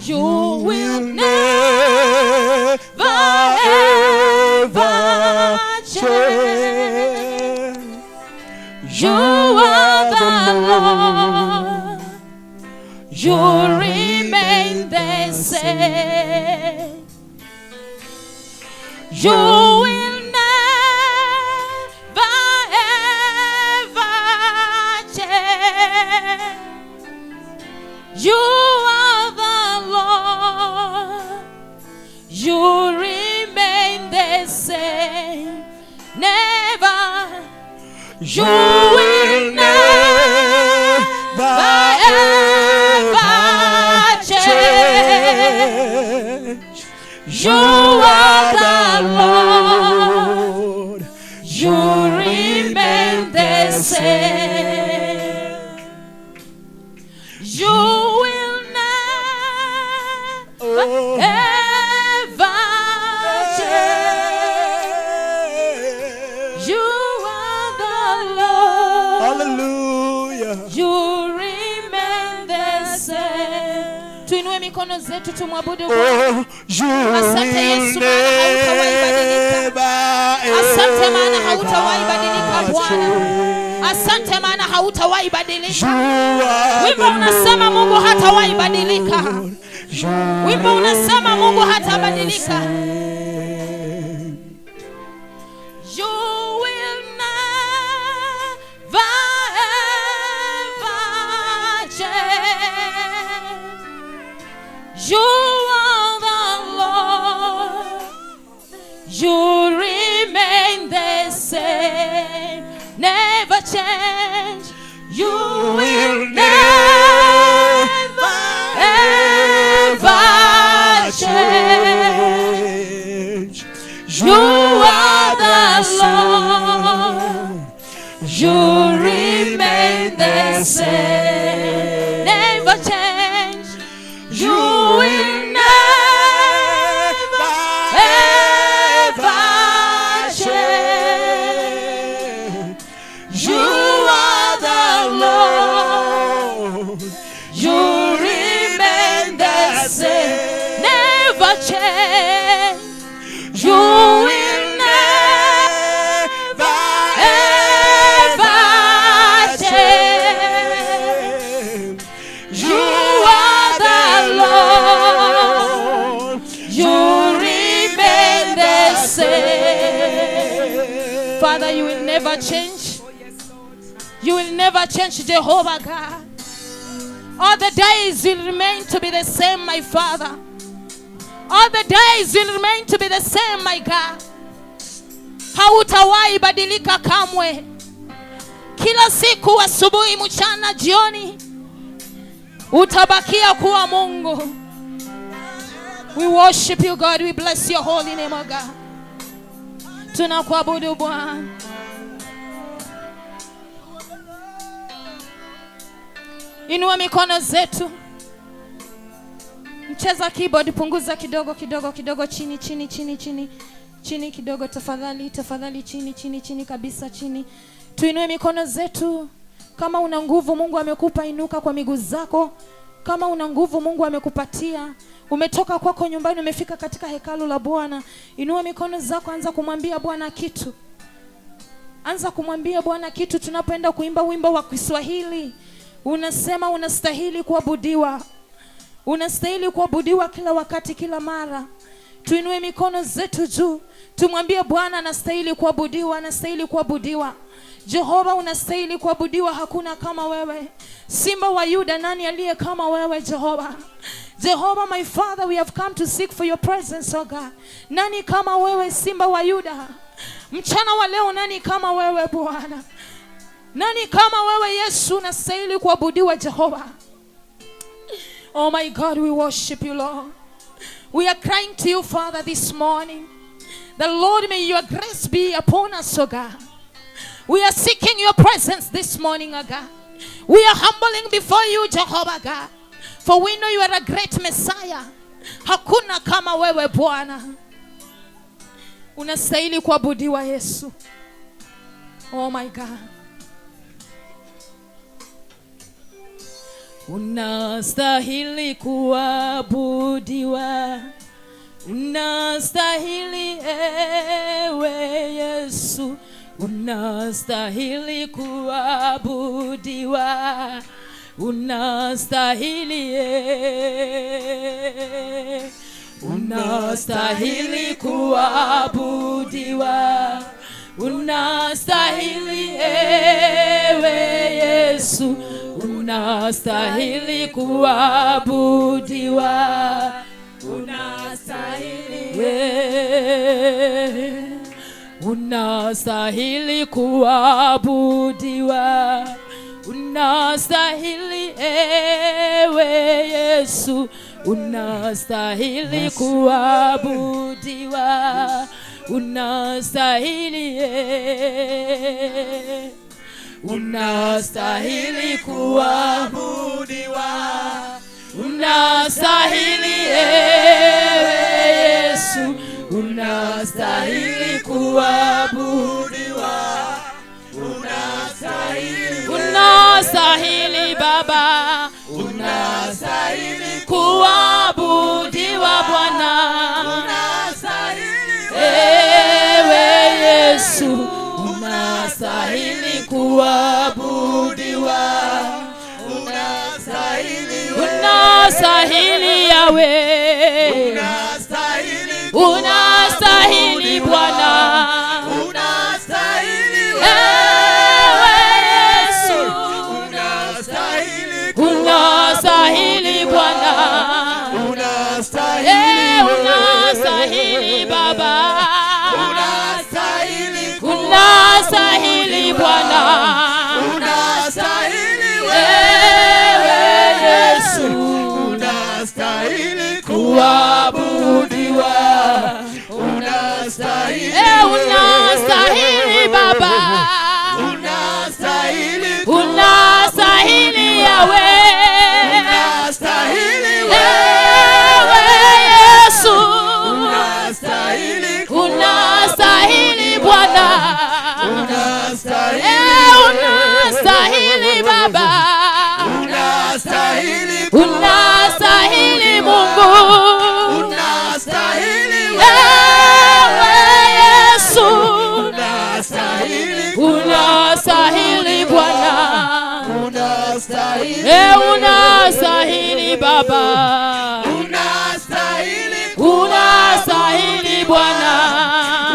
You will never ever change. You are the Lord. You remain the same. You will never ever change. You are the Lord. You remain the same. Never. You will never ever change. You are the Lord. You remain the same. You will never ever change. You are the Lord. Hallelujah. You remain the same. Tuinue mikono zetu tumwabudu Bwana. Oh, you Asante will Yesu, maana hautawahi badilika. never Asante maana hautawahi badilika ever Bwana. change. Asante maana hautawahi badilika. You are Wimbo the unasema Mungu hatawahi badilika. Lord. You Wimbo unasema Mungu remain hatabadilika. the same. You will never ever change. You are the Lord. You remain the same. Never change. You will never ever change. Change. You are the Lord. You remain the same. Never change. You will never ever change. You are the Lord. You remain the same. Never change. You will never ever change. You are the Lord. You remain the same. Father, you will never change. You will never change, Jehovah God. All the days will remain to be the same, my Father. All the days will remain to be the same, my God. Hautawahi badilika kamwe. Kila siku, asubuhi, mchana, jioni, utabakia kuwa Mungu. We worship you, God. We bless your holy name, oh God. Tunakuabudu, Bwana. Inua mikono zetu. Mcheza keyboard, punguza kidogo kidogo kidogo, chini chini chini chini chini kidogo, tafadhali tafadhali, chini chini chini kabisa, chini. Tuinue mikono zetu. Kama una nguvu Mungu amekupa, inuka kwa miguu zako. Kama una nguvu Mungu amekupatia, umetoka kwako nyumbani, umefika katika hekalu la Bwana, inua mikono zako, anza kumwambia Bwana kitu. Anza kumwambia Bwana kitu. Tunapoenda kuimba wimbo wa Kiswahili, unasema unastahili kuabudiwa, unastahili kuabudiwa kila wakati, kila mara. Tuinue mikono zetu juu, tumwambie Bwana anastahili kuabudiwa, anastahili kuabudiwa. Jehova, unastahili kuabudiwa, hakuna kama wewe. Simba wa Yuda, nani aliye kama wewe, Jehova? Jehova, my Father, we have come to seek for your presence, oh God. Nani kama wewe, Simba wa Yuda? Mchana wa leo, nani kama wewe, Bwana? Nani kama wewe, Yesu? Unastahili kuabudiwa, Jehova. Oh my God, we worship you, Lord. We are crying to you, Father, this morning. The Lord, may your grace be upon us, oh God. We are seeking your presence this morning, oh God. We are humbling before you, Jehovah God. For we know you are a great Messiah. Hakuna kama wewe, Bwana. Unastahili kuabudiwa, Yesu. Oh my God. Unastahili kuabudiwa, unastahili ewe Yesu, unastahili kuabudiwa, unastahili unastahili kuabudiwa, unastahili ewe Yesu, unastahili kuabudiwa, unastahili, unastahili kuabudiwa, unastahili ewe Yesu, unastahili kuabudiwa, unastahili, unastahili kuabudiwa, unastahili ewe Yesu, unastahili kuabudiwa, unastahili, unastahili Baba, unastahili kuabudiwa Bwana, unastahili ewe Yesu, unastahili kuabudiwa, unastahili, unastahili Yahweh, unastahili, unastahili Bwana, unastahili ewe Yesu, unastahili, unastahili Bwana, unastahili, unastahili Baba, unastahili, unastahili Bwana, unastahili ewe Yesu, unastahili kuabudiwa, unastahili, unastahili Baba, unastahili, unastahili Yahweh, unastahili ewe Yesu, unastahili, unastahili Bwana, unastahili, unastahili Baba, unastahili, unastahili Mungu, unastahili ewe Yesu, unastahili, unastahili Bwana, unastahili, unastahili Baba, unastahili, unastahili Bwana,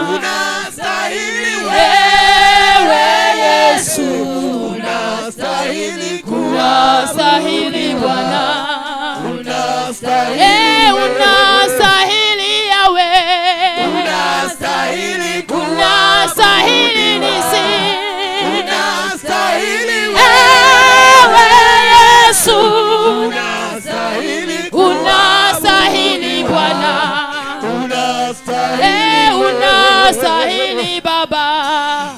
unastahili ewe Yesu, unastahili, unastahili Bwana, unastahili, unastahili Yahweh, unastahili, unastahili nisi, unastahili ewe Yesu, unastahili, unastahili Bwana, unastahili, unastahili Baba,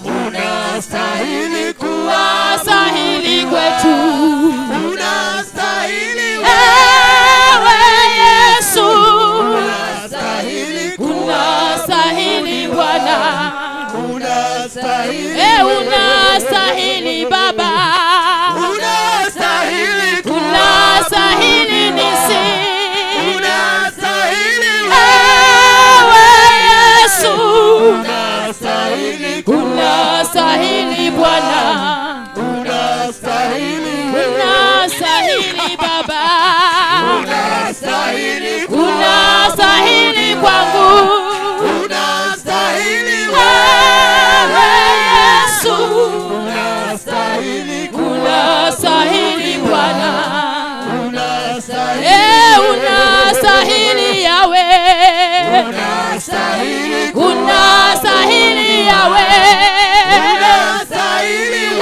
unastahili, unastahili kwetu, unastahili ewe Yesu, unastahili, unastahili Bwana, unastahili, unastahili Baba, unastahili, unastahili nisi, unastahili ewe Yesu, unastahili, unastahili Bwana, unastahili, unastahili Baba, unastahili, unastahili kwangu, unastahili ewe Yesu, unastahili, unastahili Bwana, unastahili, unastahili Yahweh, unastahili, unastahili Yahweh, unastahili ewe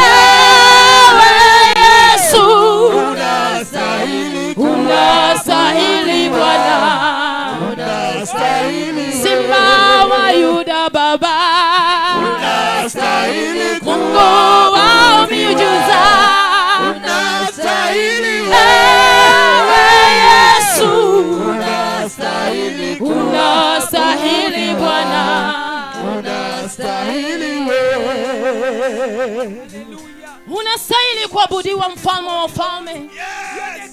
Yesu, unastahili, unastahili Bwana, unastahili, Simba wa Yuda Baba, unastahili, Mungu wa miujiza, unastahili ewe Yesu, unastahili, unastahili Bwana, unastahili wewe, unastahili kuabudiwa, mfalme wa wafalme.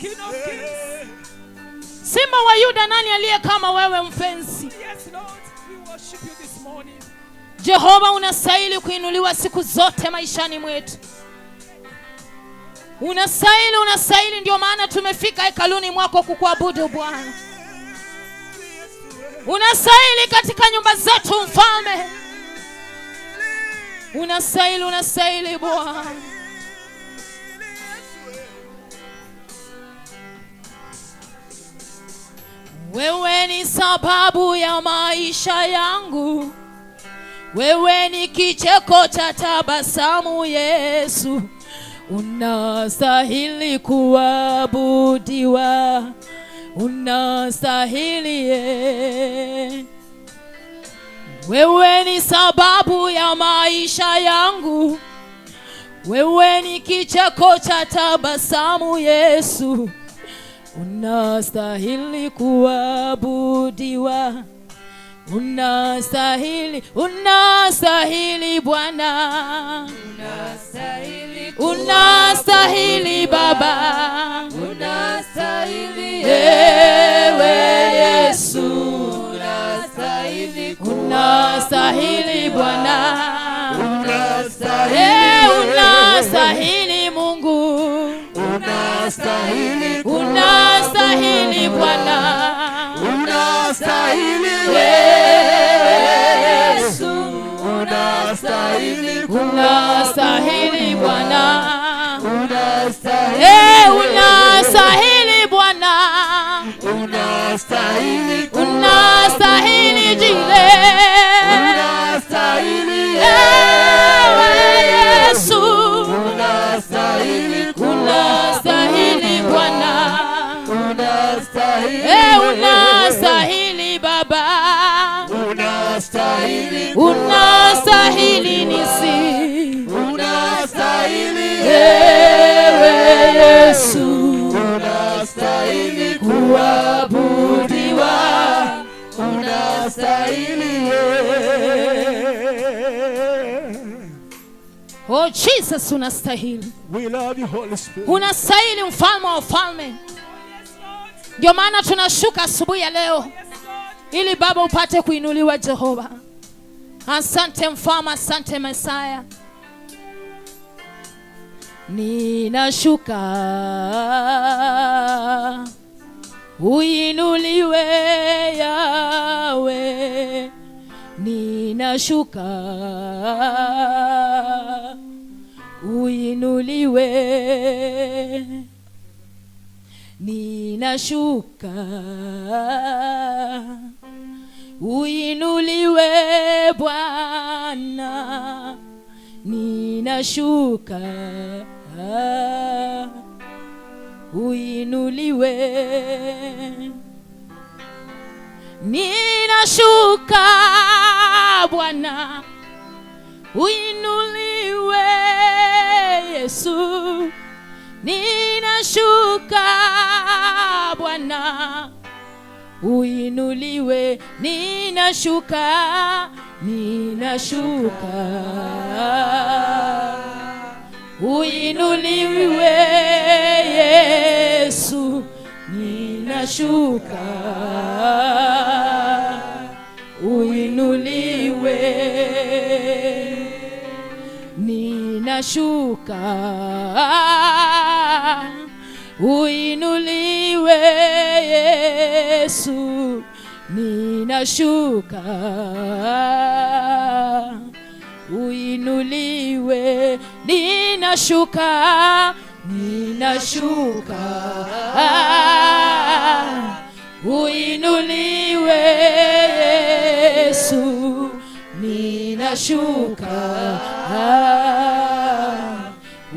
King of Kings. Simba wa Yuda, nani aliye kama wewe mpenzi? Yes, Lord, we worship you this morning. Jehova, unastahili kuinuliwa siku zote maishani mwetu. Unastahili, unastahili, ndio maana tumefika hekaluni mwako kukuabudu Bwana. Unastahili katika nyumba zetu Mfalme. Unastahili, unastahili Bwana. Wewe ni sababu ya maisha yangu, wewe ni kicheko cha tabasamu Yesu, unastahili kuabudiwa, unastahili ye. Wewe ni sababu ya maisha yangu, wewe ni kicheko cha tabasamu Yesu, unastahili kuabudiwa, unastahili, unastahili Bwana, unastahili Baba, Unastahili ewe Yesu, unastahili unastahili Bwana, Unastahili, unastahili Mungu, unastahili, unastahili Bwana, unastahili Yesu, unastahili, unastahili Bwana, unastahili, unastahili Bwana, unastahili, unastahili jile, unastahili, ewe Yesu, unastahili, unastahili Bwana, unastahili, unastahili Baba, unastahili, unastahili nisi, unastahili, ewe Yesu, unastahili kuabudiwa, unastahili. Oh Jesus, unastahili, We love you, Holy Spirit. unastahili mfalme wa wafalme. Yes, Lord. Ndio maana tunashuka asubuhi ya leo Yes, Lord. ili Baba upate kuinuliwa Jehova. Asante mfalme, asante Mesaya. Ninashuka uinuliwe Yawe, ninashuka uinuliwe, ninashuka uinuliwe Bwana, ninashuka uinuliwe, ninashuka Bwana, uinuliwe Yesu, ninashuka Bwana, uinuliwe, ninashuka, ninashuka, uinuliwe Yesu, ninashuka, uinuliwe, ninashuka, uinuliwe Yesu, ninashuka, uinuliwe, ninashuka, ninashuka, uinuliwe Yesu, ninashuka,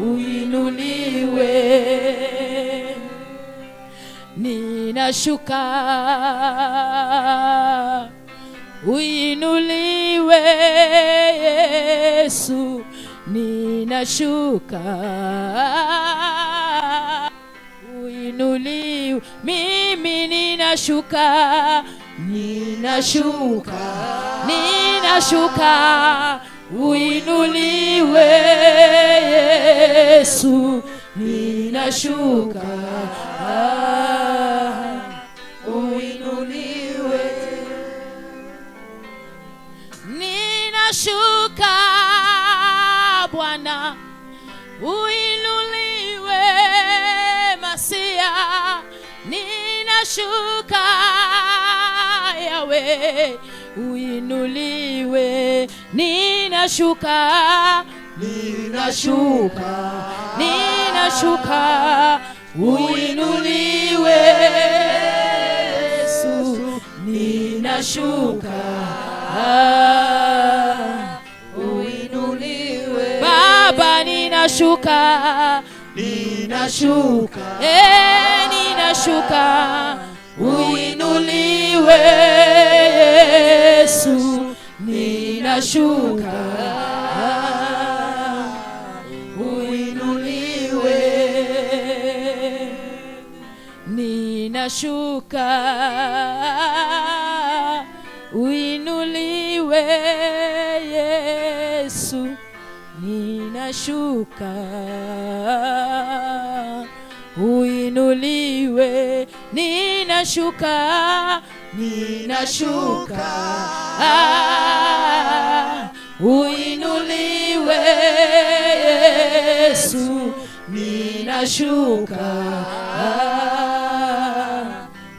uinuliwe, ninashuka, uinuliwe Yesu, ninashuka, uinuliwe, mimi ninashuka, ninashuka, ninashuka, uinuliwe Yesu, ninashuka, Uinuliwe. Ninashuka Bwana, uinuliwe Masia. Ninashuka Yawe, uinuliwe. Ninashuka, Ninashuka, ninashuka, uinuliwe Yesu. Ninashuka, uinuliwe. Baba, ninashuka, Ninashuka, ninashuka, uinuliwe Yesu. Ninashuka, uinuliwe. Ninashuka, uinuliwe Yesu. Ninashuka, uinuliwe. Ninashuka, Ninashuka, uinuliwe Yesu. Ninashuka,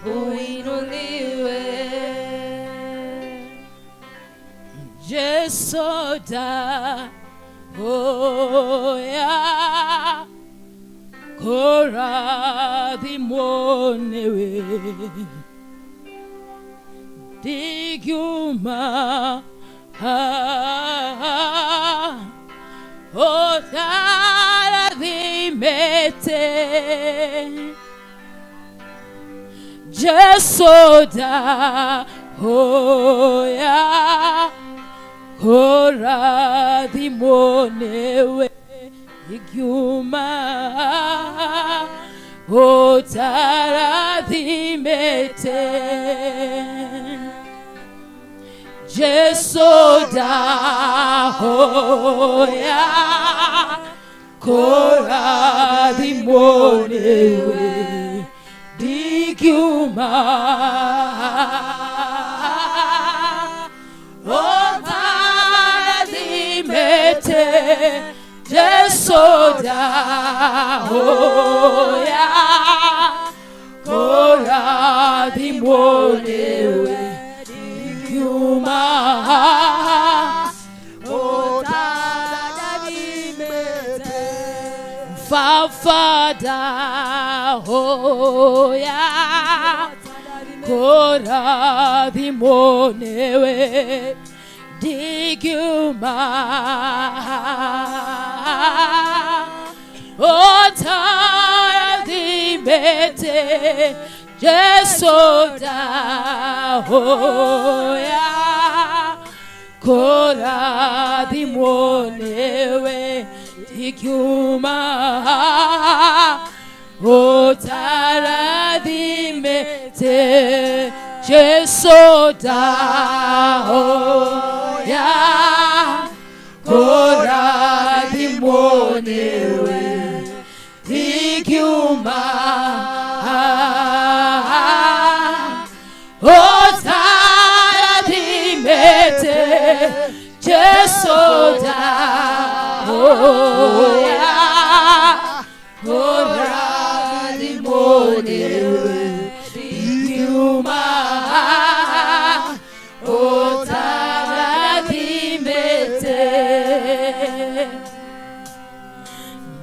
uinuliwe. Jesoda oya koradhimonewe diguma otaradhimete Jesoda oya koradhimonewe igyuma otaradhimete Jesoda hoya koradhimonewe digyuma otaradhimete Jesoda hoya koradhimonewe digyuma Otadadimete. Fafada hoya koradhimonewe diguma otaradhimete Jesoda hoya koradhimonewe digyuma otaradhimete Jesoda hoya koradhimonewe digyuma otaradhimete Jesoda hoya koradhimonewe digyuma otaradhimete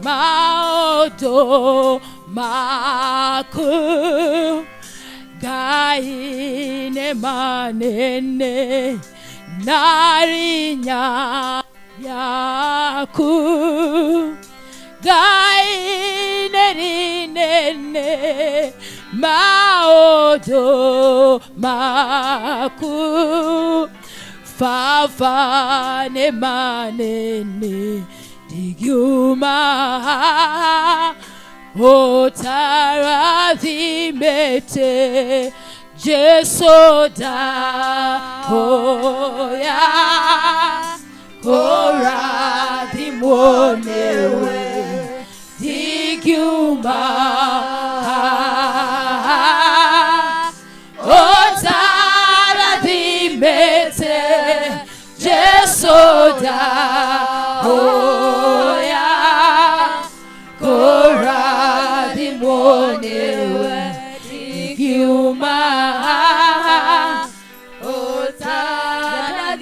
maodo maku gaine manene narinya yaku gaine rinene maodo maku fafane manene digyuma otaradhimete Jesoda hoya koradhimonewe digyuma Mahoya kũrathimwo nĩwe ingiuma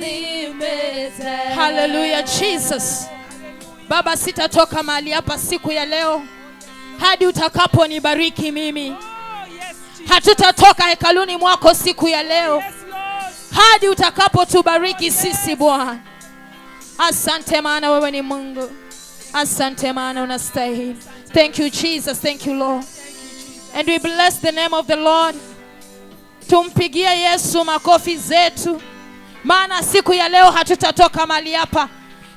Utarathimĩte. Hallelujah, Jesus. Baba, sitatoka mahali hapa siku ya leo hadi utakaponibariki mimi. Oh, yes, Jesus. Hatutatoka hekaluni mwako siku ya leo Yes, Lord. hadi utakapotubariki sisi Bwana. Asante maana wewe ni Mungu. Asante maana unastahili. Thank you Jesus, thank you Lord. And we bless the name of the Lord. Tumpigie Yesu makofi zetu, maana siku ya leo hatutatoka mahali hapa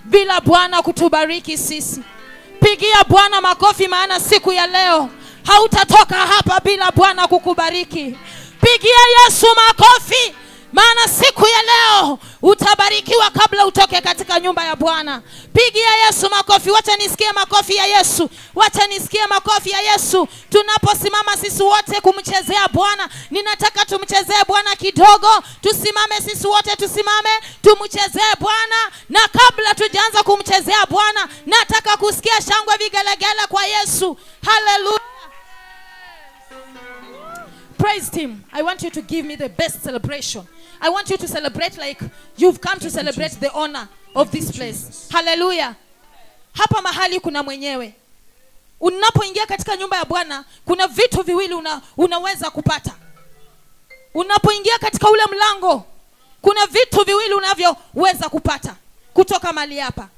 bila Bwana kutubariki sisi. Pigia Bwana makofi, maana siku ya leo hautatoka hapa bila Bwana kukubariki. Pigia Yesu makofi, maana siku ya leo utabarikiwa kabla utoke katika nyumba ya Bwana. Pigia Yesu makofi. Wacha nisikie makofi ya Yesu, wacha nisikie makofi ya Yesu. Tunaposimama sisi wote kumchezea Bwana, ninataka tumchezee Bwana kidogo. Tusimame sisi wote, tusimame tumchezee Bwana, na kabla tujaanza kumchezea Bwana, nataka kusikia shangwe, vigelegele kwa Yesu. Hallelujah. Praise team, I want you to give me the best celebration. I want you to celebrate like you've come to celebrate the honor of this place. Hallelujah. Hapa mahali kuna mwenyewe. Unapoingia katika nyumba ya Bwana, kuna vitu viwili unaweza kupata. Unapoingia katika ule mlango, kuna vitu viwili unavyoweza kupata kutoka mahali hapa.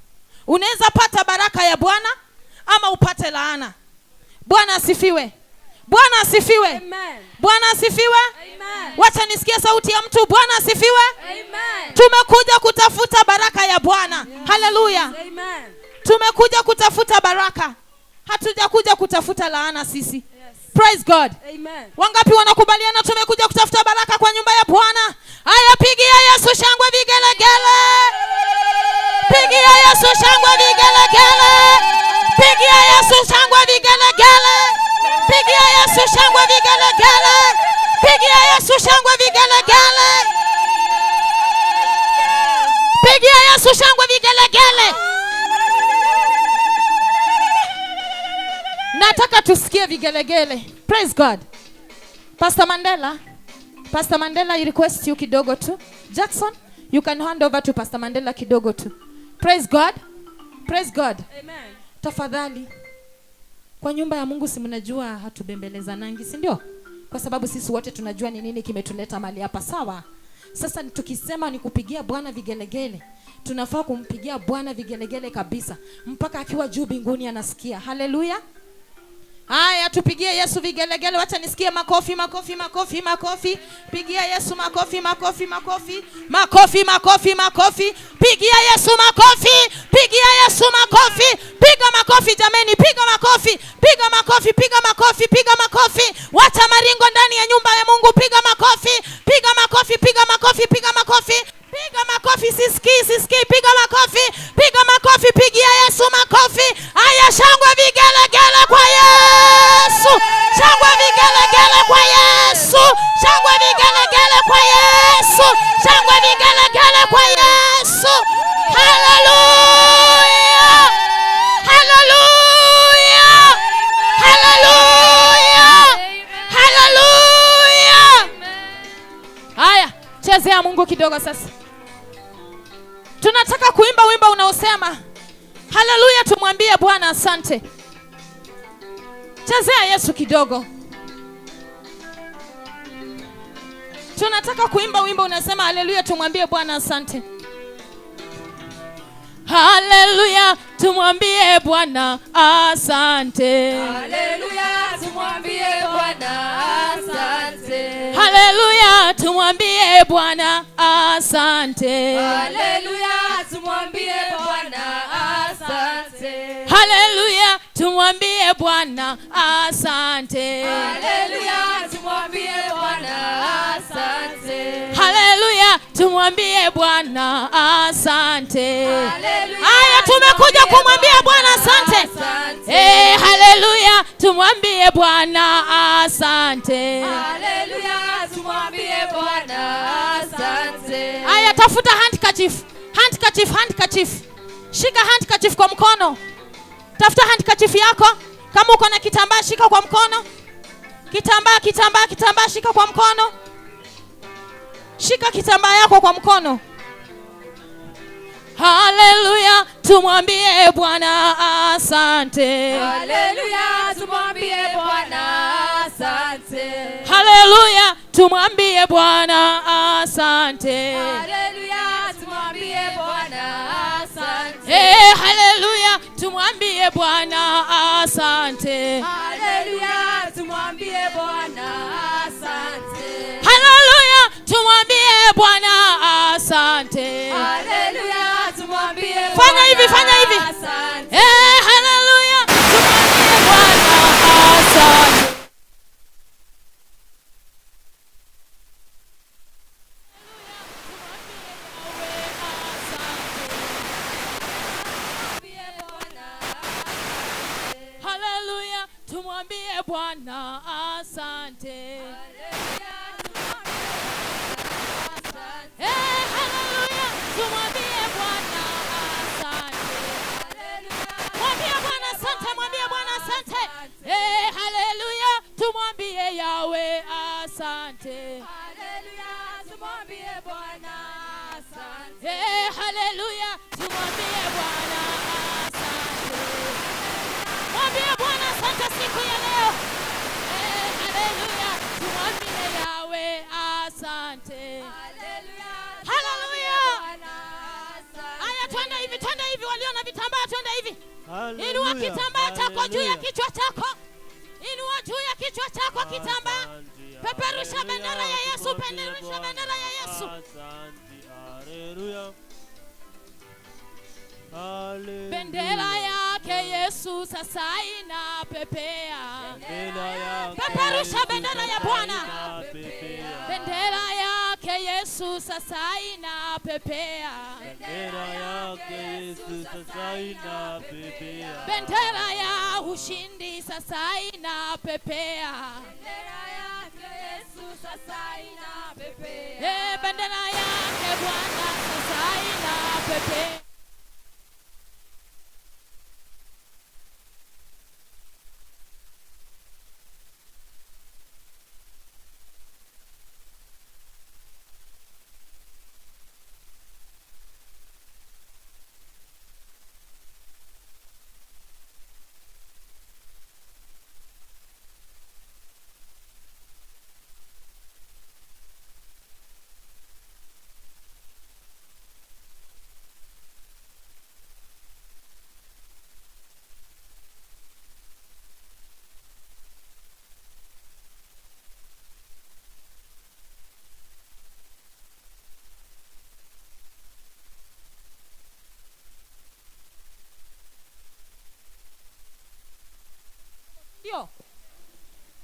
Unaweza pata baraka ya Bwana ama upate laana. Bwana asifiwe. Bwana asifiwe. Amen. Bwana asifiwe. Amen. Wacha nisikie sauti ya mtu. Bwana asifiwe. Amen. Tumekuja kutafuta baraka ya Bwana. Haleluya. Amen. Tumekuja kutafuta baraka, hatujakuja kutafuta laana sisi. Yes. Praise God. Amen. Wangapi wanakubaliana tumekuja kutafuta baraka kwa nyumba ya Bwana? Haya, pigia Yesu shangwe vigelegele. Pigia Yesu shangwe vigelegele. Pigia Yesu shangwe vigelegele. Pigia Yesu shangwe vigelegele. Pigia Yesu shangwe vigelegele. Pigia Yesu shangwe vigelegele. Nataka tusikie vigelegele. Praise God. Pastor Mandela, Pastor Mandela, I request you kidogo tu. Jackson, you can hand over to Pastor Mandela kidogo tu. Praise God. Praise God. Amen. Tafadhali. Kwa nyumba ya Mungu si mnajua hatubembelezanangi, si ndio? Kwa sababu sisi wote tunajua ni nini kimetuleta mahali hapa, sawa? Sasa tukisema ni kupigia Bwana vigelegele, tunafaa kumpigia Bwana vigelegele kabisa mpaka akiwa juu mbinguni anasikia. Haleluya. Haya, tupigie Yesu vigelegele. Wacha nisikie makofi, makofi, makofi, makofi. Pigia Yesu makofi, makofi, makofi, makofi, makofi, makofi. Pigia Yesu makofi, pigia Yesu makofi. Piga makofi jameni, piga makofi, piga makofi, piga makofi, piga makofi. Wacha maringo ndani ya nyumba ya Mungu. Piga makofi, piga makofi, piga makofi, piga makofi. Piga makofi, sisikii, sisikii. Piga makofi, piga makofi, pigia Yesu makofi. Haya, shangwe vigelegele kwa Yesu, shangwe vigelegele kwa Yesu, shangwe vigelegele kwa Yesu, shangwe vigelegele kwa Yesu. Haleluya, haleluya, haleluya, haleluya. Haya, chezea Mungu kidogo sasa. Tunataka kuimba wimbo unaosema haleluya, tumwambie Bwana asante. Chezea Yesu kidogo. Tunataka kuimba wimbo unasema haleluya, tumwambie Bwana asante. Haleluya, tumwambie Bwana asante. Haleluya, tumwambie Bwana asante. Haleluya, tumwambie Bwana asante. Haleluya, tumwambie Bwana asante. Haleluya, tumwambie Bwana asante. Haleluya, tumwambie Bwana asante. Haleluya, tumwambie Bwana asante. Haleluya, Haya, tumekuja kumwambia Bwana asante. Asante. Haleluya, tumwambie Bwana asante. Haleluya, tumwambie Bwana asante. Haya, tafuta handkerchief, handkerchief, handkerchief. Shika handkerchief kwa mkono. Tafuta handkerchief yako. Kama uko na kitambaa shika kwa mkono. Kitambaa, kitambaa, kitambaa shika kwa mkono. Shika kitambaa yako kwa mkono. Haleluya, tumwambie Bwana asante. Haleluya, tumwambie Bwana asante. Haleluya, tumwambie Bwana asante. Haleluya, tumwambie Bwana asante. Haleluya, tumwambie Bwana asante. Haleluya, tumwambie Bwana asante. Haleluya, tumwambie Bwana asante. Haleluya, tumwambie Bwana. Fanya hivi, fanya hivi. Asante. Haleluya, tumwambie Bwana asante. Haleluya, tumwambie Bwana asante. Haleluya, tumwambie Bwana asante. Mwambie Bwana asante, mwambie Bwana asante. Haleluya, tumwambie Yahweh asante. Haleluya, tumwambie Bwana asante. Haleluya, tumwambie Bwana asante. Mwambie Bwana asante siku ya leo. Haleluya, tumwambie Yahweh asante. Haleluya. Haya, twende hivi, twende hivi, walio na vitambaa twende hivi. Inua kitambaa chako juu ya kichwa chako. Inua juu ya kichwa chako kitambaa. Peperusha bendera ya Yesu, peperusha bendera ya Yesu. Bendera yake Yesu sasa inapepea. Peperusha bendera ya Bwana. Bendera yake Yesu sasa inapepea. Bendera yake Yesu sasa inapepea. Bendera ya ushindi sasa inapepea. Bendera yake Yesu sasa inapepea. Bendera yake Bwana sasa inapepea.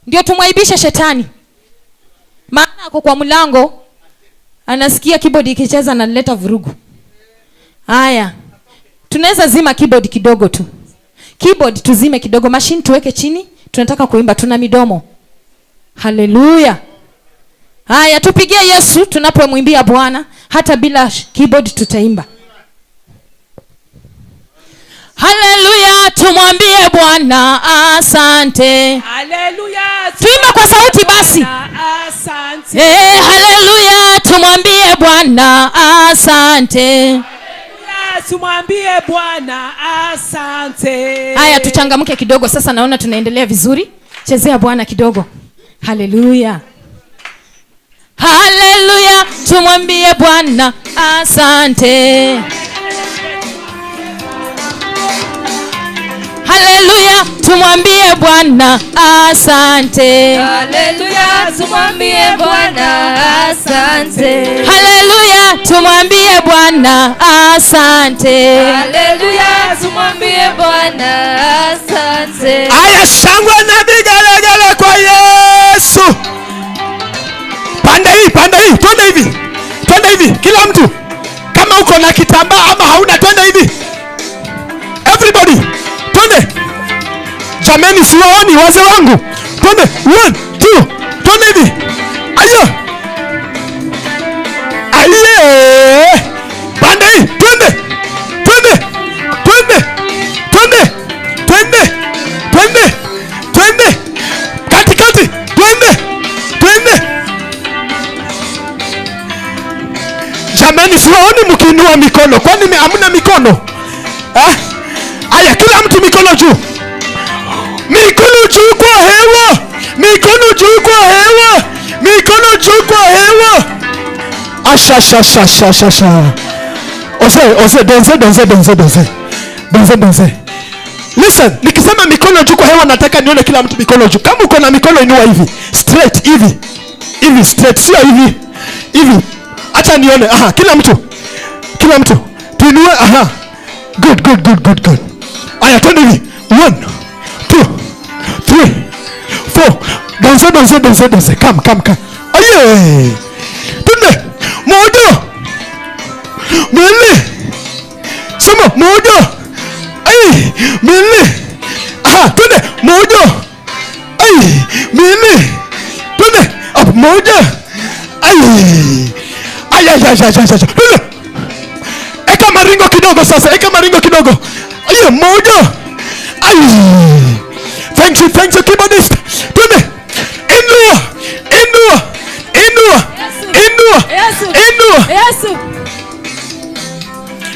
Ndio tumwaibishe shetani. Maana ako kwa mlango anasikia keyboard ikicheza na analeta vurugu. Haya. Tunaweza zima keyboard kidogo tu. Keyboard tuzime kidogo, machine tuweke chini, tunataka kuimba, tuna midomo. Haleluya. Haya, tupigie Yesu tunapomwimbia Bwana, hata bila keyboard tutaimba. Haleluya, tumwambie Bwana asante. Haleluya. Tuimbe kwa sauti basi. Asante. Haleluya, tumwambie Bwana asante. Haleluya, tumwambie Bwana asante. Haya, tuchangamke kidogo sasa, naona tunaendelea vizuri. Chezea Bwana kidogo. Haleluya. Haleluya, tumwambie Bwana asante. Haleluya, tumwambie Bwana asante. Haleluya, tumwambie Bwana asante. Haleluya, tumwambie Bwana asante. Haleluya, tumwambie Bwana asante. Aya, shangwe na vigelegele kwa Yesu. Pande hii, pande hii, twende hivi. Twende hivi, kila mtu. Kama uko na kitambaa ama hauna, twende hivi. Everybody, twende. Jameni, siwaoni wazee wangu. Twende, 1 2, twende hivi. Ayo. Aye. Pande hii, twende. Twende. Jamani, siwaoni mkiinua mikono. Kwani hamna mikono? Eh? Aya, kila mtu mikono juu. Mikono juu kwa hewa. Mikono juu kwa hewa. Mikono juu kwa hewa. Asha sha sha sha sha sha. Ose, ose, danse, danse, danse, danse. Danse, danse. Listen, nikisema mikono juu kwa hewa nataka nione kila mtu mikono juu. Kama uko na mikono inua hivi. Straight hivi. Hivi straight, sio hivi. Hivi. Acha nione. Aha, kila mtu. Kila mtu. Tuinue, aha. Good, good, good, good, good. Aya, twende hivi. 1 2 3 4. Danse, danse, danse, danse. Come, come, come. Aye. Twende. Moja. Mbili. Sema moja. Ai, mbili. Aha, twende. Moja. Ai, mbili. Twende. Up, moja. Ai. Ai, ai, ai, ai, ai, ai. Twende. Eka maringo kidogo sasa. Eka maringo kidogo. Aye, moja. Ai. Thank you, keyboardist. Twende. Inua, inua, inua, inua, Yesu. inua, Yesu. inua, Yesu.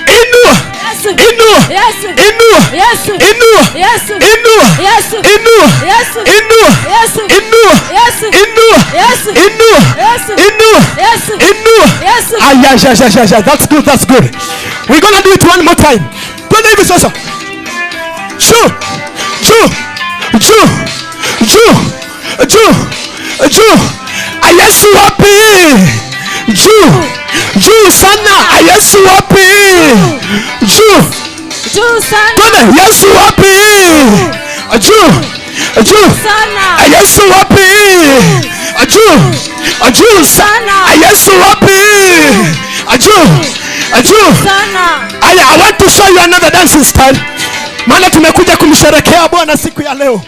inua, Yesu. inua, Yesu. inua, Yesu. inua, Yesu. inua, Yesu. inua, Yesu. inua, Yesu. inua, Yesu. inua, Yesu. inua, Yesu. inua. Yesu. Ah, yeah, yeah, yeah, yeah, yeah. That's good, that's good. We're gonna do it one more time. Twende hivi sasa. Juu, juu, juu, juu, juu, juu. Yesu wapi? Juu, juu sana. Yesu wapi? Juu. Juu sana. Twende, Yesu wapi? Juu, juu. Sana. Yesu wapi? Juu, juu Sana. Yesu wapi? Juu, juu. Sana. Aya, I want to show you another dancing style. Maana tumekuja kumsherekea Bwana siku ya leo.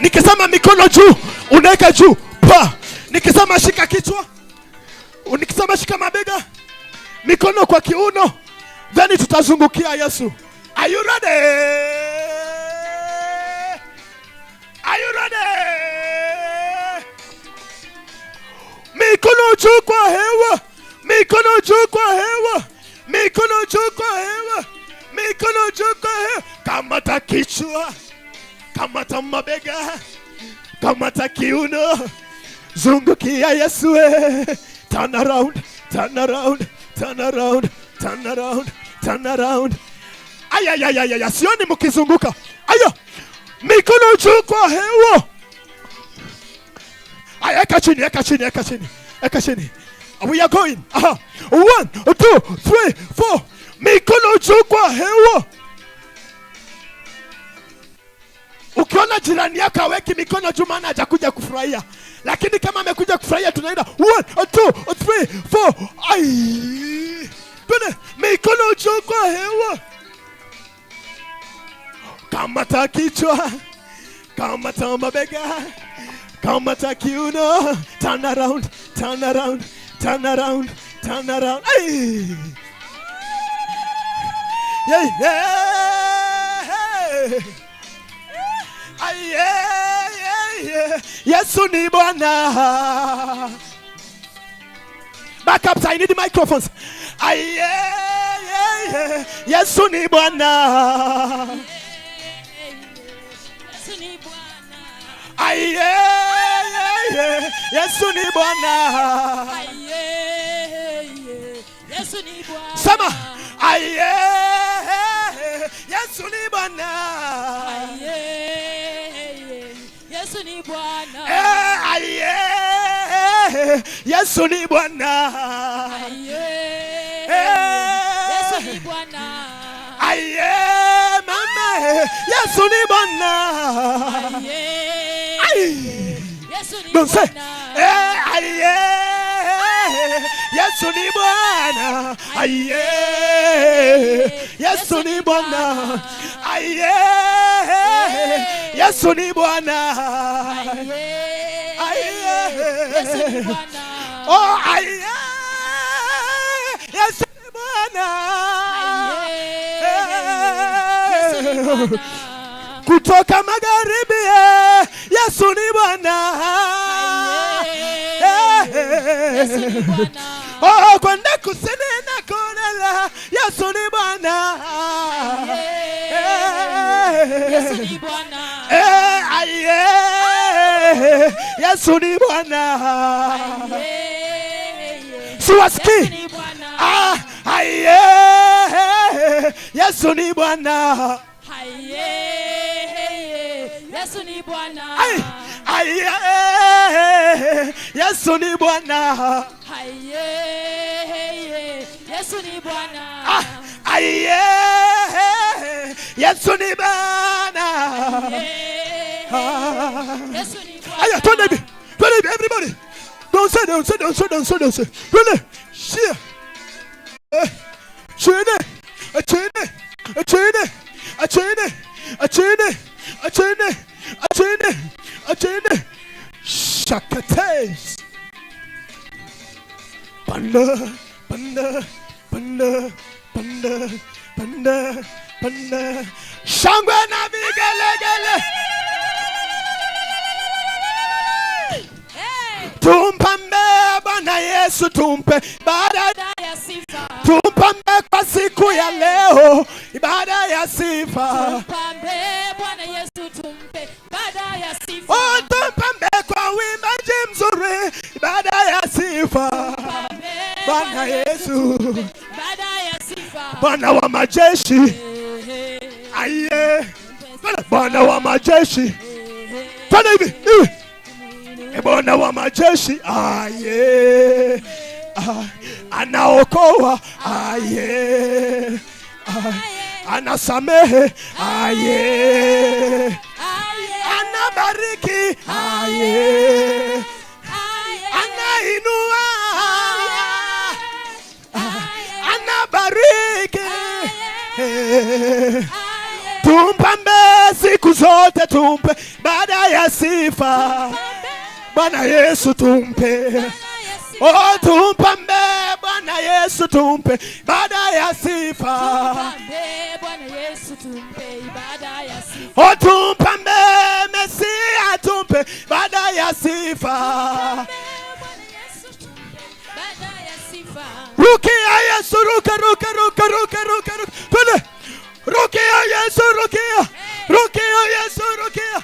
Nikisema mikono juu, unaweka juu. Pa. Nikisema shika kichwa, nikisema shika mabega, mikono kwa kiuno, then tutazungukia Yesu. Are you ready? Are you ready? Mikono juu kwa hewa, mikono juu kwa hewa, mikono juu kwa hewa, mikono juu kwa hewa. Kamata kichwa, kamata mabega, kamata kiuno, zungukia Yesu. Turn around, turn around, turn around, turn around, turn around. Aya, aya, aya, aya, sioni mkizunguka. Aya, mikono juu kwa hewa. Aya, eka chini, eka chini, eka chini, eka chini. We are going. Aha. 1 2 3 4. Mikono juu kwa hewa. Ukiona jirani yako haweki mikono juu, maana hajakuja kufurahia. Lakini kama amekuja kufurahia, tunaenda 1 2 3 4. Ai. Twende, mikono juu kwa hewa. Kamata kichwa, kamata mabega, kamata kiuno, turn around, turn around, turn around, turn around. Ai. Yeah, yeah. Ai, yeah, yeah, yeah. Yesu ni Bwana. Back up, I need the microphones. Ai, yeah, yeah, yeah. Yesu ni Bwana. Yesu ni Bwana. Ai, yeah, yeah, yeah. Yesu ni Bwana. Aye, Yesu ni Bwana. Sema, ai, yeah, Yesu ni Bwana. Aye, Yesu ni Bwana. Eh, ai, yeah, Yesu ni Bwana. Aye, Yesu ni Bwana. Ai, yeah, mama, Yesu ni Bwana. Aye, Ai. Yesu ni Don't say. Bwana. Eh, ai, yeah, Yesu ni Bwana. Ai, yeah, Yesu ni Bwana. Ai, yeah, Yesu ni Bwana. Aye, Ai, Yesu ni yeah. Bwana. Oh, ai, yeah, Yesu ni Bwana. Aye, Yesu ni Bwana. Kutoka magharibi, Yesu ni Bwana. Aye, Yesu ni Bwana. Oh, kwenda kusini na kulela, Yesu ni Bwana. Yesu ni Bwana. Eh, aye. Yesu ni Bwana. Siwasikii. Yesu ni Bwana. Ah, aye. Yesu ni Bwana. Yesu ni Bwana. Ai, aye. Yesu ni Bwana. Yesu ni Bwana. Ah, aye. Yesu ni Bwana. Ah. Yesu ni Bwana. Aya, twende hivi. Twende hivi everybody. Danse, danse, danse, danse, danse. Twende. Shia. Eh. Chini. Chini. Chini. Chini. Chini. Chini. Chini. Chini. Shakates. Panda, panda, panda, panda, panda, panda. Shangwe na vigelegele. Tumpambe Bwana Yesu, tumpe baada Ya sifa. tumpambe kwa siku ya leo, ibada ya sifa. Tumpambe Bwana Yesu, tumpe baada ya sifa. Oh, tumpambe kwa uimbaji mzuri, ibada ya sifa. Tumpambe Bwana Yesu, baada ya sifa. Bwana wa majeshi, aye, Bwana wa majeshi, twende hivi hivi. E, Bwana wa majeshi, aye, ah, anaokoa, aye, ah, anasamehe, aye, anabariki, aye, anainua, anabariki. Tumpambe siku zote, tumpe baada ya sifa. Bwana Yesu tumpe. Oh, tumpambe Bwana Yesu, tumpe baada ya sifa. Tumpambe Bwana Yesu, tumpe ibada ya sifa. Oh, tumpambe Mesia, tumpe baada ya sifa. Bwana Yesu, tumpe baada ya sifa. Rukia Yesu, ruka ruka ruka ruka ruka ruka. Twende. Rukia Yesu, rukia. Rukia Yesu, rukia.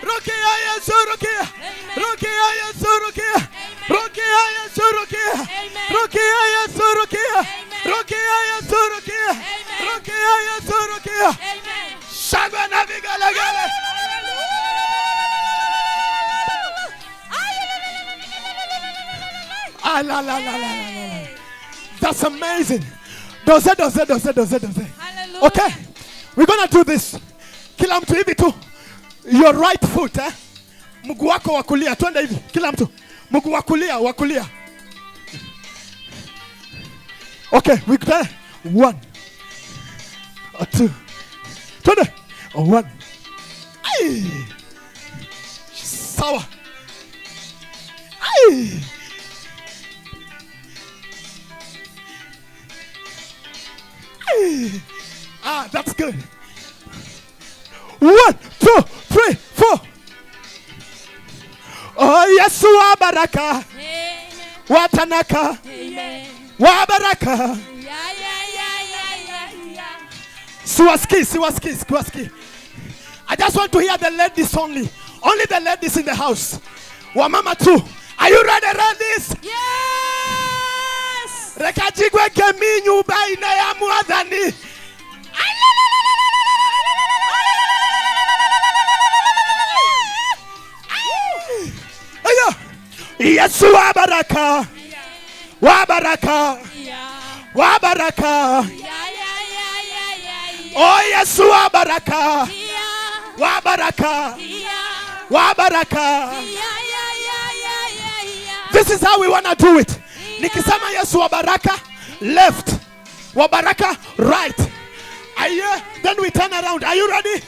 Rukia Yesu, rukia. Rukia Yesu, rukia. Rukia Yesu, rukia. Rukia Yesu, rukia. Rukia Yesu, rukia. Rukia Yesu, rukia. Amen. Shangwe na vigelegele. Ah, la, la, la, la, la, la, la. That's amazing. Doze, doze, doze, doze, doze. Hallelujah. Okay, we're gonna do this. Kila mtu hivi tu. Your right foot, eh? Mguu wako wa kulia, twende hivi. Kila mtu. Mguu wa kulia, wa kulia. Okay, we go. One. Two. Twende. One. Ai. Sawa. Ai. Ai. Ah, that's good. One, two, three, four. Oh, Yesu wa baraka, Amen. Wa tanaka, Amen. Wa baraka. Yeah. Siwaski, siwaski, siwaski. I just want to hear the ladies only. Only the ladies in the house. Wamama too. Are you ready, ladies? Yes. Rekajigwe kemi nyumba ina ya mwathani. Aya. Yesu wa baraka, wa baraka, wa baraka. Yeah. Oh, Yesu wa baraka, wa baraka, wa baraka. Yeah. This is how we wanna do it. Nikisema Yesu wa baraka, left. Wa baraka, right. Are you? Then we turn around. Are you ready?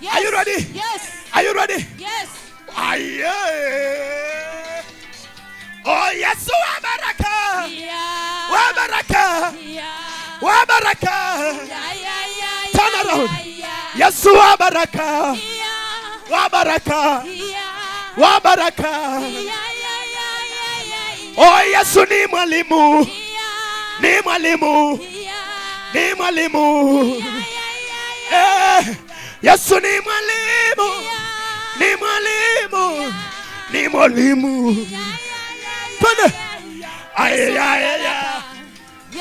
Yes. Are you ready? Yes. Are you ready? Yes. Aye. Oh, Yesu wa baraka. Yeah. Wa baraka. Yeah. Wa baraka. Yeah. Turn around. Yeah. Yesu wa baraka. Yeah. Wa baraka. Yeah. Wa baraka. Yeah. Oh, Yesu ni mwalimu, ni mwalimu, ni mwalimu. Eh, Yesu ni mwalimu, ni mwalimu, ni mwalimu. Twende. Ay, ay, ay, ay.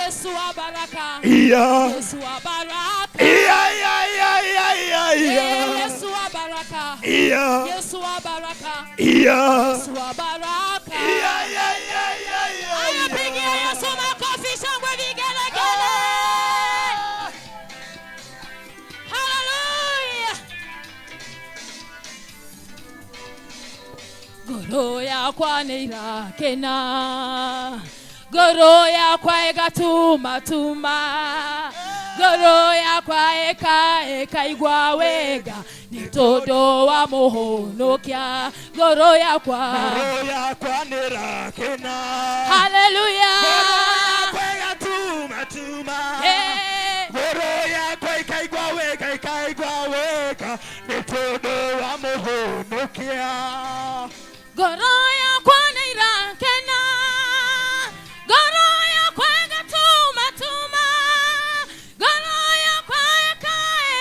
Yesu wa baraka. Iya. Yesu wa baraka. Iya, iya, iya, iya, iya, iya. Yesu wa baraka. Iya. Yesu wa baraka. Iya. Yesu wa baraka. Iya, iya, iya, iya, iya. Haya, pigia Yesu makofi, shangwe, vigelegele. Haleluya. Ngoro yakwa nĩ irakena, ngoro yakwa ĩgatumatuma, ngoro yakwa ĩkaigua wega nĩ tondũ wa mũhonokia, ngoro yakwa. Ngoro yakwa nĩrakena. Haleluya. Ngoro yakwa ĩgatumatuma. Eh. Ngoro yakwa ĩkaigua wega, ĩkaigua wega nĩ tondũ wa mũhonokia. Ngoro yakwa nĩ irakena, ngoro yakwa ĩgatumatuma, ngoro yakwa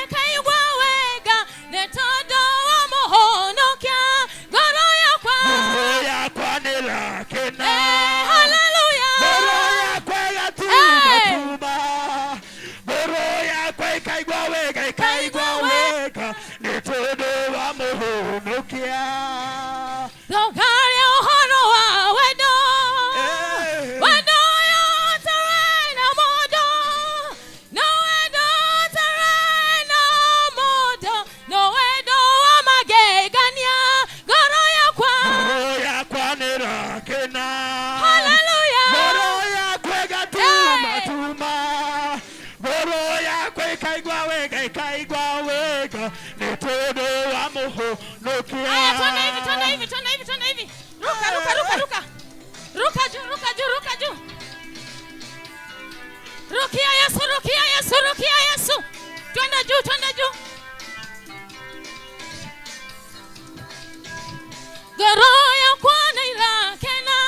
ĩkaigua wega nĩ tondũ wa mũhonokia, ngoro yakwa. Ngoro yakwa nĩrakena. Eh, haleluya. Ngoro yakwa ĩgatumatuma. Ngoro yakwa ĩkaigua wega, ĩkaigua wega nĩ tondũ wa mũhonokia. Thũkaria ũhoro wa wendo. Eh. Wendo ũyũ ũtarĩ na mũndũ, no wendo ũtarĩ na mũndũ, no wendo wa magegania, ngoro yakwa. Ngoro yakwa nĩrakena. Haleluya. Ngoro yakwa ĩgatumatuma. Ngoro yakwa ĩkaigua wega, ĩkaigua wega nĩ tondũ wa mũhonokia. Haya, twende hivi, twende hivi, twende hivi, twende hivi. Ruka, ruka, ruka, ruka. Ruka juu, ruka juu, ruka juu. Rukia Yesu, rukia Yesu, rukia Yesu. Twende juu, twende juu. Ngoro yakwa nĩ irakena.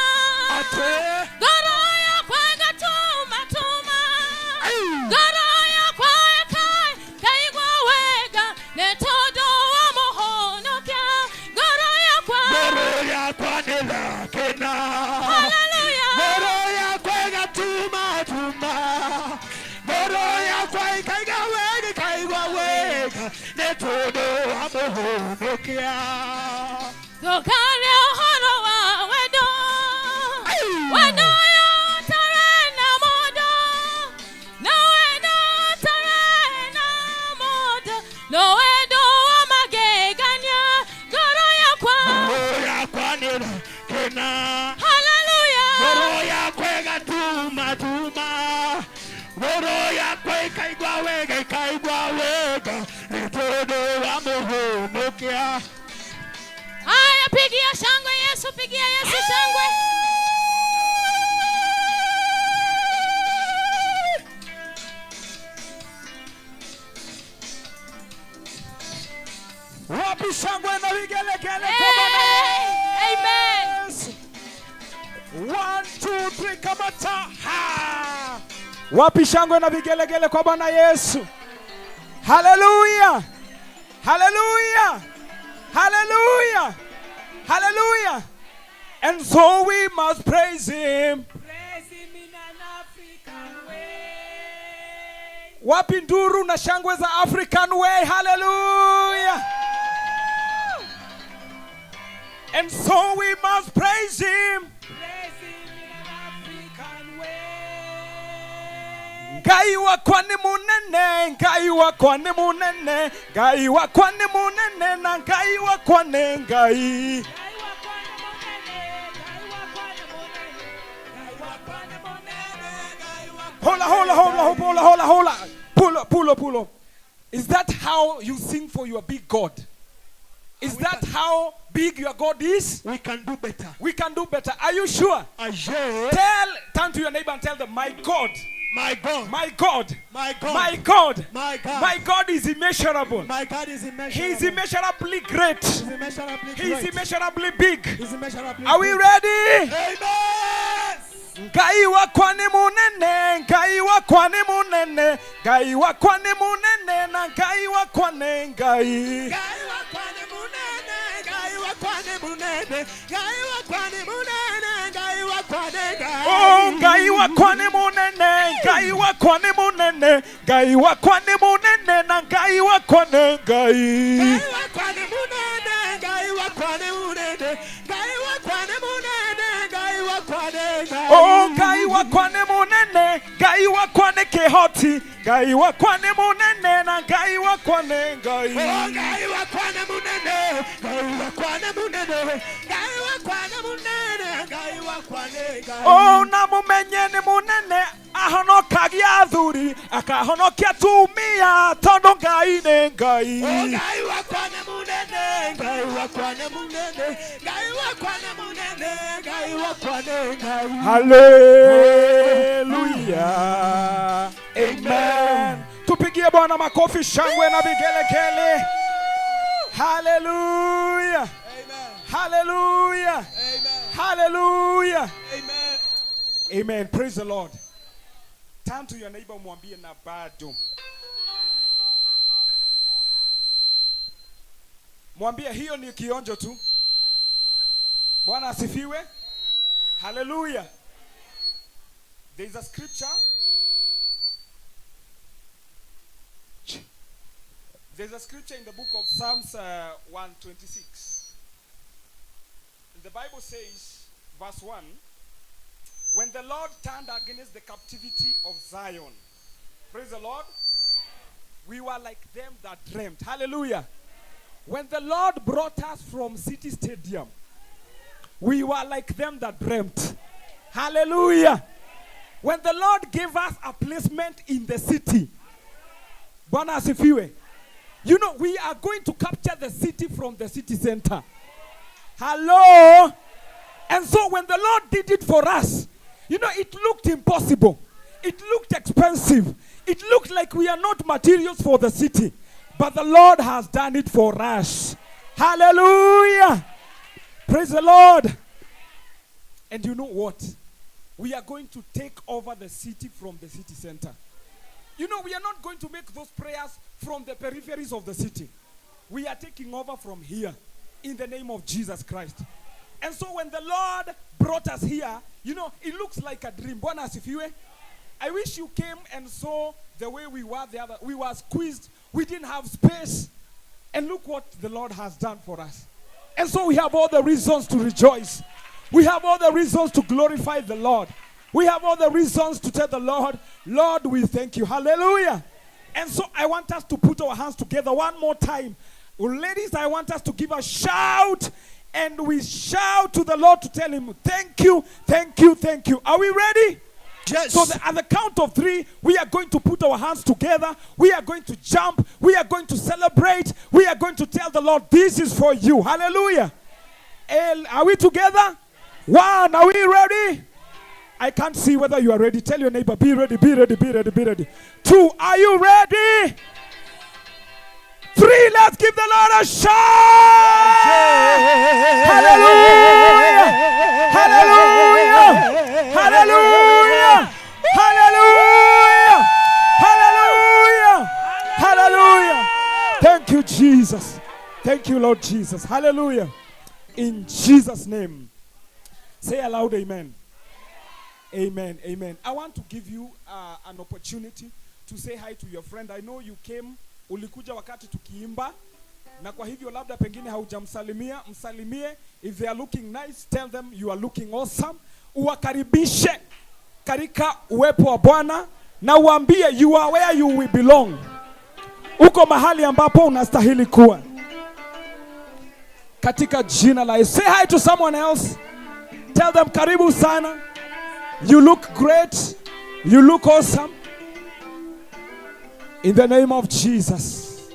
Ate. Ngoro yakwa ĩgatumatuma. Ai. Ngoro yakwa ĩkaigua wega nĩ tondũ wa mũhonokia. Ngoro yakwa. Ngoro yakwa nĩrakena. Haleluya. Ngoro yakwa ĩgatumatuma. Ngoro yakwa ĩkaigua wega, ĩkaigua wega nĩ tondũ wa mũhonokia. Thũkaria ũhoro wa wendo. Ai. Wendo ũyũ ũtarĩ na mũndũ, no wendo ũtarĩ na mũndũ, no wendo wa magegania, ngoro yakwa. Ngoro yakwa nĩrakena. Haleluya. Ngoro yakwa ĩgatumatuma. Ngoro yakwa ĩkaigua wega, ĩkaigua wega nĩ tondũ wa mũhonokia. Haya, pigia shangwe Yesu, pigia Yesu shangwe. Wapi shangwe na vigelegele kwa Bwana Hey, amen. Yesu? One, two, three, kamata. Ha! Wapi shangwe na vigelegele kwa Bwana Yesu? Haleluya! Haleluya! Haleluya! Haleluya! And so we must praise him. Praise him in an African way. Wapi nduru na shangwe za African way? Hallelujah! And so we must praise him. Praise him in an African way. Ngai wakwa ni munene, Ngai wakwa ni munene, Ngai wakwa ni munene na Ngai wakwa ni Ngai. Ngai wakwa ni munene, Ngai wakwa ni munene, Ngai wakwa ni munene, Ngai wakwa. Hola, hola, hola, hola, hola, hola. Pull up, pull up, pull up. Is that how you sing for your big God? Is that how big your God is? We can do better. We can do better. Are you sure? Aye. Tell, turn to your neighbor and tell them, my God, My God. my God, My God. my God, My God. my God is immeasurable. My God is immeasurable. He is immeasurably great. He's immeasurably He is great. immeasurably big. He's immeasurably Are we great. ready? Amen. Ngai wakwa nĩ mũnene, Ngai wakwa nĩ mũnene, Ngai wakwa nĩ mũnene na Ngai wakwa nĩ Ngai. Ngai wakwa nĩ mũnene, Ngai wakwa nĩ mũnene, Ngai wakwa nĩ mũnene, Ngai wakwa nĩ Ngai. Oh, Ngai wakwa nĩ mũnene, Ngai wakwa nĩ mũnene, Ngai wakwa nĩ mũnene na Ngai wakwa nĩ Ngai. Ngai wakwa nĩ mũnene, Ngai wakwa nĩ mũnene, Ngai wakwa nĩ mũnene, Ngai wakwa nĩ Ngai. Oh, Ngai wakwa nĩ mũnene, Ngai wakwa nĩ kĩhoti, Ngai wakwa nĩ mũnene na Ngai wakwa nĩ Ngai. Oh, Ngai wakwa nĩ mũnene, Ngai wakwa nĩ mũnene, Ngai wakwa nĩ mũnene, Ngai wakwa nĩ Ngai. Oh, na mumenye nĩ mũnene ahonokagia athuri akahonokia atumia tondũ Ngai nĩ Ngai. Oh, Ngai wakwa nĩ mũnene, Ngai wakwa nĩ mũnene, Ngai wakwa nĩ mũnene, Ngai wakwa nĩ Ngai. Haleluya. Amen. Tupigie Bwana makofi, shangwe na vigelegele. Haleluya. Haleluya. Haleluya. Amen. Amen. Praise the Lord. Turn to your neighbor mwambie na bado. Mwambie hiyo ni kionjo tu. Bwana asifiwe. Hallelujah. There is a scripture. There's a scripture in the book of Psalms 126. And the Bible says, verse 1, when the Lord turned against the captivity of Zion, praise the Lord, we were like them that dreamt. Hallelujah. When the Lord brought us from City Stadium, we were like them that dreamt. Hallelujah. When the Lord gave us a placement in the city, Bwana asifiwe. You know, we are going to capture the city from the city center. Hello? And so when the Lord did it for us, you know, it looked impossible. It looked expensive. It looked like we are not materials for the city. But the Lord has done it for us. Hallelujah. Praise the Lord. And you know what? We are going to take over the city from the city center. You know, we are not going to make those prayers from the peripheries of the city. We are taking over from here in the name of Jesus Christ. And so when the Lord brought us here, you know, it looks like a dream. Bwana asifiwe. I wish you came and saw the way we were the other. We were squeezed. We didn't have space. And look what the Lord has done for us. And so we have all the reasons to rejoice. We have all the reasons to glorify the Lord. We have all the reasons to tell the Lord, Lord, we thank you. Hallelujah. And so I want us to put our hands together one more time. Ladies, I want us to give a shout. And we shout to the Lord to tell him, thank you, thank you, thank you. Are we ready? Yes. So at the count of 3, we are going to put our hands together. We are going to jump. We are going to celebrate. We are going to tell the Lord, this is for you. Hallelujah. Are we together? 1, are we ready? I can't see whether you are ready. Tell your neighbor, be ready, be ready, be ready, be ready. 2, are you ready? 3, let's give the Lord a shout. Hallelujah. Hallelujah. Hallelujah. Hallelujah. Hallelujah. Hallelujah. Thank you, Jesus. Thank you, Lord Jesus. Hallelujah. In Jesus' name. Say aloud, amen. Amen, amen. I want to give you an opportunity to say hi to your friend. I know you came, ulikuja wakati tukiimba, na kwa hivyo labda pengine haujamsalimia, msalimie. If they are looking nice, tell them you are looking awesome. Uwakaribishe katika uwepo wa Bwana na uambie you are where you will belong. Uko mahali ambapo unastahili kuwa. Katika jina la Yesu. Say hi to someone else. Tell them karibu sana. You look great. You look awesome. In the name of Jesus.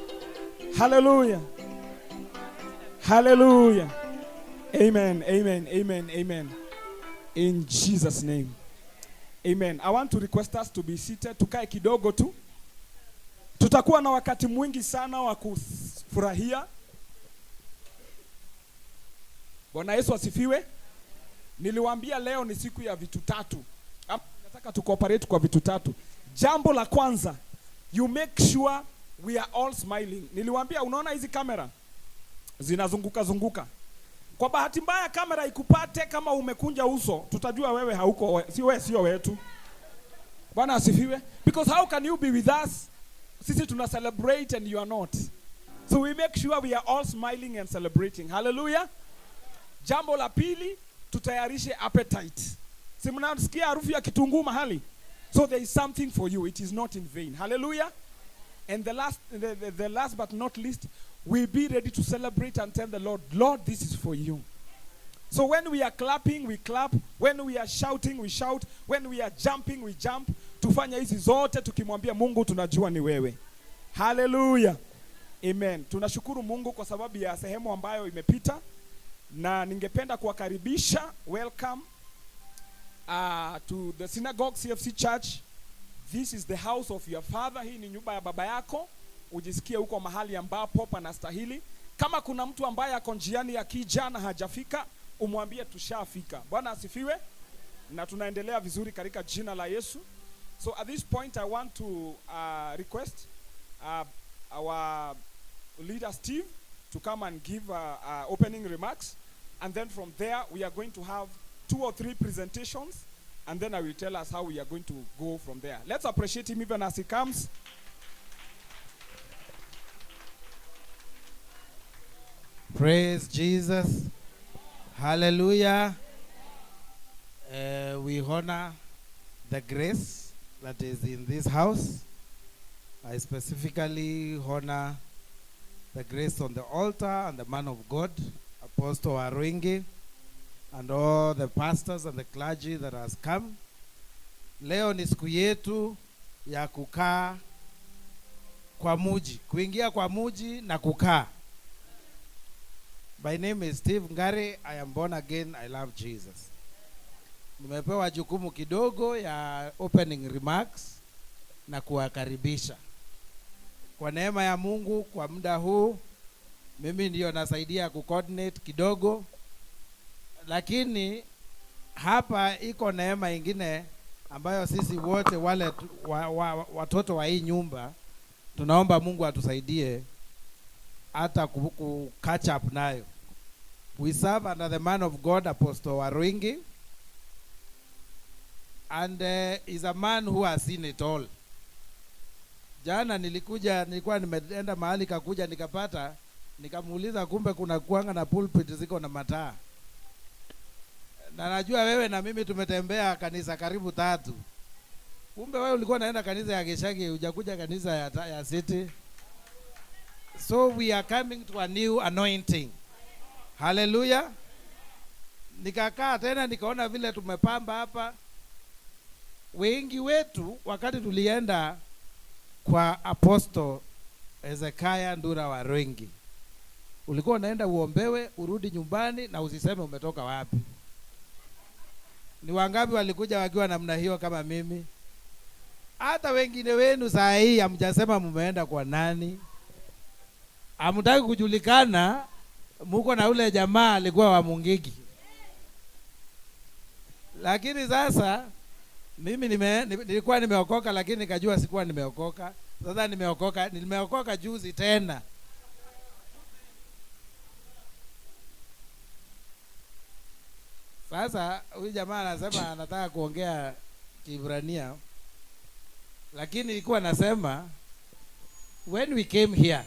Hallelujah. Hallelujah. Amen. Amen. Amen. Amen. In Jesus' name. Amen. I want to request us to be seated. Tukae kidogo tu. Tutakuwa na wakati mwingi sana wa kufurahia. Bwana Yesu asifiwe. Niliwaambia leo ni siku ya vitu tatu. Nataka tucooperate kwa vitu tatu. Jambo la kwanza, you make sure we are all smiling. Niliwaambia, unaona hizi kamera zinazunguka zunguka. Kwa bahati mbaya kamera ikupate kama umekunja uso, tutajua wewe hauko, si wewe sio wetu. Bwana asifiwe. Because how can you be with us? Sisi tuna celebrate and you are not. So we make sure we are all smiling and celebrating. Hallelujah. Jambo la pili, tutayarishe appetite. Si mnasikia harufu ya kitunguu mahali? So there is something for you. It is not in vain. Hallelujah. And the last but not least, we be ready to celebrate and tell the Lord, Lord, this is for you. So when we are clapping, we clap. When we are shouting, we shout. When we are jumping, we jump. Tufanye hizi zote tukimwambia Mungu tunajua ni wewe. Hallelujah. Amen. Tunashukuru Mungu kwa sababu ya sehemu ambayo imepita, na ningependa kuwakaribisha, welcome to the Synagogue CFC Church. This is the house of your father. Hii ni nyumba ya baba yako. Ujisikie huko mahali ambapo panastahili. Kama kuna mtu ambaye ako njiani akija na hajafika, umwambie tushafika. Bwana asifiwe. Na tunaendelea vizuri katika jina la Yesu. So at this point I want to request our leader Steve to come and give opening remarks, and then from there we are going to have 2 or 3 presentations, and then I will tell us how we are going to go from there. Let's appreciate him even as he comes. Praise Jesus. Hallelujah. We honor the grace that is in this house. I specifically honor the grace on the altar and the man of God, Apostle Waruinge, and all the pastors and the clergy that has come. Leo ni siku yetu ya kukaa kwa muji, kuingia kwa muji na kukaa. My name is Steve Ngare. I am born again. I love Jesus. Nimepewa jukumu kidogo ya opening remarks na kuwakaribisha. Kwa neema ya Mungu, kwa muda huu mimi ndio nasaidia kucoordinate kidogo, lakini hapa iko neema ingine ambayo sisi wote wale watoto wa hii nyumba tunaomba Mungu atusaidie hata ku catch up nayo. We serve under the man of God, Apostle Waruinge, and is a man who has seen it all. Jana nilikuwa nimeenda mahali kakuja nikapata, nikamuuliza kumbe kuna kuanga na pulpit ziko na mataa. Na najua wewe na mimi tumetembea kanisa karibu 3. Kumbe wewe ulikuwa unaenda kanisa ya Geshagi, hujakuja kanisa ya City. So we are coming to a new anointing. Hallelujah. Nikakaa tena nikaona vile tumepamba hapa. Wengi wetu wakati tulienda kwa Apostle Hezekiah Ndura Waruinge, ulikuwa unaenda uombewe, urudi nyumbani na usiseme umetoka wapi. Ni wangapi walikuja wakiwa namna hiyo kama mimi? Hata wengine wenu saa hii hamjasema mumeenda kwa nani. Hamtaki kujulikana, muko na ule jamaa alikuwa wa Mungiki. Lakini sasa mimi nilikuwa nimeokoka, lakini nikajua sikuwa nimeokoka. Sasa nimeokoka juzi tena. Sasa huyu jamaa anasema anataka kuongea Kiebrania, lakini nilikuwa nasema when we came here,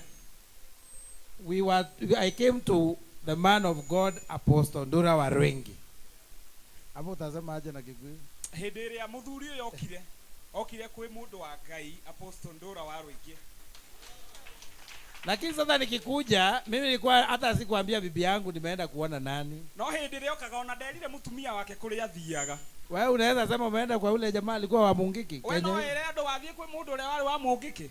I came to the man of God, Apostle Ndura Waruinge. Hapo utasema aje na Kikuyu? Hĩndĩ ĩrĩa mũthuri ũyũ okire kwĩ mũndũ wa Ngai, Apostle Ndura Waruinge. Lakini sasa nikikuja, mimi nilikuwa hata sikuambia bibi yangu nimeenda kuona nani. No hĩndĩ ĩrĩa okaga ona nderire mũtumia wake kũrĩa athiaga. Wewe unaweza sema umeenda kwa ule jamaa alikuwa wa Mungiki, We no Kenya. ĩre andũ wathiĩ kwĩ mũndũ ũrĩa warĩ wa Mungiki.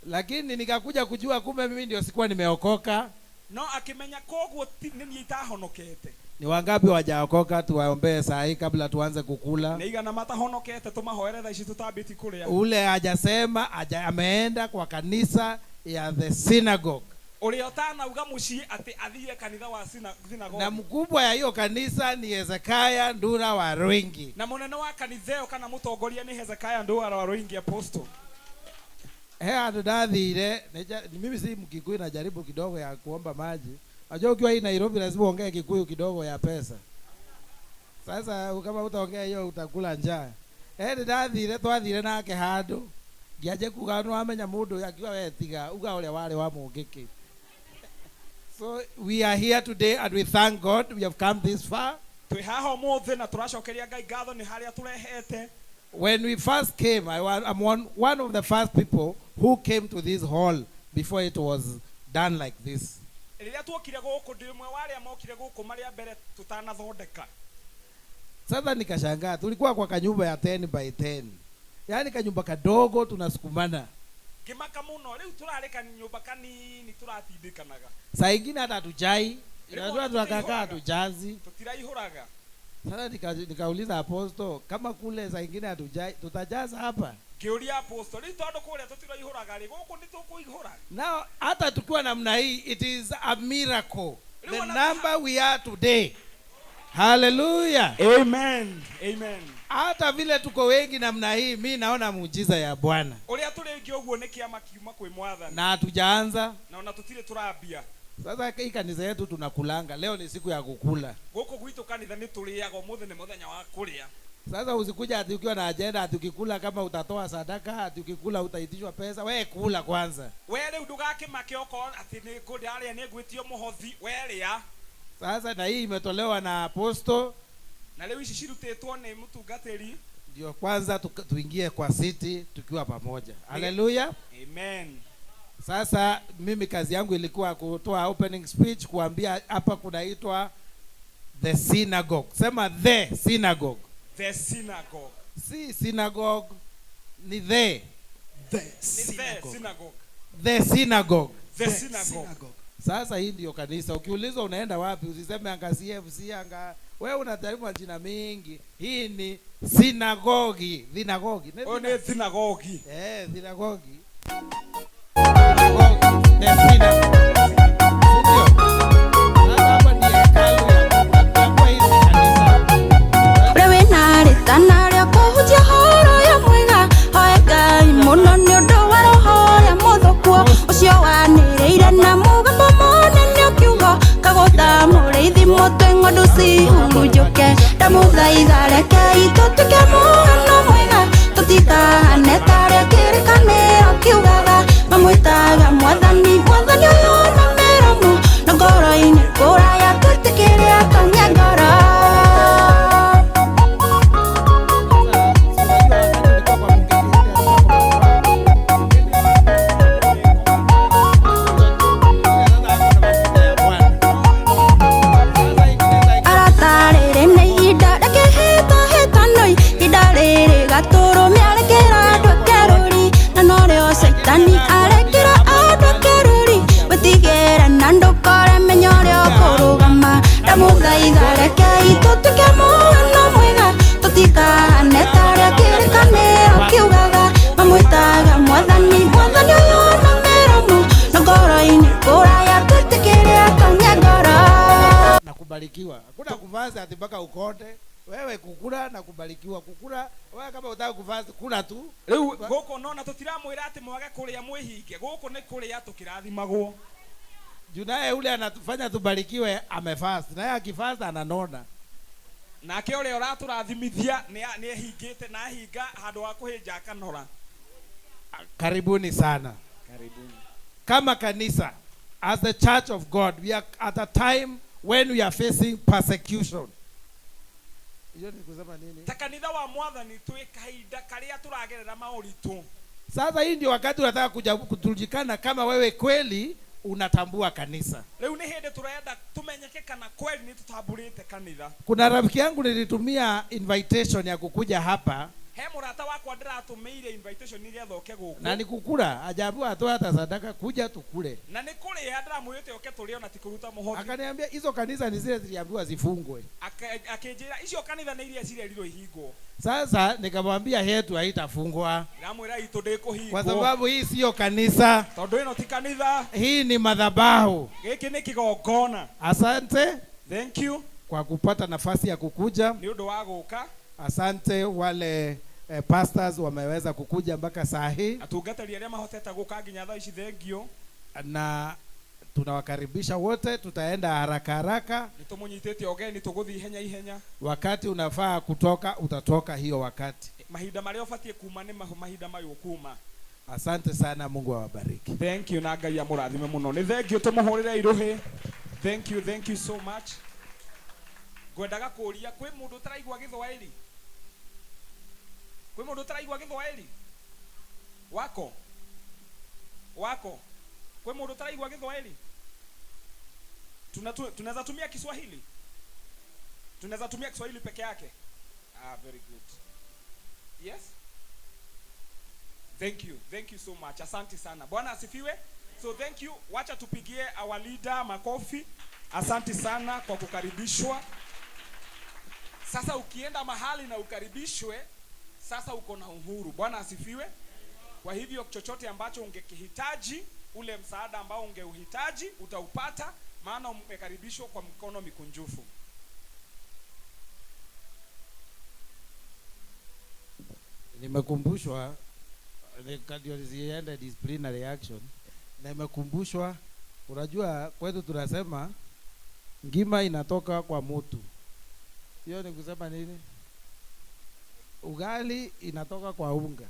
Lakini nikakuja kujua kumbe mimi ndio sikuwa nimeokoka. No akimenya koguo nĩ niĩ itahonokete. Ni wangapi wajaokoka tuwaombee saa hii kabla tuanze kukula? Nĩ igana matahonokete tumahoere thaa ici tutambĩtie kũrĩa. Ule hajasema, ameenda kwa kanisa ya the synagogue. Ũrĩa ũtanauga mũciĩ atĩ athiĩ kanitha wa Na synagogue. mkubwa ya hiyo kanisa ni Hezekiah Ndura wa Rwingi. Na mũnene wa kanitha ĩyo kana mũtongoria nĩ Hezekiah Ndura wa Rwingi apostle. He handu ndathire, mimi si Mkikuyu, najaribu kidogo ya kuomba maji. Unajua ukiwa hii Nairobi lazima uongee Kikuyu kidogo ya pesa. Sasa kama utaongea hiyo utakula njaa. Ndathire, twathire nake handu. Ngianjia kuga no amenya mundu akiwa we tiga uga uria wari wa mungiki. So we are here today and we thank God we have come this far. Twĩ haha ũmũthĩ na tũracokeria Ngai ngatho nĩ harĩa tũrehete. When we first came, I'm one of the first people who came to this hall before it was done like this. Rĩrĩa tuokire gũkũ ndĩ ũmwe wa arĩa mokire gũkũ marĩa mbere tũtanathondeka. Sasa nikashangaa, tulikuwa kwa kanyumba ya 10 by 10. Yaani kanyumba kadogo tunasukumana. Ngĩmaka mũno, rĩu tũrarĩ kanyũmba kanini tũratindĩkanaga. Saa ingine hata hatujai, Rĩmwe unajua tunakaa tũtiraihũraga. hatujazi. Tũtiraihũraga. Sasa nikauliza apostle, kama kule saa ingine hatujai, tutajaza hapa? Ngĩũria apostle, rĩu tondũ kũrĩa tũtiraihũraga rĩ, gũkũ nĩ tũkũihũra? Now, hata tukiwa namna hii, it is a miracle. Rĩu The ona number we are today. Hallelujah. Amen. Amen. Hata vile tuko wengi namna hii, mi naona muujiza ya Bwana. Ũrĩa tũrĩ aingĩ ũguo nĩ kĩama kiuma kwĩ Mwathani. Na hatujaanza. Na ona tũtirĩ tũrambia. Sasa hii kanisa yetu tunakulanga. Leo ni siku ya kukula. Gũkũ gwitũ kanitha nĩ tũrĩaga, ũmũthĩ nĩ mũthenya wa kũrĩa. Sasa usikuja ati ukiwa na agenda ati ukikula kama utatoa sadaka, ati ukikula utaitishwa pesa. We kula kwanza. We rĩu ndũgakĩmake okorwo atĩ nĩ ngũrĩa nĩ ngwĩtio mũhothi, we rĩa. Sasa na hii imetolewa na apostle. Na rĩu ici cirutĩtwo nĩ mũtungatĩri. Ndio kwanza tuingie kwa city tukiwa pamoja. Hallelujah. Amen. Sasa mimi kazi yangu ilikuwa kutoa opening speech, kuambia hapa kunaitwa the synagogue. Sema the synagogue. The synagogue. Si synagogue, ni the. The Ni the synagogue. synagogue. The synagogue. The The synagogue. synagogue. Sasa hii ndio kanisa. Ukiulizwa unaenda wapi, usiseme anga CFC, anga wewe unajaribu majina mingi. Hii ni synagogue, synagogue. Ni Ũyũ nĩ synagogue. Synagogue. The synagogue. Ndio. Sasa hapa ni hekalu ya Mungu. Hapa hii ni kanisa. Ũrĩa wĩna rĩtana rĩa kũhunjia ũhoro ũyũ mwega, hoe Ngai mũno nĩ ũndũ wa roho ũrĩa mũthũku ũcio wanĩrĩire na mũgambo mũnene ũkiuga, kagũtha mũrĩithi mũtwe ng'ondu cihurunjũke. Ndamũthaitha rekei tũtuĩke mũhano mwega, tũtikahane ta arĩa kĩrĩkanĩro kiugaga, mamwĩtaga Mwathani, Mwathani ũyũ na mĩromo, na ngoro-inĩ kũraya twĩtĩkĩre atonye ngoro. Arata rĩrĩ nĩ ihinda rĩa kĩhĩtahĩtano, ihinda rĩrĩ gatũrũme arekĩra andũ ake rũri, na norĩo caitani arekĩra andũ ake rũri. Wĩtigĩre na ndũkore menya ũrĩa ũkũrũgama. Ndamũthaitha rekei tũtuĩke mũhano mwega, tũtikahane ta arĩa kĩrĩkanĩro kiugaga, mamwĩtaga Mwathani, Mwathani ũyũ na mĩromo, na ngoro-inĩ kũraya twĩtĩkĩre atonye ngoro. Na kubarikiwa. Hakuna kuvaa ati mpaka ukonde. Wewe kukula na kubarikiwa. Kukula, wewe kama unataka kuvaa kula tu. Rĩu gũkũ nona tũtiramwĩra atĩ mwage kũrĩa mwĩhinge. Gũkũ nĩ kũrĩa tũkĩrathimagwo. Juu naye ule anatufanya tubarikiwe amefast. Naye akifast ananona. Nake ũrĩa ũratũrathimithia nĩ ehingĩte na ahinga handũ ha kũhĩnja akanora. Karibuni sana. Karibuni. Kama kanisa, as the church of God, we are at a time when we are facing persecution. Hiyo ni kusema nini? Ta kanitha wa Mwathani twĩ kahinda karĩa tũragerera maũritũ. Sasa hii ndio wakati unataka kuja kujulikana kama wewe kweli unatambua kanisa. Rĩu nĩ hĩndĩ tũrenda tumenyeke kana kweli nĩ tũtambũrĩte kanitha. Kuna rafiki yangu nilitumia invitation ya kukuja hapa. He mũrata wakwa ndĩratũmĩire invitation nĩgetha oke gũkũ. Na ni kukula, hajaambiwa atoe hata sadaka, kuja tukule. Na nĩ kũrĩa ndĩramwĩrĩte oke tũrĩe ona ti kũruta mũhothi. Akaniambia hizo kanisa ni zile ziliambiwa zifungwe. Akĩnjĩra icio kanitha nĩ iria cirerirwo ihingwo. Sasa nikamwambia yetu haitafungwa. Ndĩramwĩra itũ ndĩkũhingwo. Kwa sababu hii sio kanisa. Tondũ ĩno ti kanitha. Hii ni madhabahu. Gĩkĩ nĩ kĩgongona. Asante. Thank you. Kwa kupata nafasi ya kukuja. Nĩ ũndũ wa gũka. Asante wale pastors wameweza kukuja mpaka saa hii. Atungatĩri arĩa mahotete gũka nginya thaa ici, thank you. Na tunawakaribisha wote, tutaenda haraka haraka. Nĩ tũmũnyitĩte ũgeni, tũgũthiĩ ihenya ihenya. Wakati unafaa kutoka utatoka hiyo wakati. Mahinda marĩa ũbatiĩ kuma nĩ mahinda mayo kuma. Asante sana, Mungu awabariki. Thank you, na Ngai amũrathime mũno. Nĩ thank you, tũmũhũrĩre irũhĩ. Thank you, thank you so much. Ngwendaga kũũria kwĩ mũndũ ũtaraigua Gĩthwaĩri? Kwĩ mũndũ ũtaraigua Gĩthwaĩri? Wako? Wako? Kwĩ mũndũ ũtaraigua Gĩthwaĩri? Tunaweza tumia Kiswahili? Tunaweza tumia Kiswahili peke yake? Ah, very good. Yes? Thank you. Thank you so much. Asante sana. Bwana asifiwe. So thank you. Wacha tupigie our leader makofi. Asante sana kwa kukaribishwa. Sasa ukienda mahali na ukaribishwe, sasa uko na uhuru. Bwana asifiwe. Kwa hivyo chochote ambacho ungekihitaji, ule msaada ambao ungeuhitaji, utaupata, maana umekaribishwa kwa mkono mikunjufu. Nimekumbushwa ndio ziende disciplinary action. Nimekumbushwa, unajua kwetu tunasema ngima inatoka kwa mutu. Hiyo ni kusema nini? Ugali inatoka kwa unga.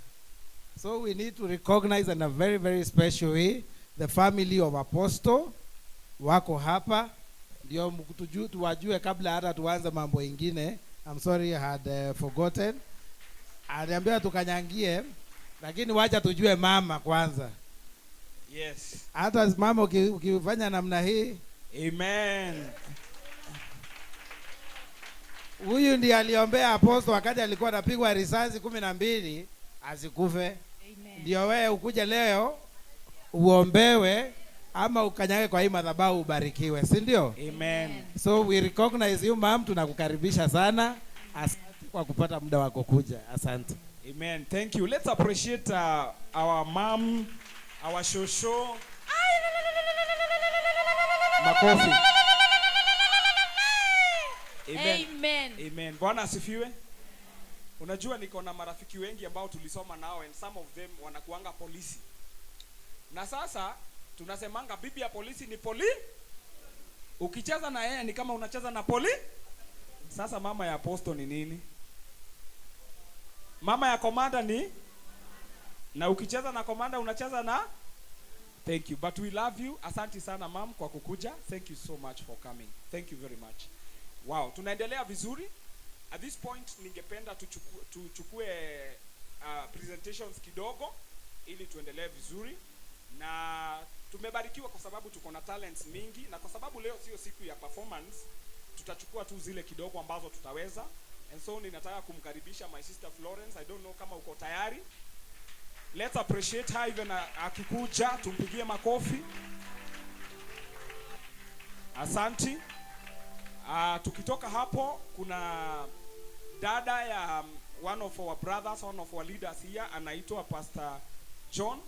So we need to recognize in a very, very special way the family of Apostle wako hapa, ndio tuwajue kabla hata tuanze mambo ingine. I'm sorry I had forgotten. Aliambia tukanyangie, lakini wacha tujue mama kwanza. Yes. Hata mama ukifanya namna hii. Amen. Huyu ndiye aliombea Apostle wakati alikuwa anapigwa risasi 12 asikufe. Ndio wewe ukuje leo uombewe ama ukanyage kwa hii madhabahu ubarikiwe, si ndio? Amen. So we recognize you ma'am, tunakukaribisha sana. Asante kwa kupata muda wako kuja. Asante. Amen. Thank you. Let's appreciate our mom, our shosho. Makofi. Amen. Amen. Amen. Bwana asifiwe. Unajua niko na marafiki wengi ambao tulisoma nao and some of them wanakuanga polisi. Na sasa tunasemanga bibi ya polisi ni poli. Ukicheza na yeye ni kama unacheza na poli. Sasa mama ya apostle ni nini? Mama ya komanda ni? Na ukicheza na komanda unacheza na? Thank you. But we love you. Asante sana mom kwa kukuja. Thank you so much for coming. Thank you very much. Wow, tunaendelea vizuri. At this point ningependa tuchukue presentations kidogo ili tuendelee vizuri. Na tumebarikiwa kwa sababu tuko na talents mingi, na kwa sababu leo sio siku ya performance, tutachukua tu zile kidogo ambazo tutaweza. And so ninataka kumkaribisha my sister Florence. I don't know kama uko tayari. Let's appreciate her even akikuja, tumpigie makofi. Asanti. Tukitoka hapo kuna dada ya one of our brothers, one of our leaders here, anaitwa Pastor John.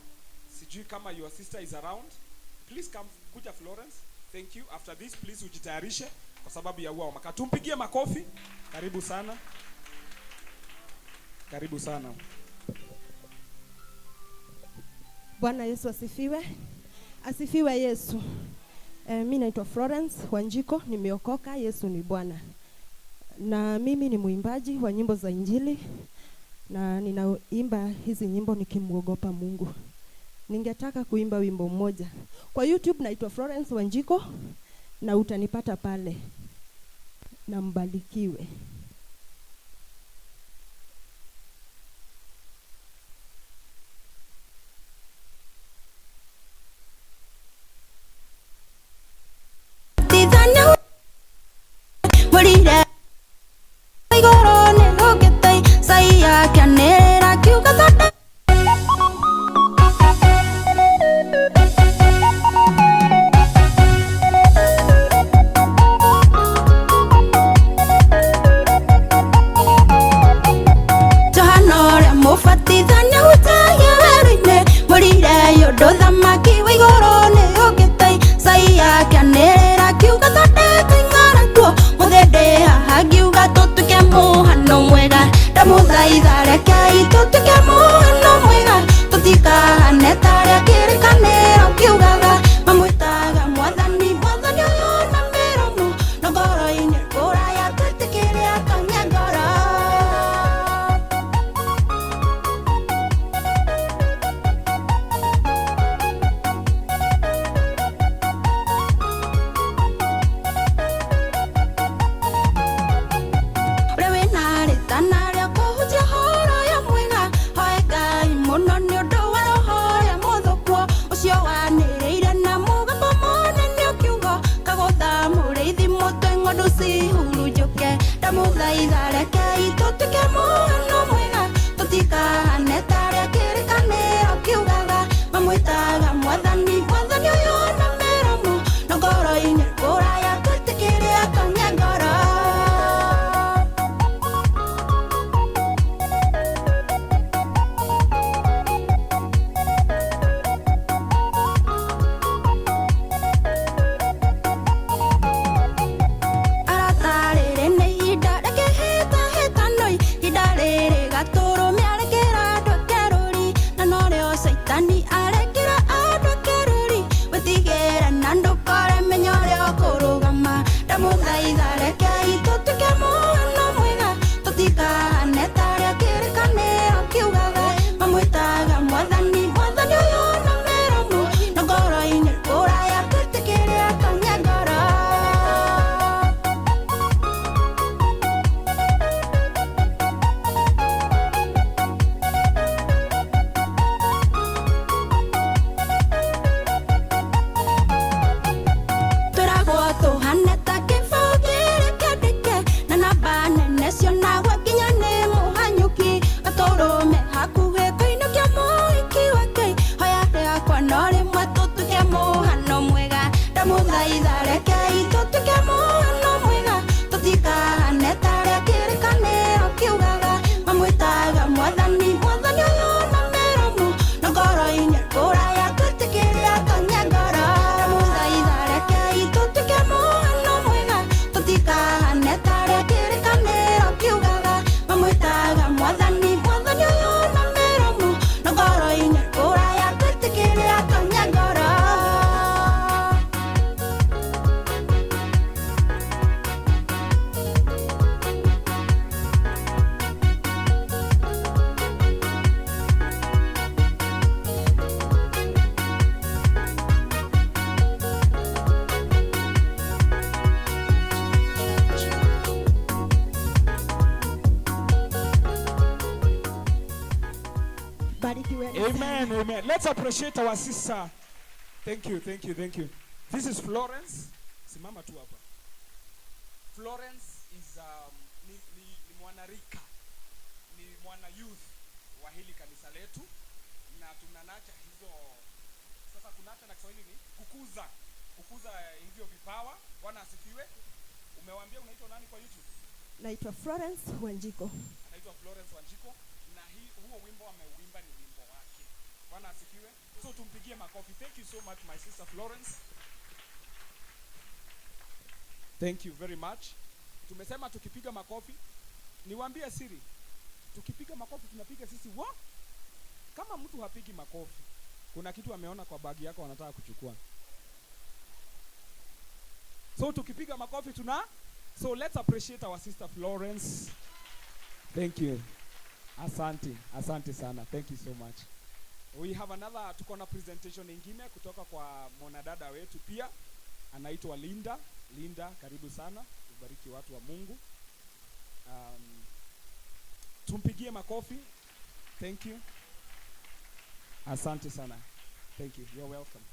Sijui kama your sister is around. Please come, kuja Florence. Thank you. After this please ujitayarishe kwa sababu ya uwa maka. Tumpigie makofi. Karibu sana. Karibu sana. Bwana Yesu asifiwe. Asifiwe Yesu. Mimi naitwa Florence Wanjiko, nimeokoka, Yesu ni Bwana. Na mimi ni mwimbaji wa nyimbo za Injili na ninaimba hizi nyimbo nikimuogopa Mungu. Ningetaka kuimba wimbo mmoja. Kwa YouTube naitwa Florence Wanjiko na utanipata pale. Na mbarikiwe. Igoro nĩ rũkĩte cai yake nĩ Barikiweni sana. Amen, amen. Let's appreciate our sister. Thank you, thank you, thank you. This is Florence. Simama tu hapa. Florence is ni mwanarika, ni mwana youth wa hili kanisa letu, na tunanacha hizo sasa. Kunacha na Kiswahili ni kukuza, kukuza hivyo vipawa. Bwana asifiwe. Umewaambia unaitwa nani kwa YouTube? Naitwa Florence Wanjiko. Anaitwa Florence Wanjiko, na hii huo wimbo ameuimba ni wimbo wake. Bwana asifiwe. So tumpigie makofi. Thank you so much, my sister Florence. Thank you very much. Tumesema tukipiga makofi, niwaambie siri. Tukipiga makofi tunapiga sisi wa. Kama mtu hapigi makofi, kuna kitu ameona kwa bagi yako anataka kuchukua. So tukipiga makofi tuna. So let's appreciate our sister Florence. Thank you. Asante, asante sana. Thank you so much. We have another, tuko na presentation ingine kutoka kwa mwanadada wetu pia, anaitwa Linda. Linda, karibu sana. Ubariki watu wa Mungu. Tumpigie makofi. Thank you. Asante sana. Thank you. You're welcome.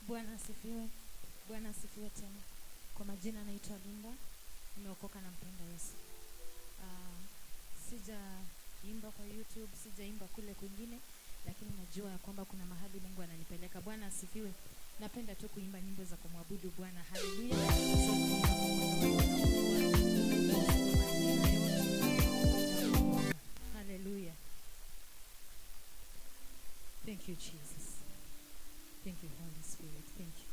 Bwana asifiwe. Bwana asifiwe tena. Kwa majina naitwa Linda, nimeokoka na mpenda Yesu. Sijaimba kwa YouTube, sijaimba kule kwingine, lakini najua ya kwamba kuna mahali Mungu ananipeleka. Bwana asifiwe. Napenda tu kuimba nyimbo za kumwabudu Bwana. Haleluya. So, haleluya. Thank you, Jesus. Thank you, Holy Spirit. Thank you.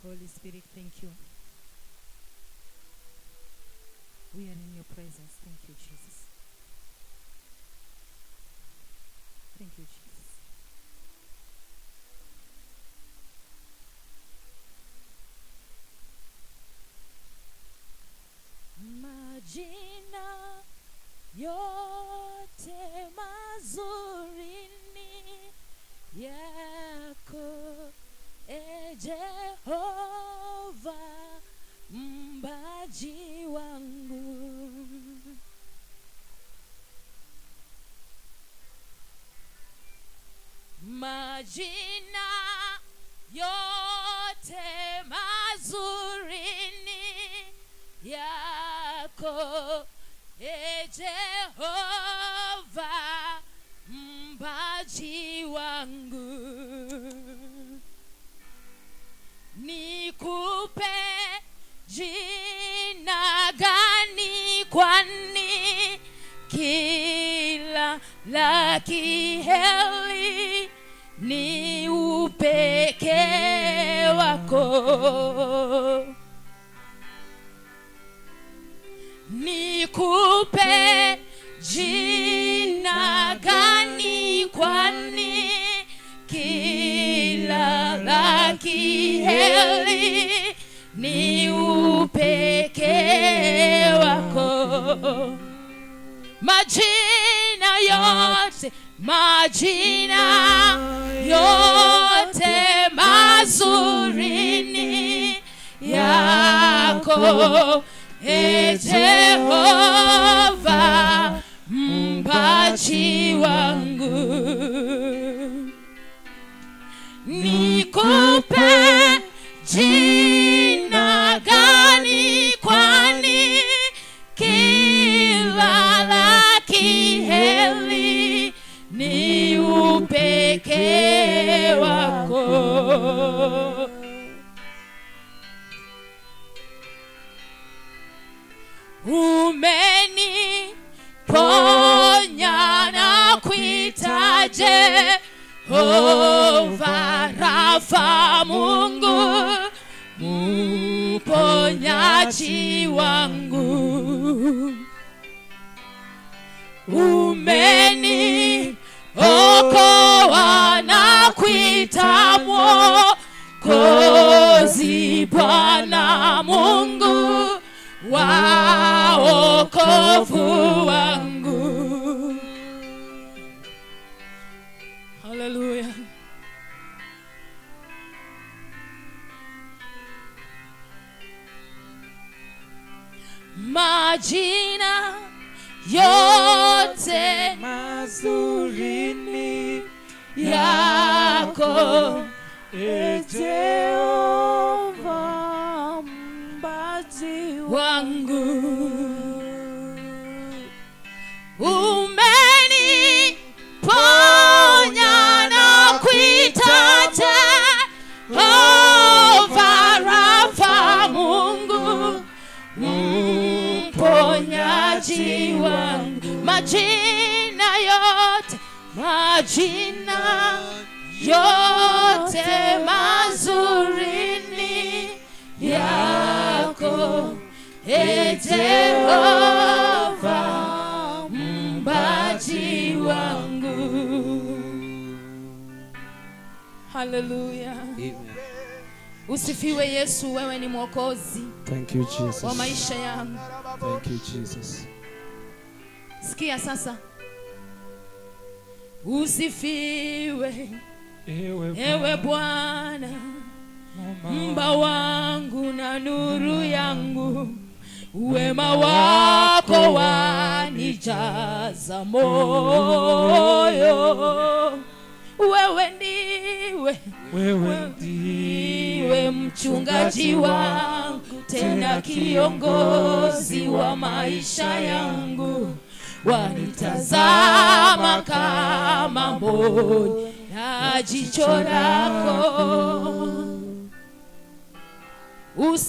Holy Spirit, thank you. We are in your presence. Thank you, Jesus. Thank you, Jesus. Majina yote mazuri ni yako, e Jehova mbaji wangu. Majina yote mazuri ni yako, e Jehova mbaji wangu. Nikupe jina gani, kwani kila la kiheri ni upekee wako. Nikupe jina gani, kwani kila la kiheri ni upekee wako. Majina yote, majina yote mazuri ni yako, e Jehova mpaji wangu. Nikupe jina gani, kwani kila la kiheri ni upekee wako. Umeniponya na kuita Jehova Rafa, Mungu mponyaji wangu. Umeniokoa na kuita Mwokozi, Bwana Mungu wa wokovu wangu. Hallelujah. Majina yote mazuri ni yako, E Jehova mbaji wangu. Umeniponya na kuitaja Jehova Rafa, Mungu mponyaji wangu. Majina yote, majina yote mazuri ni yako, E Jehova mbaji wangu. Haleluya. Usifiwe Yesu, wewe ni Mwokozi Thank you, Jesus. wa maisha yangu. Thank you, Jesus. Sikia sasa. Usifiwe Ewe ewe Bwana, mba wangu na nuru yangu, wema wako wanijaza moyo. Wewe ndiwe, wewe ndiwe mchungaji wangu, tena kiongozi wa maisha yangu, wanitazama kama mboni na jicho lako.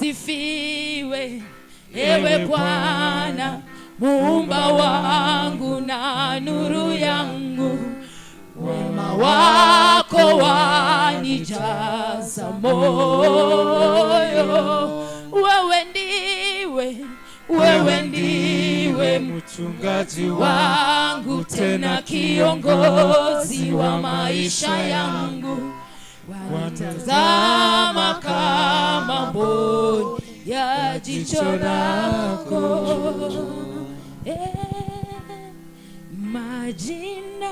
Usifiwe ewe Bwana, muumba wangu na nuru yangu, wema wako wanijaza moyo. Wewe ndiwe, wewe ndiwe mchungaji wangu, tena kiongozi wa maisha yangu, wanitazama kama mboni ya jicho lako. Majina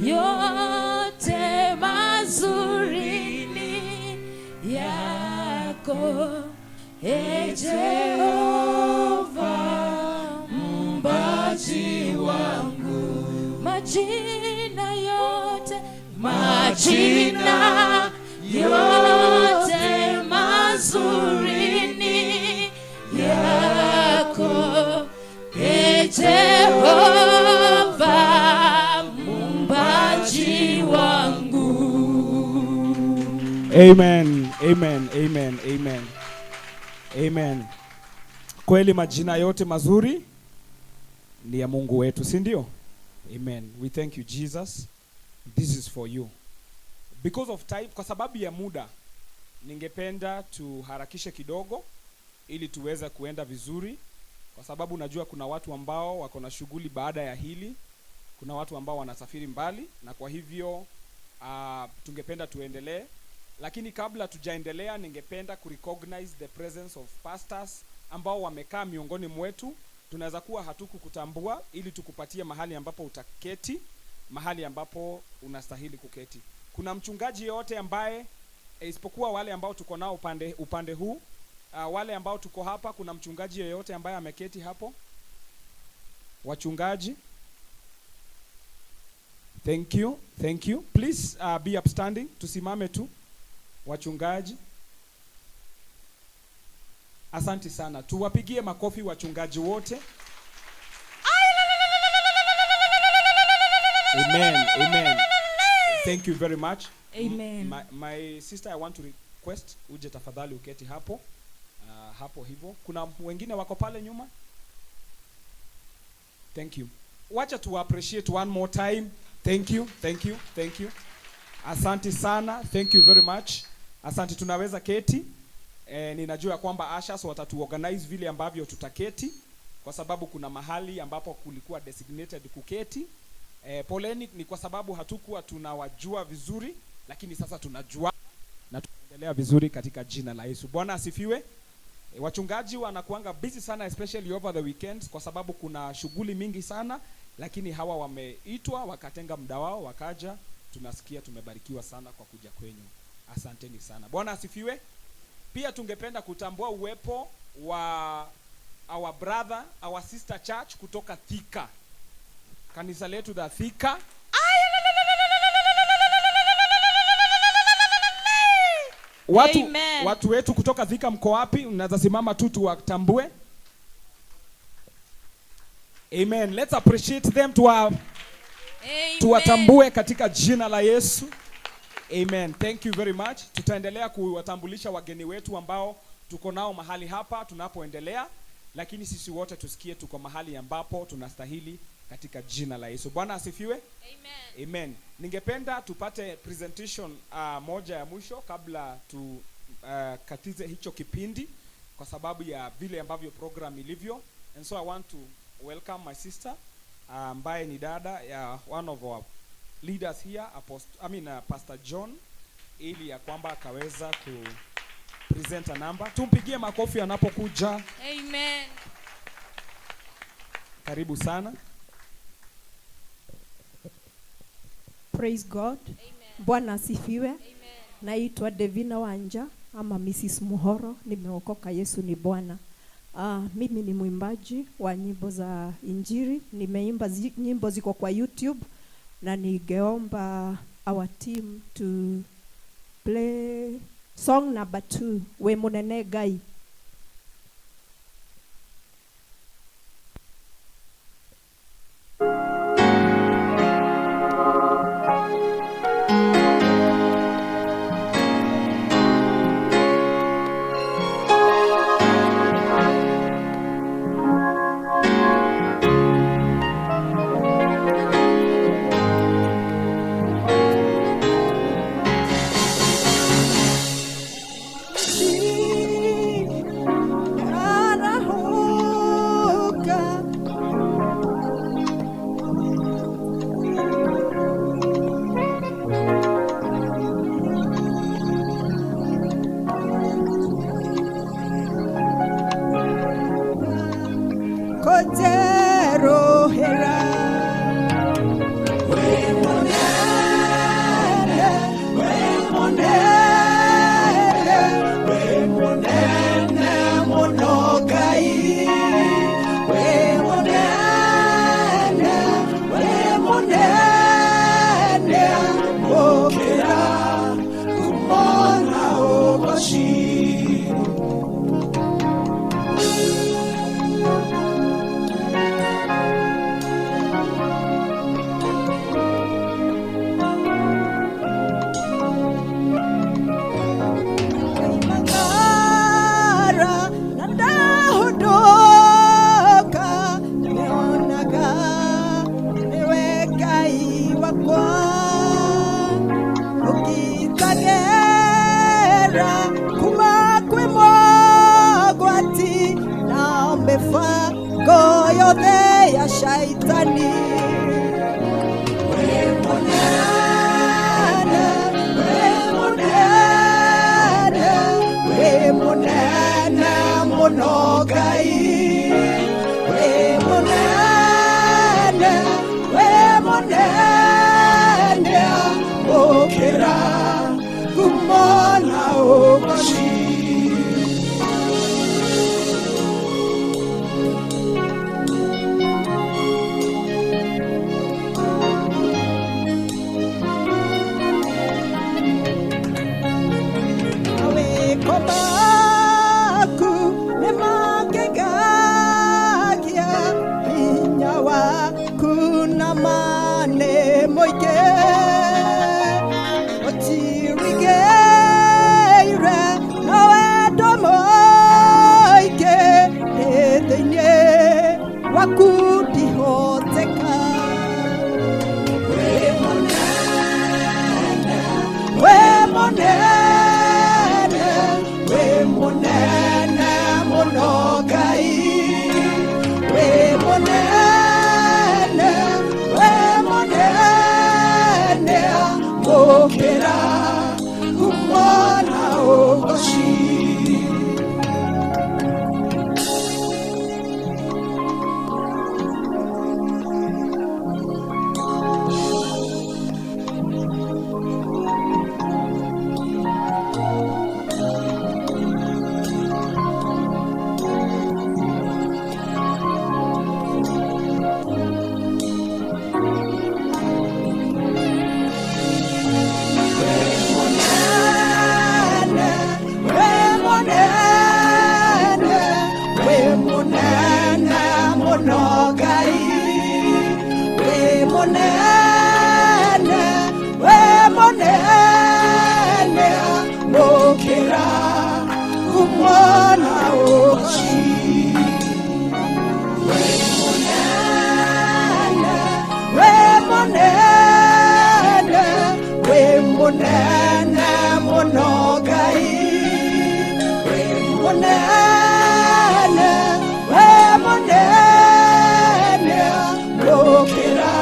yote mazuri ni yako, E Jehova mbaji wangu. Majina yote, majina yote mazuri ni yako, E Jehova mbaji wangu. Amen, amen, amen, amen. Amen. Kweli majina yote mazuri ni ya Mungu wetu, si ndio? Amen. We thank you, Jesus. This is for you. Because of time, kwa sababu ya muda, ningependa tuharakishe kidogo ili tuweze kuenda vizuri, kwa sababu najua kuna watu ambao wako na shughuli baada ya hili, kuna watu ambao wanasafiri mbali, na kwa hivyo tungependa tuendelee. Lakini kabla tujaendelea, ningependa kurecognize the presence of pastors ambao wamekaa miongoni mwetu. Tunaweza kuwa hatukukutambua, ili tukupatie mahali ambapo utaketi, mahali ambapo unastahili kuketi. Kuna mchungaji yeyote ambaye isipokuwa wale ambao tuko nao upande huu, wale ambao tuko hapa, kuna mchungaji yeyote ambaye ameketi hapo? Wachungaji? Thank you, thank you. Please be upstanding. Tusimame tu. Wachungaji. Asante sana. Tuwapigie makofi wachungaji wote. Amen, amen. Thank you very much. Amen. My sister, I want to request uje tafadhali uketi hapo. Hapo hivyo. Kuna wengine wako pale nyuma? Thank you. Wacha tu appreciate one more time. Thank you, thank you, thank you. Asante sana. Thank you very much. Asante, tunaweza keti. Ninajua kwamba ushers watatuorganize vile ambavyo tutaketi, kwa sababu kuna mahali ambapo kulikuwa designated kuketi. Poleni ni kwa sababu hatukuwa tunawajua vizuri, lakini sasa tunajua na tunaendelea vizuri katika jina la Yesu. Bwana asifiwe. Wachungaji wanakuanga busy sana, especially over the weekends, kwa sababu kuna shughuli mingi sana, lakini hawa wameitwa wakatenga muda wao wakaja. Tunasikia tumebarikiwa sana kwa kuja kwenyu. Asanteni sana. Bwana asifiwe. Pia tungependa kutambua uwepo wa our brother, our sister church kutoka Thika. Kanisa letu la Thika. Watu wetu kutoka Thika mko wapi? Unaweza simama tu tuwatambue. Amen. Let's appreciate them tuwatambue katika jina la Yesu. Amen. Thank you very much. Tutaendelea kuwatambulisha wageni wetu ambao tuko nao mahali hapa tunapoendelea, lakini sisi wote tusikie tuko mahali ambapo tunastahili katika jina la Yesu. Bwana asifiwe. Amen. Amen. Ningependa tupate presentation moja ya mwisho kabla tukatize hicho kipindi kwa sababu ya vile ambavyo program ilivyo. And so I want to welcome my sister ambaye ni dada ya one of our leaders here, Pastor John, ili ya kwamba akaweza ku present a number. Tumpigie makofi anapokuja. Amen. Karibu sana. Praise God. Amen. Bwana asifiwe. Amen. Naitwa Devina Wanja ama Mrs. Muhoro, nimeokoka, Yesu ni Bwana. Mimi ni mwimbaji wa nyimbo za Injili, nimeimba nyimbo ziko kwa YouTube, na ningeomba our team to play song number 2, We Munene Ngai. Munene, we munene, gukira kumona uchi. We munene, we munene, we munene muno Ngai. We munene, we munene, gukira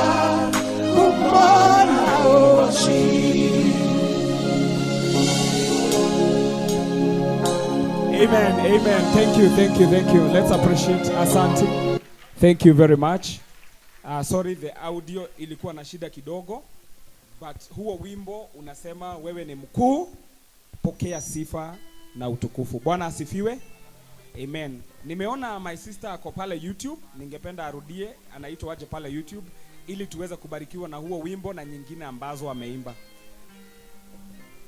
kumona uchi. Amen, amen. Thank you, thank you, thank you. Let's appreciate Asante. Thank you very much. Sorry, the audio ilikuwa na shida kidogo, but huo wimbo unasema wewe ni mkuu, pokea sifa na utukufu. Bwana asifiwe. Amen. Nimeona my sister ako pale YouTube, ningependa arudie, anaitwa aje pale YouTube ili tuweze kubarikiwa na huo wimbo na nyingine ambazo ameimba.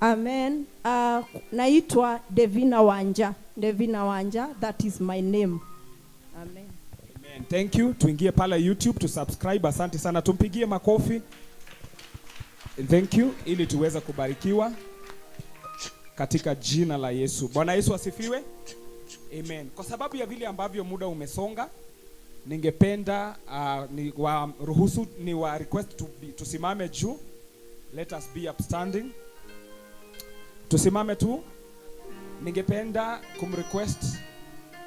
Amen. Naitwa Devina Wanja. Devina Wanja, that is my name. Amen. Amen. Thank you. Tuingie pale YouTube to subscribe. Asante sana. Tumpigie makofi. Thank you ili tuweze kubarikiwa katika jina la Yesu. Bwana Yesu asifiwe. Amen. Kwa sababu ya vile ambavyo muda umesonga, ningependa ni wa ruhusu ni wa request tusimame juu. Let us be upstanding. Tusimame tu. Ningependa kumrequest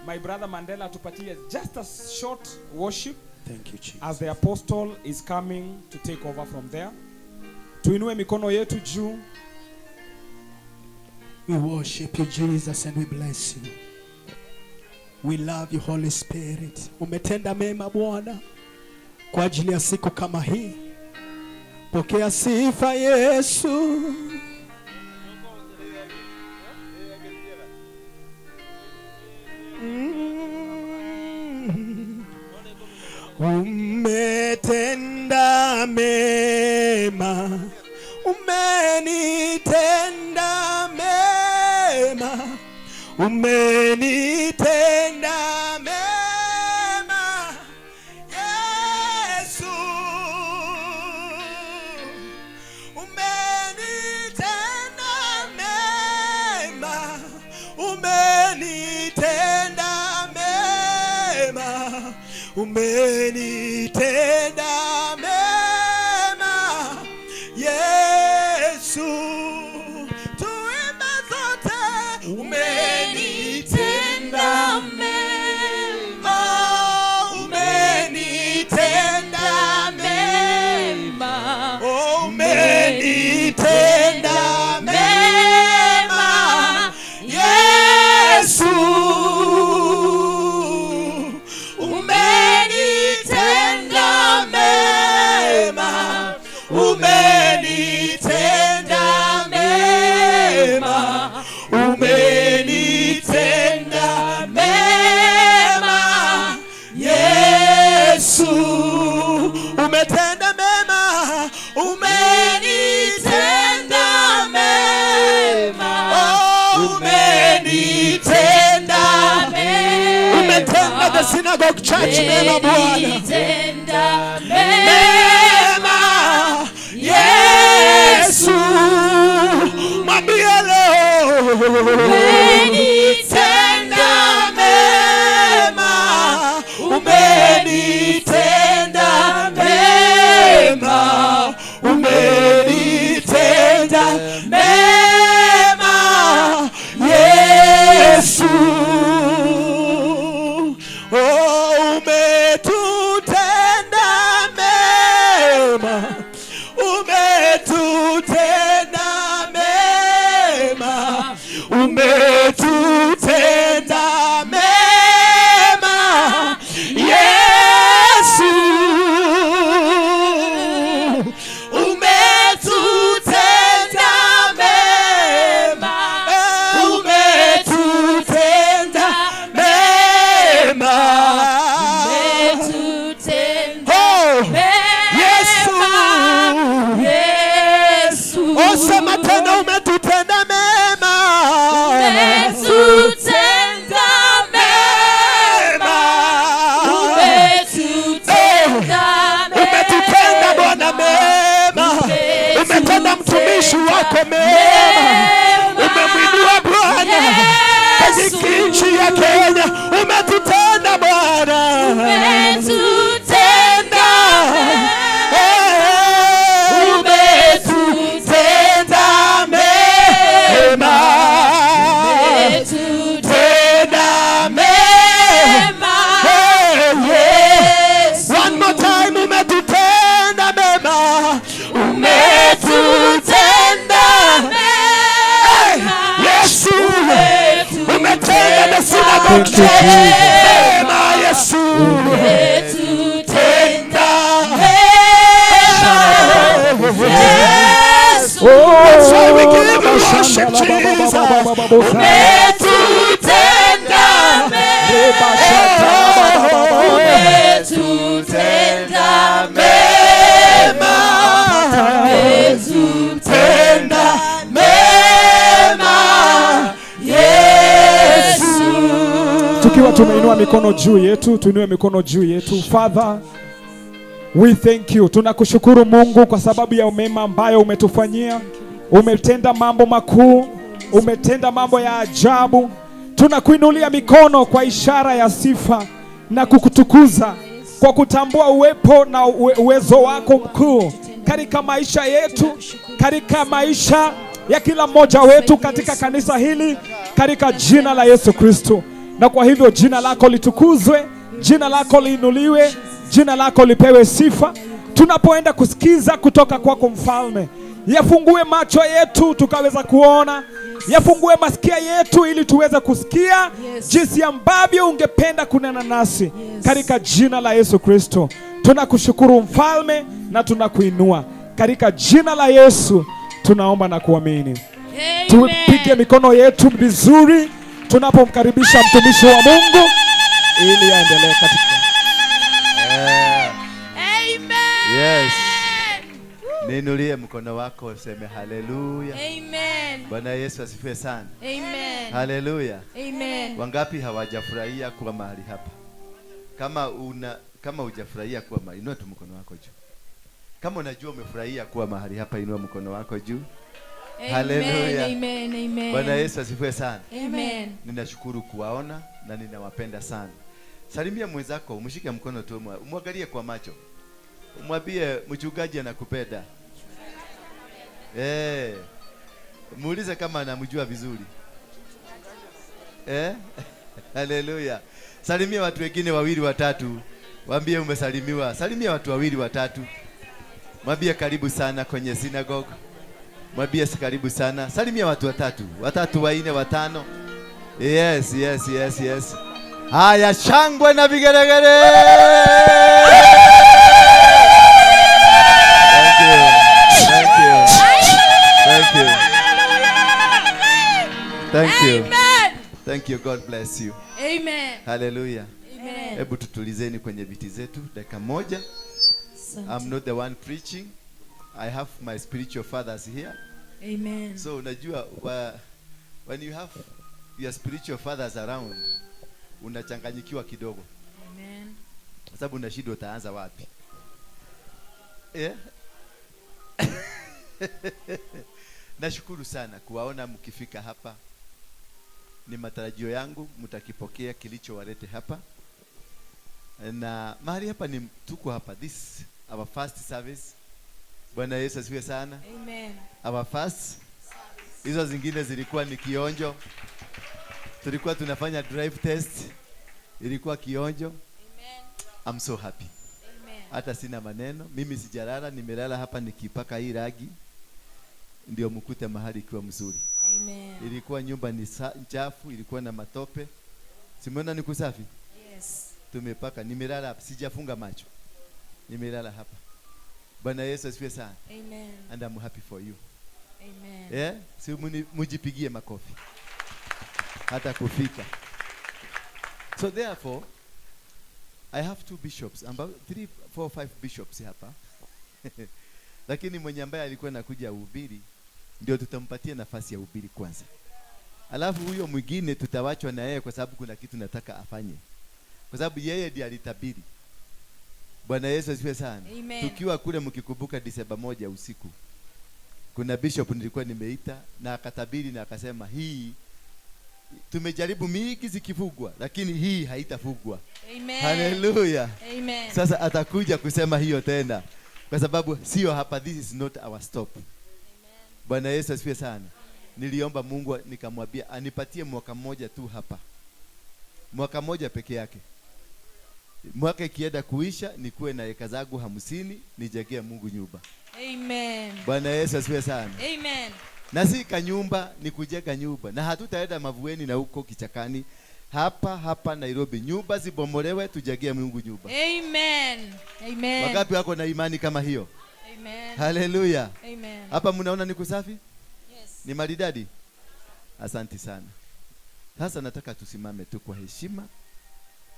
my brother Mandela tupatie just a short worship. Thank you, Jesus. As the apostle is coming to take over from there. Tuinue mikono yetu juu. We worship you, Jesus, and we bless you. We love you, Holy Spirit. Umetenda mema Bwana kwa ajili ya siku kama hii. Pokea sifa Yesu. Umetenda mema, umenitenda mema, umenitenda mema, Yesu. Umenitenda mema, umenitenda mema, umenitenda mema, Yesu. Tuimbe zote, umenitenda mema, umenitenda mema, umenitenda mema, Yesu. Umenitenda mema, umenitenda mema, umenitenda mema, Yesu. Umetenda mema, umenitenda mema, oh, umenitenda mema, umetenda the Synagogue Church mema Bwana, mema, Yesu. Mwambie leo, umenitenda mema, umenitenda mema, umenitenda mema, Yesu. Oh, umetutenda mema, umetutenda mema, mema. Umemwinua Bwana katika nchi ya Kenya, umetutenda Bwana, Umetutenda Eh, umetutenda mema, tenda mema. Hey, yeah. One more time, umetutenda mema, umetutenda. Hey, Yesu, umetenda the synagogue Thank you, church Jesus. mema, Yesu, tenda. That's why we give you worship, Jesus. Umetutenda. Umetutenda mema, tenda mema, Yesu. Tukiwa tumeinua mikono juu yetu, tuinue mikono juu yetu. Father, we thank you. Tunakushukuru Mungu kwa sababu ya mema ambayo umetufanyia. Umetenda mambo makuu, umetenda mambo ya ajabu. Tunakuinulia mikono kwa ishara ya sifa na kukutukuza kwa kutambua uwepo na uwezo wako mkuu katika maisha yetu, katika maisha ya kila mmoja wetu katika kanisa hili, katika jina la Yesu Kristo. Na kwa hivyo jina lako litukuzwe, jina lako liinuliwe, jina lako lipewe sifa. Tunapoenda kusikiza kutoka kwako Mfalme, yafungue macho yetu tukaweza kuona, yafungue masikia yetu ili tuweze kusikia jinsi ambavyo ungependa kunena nasi, katika jina la Yesu Kristo. Tunakushukuru Mfalme na tunakuinua katika jina la Yesu tunaomba na kuamini. Tupige mikono yetu vizuri tunapomkaribisha mtumishi wa Mungu ili aendelee katika Yes. Niinulie mkono wako useme haleluya. Amen. Bwana Yesu asifiwe sana. Amen. Haleluya. Amen. Wangapi hawajafurahia kuwa mahali hapa? Kama hujafurahia kuwa mahali, inua tu mkono wako juu. Kama unajua umefurahia kuwa mahali hapa, inua mkono wako juu. Amen. Haleluya. Amen. Amen. Bwana Yesu asifiwe sana. Amen. Ninashukuru kuwaona na ninawapenda sana. Salimia mwenzako, umshike mkono tu, umwangalie kwa macho. Umwambie mchungaji anakupenda. Muulize kama anamjua vizuri. Haleluya. Salimia watu wengine wawili watatu. Waambie umesalimiwa. Salimia watu wawili watatu. Mwambie karibu sana kwenye synagogue. Mwambie karibu sana. Salimia watu watatu, watatu, wanne, watano. Yes, yes, yes, yes. Haya, shangwe na vigelegele. Thank you. Thank you. Thank you. Thank you. Amen. Thank you. God bless you. Amen. Hallelujah. Amen. Hebu tutulizeni kwenye viti zetu dakika moja. Asante. I'm not the one preaching. I have my spiritual fathers here. Amen. So unajua when you have your spiritual fathers around, unachanganyikiwa kidogo. Amen. Kwa sababu unashindwa utaanza wapi. Yeah? Nashukuru sana kuwaona mkifika hapa. Ni matarajio yangu mtakipokea kilichowalete hapa. Na mahali hapa ni tuko hapa, this our first service. Bwana Yesu asifiwe sana. Amen. Our first. Hizo zingine zilikuwa ni kionjo. Tulikuwa tunafanya drive test. Ilikuwa kionjo. Amen. I'm so happy. Amen. Hata sina maneno. Mimi sijalala, nimelala hapa nikipaka hii rangi ndio mkute mahali ikiwa mzuri. Amen. Ilikuwa nyumba ni chafu, ilikuwa na matope. Simuona ni kusafi? Yes. Tumepaka, nimelala hapa, sijafunga macho. Nimelala hapa. Bwana Yesu asifiwe sana. Amen. And I'm happy for you. Amen. Yeah? Si mujipigie makofi. Hata kufika. So therefore, I have two bishops, about 3, 4, 5 bishops hapa. Lakini mwenye ambaye alikuwa anakuja uhubiri ndio tutampatia nafasi ya uhubiri kwanza. Alafu huyo mwingine tutawachwa na yeye kwa sababu kuna kitu nataka afanye. Kwa sababu yeye ndiye alitabiri. Bwana Yesu asifiwe sana. Amen. Tukiwa kule mkikumbuka Disemba 1 usiku. Kuna bishop nilikuwa nimeita na akatabiri na akasema hii tumejaribu mingi zikifugwa, lakini hii haitafugwa. Amen. Haleluya. Amen. Sasa atakuja kusema hiyo tena, kwa sababu sio hapa, this is not our stop. Bwana Yesu asifiwe sana. Niliomba Mungu nikamwambia anipatie mwaka mmoja tu hapa, mwaka mmoja peke yake. Mwaka ikienda kuisha nikuwe na eka zangu 50 nijengee Mungu nyumba. Amen. Bwana Yesu asifiwe sana. Amen. Na si kanyumba, ni kujenga nyumba, na hatutaenda Mavueni na huko kichakani, hapa hapa Nairobi nyumba zibomolewe, tujengee Mungu nyumba. Amen. Amen. Wangapi wako na imani kama hiyo? Amen. Haleluya. Amen. Hapa mnaona ni kusafi? Yes. Ni maridadi? Asante sana. Sasa nataka tusimame tu kwa heshima,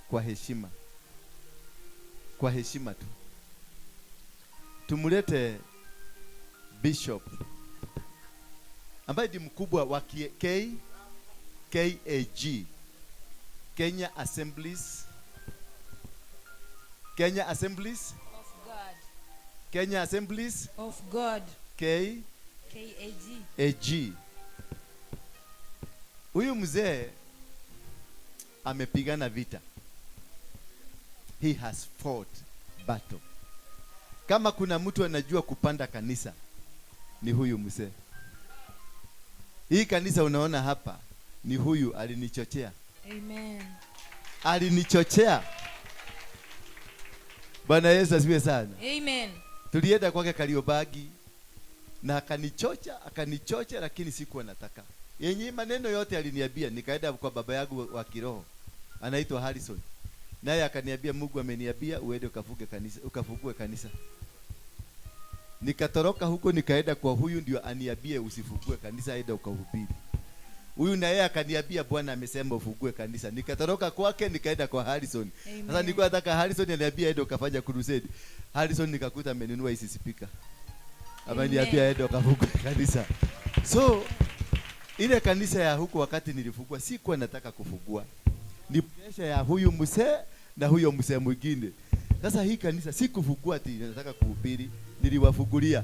kwa heshima, kwa heshima tu. Tumlete Bishop ambaye ni mkubwa wa KAG, Kenya Assemblies, Kenya Assemblies of God, Kenya Assemblies of God, K KAG. AG. Huyu mzee amepigana vita. He has fought battle. Kama kuna mtu anajua kupanda kanisa ni huyu mzee. Hii kanisa unaona hapa ni huyu alinichochea. Amen. Alinichochea. Bwana Yesu asifiwe sana. Amen. Tulienda kwake Kariobangi na akanichocha, lakini sikuwa nataka. Yenye maneno yote aliniambia, nikaenda kwa baba yangu wa kiroho anaitwa Harrison. Naye akaniambia Mungu ameniambia uende ukafunge kanisa, ukafungue kanisa. Nikatoroka huko nikaenda kwa huyu ndio aniambie usifungue kanisa, aende ukahubiri. Huyu na yeye akaniambia Bwana amesema ufungue kanisa. Nikatoroka kwake nikaenda kwa Harrison. Amen. Sasa nilikuwa nataka Harrison aniambie aende ukafanya crusade. Harrison nikakuta amenunua hizi speaker. Ameniambia aende ukafungue kanisa. So ile kanisa ya huko wakati nilifungua sikuwa nataka kufungua. Ni pressure ya huyu mzee na huyo mzee mwingine. Sasa hii kanisa sikufungua ati nataka kuhubiri, niliwafungulia.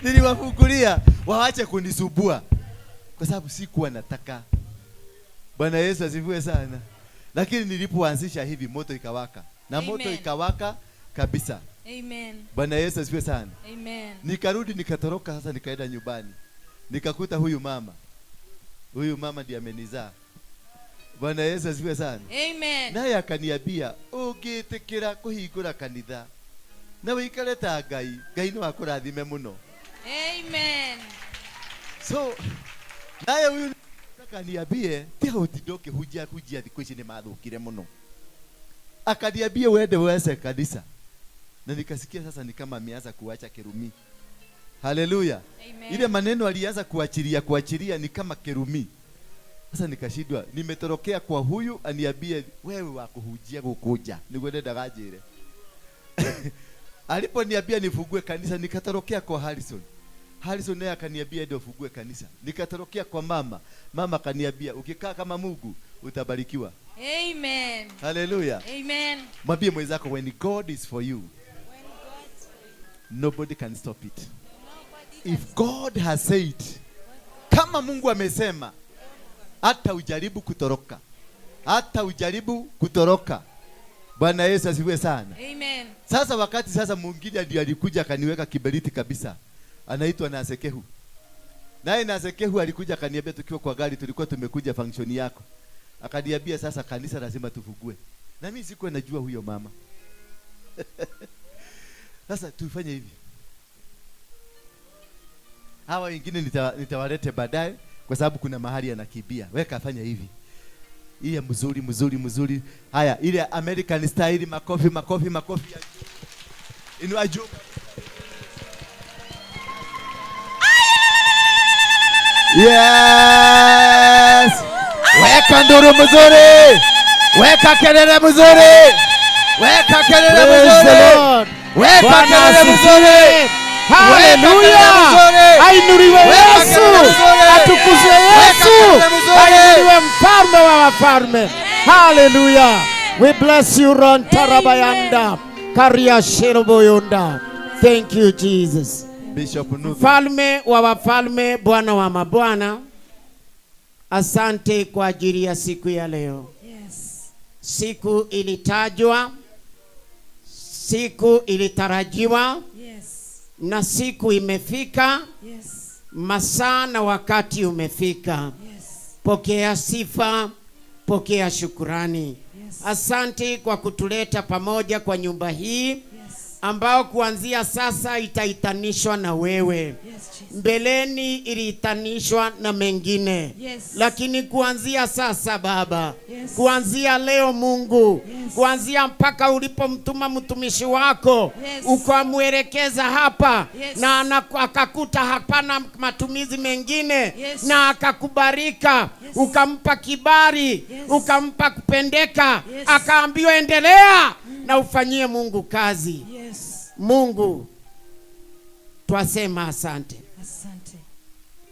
Niliwafungulia waache kunisumbua kwa sababu sikuwa nataka. Bwana Yesu asifiwe sana. Lakini nilipoanzisha hivi moto ikawaka. Na moto Amen. ikawaka kabisa. Amen. Bwana Yesu asifiwe sana. Amen. Nikarudi nikatoroka sasa nikaenda nyumbani. Nikakuta huyu mama. Huyu mama ndiye amenizaa. Bwana Yesu asifiwe sana. Amen. Naye akaniambia ungitikira kuhingura kanitha na wikare ta Ngai, Ngai no akurathime muno. Amen. So naye huyu akaniambie tiga gutinda ukihunjia hunjia thiku ici ni mathukire muno. Akaniambia uende wese kanisa. Na nikasikia sasa ni kama ameanza kuacha kirumi. Haleluya. Amen. Ile maneno alianza kuachilia ni kama kirumi. Sasa nikashindwa, nimetorokea kwa huyu aniambie wewe wa kuhunjia gukuja. Niguo ndendaga njire. Aliponiambia nifungue kanisa nikatorokea kwa Harrison. Harrison naye akaniambia ndio ufungue kanisa. Nikatorokea kwa mama. Mama akaniambia ukikaa kama Mungu utabarikiwa. Amen. Haleluya. Amen. Mwambie mwenzako when God is for you, nobody can stop it. If God has said, kama Mungu amesema, hata ujaribu kutoroka. Hata ujaribu kutoroka. Bwana Yesu asifiwe sana. Amen. Sasa wakati sasa mwingine ndiye alikuja akaniweka kiberiti kabisa. Anaitwa Nasekehu. Naye Nasekehu alikuja akaniambia tukiwa kwa gari, tulikuwa tumekuja function yako. Akaniambia sasa kanisa lazima tufungue. Na mimi sikuwa najua huyo mama. Sasa tufanye hivi. Hawa wengine nitawalete baadaye kwa sababu kuna mahali anakimbia. Weka fanya hivi. Ile mzuri mzuri mzuri. Haya, ile American style, makofi makofi makofi ya juu. Inua juu. Yes. Weka nduru mzuri. Weka kelele mzuri. Weka kelele Praise the mzuri. Lord. Weka Bwana kelele asifiwe. mzuri. Haleluya. Ainuliwe Yesu. Atukuzwe Yesu. Ainuliwe mfalme wa wafalme. Haleluya. We bless you Ron Tarabayanda. Karia Sheroboyonda. Thank you, Jesus. Bishop Nuthu. Mfalme wa wafalme, Bwana wa mabwana, asante kwa ajili ya siku ya leo. Yes. Siku ilitajwa, siku ilitarajiwa, Yes. na siku imefika. Yes. Masaa na wakati umefika. Yes. Pokea sifa, pokea shukurani. Yes. Asante kwa kutuleta pamoja kwa nyumba hii Yes. ambao kuanzia sasa itaitanishwa na wewe. Yes, Jesus. Mbeleni iliitanishwa na mengine. Yes. Lakini kuanzia sasa Baba, Yes. kuanzia leo Mungu, Yes. kuanzia mpaka ulipomtuma mtumishi wako Yes. ukamwelekeza hapa Yes. na akakuta hapana matumizi mengine Yes. na akakubarika. Yes. Ukampa kibali. Yes. Ukampa kupendeka. Yes. Akaambiwa endelea na ufanyie Mungu kazi. Yes. Mungu, twasema asante. Asante.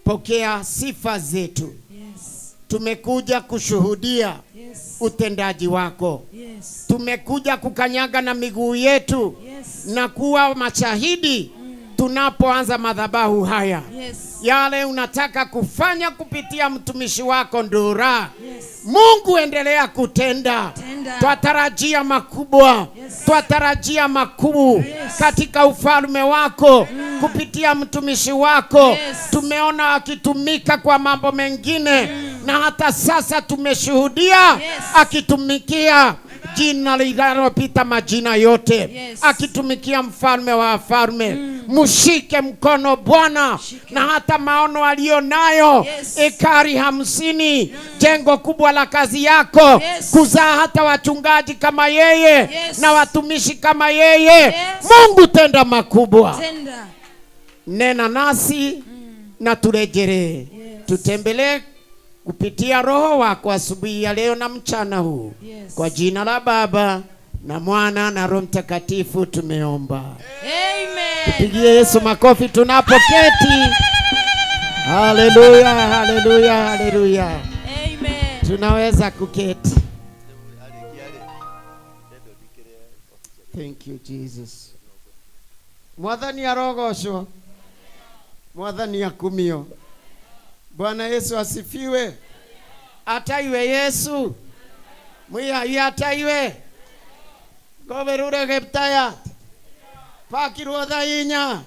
Pokea sifa zetu. Yes. Tumekuja kushuhudia Yes. utendaji wako. Yes. Tumekuja kukanyaga na miguu yetu Yes. na kuwa mashahidi tunapoanza madhabahu haya. Yes. Yale unataka kufanya kupitia mtumishi wako Ndura. Yes. Mungu, endelea kutenda. Tenda. Twatarajia makubwa. Yes. Twatarajia makuu Yes. katika ufalme wako kupitia mtumishi wako. Yes. Tumeona akitumika kwa mambo mengine na hata sasa tumeshuhudia Yes. akitumikia jina linalopita majina yote. Yes. Akitumikia mfalme wa wafalme. Mshike mkono Bwana, na hata maono aliyo nayo. Yes. Ekari 50, jengo kubwa la kazi yako. Yes. Kuzaa hata wachungaji kama yeye. Yes. Na watumishi kama yeye. Yes. Mungu, tenda makubwa. Tenda. Nena nasi na turejelee. Yes. Tutembelee kupitia Roho wako asubuhi ya leo na mchana huu. Yes. Kwa jina la Baba na Mwana na Roho Mtakatifu tumeomba. Amen. Tupigie Yesu makofi tunapoketi. Haleluya, haleluya, haleluya. Amen. Tunaweza kuketi. Thank you, Jesus. Mwathani arogocwo. Mwathani akumio. Bwana Yesu asifiwe. Ataiwe Yesu. Mwiya ataiwe. Goverure geptaya. Pakirwo thainya.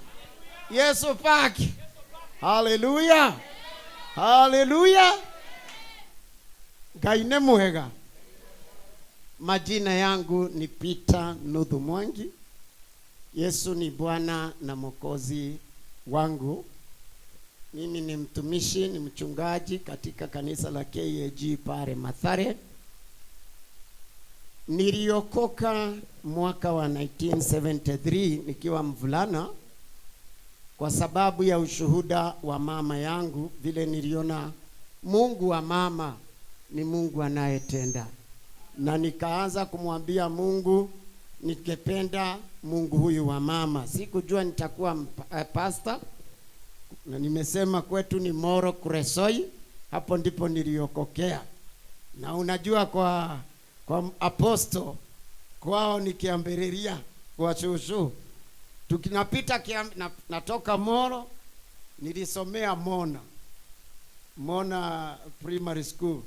Yesu paki. Haleluya. Haleluya. Ngai nĩ mwega. Majina yangu ni Peter Nuthu Mwangi. Yesu ni Bwana na Mwokozi wangu. Mimi ni mtumishi, ni mchungaji katika kanisa la KAG pale Mathare. Niliokoka mwaka wa 1973 nikiwa mvulana kwa sababu ya ushuhuda wa mama yangu, vile niliona Mungu wa mama ni Mungu anayetenda. Na nikaanza kumwambia Mungu, ningependa Mungu huyu wa mama. Sikujua nitakuwa pastor. Na nimesema kwetu ni Moro Kuresoi, hapo ndipo niliokokea. Na unajua kwa apostle kwao nikiambiriria kwa shushu. Tukinapita natoka Moro, nilisomea Mona. Mona Primary School.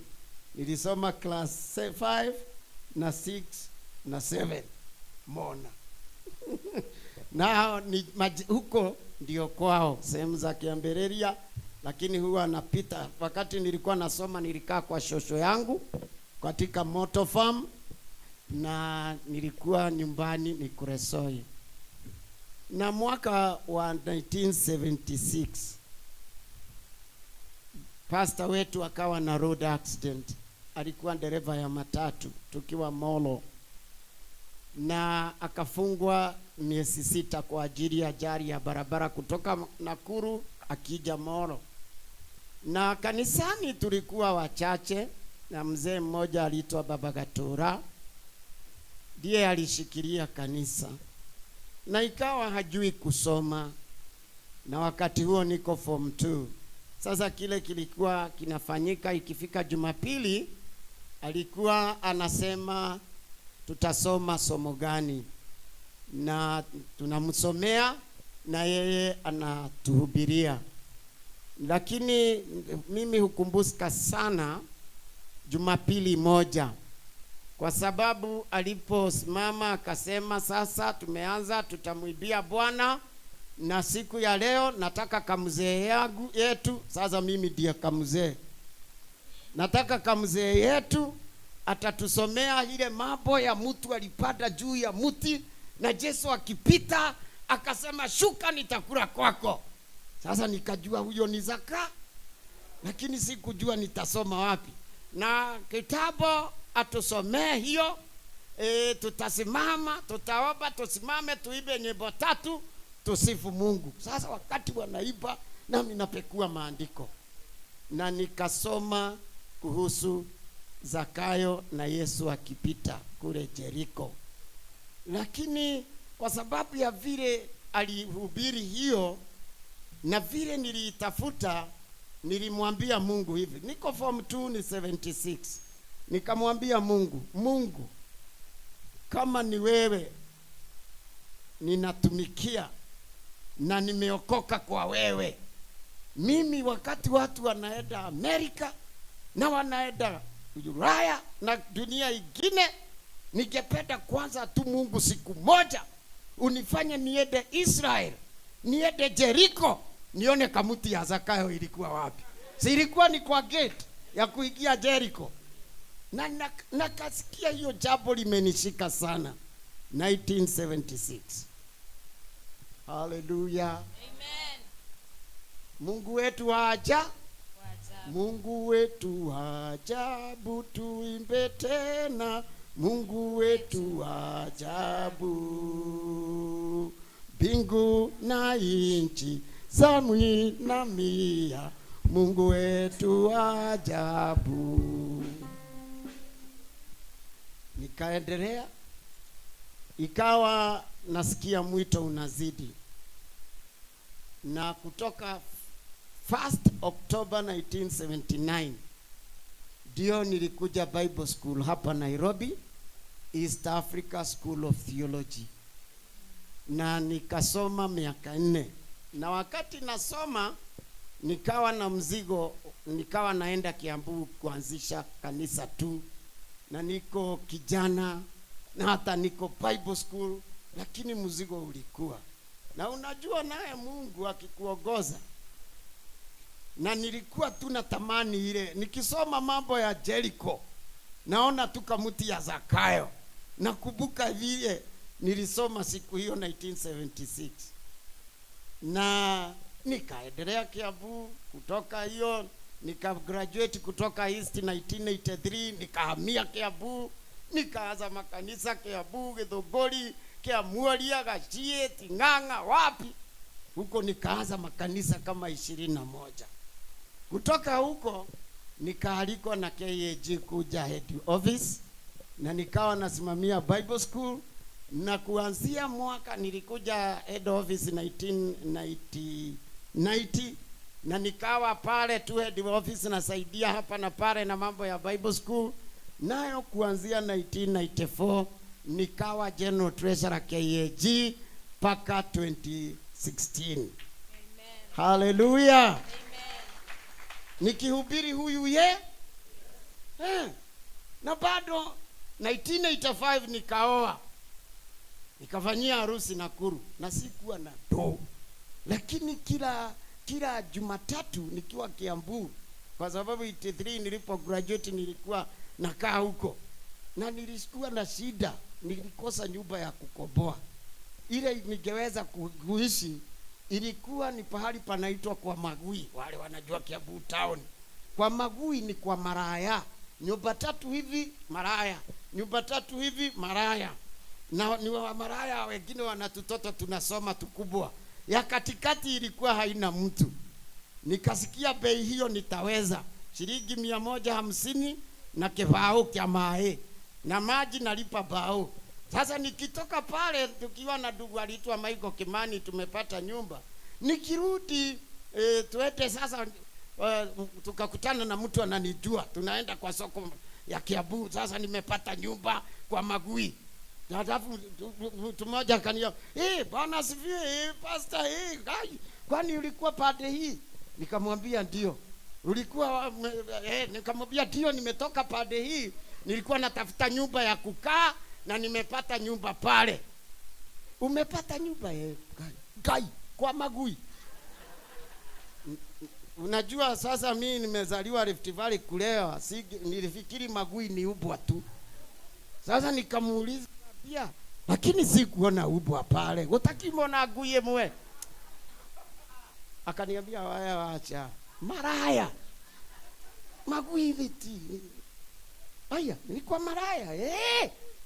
Nilisoma class 5 na 6 na 7 Mona. Na ni huko ndio kwao, sehemu za Kiambereria, lakini huwa napita. Wakati nilikuwa nasoma nilikaa kwa shosho yangu katika Moto Farm, na nilikuwa nyumbani ni Kuresoi. Na mwaka wa 1976 pastor wetu akawa na road accident. Alikuwa dereva ya matatu tukiwa Molo, na akafungwa miezi 6 kwa ajili ya ajali ya barabara kutoka Nakuru akija Molo. Na kanisani tulikuwa wachache, na mzee mmoja aliitwa Baba Gatura ndiye alishikilia kanisa, na ikawa hajui kusoma, na wakati huo niko form 2. Sasa kile kilikuwa kinafanyika, ikifika Jumapili alikuwa anasema tutasoma somo gani, na tunamsomea. na yeye anatuhubiria. Lakini mimi hukumbuka sana Jumapili moja, kwa sababu aliposimama akasema, sasa tumeanza, tutamwibia Bwana, na siku ya leo nataka kamzee yangu yetu. Sasa mimi ndiye kamzee, nataka kamzee yetu atatusomea ile mambo ya mtu alipanda juu ya mti na Yesu akipita akasema, shuka nitakula kwako. Sasa nikajua huyo ni Zaka, lakini sikujua nitasoma wapi. Na kitabu atusomee hiyo. Tutasimama, tutaomba, tusimame tuibe nyimbo tatu tusifu Mungu. Sasa wakati wanaiba, nami napekua maandiko na nikasoma kuhusu Zakayo na Yesu akipita kule Jeriko. Lakini kwa sababu ya vile alihubiri hiyo na vile niliitafuta, nilimwambia Mungu hivi, niko form 2 ni 76. Nikamwambia Mungu, Mungu, kama ni wewe ninatumikia na nimeokoka kwa wewe, mimi wakati watu wanaenda Amerika na wanaenda Ulaya na dunia ingine, ningependa kwanza tu Mungu siku moja unifanye niende Israel, niende Jericho, nione kamuti ya Zakayo ilikuwa wapi. Si ilikuwa ni kwa gate ya kuingia Jericho. Na nakasikia hiyo jambo limenishika sana. 1976. Hallelujah. Amen. Mungu wetu wa ajabu. Mungu wetu wa ajabu, tuimbe tena. Mungu wetu wa ajabu, mbingu na nchi zamwinamia. Mungu wetu wa ajabu. Nikaendelea, ikawa nasikia mwito unazidi, na kutoka 1st October 1979 ndio nilikuja Bible School hapa Nairobi, East Africa School of Theology, na nikasoma miaka 4. Na wakati nasoma nikawa na mzigo, nikawa naenda Kiambu kuanzisha kanisa tu, na niko kijana na hata niko Bible School, lakini mzigo ulikuwa. Na unajua naye Mungu akikuongoza. Na nilikuwa tu natamani ile, nikisoma mambo ya Jericho naona tu kamuti ya Zakayo. Nakumbuka vile nilisoma siku hiyo 1976. Na nikaendelea Kiambu, kutoka hiyo nikagraduate kutoka East 1983, nikahamia Kiambu, nikaanza makanisa Kiambu, Githunguri, Kiamuoria, Gachie, Ting'ang'a, wapi huko nikaanza makanisa kama 21. Kutoka huko nikaalikwa na KAG kuja head office, na nikawa nasimamia Bible School, na kuanzia mwaka nilikuja head office 1990, na nikawa pale tu head office nasaidia hapa na pale na mambo ya Bible School. Nayo kuanzia 1994 nikawa General Treasurer KAG mpaka 2016. Amen. Hallelujah. Amen. Nikihubiri huyu ye na bado 1985 nikaoa, nikafanyia harusi Nakuru, na sikuwa na do, lakini kila Jumatatu nikiwa Kiambu, kwa sababu 83 nilipo graduate nilikuwa nakaa huko, na nilikuwa na shida, nilikosa nyumba ya kukomboa. Ile ningeweza kuishi ilikuwa ni pahali panaitwa kwa Magui, wale wanajua Kiambu town. Kwa Magui ni kwa maraya, nyumba tatu hivi maraya, nyumba tatu hivi maraya, na ni wa maraya wengine wana tutoto tunasoma tukubwa. Ya katikati ilikuwa haina mtu. Nikasikia bei hiyo nitaweza shilingi 150 na kibao kya mae na maji nalipa bao. Sasa nikitoka pale tukiwa na ndugu aliitwa Michael Kimani, tumepata nyumba. Nikirudi tuende sasa, tukakutana na mtu ananijua, tunaenda kwa soko ya Kiambu. Sasa nimepata nyumba kwa Magui. Halafu mtu mmoja akaniambia, "Eh, Bwana asifiwe, pastor, kwani ulikuwa pande hii?" Nikamwambia ndio. Ulikuwa nikamwambia ndio, nimetoka pande hii. Nilikuwa natafuta nyumba ya kukaa na nimepata nyumba pale. Umepata nyumba Gai kwa Magui. Unajua sasa mimi nimezaliwa Rift Valley kulewa, nilifikiri Magui ni ubwa tu. Sasa nikamuuliza pia, lakini sikuona ubwa pale. Utakimona guye mwe. Akaniambia waya wacha. Maraya. Magui viti. Aya, nilikuwa maraya.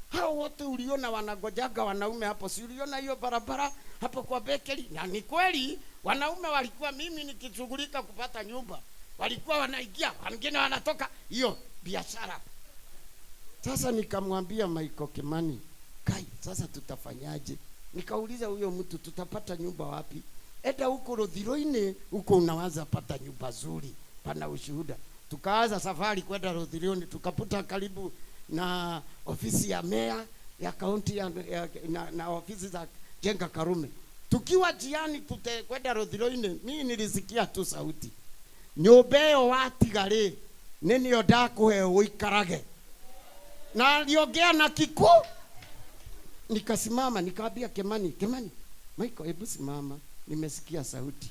Hao wote uliona wanagojaga wanaume hapo. Si uliona hiyo barabara hapo kwa bakery? Na ni kweli wanaume walikuwa, mimi nikishughulika kupata nyumba, walikuwa wanaingia, wengine wanatoka, hiyo biashara. Sasa nikamwambia Michael Kimani, "Kai, sasa tutafanyaje?" Nikauliza huyo mtu, tutapata nyumba wapi? Eda huko Rothiroine, huko unaanza pata nyumba nzuri, pana ushuhuda. Tukaanza safari kwenda Rothiroine, tukaputa karibu na ofisi ya meya ya kaunti na ofisi za Jenga Karume. Tukiwa jiani kwenda Rothiroine, mimi nilisikia tu sauti, nyumba watiga ri nĩ ndakuhe uikarage. Na aliongea na kiku. Nikasimama nikaambia Kimani, "Kimani, Michael, hebu simama, nimesikia sauti.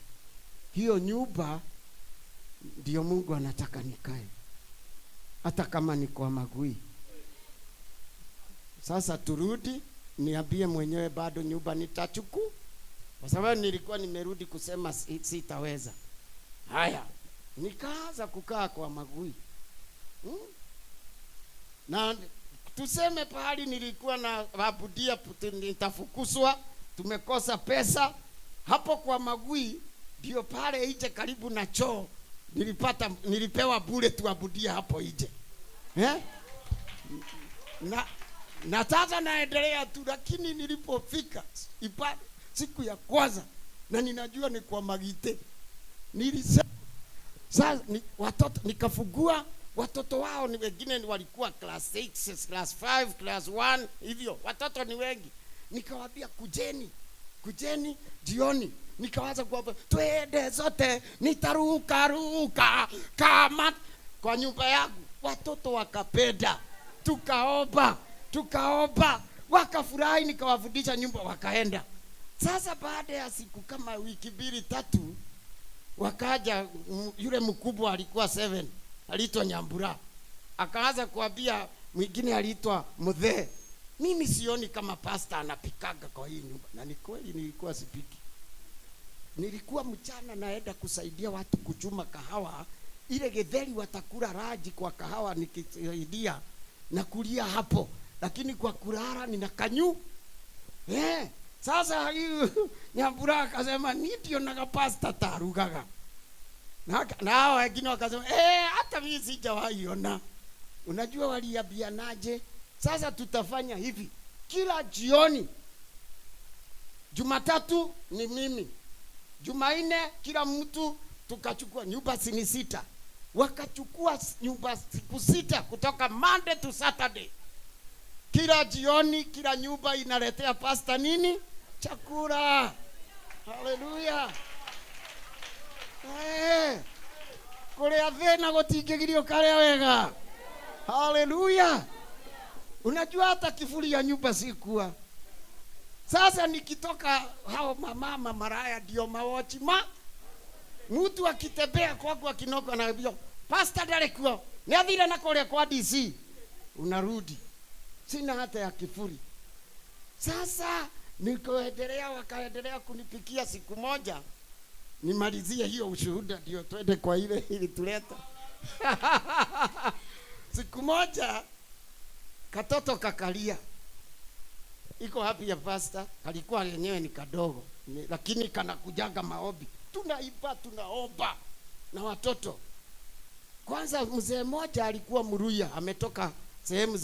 Hiyo nyumba ndio Mungu anataka nikae, hata kama ni kwa Magui. Sasa turudi niambie mwenyewe bado nyumba nitachukua, kwa sababu nilikuwa nimerudi kusema sitaweza." Haya, nikaanza kukaa kwa Magui. Na tuseme pahali nilikuwa na abudia nitafukuswa, tumekosa pesa hapo kwa Magui, ndio pale nje karibu na choo nilipewa bure tuabudia hapo nje. Na sasa naendelea tu, lakini nilipofika siku ya kwanza, na ninajua ni kwa Magite, nilisema sasa watoto, nikafungua watoto wao ni wengine walikuwa class 6, class 5, class 1 hivyo, watoto ni wengi. Nikawaambia kujeni, kujeni jioni. Nikaanza kuwapa twende zote nitaruka ruka kama kwa nyumba yangu. Watoto wakapenda, tukaomba, wakafurahi. Nikawafundisha nyumba, wakaenda. Sasa baada ya siku kama wiki 2 3, wakaja. Yule mkubwa alikuwa 7, aliitwa Nyambura. Akaanza kuambia mwingine aliitwa Mudhe, "Mimi sioni kama pastor anapikaga kwa hii nyumba." Na ni kweli nilikuwa sipiki. Nilikuwa mchana naenda kusaidia watu kuchuma kahawa, ile githeri watakula raji kwa kahawa nikisaidia na kulia hapo, lakini kwa kulala nina kanyu. Sasa Nyambura akasema ndio na pastor tarugaga. Na hao wengine wakasema hata mimi sijawahi ona. Unajua waliambianaje? Sasa tutafanya hivi, kila jioni Jumatatu ni mimi, Jumanne kila mtu. Tukachukua nyumba sini 6, wakachukua nyumba siku 6 kutoka Monday to Saturday. Kila jioni kila nyumba inaletea pasta nini? Chakula. Haleluya. Kuria thina gutingigirio karia wega. Haleluya. Unajua hata kifuli ya nyumba sikuwa. Sasa nikitoka hao mama maraya ndio mawochi ma mtu akitembea kwangu akinoko anaambia pastor ndarĩ ni athire na kũrĩa kwa DC. Unarudi sina hata ya kifuri. Sasa nikaendelea, wakaendelea kunipikia. Siku moja nimalizie hiyo ushuhuda ndio twende kwa ile ilituleta. Siku moja katoto kakalia, iko hapi ya pasta, kalikuwa yenyewe ni kadogo, lakini kanakujaga maombi, tunaiba tunaomba na watoto. Kwanza mzee mmoja alikuwa Mruya, ametoka sehemu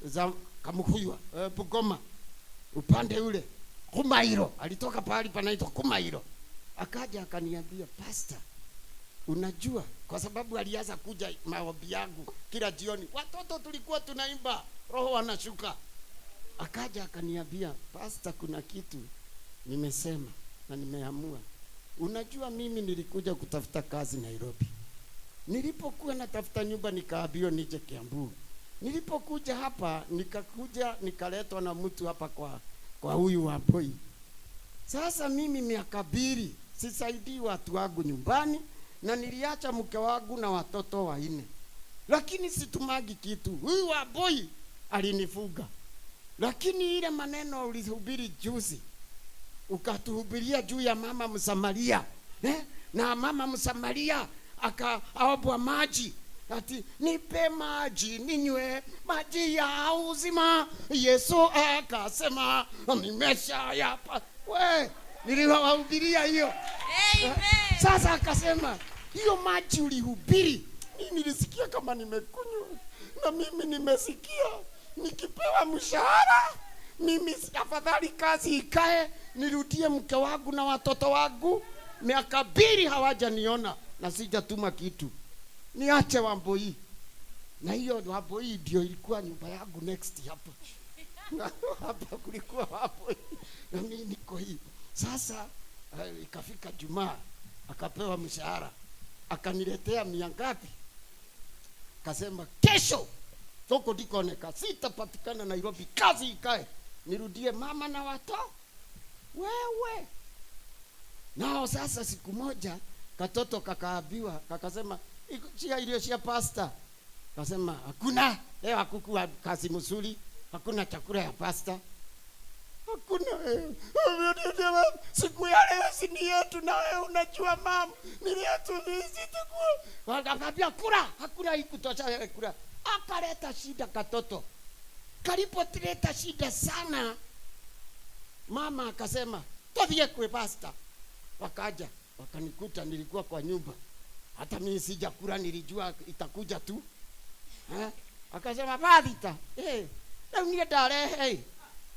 za Kamukuywa, Bugoma upande ule Kumairo, alitoka pahali panaitwa Kumairo. Akaja akaniambia, pastor, unajua, kwa sababu alianza kuja maombi yangu kila jioni, watoto tulikuwa tunaimba, roho anashuka. Akaja akaniambia, "Pastor, kuna kitu nimesema na nimeamua. Unajua mimi nilikuja kutafuta kazi Nairobi. Nilipokuwa natafuta nyumba nikaambiwa nije Kiambu. Nilipokuja hapa nikakuja nikaletwa na mtu hapa kwa huyu Wambui. Sasa mimi miaka 2 sisaidii watu wangu nyumbani, na niliacha mke wangu na watoto 4. Lakini situmagi kitu. Huyu Wambui alinifuga. Lakini ile maneno ulihubiri juzi, ukatuhubiria juu ya mama Msamaria, eh? Na mama Msamaria akaombwa maji, ati nipe maji ninywe, maji ya uzima. Yesu akasema nimeshayapa." We, niliwahubiria hiyo. Amen. Sasa akasema hiyo maji ulihubiri, mimi nilisikia kama nimekunywa, na mimi nimesikia nikipewa mshahara mimi afadhali kazi ikae, nirudie mke wangu na watoto wangu. Miaka 2 hawajaniona na sijatuma kitu, niache Wambui." Na hiyo Wambui ndio ilikuwa nyumba yangu next hapa. Na hapa kulikuwa Wambui na mimi niko hii. Sasa ikafika Jumaa akapewa mshahara, akaniletea 100 ngapi, akasema kesho toko dikoneka sitapatikana Nairobi, kazi ikae, nirudie mama na watoto wewe. Nao sasa siku moja katoto kakaambiwa, kakasema chia ile chia pasta. Kasema hakuna leo, hakukuwa kazi mzuri, hakuna chakula ya pasta, hakuna. Siku ya leo si ni yetu, na wewe unajua mama ni yetu sisi tukuwa. Wakaambia kula, hakuna hii kutosha kula. Akaleta shida katoto. Kalipoleta shida sana, mama akasema tuthie kwa pasta. Wakaja wakanikuta nilikuwa kwa nyumba, hata mimi sijakula, nilijua itakuja tu. Akasema bathita, rĩu niĩ ndarehe,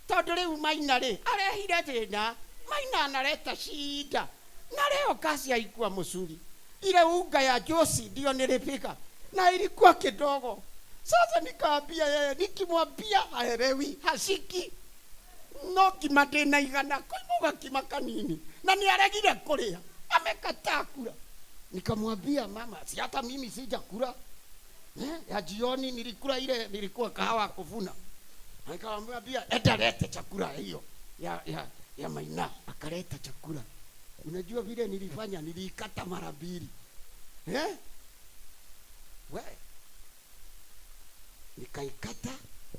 tondũ rĩu Maina rĩ arehire thĩna, Maina analeta shida, na leo kazi haikuwa mzuri, ile unga ya josi ndio nilipika na ilikuwa kidogo. Sasa nikaambia yeye, nikimwambia haelewi, hashiki. No kima ndĩna igana, koimuga kima kanini, na nĩaregire kũrĩa, amekataa kula. Nikamwambia mama, si hata mimi sijakula. Ya jioni nilikula ile, nilikuwa kahawa kuvuna. Nikamwambia enda lete chakula hiyo ya Maina. Akaleta chakula. Unajua vile nilifanya, nilikata mara 2. We, nikaikata,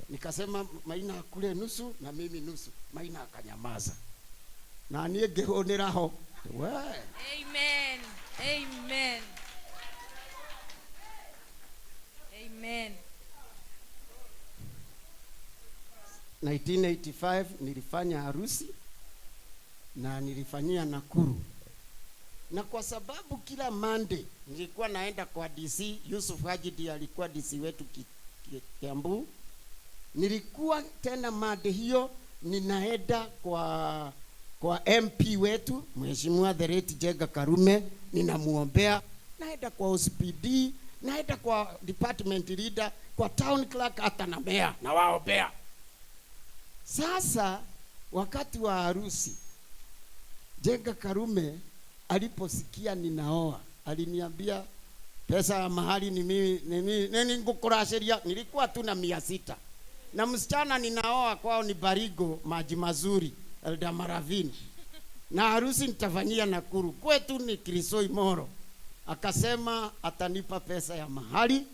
nikasema Maina akule nusu na mimi nusu. Maina akanyamaza. Na niĩ ngĩhũnĩra ho. We. Amen. Amen. Amen. 1985 nilifanya harusi na nilifanyia Nakuru. Na kwa sababu kila Monday nilikuwa naenda kwa DC, Yusuf Haji ndiye alikuwa DC wetu Kiambu. Nilikuwa tena Monday hiyo ninaenda kwa MP wetu Mheshimiwa the late Jenga Karume, ninamuombea. Naenda kwa OCPD, naenda kwa department leader, kwa town clerk, hata na mayor nawaombea. Sasa wakati wa harusi, Jenga Karume aliposikia ninaoa, aliniambia pesa ya mahali ni mimi, ni mimi, nini ngukurashiria. Nilikuwa tu na 600. Na msichana ninaoa kwao ni Barigo, maji mazuri, Eldamaravini. Na harusi nitafanyia Nakuru, kwetu ni Kirisoi Moro. Akasema atanipa pesa ya mahali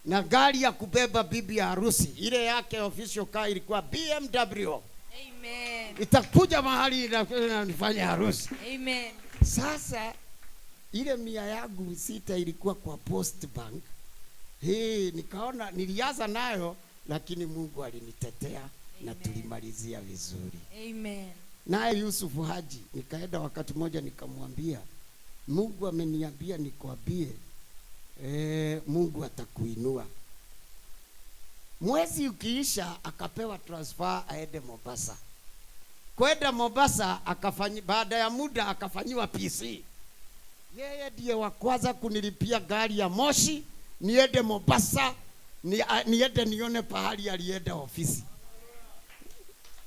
na gari ya kubeba bibi ya harusi. Ile yake official car ilikuwa BMW. Amen. Itakuja mahali inafanya harusi. Amen. Sasa ile 100 yangu 6 ilikuwa kwa Post Bank. Hii nikaona nilianza nayo, lakini Mungu alinitetea. Amen. Na tulimalizia vizuri. Amen. Naye Yusuf Haji nikaenda wakati mmoja nikamwambia, Mungu ameniambia nikwambie, Mungu atakuinua. Mwezi ukiisha akapewa transfer aende Mombasa. Kwenda Mombasa baada ya muda akafanyiwa PC. Yeye ndiye wa kwanza kunilipia gari ya moshi niende Mombasa, niende nione pahali alienda ofisi.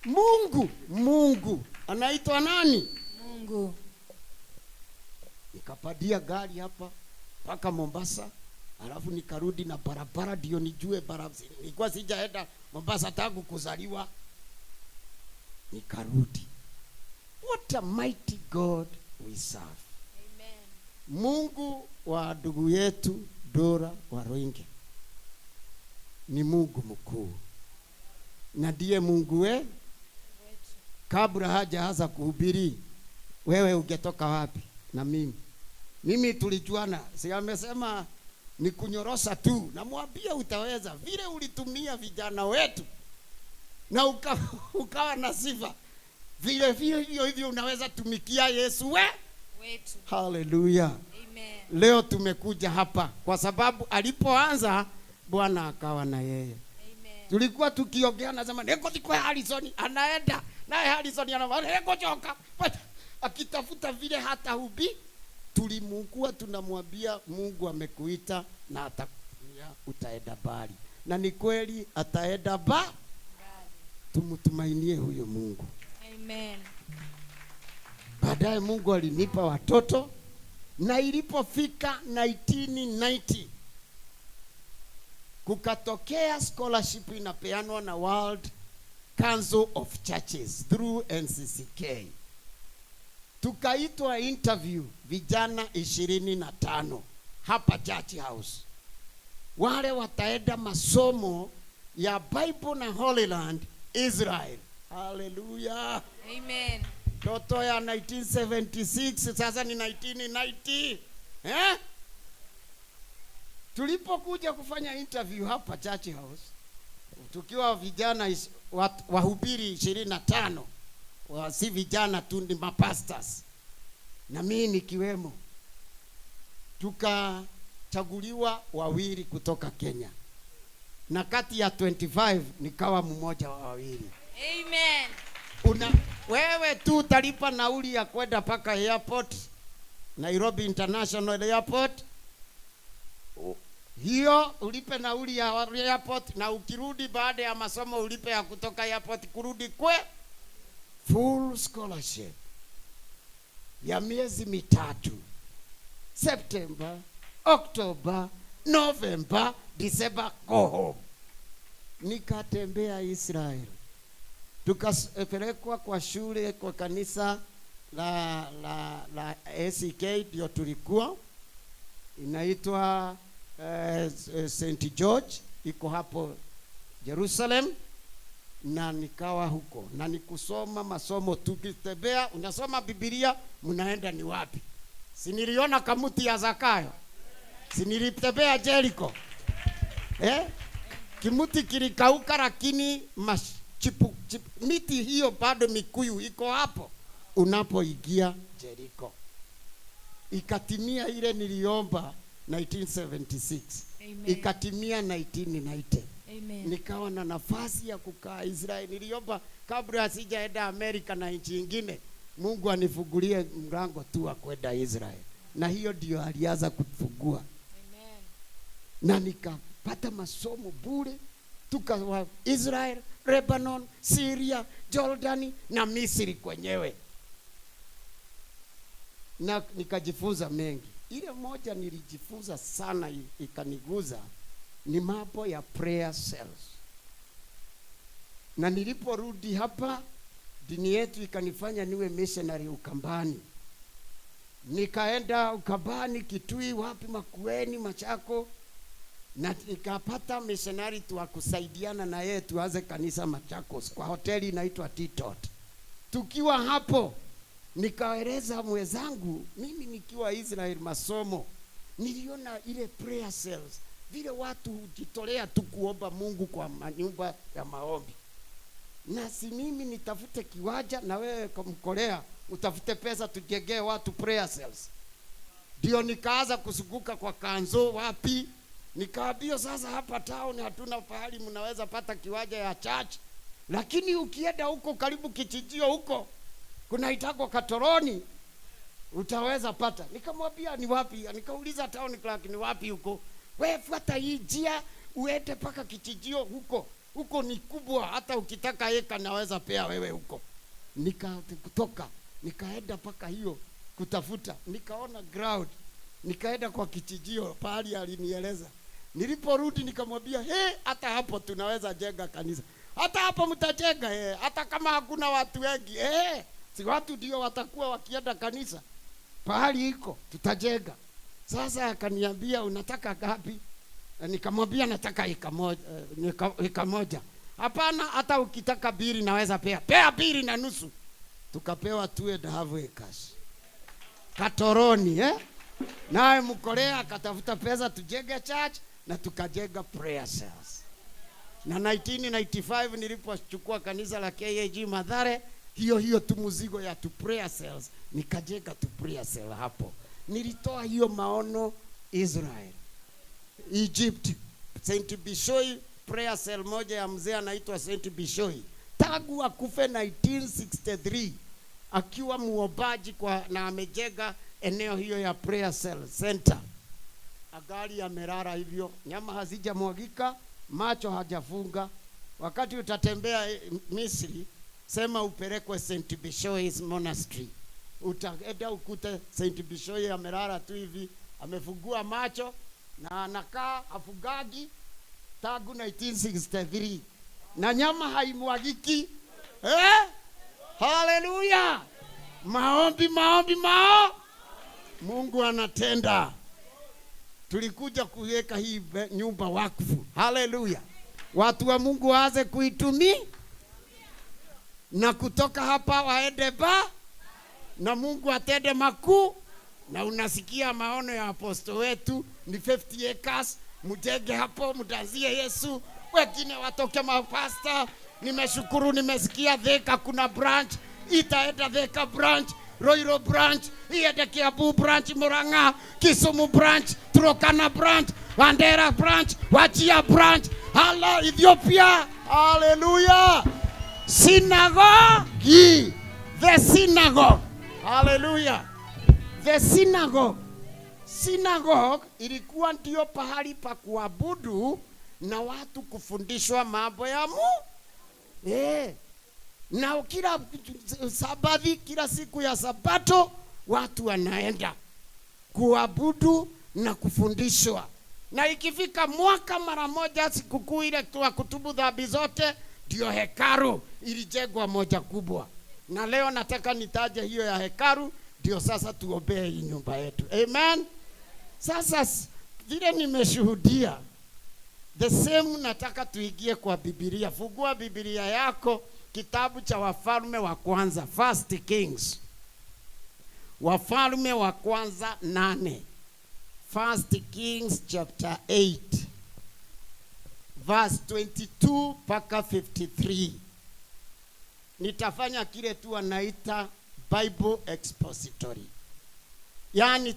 Mungu, Mungu anaitwa nani? Mungu. Nikapadia gari hapa mpaka Mombasa, alafu nikarudi na barabara ndio nijue barabara. Nilikuwa sijaenda Mombasa tangu kuzaliwa. Nikarudi. What a mighty God we serve. Amen. Mungu wa ndugu yetu Dora Waruinge ni Mungu mkuu, na ndiye Mungu we. Kabla hajaanza kuhubiri, wewe ungetoka wapi? Na mimi tulijuana, si amesema ni kunyorosa tu, namwambia utaweza vile ulitumia vijana wetu na ukawa na sifa vile vile, hivyo hivyo unaweza tumikia Yesu we wetu. Haleluya. Amen. Leo tumekuja hapa kwa sababu alipoanza Bwana akawa na yeye. Amen. Tulikuwa tukiongea, nasema niko kwa Harrison, anaenda naye Harrison anamwambia niko choka, akitafuta vile hata hubi. Tulimukua tunamwambia Mungu amekuita na atakutumia, utaenda mbali, na ni kweli ataenda mbali. Tumtumainie huyo Mungu. Amen. Baadaye Mungu alinipa watoto, na ilipofika 1990 kukatokea scholarship inapeanwa na World Council of Churches through NCCK. Tukaitwa interview vijana 25 hapa Church House. Wale wataenda masomo ya Bible na Holy Land Israel. Hallelujah. Amen. Toto ya 1976 sasa ni 1990. Eh? Tulipokuja kufanya interview hapa Church House tukiwa vijana wahubiri 25, si vijana tu, ni mapastors na mimi nikiwemo, tukachaguliwa wawili kutoka Kenya, na kati ya 25 nikawa mmoja wa wawili. Amen. Wewe tu utalipa nauli ya kwenda paka airport, Nairobi International Airport. Hiyo ulipe nauli ya airport, na ukirudi baada ya masomo ulipe ya kutoka airport kurudi kwe. Full scholarship ya miezi mitatu, September, October, November, December, go home. Nikatembea Israel, tukapelekwa kwa shule, kwa kanisa la ACK ndio tulikuwa, inaitwa St. George, iko hapo Jerusalem. Na nikawa huko na nikusoma masomo, tukitembea unasoma Biblia, mnaenda ni wapi? Si niliona kamuti ya Zakayo, si nilitembea Jericho, Kimuti kilikauka, lakini miti hiyo bado mikuyu iko hapo unapoingia Jericho. Ikatimia ile niliomba 1976. Amen. Ikatimia 1990. Amen. Nikawa na nafasi ya kukaa Israeli. Niliomba kabla sijaenda Amerika na nchi nyingine, Mungu anifungulie mlango tu wa kwenda Israeli, na hiyo ndio alianza kufungua. Amen. Na nikapata masomo bure, tukawa Israel, Lebanon, Syria, Jordan na Misri kwenyewe, na nikajifunza mengi. Ile moja nilijifunza sana ikaniguza ni mambo ya prayer cells. Na niliporudi hapa, dini yetu ikanifanya niwe missionary Ukambani. Nikaenda Ukambani, Kitui, wapi, Makueni, Machako, na nikapata missionary tu wa kusaidiana na yeye tuanze kanisa Machakos kwa hoteli inaitwa Titot. Tukiwa hapo nikaeleza mwenzangu, mimi nikiwa Israel masomo, niliona ile prayer cells, vile watu hujitolea tu kuomba Mungu kwa manyumba ya maombi. Na si mimi nitafute kiwanja na wewe kumkolea utafute pesa tujengee watu prayer cells. Ndio nikaanza kusunguka kwa kanzo wapi, nikaambia sasa hapa town hatuna pahali mnaweza pata kiwanja ya church, lakini ukienda huko karibu kichijio huko kuna itako Katoroni utaweza pata. Nikamwambia ni wapi, nikauliza town clerk ni wapi huko. Wewe fuata hii njia uende paka kichijio huko. Huko ni kubwa, hata ukitaka eka naweza pea wewe huko. Nikatoka, nikaenda mpaka hiyo kutafuta, nikaona ground, nikaenda kwa kichijio pahali alinieleza. Niliporudi nikamwambia, he, hata hapo tunaweza jenga kanisa, hata hapo mtajenga, hata kama hakuna watu wengi, si watu ndio watakuwa wakienda kanisa, pahali iko tutajenga. Sasa akaniambia unataka ngapi? Nikamwambia nataka eka moja, eka moja. Hapana, hata ukitaka 2 naweza pea 2.5. Tukapewa 2.5 acres Katoroni, Naye Mkorea akatafuta pesa tujenge church na tukajenga prayer cells. Na 1995 nilipochukua kanisa la KAG Mathare, hiyo hiyo tu mzigo ya tu prayer cells, nikajenga tu prayer cell hapo. Nilitoa hiyo maono Israel, Egypt, Saint Bishoi prayer cell moja ya mzee anaitwa Saint Bishoi. Tangu akufe 1963 akiwa muombaji kwa, na amejenga eneo hiyo ya prayer cell center. Agari amelala hivyo, nyama hazijamwagika, macho hajafunga. Wakati utatembea Misri, sema upelekwe Saint Bishoi's monastery. Utaenda ukute Saint Bishoi amelala tu hivi, amefungua macho na anakaa afugagi tangu 1963 na nyama haimwagiki. Haleluya! Maombi, maombi, mao Mungu anatenda. Tulikuja kuweka hii nyumba wakfu. Haleluya! Watu wa Mungu waanze kuitumia na kutoka hapa waende ba, na Mungu atende makuu. Na unasikia maono ya aposto wetu ni 50 acres, mjenge hapo, mtanzie Yesu, wengine watoke mapasta. Nimeshukuru, nimesikia Thika kuna branch, itaenda Thika branch, Roiro branch, iende Kiambu branch, Murang'a, Kisumu branch, Turkana branch, Mandera branch, Wajir branch, hala Ethiopia. Hallelujah. Synagogue, the synagogue. Hallelujah. The synagogue. Synagogue ilikuwa ndio pahali pa kuabudu na watu kufundishwa mambo ya Mungu. Na kila sabathi, kila siku ya Sabato watu wanaenda kuabudu na kufundishwa. Na ikifika mwaka mara moja, sikukuu ile tu kutubu dhambi zote, ndio hekalu ilijengwa moja kubwa. Na leo nataka nitaje hiyo ya hekalu, ndio sasa tuombee hii nyumba yetu. Amen. Sasa vile nimeshuhudia, the same nataka tuingie kwa Biblia. Fungua Biblia yako, kitabu cha Wafalme wa Kwanza, First Kings. Wafalme wa Kwanza 8. First Kings chapter 8 verse 22 mpaka 53. Nitafanya kile tu wanaita Bible expository. Yaani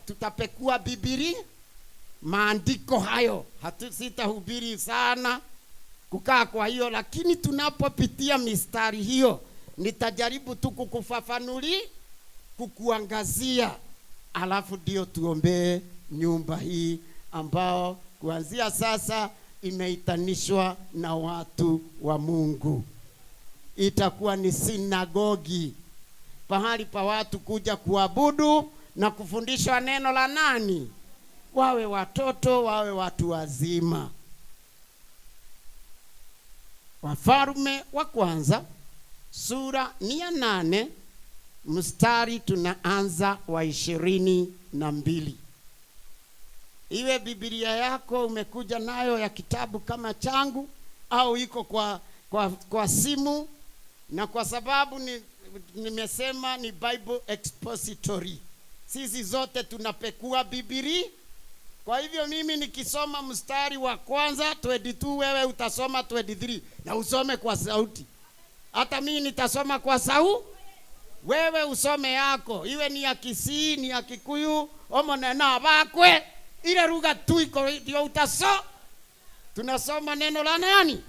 tutapekua Biblia, maandiko hayo. Sitahubiri sana kukaa kwa hiyo, lakini tunapopitia mistari hiyo nitajaribu tu kukufafanulia, kukuangazia, alafu ndio tuombee nyumba hii ambao kuanzia sasa imeitanishwa na watu wa Mungu. Itakuwa ni sinagogi, pahali pa watu kuja kuabudu na kufundishwa neno la nani? Wawe watoto, wawe watu wazima. Wafalme wa Kwanza sura ni ya 8 mstari tunaanza wa 22. Iwe Biblia yako umekuja nayo ya kitabu kama changu au iko kwa simu, na kwa sababu nimesema ni Bible expository, sisi zote tunapekua Biblia. Kwa hivyo mimi nikisoma mstari wa kwanza 22, wewe utasoma 23 na usome kwa sauti. Hata mimi nitasoma kwa sauti, wewe usome yako, iwe ni ya Kisii, ni ya Kikuyu, omo na bakwe, ile lugha tu iko ndio utaso. Tunasoma neno la nani?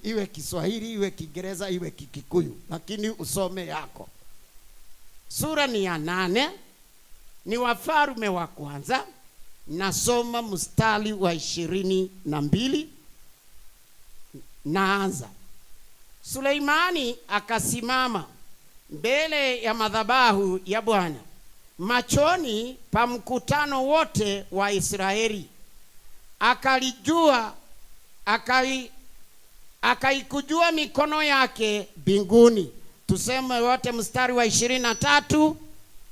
Iwe Kiswahili, iwe Kiingereza, iwe Kikuyu, lakini usome yako. Sura ni ya 8, ni Wafalme wa Kwanza. Nasoma mstari wa 22. Naanza. Suleimani akasimama mbele ya madhabahu ya Bwana machoni pa mkutano wote wa Israeli, akaikujua mikono yake mbinguni. Tuseme wote mstari wa 23.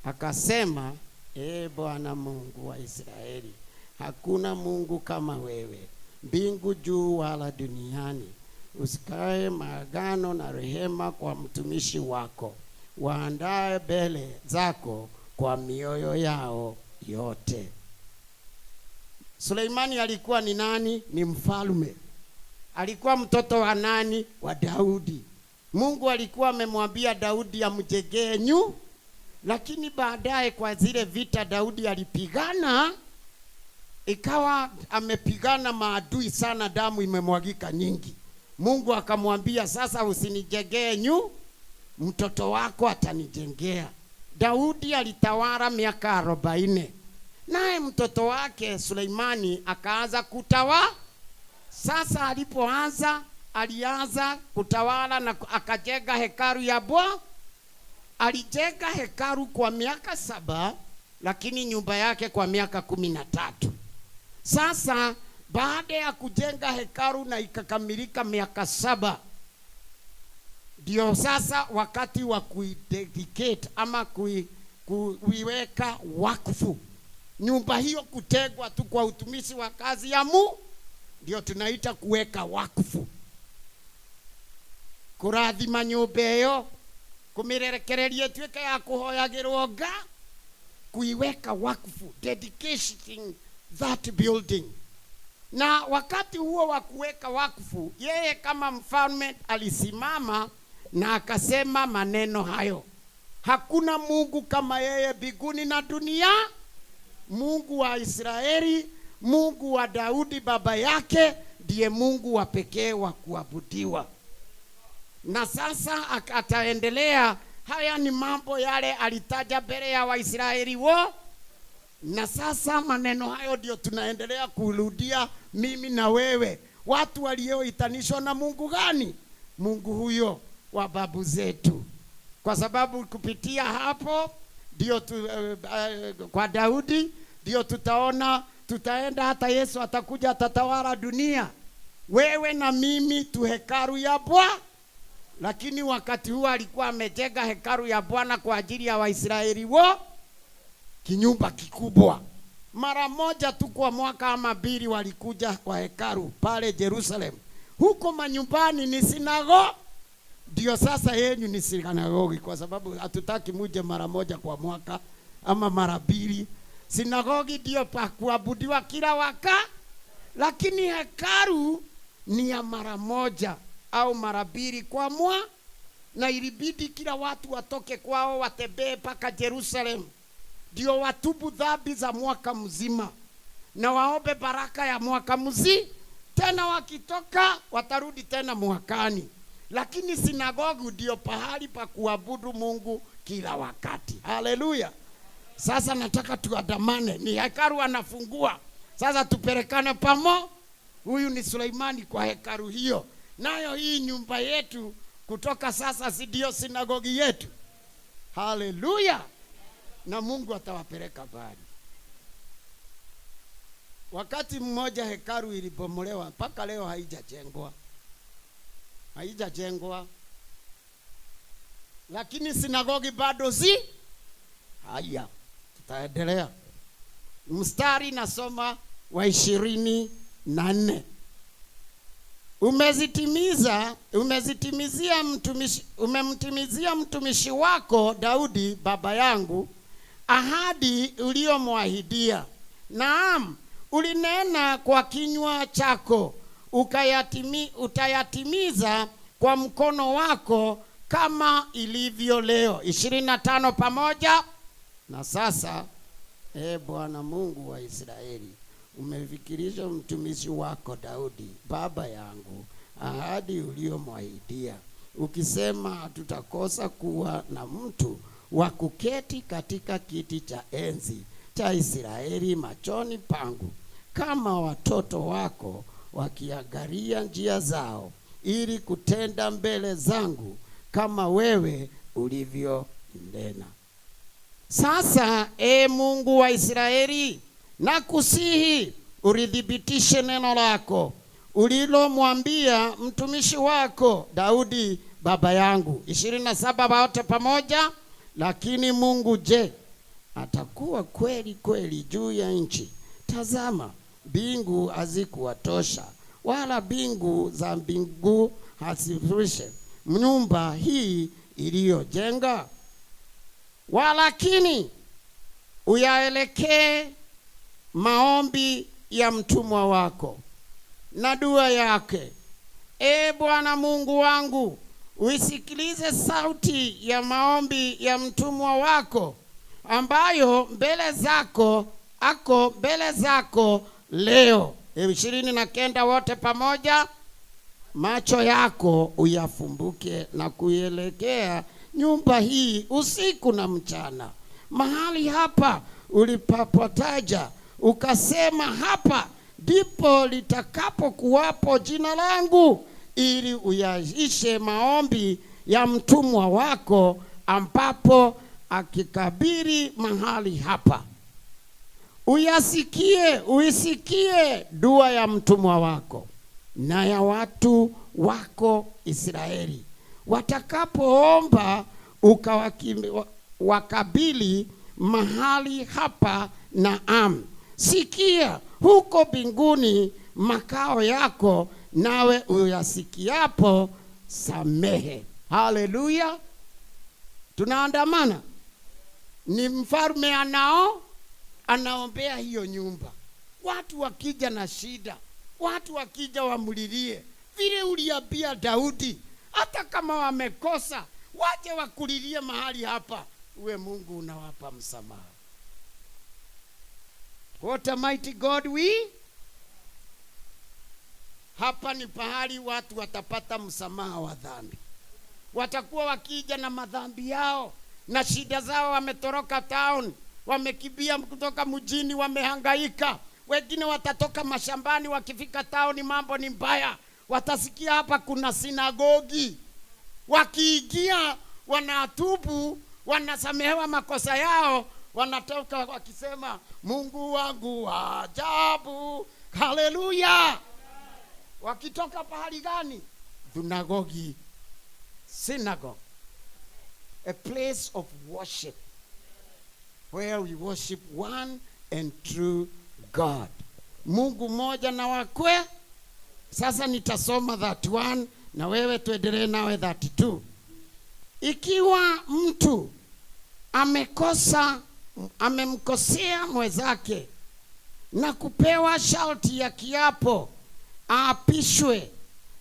Akasema, Ee Bwana Mungu wa Israeli, hakuna Mungu kama wewe mbingu juu wala duniani, usikae maagano na rehema kwa mtumishi wako, waandae mbele zako kwa mioyo yao yote. Suleimani alikuwa ni nani? Ni mfalme. Alikuwa mtoto wa nani? Wa Daudi. Mungu alikuwa amemwambia Daudi amjengee nyu, lakini baadaye kwa zile vita Daudi alipigana, ikawa amepigana maadui sana, damu imemwagika nyingi. Mungu akamwambia sasa, usinijengee nyu, mtoto wako atanijengea. Daudi alitawala miaka 40, naye mtoto wake Suleimani akaanza kutawala. Sasa alipoanza, alianza kutawala na akajenga hekalu ya Bwana. Alijenga hekalu kwa miaka 7, lakini nyumba yake kwa miaka 13. Sasa baada ya kujenga hekalu na ikakamilika miaka 7, ndio sasa wakati wa kuidedicate ama kuiweka wakfu nyumba hiyo, kutegwa tu kwa utumishi wa kazi ya Mungu, ndio tunaita kuweka wakfu. Kurathima nyumba iyo, kumirekereria ituike ya kuhoyagirwo nga, kuiweka wakfu, dedicating that building. Na wakati huo wa kuweka wakfu, yeye kama mfalme alisimama na akasema maneno hayo: hakuna Mungu kama yeye mbinguni na dunia, Mungu wa Israeli, Mungu wa Daudi baba yake, ndiye Mungu wa pekee wa kuabudiwa. Na sasa ataendelea. Haya ni mambo yale alitaja mbele ya Waisraeli wo. Na sasa maneno hayo ndio tunaendelea kurudia mimi na wewe. Watu walioitanishwa na Mungu gani? Mungu huyo wa babu zetu. Kwa sababu kupitia hapo ndio kwa Daudi ndio tutaona, tutaenda hata Yesu atakuja atatawala dunia. Wewe na mimi tu hekalu ya Bwana. Lakini wakati huo alikuwa amejenga hekalu ya Bwana kwa ajili ya Waisraeli wo, kinyumba kikubwa. Mara moja tu kwa mwaka ama 2 walikuja kwa hekalu pale Jerusalem. Huko manyumbani ni sinagogi. Ndio sasa yenyu ni sinagogi, kwa sababu hatutaki muje mara moja kwa mwaka ama mara 2. Sinagogi ndio pa kuabudiwa kila waka, lakini hekalu ni ya mara moja au mara 2 kwa mwaka, na ilibidi kila watu watoke kwao watembee mpaka Jerusalem ndio watubu dhambi za mwaka mzima na waombe baraka ya mwaka mzima. Tena wakitoka watarudi tena mwakani. Lakini sinagogu ndio pahali pa kuabudu Mungu kila wakati. Haleluya. Sasa nataka tuandamane. Ni hekalu anafungua. Sasa tupelekane pamo. Huyu ni Suleimani kwa hekalu hiyo. Nayo hii nyumba yetu kutoka sasa si ndio sinagogi yetu. Haleluya. Na Mungu atawapeleka mbali. Wakati mmoja hekalu ilibomolewa, mpaka leo haijajengwa. Haijajengwa. Lakini sinagogi bado zi. Haya, tutaendelea. Mstari nasoma wa 24. Umemtimizia mtumishi wako Daudi baba yangu ahadi uliyomwahidia. Naam, ulinena kwa kinywa chako, utayatimiza kwa mkono wako kama ilivyo leo. 25 pamoja. Na sasa, Bwana Mungu wa Israeli, umefikirisha mtumishi wako Daudi baba yangu ahadi uliyomwahidia, ukisema tutakosa kuwa na mtu wa kuketi katika kiti cha enzi cha Israeli machoni pangu kama watoto wako wakiangalia njia zao, ili kutenda mbele zangu kama wewe ulivyonena. Sasa e Mungu wa Israeli, nakusihi ulithibitishe neno lako ulilomwambia mtumishi wako Daudi baba yangu. 27 wote pamoja. Lakini Mungu je, atakuwa kweli kweli juu ya nchi? Tazama, mbingu hazikuwatosha, wala mbingu za mbingu hazitoshe nyumba hii iliyojenga. Walakini uyaelekee maombi ya mtumwa wako na dua yake. E Bwana Mungu wangu, uisikilize sauti ya maombi ya mtumwa wako ambayo mbele zako ako mbele zako leo. 29 wote pamoja. Macho yako uyafumbuke na kuielekea nyumba hii usiku na mchana, mahali hapa ulipapotaja ukasema, hapa ndipo litakapokuwapo jina langu, ili uyaishe maombi ya mtumwa wako ambapo akikabiri mahali hapa. Uyasikie, uisikie dua ya mtumwa wako na ya watu wako Israeli watakapoomba wakabili mahali hapa. Naam, sikia huko mbinguni makao yako, nawe uyasikiapo samehe. Haleluya! Tunaandamana, ni mfalme anaombea hiyo nyumba. Watu wakija na shida, watu wakija wamlilie vile uliambia Daudi, hata kama wamekosa waje wakulilie mahali hapa, uwe Mungu unawapa msamaha. What a mighty God we. Hapa ni pahali watu watapata msamaha wa dhambi. Watakuwa wakija na madhambi yao na shida zao, wametoroka town, wamekimbia kutoka mjini, wamehangaika. Wengine watatoka mashambani, wakifika town mambo ni mbaya. Watasikia hapa kuna sinagogi, wakiingia wanatubu, wanasamehewa makosa yao, wanatoka wakisema Mungu wangu wa ajabu, haleluya. Wakitoka pahali gani? Synagogi, synagogue, a place of worship where we worship one and true God, Mungu mmoja na wakwe. Sasa nitasoma 31 na wewe tuendelee nawe 32. Ikiwa mtu amemkosea mwenzake na kupewa sharti ya kiapo aapishwe,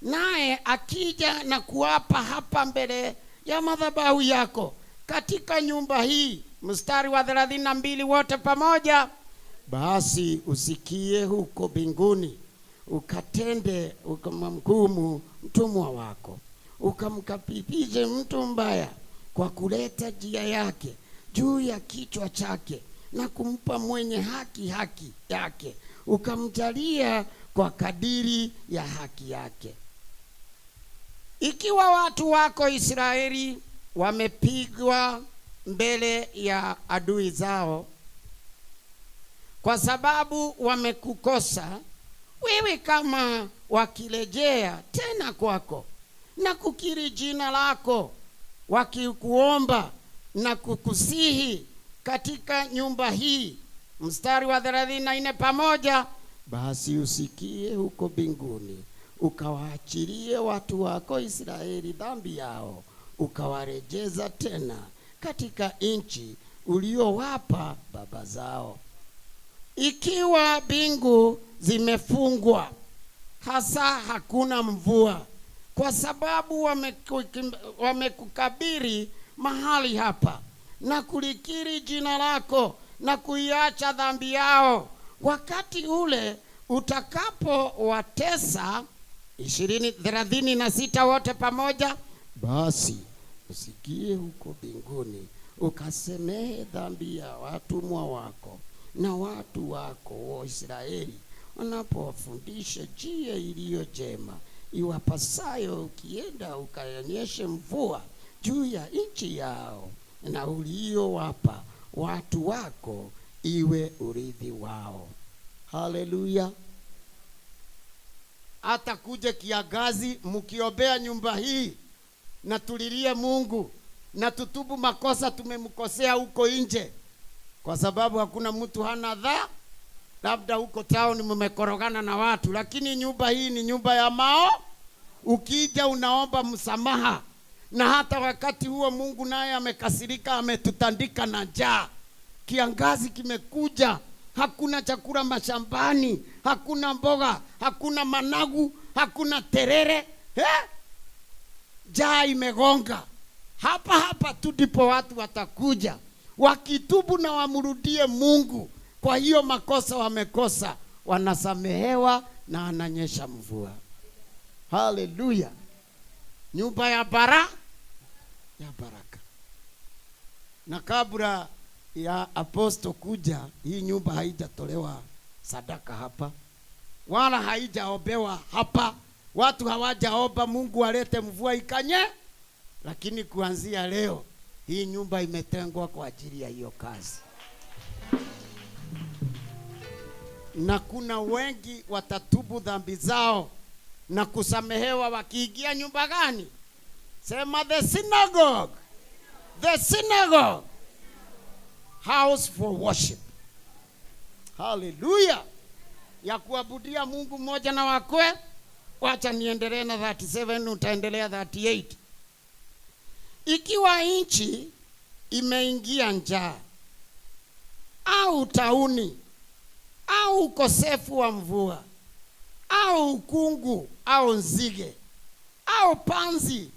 naye akija na kuapa hapa mbele ya madhabahu yako katika nyumba hii. Mstari wa 32 wote pamoja. Basi usikie huko mbinguni, ukatende ukamhukumu mtumwa wako, ukamkabidhi mtu mbaya kwa kuleta njia yake juu ya kichwa chake, na kumpa mwenye haki haki yake, ukamjalia kwa kadiri ya haki yake. Ikiwa watu wako Israeli wamepigwa mbele ya adui zao kwa sababu wamekukosa wewe, kama wakirejea tena kwako na kukiri jina lako, wakikuomba na kukusihi katika nyumba hii. Mstari wa 34 pamoja. Basi usikie huko mbinguni, ukawaachilie watu wako Israeli dhambi yao, ukawarejeza tena katika nchi uliowapa baba zao. Ikiwa mbingu zimefungwa, hasa hakuna mvua, kwa sababu wamekukabiri mahali hapa na kulikiri jina lako na kuiacha dhambi yao, wakati ule utakapowatesa. 36 wote pamoja. Basi usikie huko mbinguni, ukasamehe dhambi ya watumwa wako na watu wako wa Israeli, wanapowafundisha njia iliyo njema iwapasayo, ukienda ukanyeshe mvua juu ya nchi yao na uliyowapa watu wako iwe urithi wao. Haleluya! Hata kuje kiangazi, mkiombea nyumba hii na tulilie Mungu na tutubu makosa tumemkosea huko nje, kwa sababu hakuna mtu hana dha, labda huko town mmekorogana na watu, lakini nyumba hii ni nyumba ya mao. Ukija unaomba msamaha, na hata wakati huo Mungu naye amekasirika, ametutandika na njaa. Kiangazi kimekuja, hakuna chakula mashambani, hakuna mboga, hakuna managu, hakuna terere. Njaa imegonga. Hapa hapa tu ndipo watu watakuja wakitubu na wamrudie Mungu. Kwa hiyo makosa wamekosa, wanasamehewa na ananyesha mvua. Haleluya! Nyumba ya baraka. Na kabla ya aposto kuja, hii nyumba haijatolewa sadaka hapa, wala haijaombewa hapa. Watu hawajaomba Mungu alete mvua ikanye, lakini kuanzia leo hii nyumba imetengwa kwa ajili ya hiyo kazi. Na kuna wengi watatubu dhambi zao na kusamehewa wakiingia nyumba gani? Sema the synagogue. The synagogue. House for worship. Hallelujah. Ya kuabudia Mungu mmoja na wakwe. Wacha niendelee na 37, utaendelea 38. Ikiwa nchi imeingia njaa au tauni au ukosefu wa mvua au ukungu au nzige au panzi,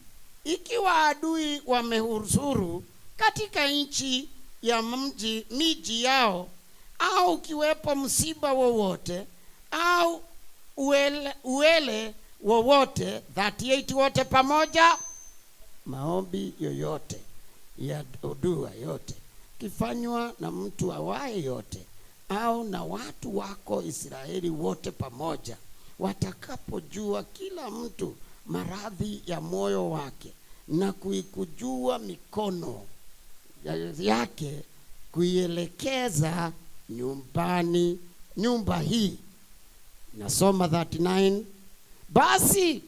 ikiwa adui wamehusuru katika nchi ya miji yao, au kiwepo msiba wowote au uele wowote, 38 wote pamoja, maombi yoyote ya dua yote kifanywa na mtu awaye yote au na watu wako Israeli wote pamoja, watakapojua kila mtu maradhi ya moyo wake na kuikujua mikono yake kuielekeza nyumbani nyumba hii. Nasoma 39. Basi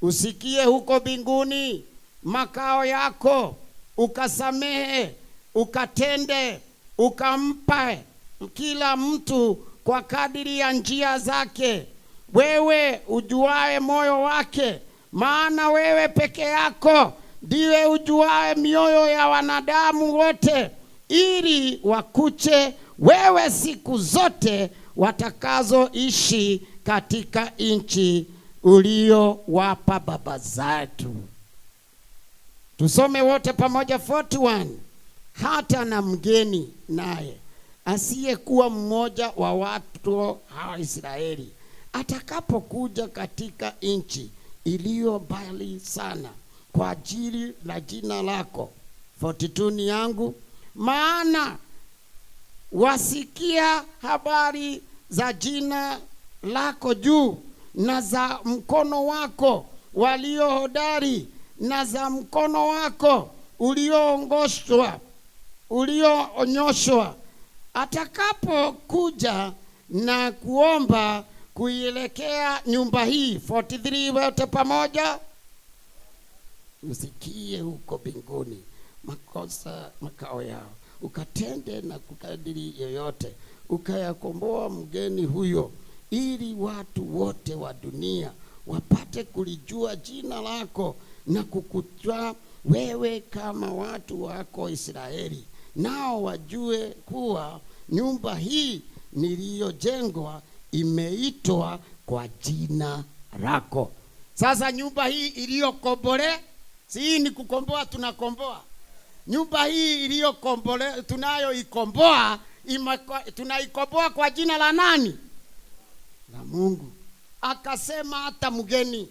usikie huko mbinguni makao yako, ukasamehe, ukatende, ukampa kila mtu kwa kadiri ya njia zake, wewe ujuae moyo wake, maana wewe peke yako ndiwe ujuae mioyo ya wanadamu wote, ili wakuche wewe siku zote watakazoishi katika nchi uliowapa baba zetu. Tusome wote pamoja 41. Hata na mgeni naye asiyekuwa mmoja wa watu wa Israeli atakapokuja katika nchi iliyo mbali sana kwa ajili la jina lako. 42 ni yangu. Maana wasikia habari za jina lako juu na za mkono wako walio hodari na za mkono wako ulioongoshwa ulioonyoshwa, atakapokuja na kuomba kuielekea nyumba hii. 43 wote pamoja, usikie huko mbinguni makosa makao yao, ukatende na kukadiri yoyote, ukayakomboa mgeni huyo, ili watu wote wa dunia wapate kulijua jina lako na kukujua wewe kama watu wako Israeli, nao wajue kuwa nyumba hii niliyojengwa imeitwa kwa jina lako. Sasa nyumba hii iliyokombole, si hii ni kukomboa, tunakomboa. Nyumba hii iliyokombole tunayoikomboa, tunaikomboa kwa jina la nani? La Mungu. Akasema hata mgeni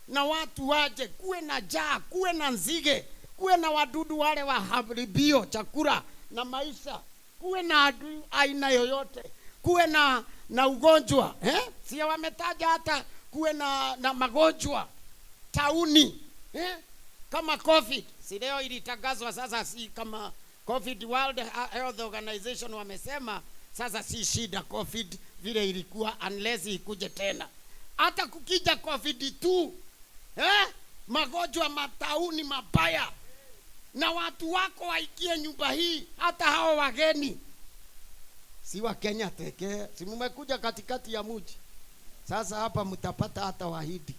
na watu waje, kuwe na njaa, kuwe na nzige, kuwe na wadudu wale waharibio chakula na maisha, kuwe na adui aina yoyote, kuwe na na ugonjwa, eh? Si wametaja hata kuwe na magonjwa tauni, eh? Kama COVID. Si leo ilitangazwa sasa, si kama COVID, World Health Organization wamesema sasa si shida COVID vile ilikuwa, unless ikuje tena. Hata kukija COVID tu, eh? Magonjwa matauni mabaya, na watu wako waikie nyumba hii, hata hao wageni si wa Kenya pekee, si mmekuja katikati ya mji. Sasa hapa mtapata hata Wahindi,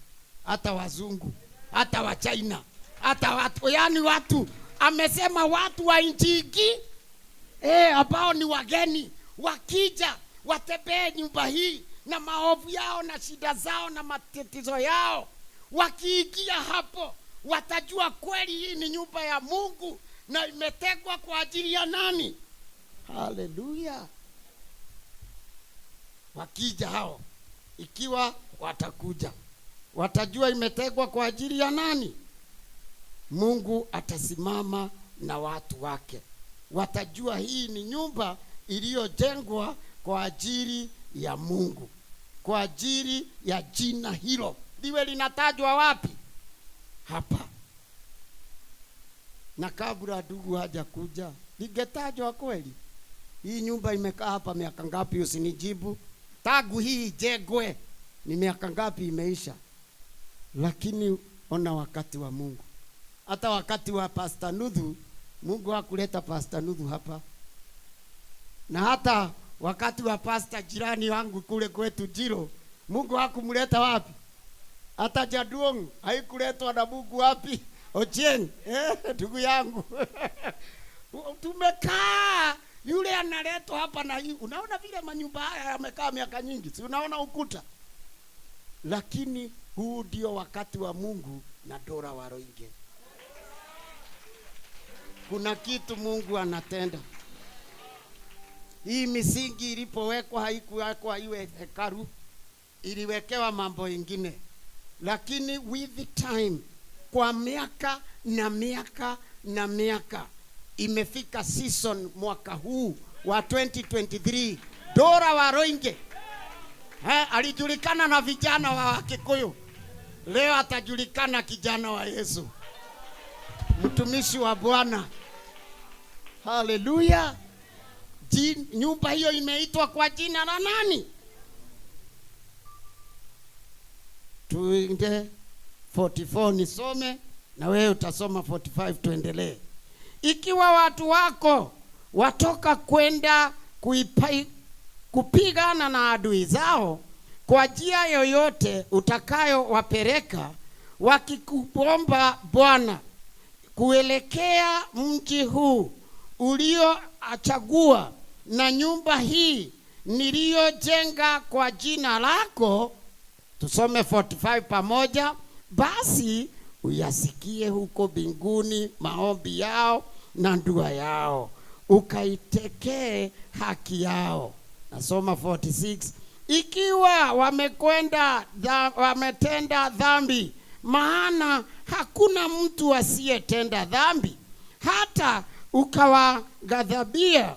hata wazungu, hata wa China, hata watu, yani watu, amesema watu wa nchi hii, ambao ni wageni, wakija watembee nyumba hii na maovu yao na shida zao na matatizo yao. Wakiingia hapo watajua kweli hii ni nyumba ya Mungu na imetegwa kwa ajili ya nani? Haleluya. Wakija hao, ikiwa watakuja, watajua imetegwa kwa ajili ya nani? Mungu atasimama na watu wake. Watajua hii ni nyumba iliyojengwa kwa ajili ya Mungu, kwa ajili ya jina hilo. Liwe linatajwa wapi? Hapa. Na kabla ndugu hajakuja, lingetajwa kweli? Hii nyumba imekaa hapa miaka ngapi? Usinijibu. Tagu hii ijengwe ni miaka ngapi imeisha? Lakini ona wakati wa Mungu. Hata wakati wa Pastor Nuthu, Mungu hakuleta Pastor Nuthu hapa. Na hata wakati wa pastor jirani wangu kule kwetu Jiro, Mungu hakumleta wapi? Hata Jaduong haikuletwa na Mungu wapi? Ochieng, ndugu yangu. Tumekaa, yule analetwa hapa na hii. Unaona vile manyumba haya yamekaa miaka nyingi, si unaona ukuta? Lakini huu ndio wakati wa Mungu na Dora Waruinge. Kuna kitu Mungu anatenda. Hii misingi ilipowekwa haikuwekwa iwe hekalu, iliwekewa mambo ingine. Lakini with the time, kwa miaka na miaka na miaka, imefika season mwaka huu wa 2023. Dora Waruinge, alijulikana na vijana wa Kikuyu. Leo atajulikana kijana wa Yesu, mtumishi wa Bwana. Haleluya. Nyumba hiyo imeitwa kwa jina la nani? Tuende 44 nisome na wewe utasoma 45, tuendelee. Ikiwa watu wako watoka kwenda kupigana na adui zao kwa njia yoyote utakayowapeleka, wakikuomba Bwana kuelekea mji huu ulioachagua na nyumba hii niliyojenga kwa jina lako, tusome 45 pamoja, basi uyasikie huko mbinguni maombi yao na dua yao, ukaitekee haki yao. Nasoma 46. Ikiwa wametenda dhambi, maana hakuna mtu asiyetenda dhambi, hata ukawaghadhabikia,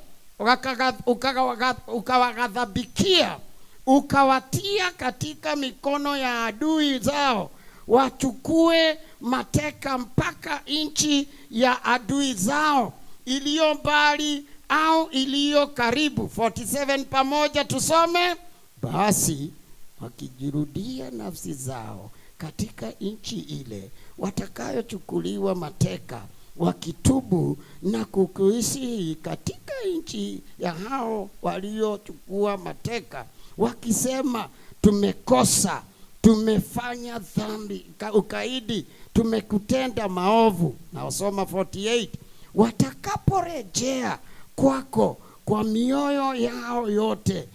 ukawatia katika mikono ya adui zao, wachukue mateka mpaka nchi ya adui zao iliyo mbali au iliyo karibu. 47 pamoja tusome. Basi wakijirudia nafsi zao katika nchi ile watakayochukuliwa mateka, wakitubu na kukuishi katika nchi ya hao waliochukua mateka, wakisema tumekosa, tumefanya dhambi, ukaidi, tumekutenda maovu. Na wasoma 48. Watakaporejea kwako kwa mioyo yao yote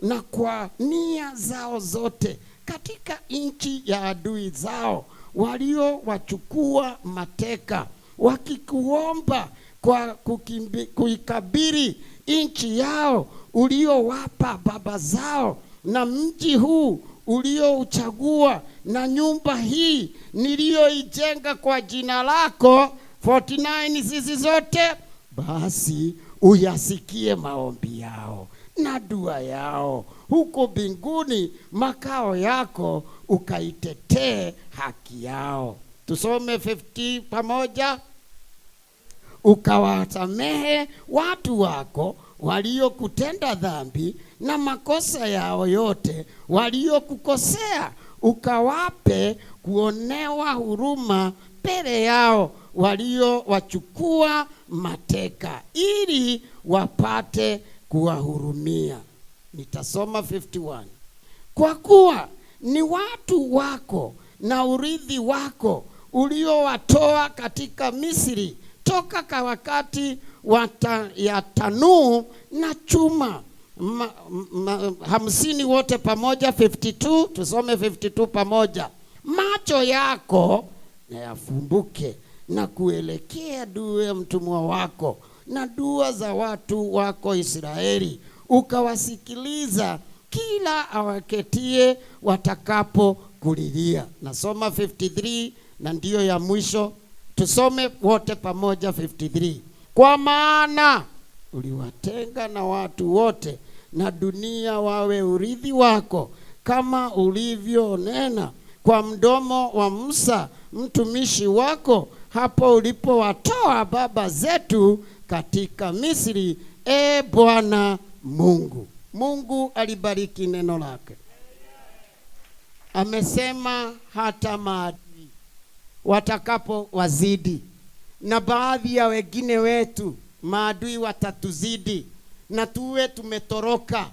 na kwa nia zao zote katika nchi ya adui zao waliowachukua mateka, wakikuomba kwa kuikabiri nchi yao uliowapa baba zao, na mji huu uliouchagua na nyumba hii niliyoijenga kwa jina lako. 49 sisi zote, basi uyasikie maombi yao na dua yao huko mbinguni makao yako, ukaitetee haki yao. Tusome 50 pamoja. Ukawasamehe watu wako waliokutenda dhambi na makosa yao yote waliokukosea, ukawape kuonewa huruma mbele yao waliowachukua mateka, ili wapate kuwahurumia. Nitasoma 51. Kwa kuwa ni watu wako na urithi wako uliowatoa katika Misri, toka kwa wakati ya tanuu na chuma. 50 wote pamoja, 52. Tusome 52 pamoja. Macho yako na yafumbuke na kuelekea dua ya mtumwa wako na dua za watu wako Israeli, ukawasikiliza kila awaketie watakapo kulilia. Nasoma 53 na ndiyo ya mwisho. Tusome wote pamoja 53. Kwa maana uliwatenga na watu wote na dunia wawe urithi wako, kama ulivyonena kwa mdomo wa Musa mtumishi wako, hapo ulipowatoa baba zetu katika Misri, e Bwana Mungu. Mungu alibariki neno lake. Amesema hata maadui watakapo wazidi, na baadhi ya wengine wetu maadui watatuzidi, na tuwe tumetoroka,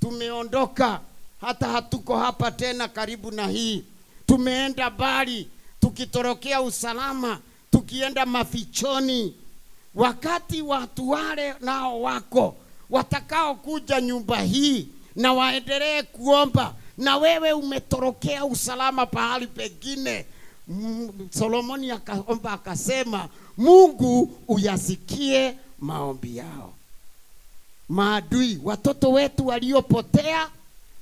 tumeondoka, hata hatuko hapa tena karibu na hii, tumeenda mbali, tukitorokea usalama, tukienda mafichoni. Wakati watu wale nao wako watakao kuja nyumba hii na waendelee kuomba, na wewe umetorokea usalama pahali pengine. Solomoni akaomba akasema, Mungu uyasikie maombi yao. Maadui, watoto wetu waliopotea,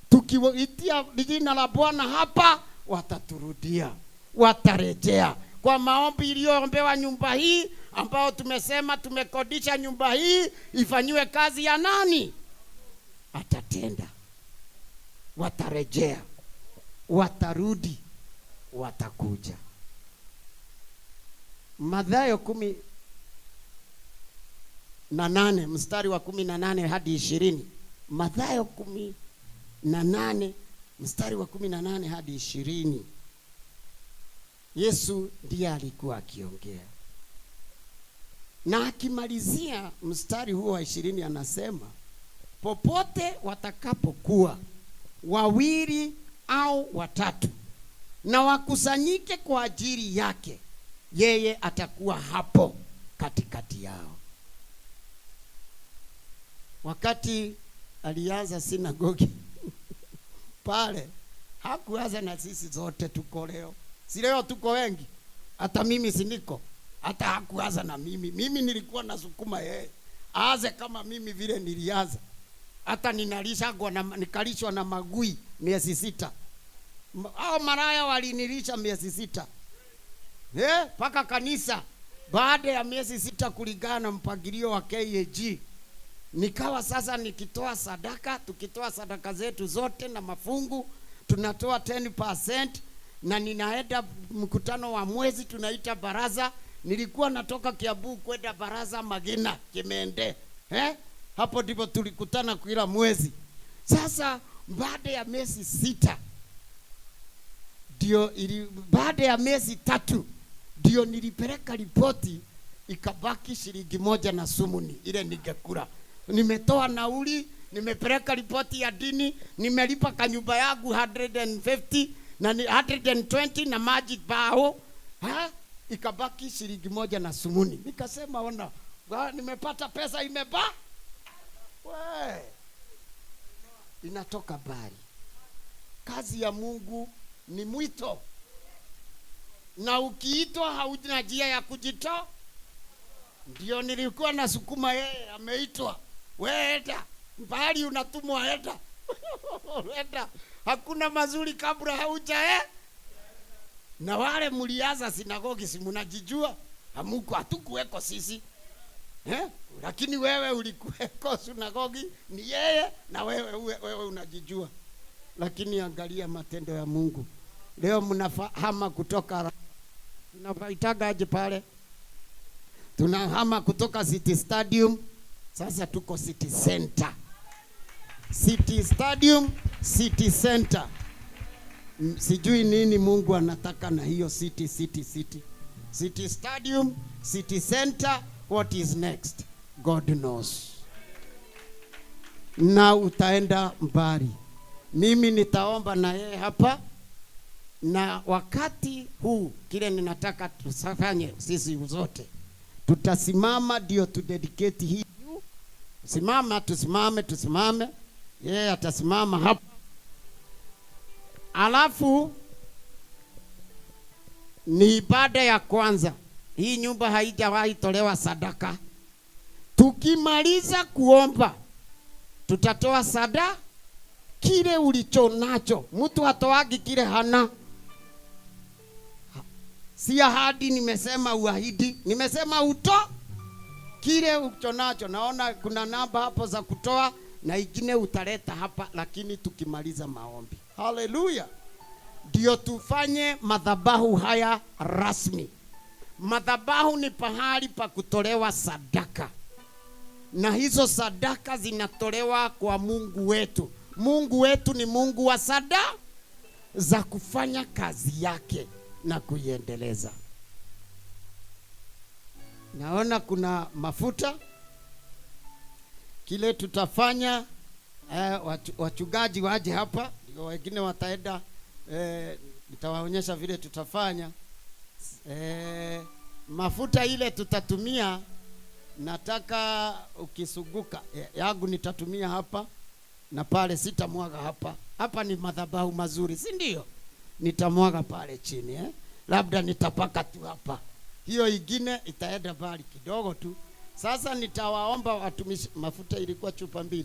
tukiitia jina la Bwana hapa, wataturudia, watarejea. Kwa maombi iliyoombewa nyumba hii, ambao tumesema tumekodisha nyumba hii ifanyiwe kazi ya nani? Atatenda. Watarejea, watarudi, watakuja. Mathayo 18 mstari wa 18 hadi 20. Mathayo 18 mstari wa 18 hadi 20. Yesu ndiye alikuwa akiongea. Na akimalizia mstari huo wa 20 anasema, popote watakapokuwa wawili au watatu na wakusanyike kwa ajili yake, yeye atakuwa hapo katikati yao. Wakati alianza sinagogi pale, hakuanza na sisi zote tuko leo. Si leo tuko wengi, hata mimi si niko. Hata hakuanza na mimi. Mimi nilikuwa nasukuma yeye aanze kama mimi vile nilianza. Hata nikalishwa na magui miezi 6. Hao maraya walinilisha miezi 6. Paka kanisa baada ya miezi 6 kulingana na mpangilio wa KAG. Nikawa sasa nikitoa sadaka, tukitoa sadaka zetu zote na mafungu, tunatoa 10% na ninaenda mkutano wa mwezi tunaita baraza. Nilikuwa natoka Kiambu kwenda baraza Magina Kimende. Hapo ndipo tulikutana kila mwezi. Sasa baada ya miezi 6 ndio baada ya miezi 3 ndio nilipeleka ripoti, ikabaki shilingi 1 na sumuni ile ningekula. Nimetoa nauli, nimepeleka ripoti ya dini, nimelipa kanyumba yangu 150 na ni 120 na maji bao. Ikabaki shilingi 1 na sumuni. Nikasema ona, nimepata pesa imeba. We. Inatoka mbali. Kazi ya Mungu ni mwito. Na ukiitwa hauna njia ya kujitoa. Ndio nilikuwa nasukuma yeye, ameitwa. We enda, mbali unatumwa enda. Enda. Hakuna mazuri kabla hauja? Na wale mlianza sinagogi si mnajijua? Hamuko, hatukuweko sisi. Eh? Lakini wewe ulikuweko sunagogi, ni yeye na wewe unajijua. Lakini angalia matendo ya Mungu. Leo mnahama kutoka, tunapaitaga aje pale? Tunahama kutoka City Stadium, sasa tuko City Center. City Stadium, City Center. Sijui nini Mungu anataka na hiyo city, city, city. City Stadium, City Center, what is next? God knows. Na utaenda mbali. Mimi nitaomba na yeye hapa. Na wakati huu kile ninataka tufanye sisi zote, tutasimama ndio tu dedicate hii. Simama, tusimame, tusimame. Yeye atasimama hapa. Alafu ni ibada ya kwanza. Hii nyumba haijawahi tolewa sadaka. Tukimaliza kuomba tutatoa sadaka kile ulicho nacho. Mtu hatoagi kile hana. Si ahadi, nimesema uahidi, nimesema uto kile ulicho nacho. Naona kuna namba hapo za kutoa na ingine utaleta hapa, lakini tukimaliza maombi. Haleluya. Ndio tufanye madhabahu haya rasmi. Madhabahu ni pahali pa kutolewa sadaka. Na hizo sadaka zinatolewa kwa Mungu wetu. Mungu wetu ni Mungu wa sadaka za kufanya kazi yake na kuiendeleza. Naona kuna mafuta. Kile tutafanya, wachungaji waje hapa, ndio wengine wataenda, nitawaonyesha vile tutafanya. Mafuta ile tutatumia, nataka ukisuguka, yangu nitatumia hapa na pale, sitamwaga hapa. Hapa ni madhabahu mazuri, si ndio? Nitamwaga pale chini, Labda nitapaka tu hapa. Hiyo ingine itaenda mbali kidogo tu. Sasa nitawaomba watumishi, mafuta ilikuwa chupa 2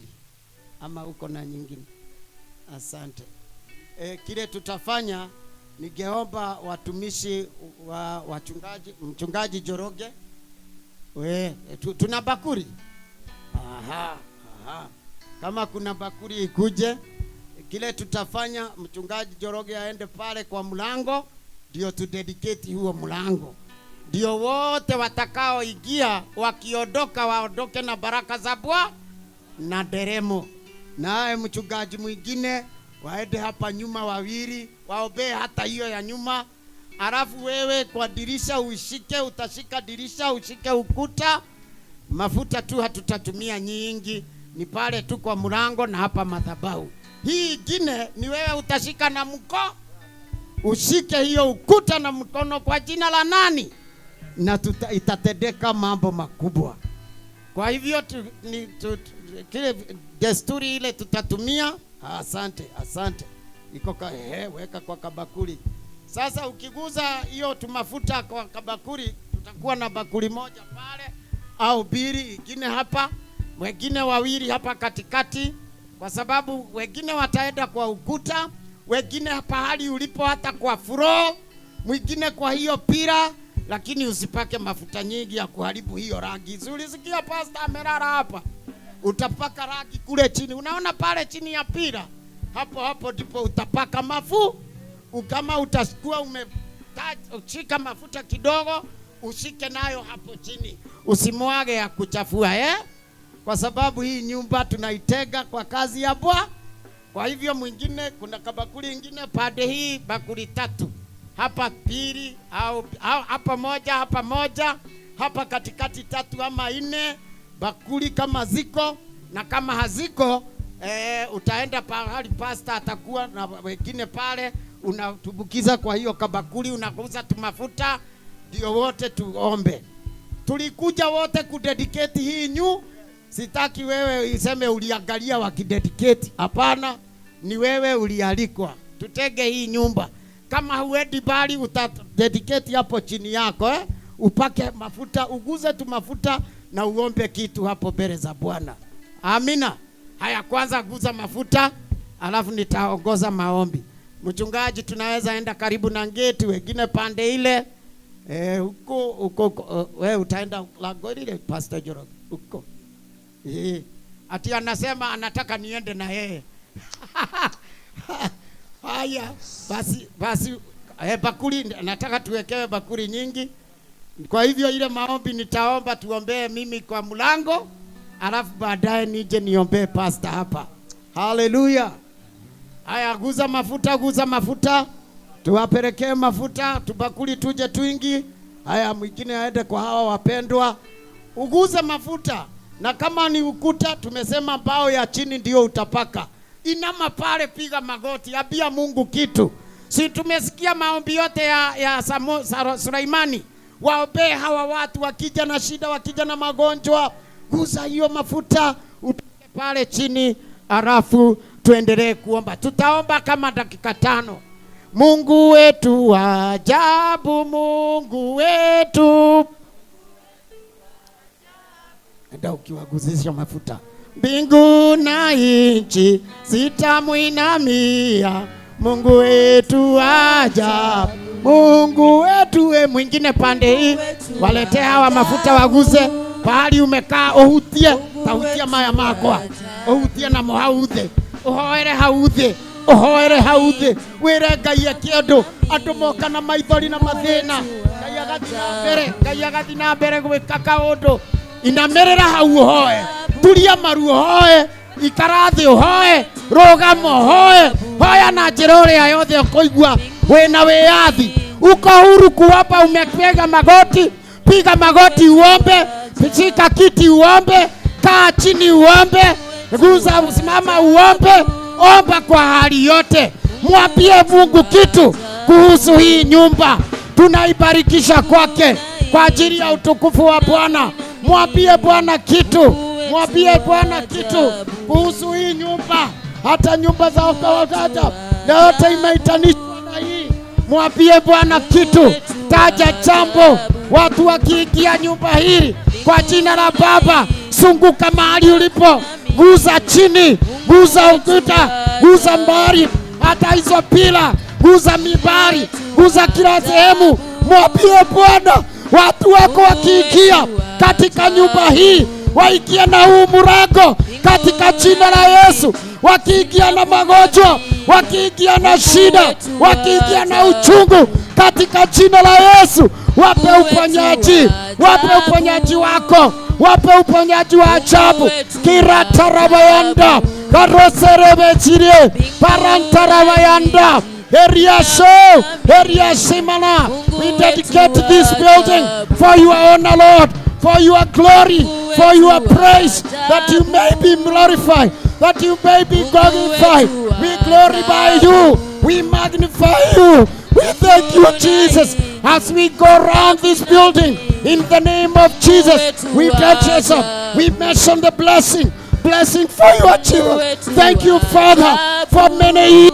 ama uko na nyingine? Asante. Kile tutafanya, ningeomba watumishi wa wachungaji, mchungaji Joroge. Tuna bakuri? Aha, aha. Kama kuna bakuri ikuje. Kile tutafanya, mchungaji Joroge aende pale kwa mlango, ndio tu dedicate huo mlango. Ndio wote watakaoingia wakiondoka waondoke na baraka za Bwana na nderemo. Naye mchungaji mwingine waende hapa nyuma wawili, waombee hata hiyo ya nyuma. Alafu wewe kwa dirisha ushike, utashika dirisha, ushike ukuta. Mafuta tu hatutatumia nyingi, ni pale tu kwa mlango na hapa madhabahu. Hii ingine ni wewe utashika na mkono, ushike hiyo ukuta na mkono kwa jina la nani? Na itatendeka mambo makubwa. Kwa hivyo kile desturi ile tutatumia. Asante, asante. Iko weka kwa kabakuli. Sasa ukiguza hiyo tumafuta kwa kabakuli, tutakuwa na bakuli moja pale au mbili, ingine hapa, wengine wawili hapa katikati, kwa sababu wengine wataenda kwa ukuta, wengine pahali ulipo hata kwa floor, mwingine kwa hiyo pira. Lakini usipake mafuta nyingi ya kuharibu hiyo rangi. Si ulisikia pastor amelala hapa? Utapaka rangi kule chini. Unaona pale chini ya pira? Hapo hapo ndipo utapaka mafu. Kama utakuwa umeshika mafuta kidogo, ushike nayo hapo chini. Usimwage ya kuchafua, Kwa sababu hii nyumba tunaitega kwa kazi ya Bwana. Kwa hivyo mwingine, kuna kabakuli ingine pande hii, bakuli 3. Hapa pili au hapa moja, hapa moja, hapa katikati 3 ama 4 bakuli kama ziko, na kama haziko, utaenda pahali pastor atakuwa na wengine pale, unatumbukiza kwa hiyo kabakuli, unagusa tumafuta, ndio wote tuombe. Tulikuja wote kudedicate hii new. Sitaki wewe useme uliangalia wakidedicate. Hapana, ni wewe ulialikwa. Tutege hii nyumba. Kama huendi bali utadedicate hapo chini yako, Upake mafuta, uguze tu mafuta na uombe kitu hapo mbele za Bwana. Amina. Haya, kwanza guza mafuta, alafu nitaongoza maombi. Mchungaji, tunaweza enda karibu na geti, wengine pande ile. Huko huko wewe utaenda lango lile Pastor Joro huko. Ati anasema anataka niende na yeye. Haya, basi bakuli nataka tuwekewe bakuli nyingi. Kwa hivyo ile maombi nitaomba tuombee mimi kwa mlango, alafu baadaye nije niombee pastor hapa. Haleluya. Haya, guza mafuta, guza mafuta. Tuwapelekee mafuta, tubakuli tuje twingi. Haya, mwingine aende kwa hawa wapendwa. Uguze mafuta. Na kama ni ukuta, tumesema mbao ya chini ndio utapaka. Inama pale, piga magoti, ambia Mungu kitu. Si tumesikia maombi yote ya Sulaimani. Waombee hawa watu wakija na shida, wakija na magonjwa. Guza hiyo mafuta, utoke pale chini, alafu tuendelee kuomba. Tutaomba kama dakika 5. Mungu wetu wa ajabu, Mungu wetu. Enda ukiwaguzisha mafuta. Mbingu na nchi zitamuinamia, Mungu wetu wa ajabu, Mungu wetu. We mwingine pande hii, waletee hawa mafuta waguze. Pahali umekaa uhutie, tahutia maya makwa. Uhutie na mohauthe. Uhoere hauthe. Uhoere hauthe. Wire Ngai eke undu. Andu moka na maithori na mathina. Ngai agathi na mbere, Ngai agathi na mbere gwika kaundu. Inamerera hau uhoe. Turia maru uhoe. Ikara thi uhoe. Rugama uhoe. Hoya na njira uria yothe ukoigua wina wiyathi. Uko huru kuomba, umepiga magoti, piga magoti uombe, shika kiti uombe, kaa chini uombe, guza usimama uombe, omba kwa hali yote. Mwambie Mungu kitu kuhusu hii nyumba. Tunaibarikisha kwake kwa ajili ya utukufu wa Bwana. Mwambie Bwana kitu, mwambie Bwana kitu kuhusu hii nyumba. Hata nyumba za wakawakata na yote imeitanishwa na hii. Mwambie Bwana kitu, taja jambo. Watu wakiingia nyumba hii kwa jina la Baba, sunguka mahali ulipo, guza chini, guza ukuta, guza mbari, hata hizo pila, guza mibari, guza kila sehemu. Mwambie Bwana, watu wako wakiingia katika nyumba hii, waingie na huu mlango katika jina la Yesu. Wakiingia na magonjwa, wakiingia na shida, wakiingia na uchungu, katika jina la Yesu, wape uponyaji, wape uponyaji wako, wape uponyaji wa ajabu. Kiratarabayanda, karoserebechirie, parantarabayanda, Eriasho, Eriashimana. We dedicate this building for your honor, Lord, for your glory, for your praise, that you may be glorified, that you may be glorified. We glorify you, we magnify you. We thank you, Jesus, as we go around this building. In the name of Jesus, we touch us up. We mention the blessing, blessing for your children. Thank you, Father, for many years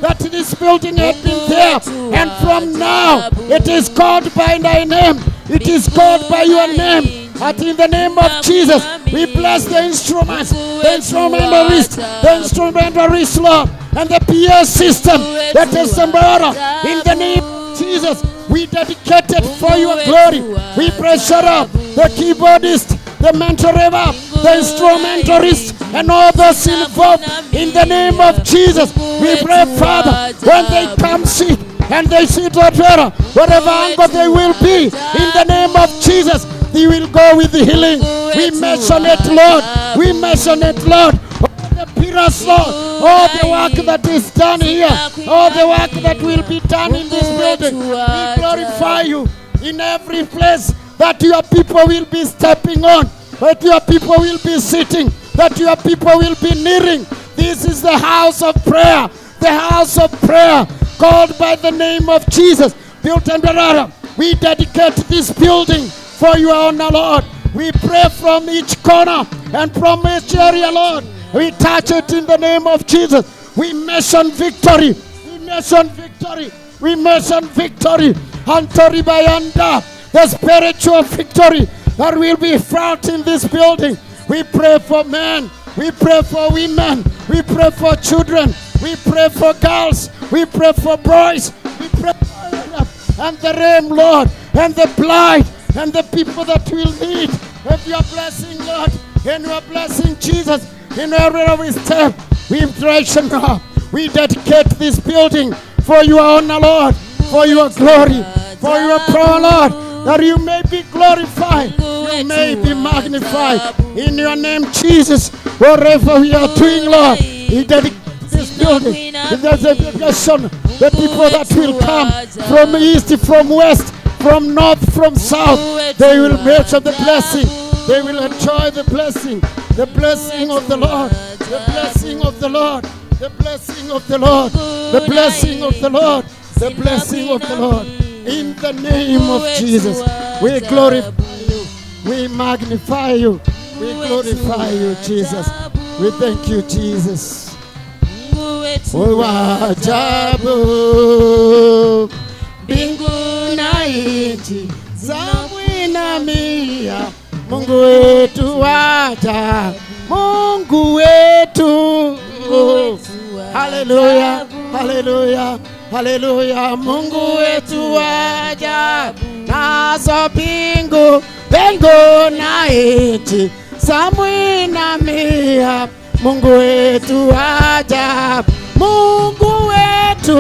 that this building had been there, and from now it is called by thy name. It is called by your name. And in the name of Jesus, we bless the instruments, the instrumentalist, the instrumentalist, Lord, and the PA system, that is the murder. In the name of Jesus, we dedicate it for your glory. We pressure up the keyboardist, the mentor, the instrumentalist, and all those involved. In the name of Jesus, we pray, Father, when they come sit and they sit whatever angle they will be, in the name of Jesus, they will go with the healing. We mention it, Lord. We mention it, Lord. All the pillars, Lord. All the work that is done here, all the work that will be done in this building, we glorify you in every place that your people will be stepping on, that your people will be sitting, that your people will be kneeling. This is the house of prayer, the house of prayer called by the name of Jesus, built under Adam. We dedicate this building for your honor, Lord. We pray from each corner and from each area, Lord. We touch it in the name of Jesus. We mention victory. We mention victory. We mention victory. Antori Bayanda, the spiritual victory that will be felt in this building. We pray for men. We pray for women. We pray for children. We pray for girls. We pray for boys. We pray for and the realm, Lord. and the blind and the people that will need of your blessing, Lord, and your blessing, Jesus, in every step. We now. We dedicate this building for your honor, Lord, for your glory, for your power, Lord, that you may be glorified, you may be magnified. In your name, Jesus, whatever we are doing, Lord, we dedicate this building. If there's a dedication, the people that will come from east, from west, from north, from south, they will mention the blessing. They will enjoy the blessing of the Lord, the blessing of the Lord, the blessing of the Lord, the blessing of the Lord, the blessing of the Lord. In the name of Jesus, we glorify you, we magnify you, we glorify you, Jesus. We thank you, Jesus. Waajabu, mbingu na nchi zamwinamia Mungu wetu waja, Mungu wetu. Haleluya, haleluya, haleluya. Mungu wetu waja, nazo mbingu, mbingu na nchi zamwinamia Mungu wetu waja, Mungu wetu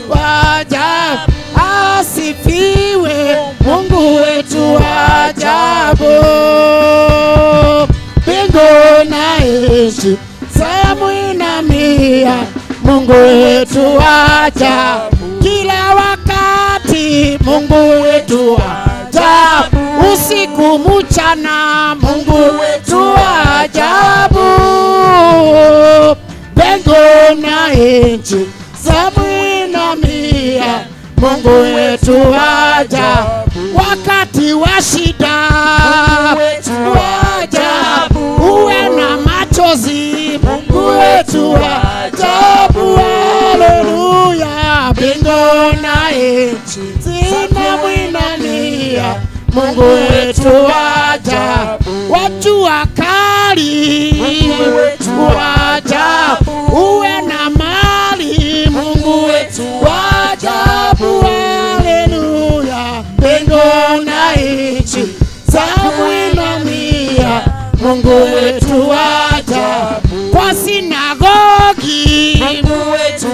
waja, asifiwe Mungu wetu ajabu. Mbingu na nchi zamwinamia Mungu wetu ajabu, kila wakati Mungu wetu ajabu, usiku mchana Mungu wetu ajabu. Mbingu na nchi zamwinamia Mungu wetu ajabu, wakati wa shida Mungu wetu ajabu, uwe na machozi Mungu wetu ajabu. Haleluya, mbingu na nchi zinamwinamia Mungu wetu ajabu, watu wakali Mungu wetu ajabu, uwe na mali Mungu wetu ajabu. Haleluya, mbingu na nchi zamwinamia Mungu wetu ajabu, kwa sinagogi Mungu wetu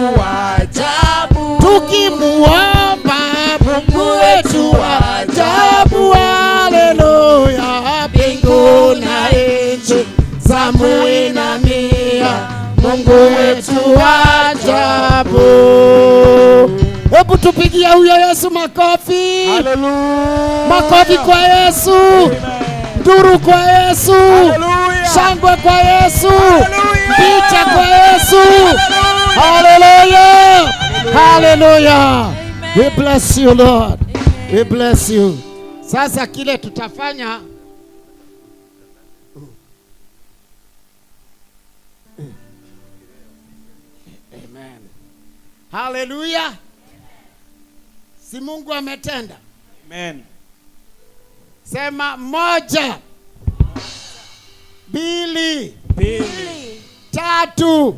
ajabu, tukimuomba Mungu wetu ajabu. Haleluya, mbingu na nchi zamwinamia Mungu wetu ajabu. Hebu tupigia huyo Yesu makofi. Hallelujah. Makofi kwa Yesu. Nduru kwa Yesu. Hallelujah. Shangwe kwa Yesu. Hallelujah. Picha kwa Yesu. Hallelujah. Hallelujah. We bless you, Lord. We bless you. Sasa kile tutafanya, amen. Hallelujah. Si Mungu ametenda. Amen. Sema 1, 2, 3, 4, 5,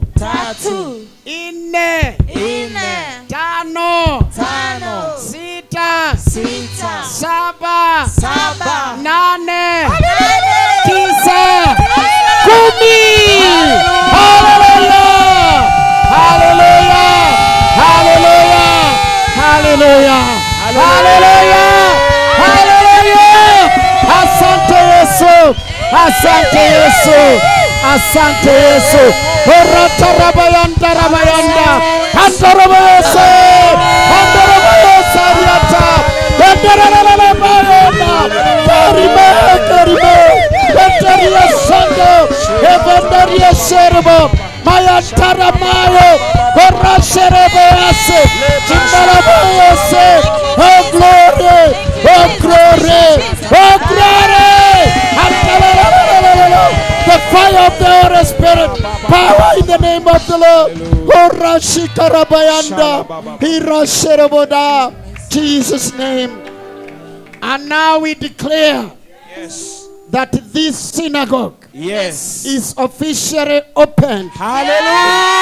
6, 7, 8, 9, 10. Hallelujah! Hallelujah! Hallelujah! Hallelujah! Hallelujah! Hallelujah! Asante Yesu! Asante Yesu! Asante Yesu! Oratarabayanda rabayanda. Andarabayose! Andarabayose ariata. Andararabayanda. Karime karime. Endaria sando. Evendaria serbo. Mayantaramayo. Orasherebease. Chindarabayose. Oh glory! Oh glory! Oh glory! The fire of the Holy Spirit, power in the name of the Lord. Jesus' name. And now we declare, yes, that this synagogue, yes, is officially opened. Hallelujah.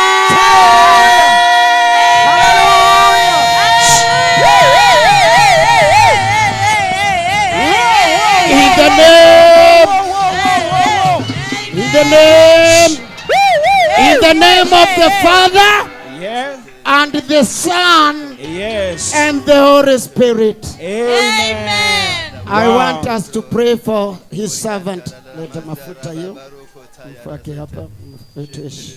the name, in the name of the Father Yes. and the Son Yes. and the Holy Spirit. Amen. I Wow. want us to pray for his servant. Leta mafuta hiyo. Mfake hapa. Mfetesh.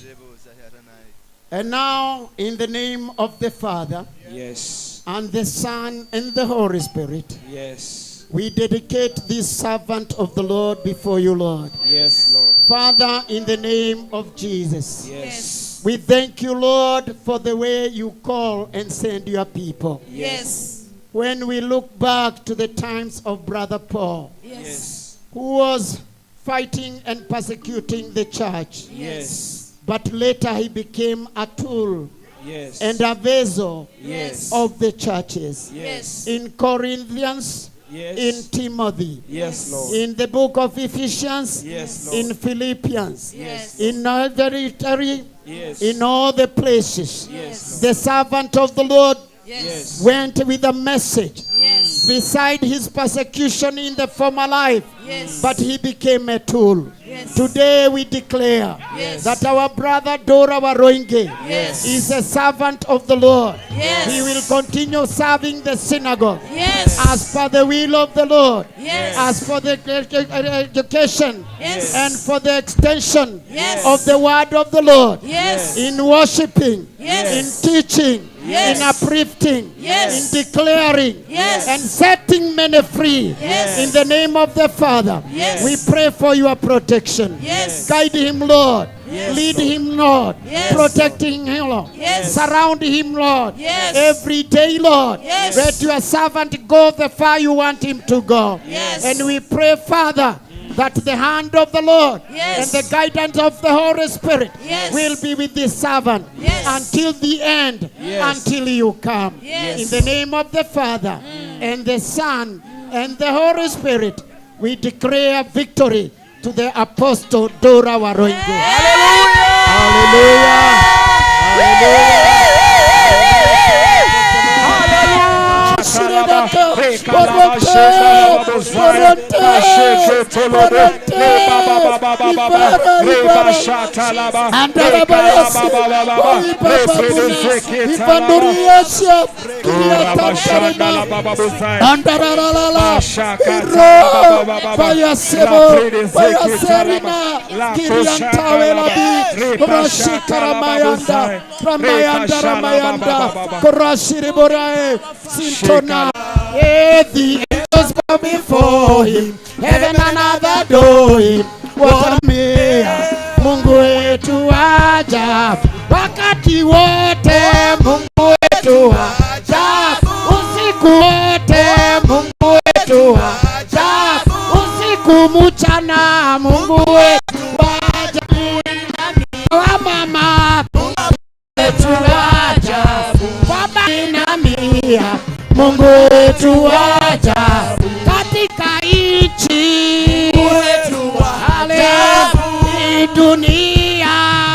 And now, in the name of the Father Yes. and the Son and the Holy Spirit, Yes. we dedicate this servant of the Lord before you, Lord. Yes, Lord. Father, in the name of Jesus, Yes. we thank you, Lord, for the way you call and send your people. Yes. When we look back to the times of Brother Paul, Yes. who was fighting and persecuting the church, Yes. but later he became a tool Yes. and a vessel Yes. of the churches. Yes. In Corinthians, Yes. in Timothy, Yes, Lord. in the book of Ephesians, Yes, Lord. in Philippians, Yes. in every Yes. in all the places, Yes, the servant of the Lord Yes. went with a message. Yes. Beside his persecution in the former life, Yes. but he became a tool. Yes. Today we declare Yes. that our brother Dora Waruinge Yes. is a servant of the Lord. Yes. He will continue serving the synagogue Yes. as per the will of the Lord, Yes. as for the education Yes. and for the extension Yes. of the word of the Lord. Yes. In worshiping, Yes. in teaching, Yes. in uplifting, Yes. in declaring, Yes. and setting many free. Yes. In the name of the Father, Yes. we pray for your protection. Yes. Guide him, Lord. Yes. Lead him, Lord. Yes. Protecting him, Lord. Yes. Surround him, Lord. Yes. Every day, Lord. Yes. Let your servant go the far you want him to go. Yes. And we pray, Father, that the hand of the Lord Yes. and the guidance of the Holy Spirit Yes. will be with this servant Yes. until the end, Yes. until you come. Yes. In the name of the Father and the Son and the Holy Spirit, we declare victory to the Apostle Dora Waruinge. Hallelujah. The angels bow before him, heaven and earth adore him. What a man, Mungu wetu ajabu, wakati wote Mungu wetu ajabu, usiku wote Mungu wetu ajabu, usiku mchana Mungu wetu ajabu, wa mama Mungu wetu ajabu, baba inamia Mungu wetu ajabu, katika nchi wetu ajabu, dunia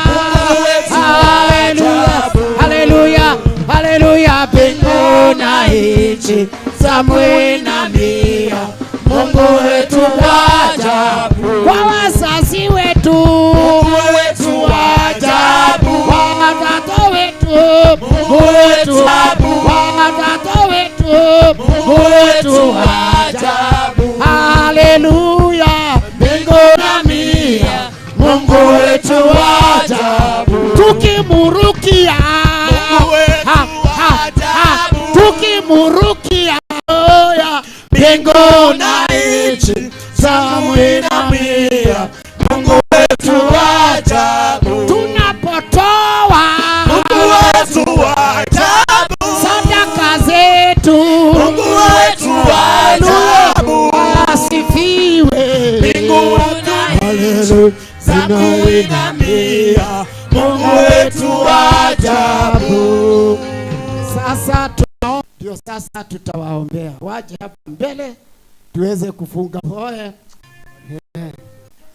Mungu wetu Haleluya, haleluya, haleluya, mbingu na nchi zamwinamia Mungu wetu ajabu, kwa wazazi wetu Mungu wetu ajabu, kwa watoto wetu Mungu wetu ajabu, watoto wetu Mungu wetu ajabu, haleluya, mbingu na mia, Mungu wetu ajabu, tukimurukia Mungu wetu Ha, ha, ha, ajabu, tukimurukia oya mbingu na nchi zamwinamia Mungu wetu ajabu, tunapotoa Mungu wetu ajabu, sadaka zetu Mungu wetu ajabu, asifiwe mbingu na nchi zakuinamia Mungu wetu ajabu. Sasa ndio sasa tutawaombea waje hapa mbele tuweze kufunga hoe.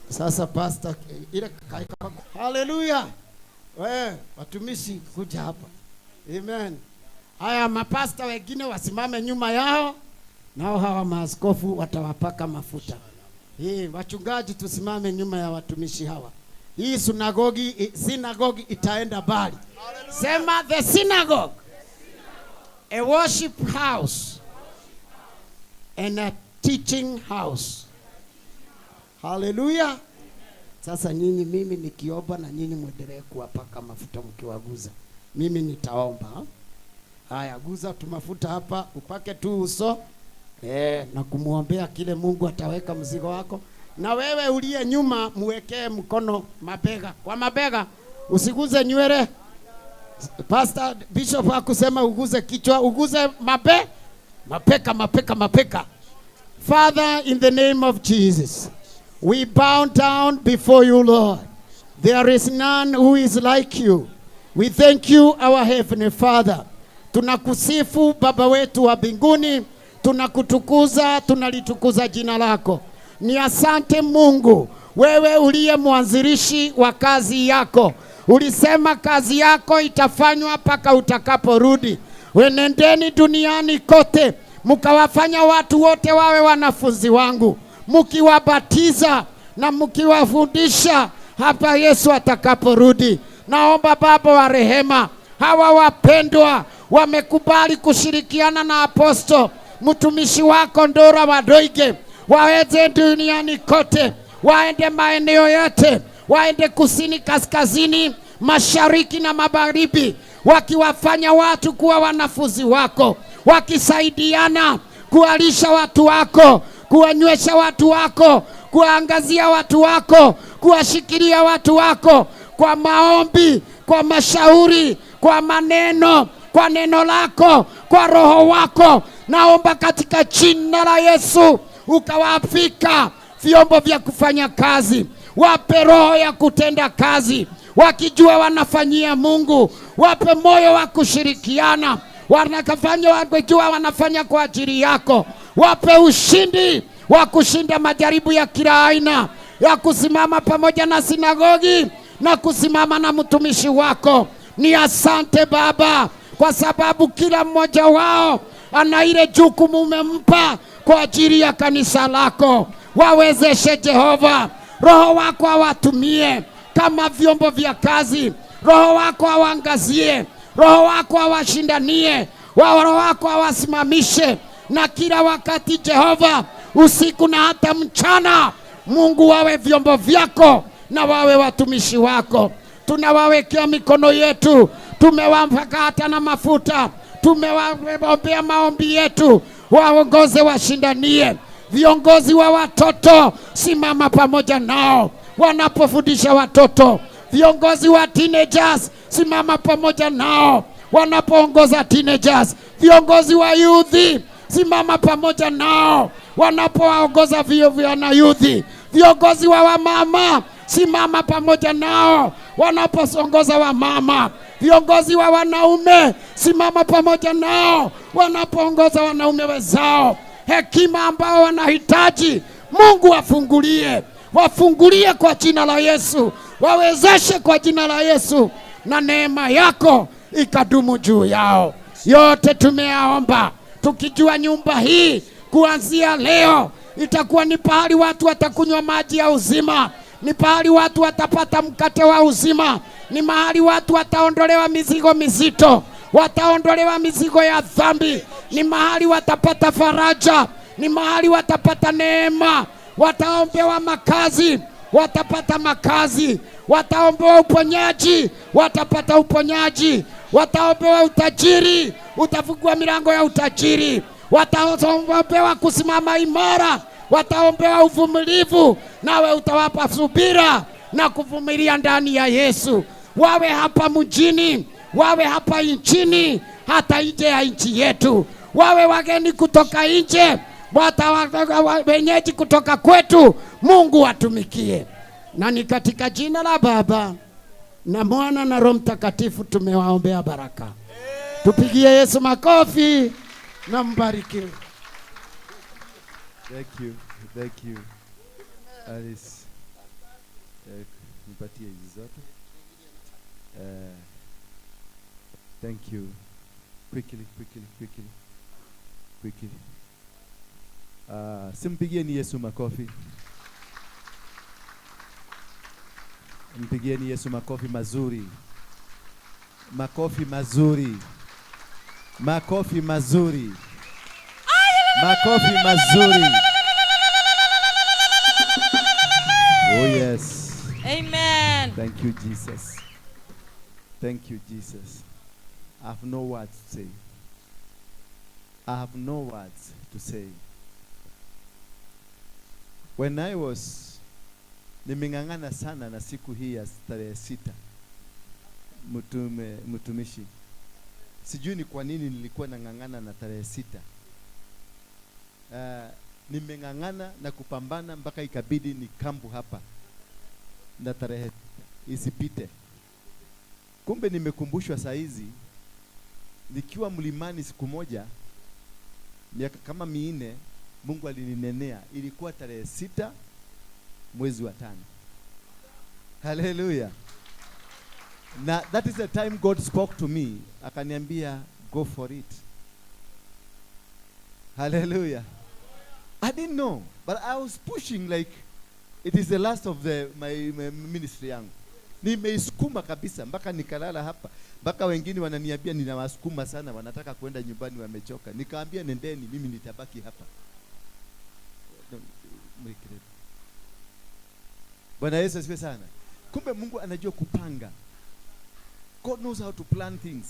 Sasa pastor ile haleluya. We watumishi kuja hapa. Amen. Haya, mapasta wengine wasimame nyuma yao, nao hawa maaskofu watawapaka mafuta. Hii wachungaji tusimame nyuma ya watumishi hawa. Hii synagogue itaenda mbali. Sema the synagogue, a worship house and a teaching house. Hallelujah. Sasa nyinyi, mimi nikiomba na nyinyi mwendelee kuwapaka mafuta mkiwaguza. Mimi nitaomba. Haya, guza tu mafuta hapa, upake tu uso na kumuombea kile Mungu ataweka mzigo wako. Na wewe uliye nyuma muwekee mkono mabega kwa mabega, usiguze nywele. Pastor Bishop hakusema uguze kichwa, uguze mapeka mapeka mapeka. Father, in the name of Jesus, we bow down before you, Lord. There is none who is like you. We thank you, our Heavenly Father. Tunakusifu Baba wetu wa mbinguni, tunakutukuza, tunalitukuza jina lako. Ni asante Mungu, wewe uliye mwanzilishi wa kazi yako. Ulisema kazi yako itafanywa mpaka utakaporudi. Wenendeni duniani kote, mkawafanya watu wote wawe wanafunzi wangu, mkiwabatiza na mkiwafundisha hapa Yesu atakaporudi. Naomba Baba wa rehema, hawa wapendwa wamekubali kushirikiana na aposto mtumishi wako Ndura Wadoige, waweze duniani kote, waende maeneo yote, waende kusini, kaskazini, mashariki na magharibi, wakiwafanya watu kuwa wanafunzi wako, wakisaidiana kuwalisha watu wako, kuwanywesha watu wako, kuwaangazia watu wako, kuwashikilia watu wako kwa maombi, kwa mashauri, kwa maneno, kwa neno lako, kwa roho wako. Naomba katika jina la Yesu ukawafika vyombo vya kufanya kazi, wape roho ya kutenda kazi, wakijua wanafanyia Mungu, wape moyo wa kushirikiana, wanakafanya wakijua wanafanya kwa ajili yako, wape ushindi wa kushinda majaribu ya kila aina, ya kusimama pamoja na sinagogi na kusimama na mtumishi wako. Ni asante Baba, kwa sababu kila mmoja wao ana ile jukumu umempa kwa ajili ya kanisa lako. Wawezeshe Jehova, roho wako awatumie kama vyombo vya kazi, roho wako awaangazie, roho wako awashindanie, roho wako awasimamishe, na kila wakati Jehova, usiku na hata mchana, Mungu wawe vyombo vyako na wawe watumishi wako. Tunawawekea mikono yetu, tumewapaka hata na mafuta, tumewaombea maombi yetu, waongoze, washindanie. Viongozi wa watoto, simama pamoja nao wanapofundisha watoto. Viongozi wa teenagers, simama pamoja nao wanapoongoza teenagers. Viongozi wa youth, simama pamoja nao wanapowaongoza vijana youth. Viongozi wa wamama, simama pamoja nao wanapoongoza wamama. Viongozi wa wanaume, simama pamoja nao wanapoongoza wanaume wenzao. Hekima ambao wanahitaji, Mungu wafungulie, wafungulie kwa jina la Yesu, wawezeshe kwa jina la Yesu, na neema yako ikadumu juu yao. Yote tumeyaomba tukijua nyumba hii kuanzia leo itakuwa ni pahali watu watakunywa maji ya uzima, ni pahali watu watapata mkate wa uzima, ni mahali watu wataondolewa mizigo mizito, wataondolewa mizigo ya dhambi, ni mahali watapata faraja, ni mahali watapata neema, wataombewa makazi, watapata makazi, wataombewa uponyaji, watapata uponyaji, wataombewa utajiri, utafungua milango ya utajiri, wataombewa kusimama imara, wataombewa uvumilivu, nawe utawapa subira na kuvumilia ndani ya Yesu. Wawe hapa mjini, wawe hapa nchini, hata nje ya nchi yetu, wawe wageni kutoka nje, wenyeji kutoka kwetu, Mungu watumikie. Na ni katika jina la Baba na Mwana na Roho Mtakatifu tumewaombea baraka. Tupigie Yesu makofi na mbarikiwe. Thank you. Thank you. Alice. Nipatie hizi zote. Thank you. Quickly, quickly, quickly. Quickly. Simpigie ni Yesu makofi. Mpigieni Yesu makofi mazuri. Makofi mazuri. Makofi mazuri. Makofi mazuri. Oh yes. Amen. Thank you, Jesus. Thank you, Jesus. I have no words to say. I have no words to say. When I was nimeng'ang'ana sana na siku hii ya tarehe 6, mtumishi. Sijui ni kwa nini nilikuwa nang'ang'ana na tarehe 6. Nimeng'ang'ana na kupambana mpaka ikabidi ni kambu hapa na tarehe isipite. Kumbe nimekumbushwa saa hizi nikiwa mlimani siku moja miaka kama 4, Mungu alininenea. Ilikuwa tarehe 6 mwezi wa 5. Hallelujah. Na that is the time God spoke to me. Akaniambia go for it. Hallelujah. I didn't know, but I was pushing like it is the last of my ministry yangu. Nimeisukuma kabisa mpaka nikalala hapa. Mpaka wengine wananiambia ninawasukuma sana, wanataka kwenda nyumbani wamechoka. Nikaambia nendeni, mimi nitabaki hapa. Bwana Yesu asifiwe sana. Kumbe Mungu anajua kupanga. God knows how to plan things.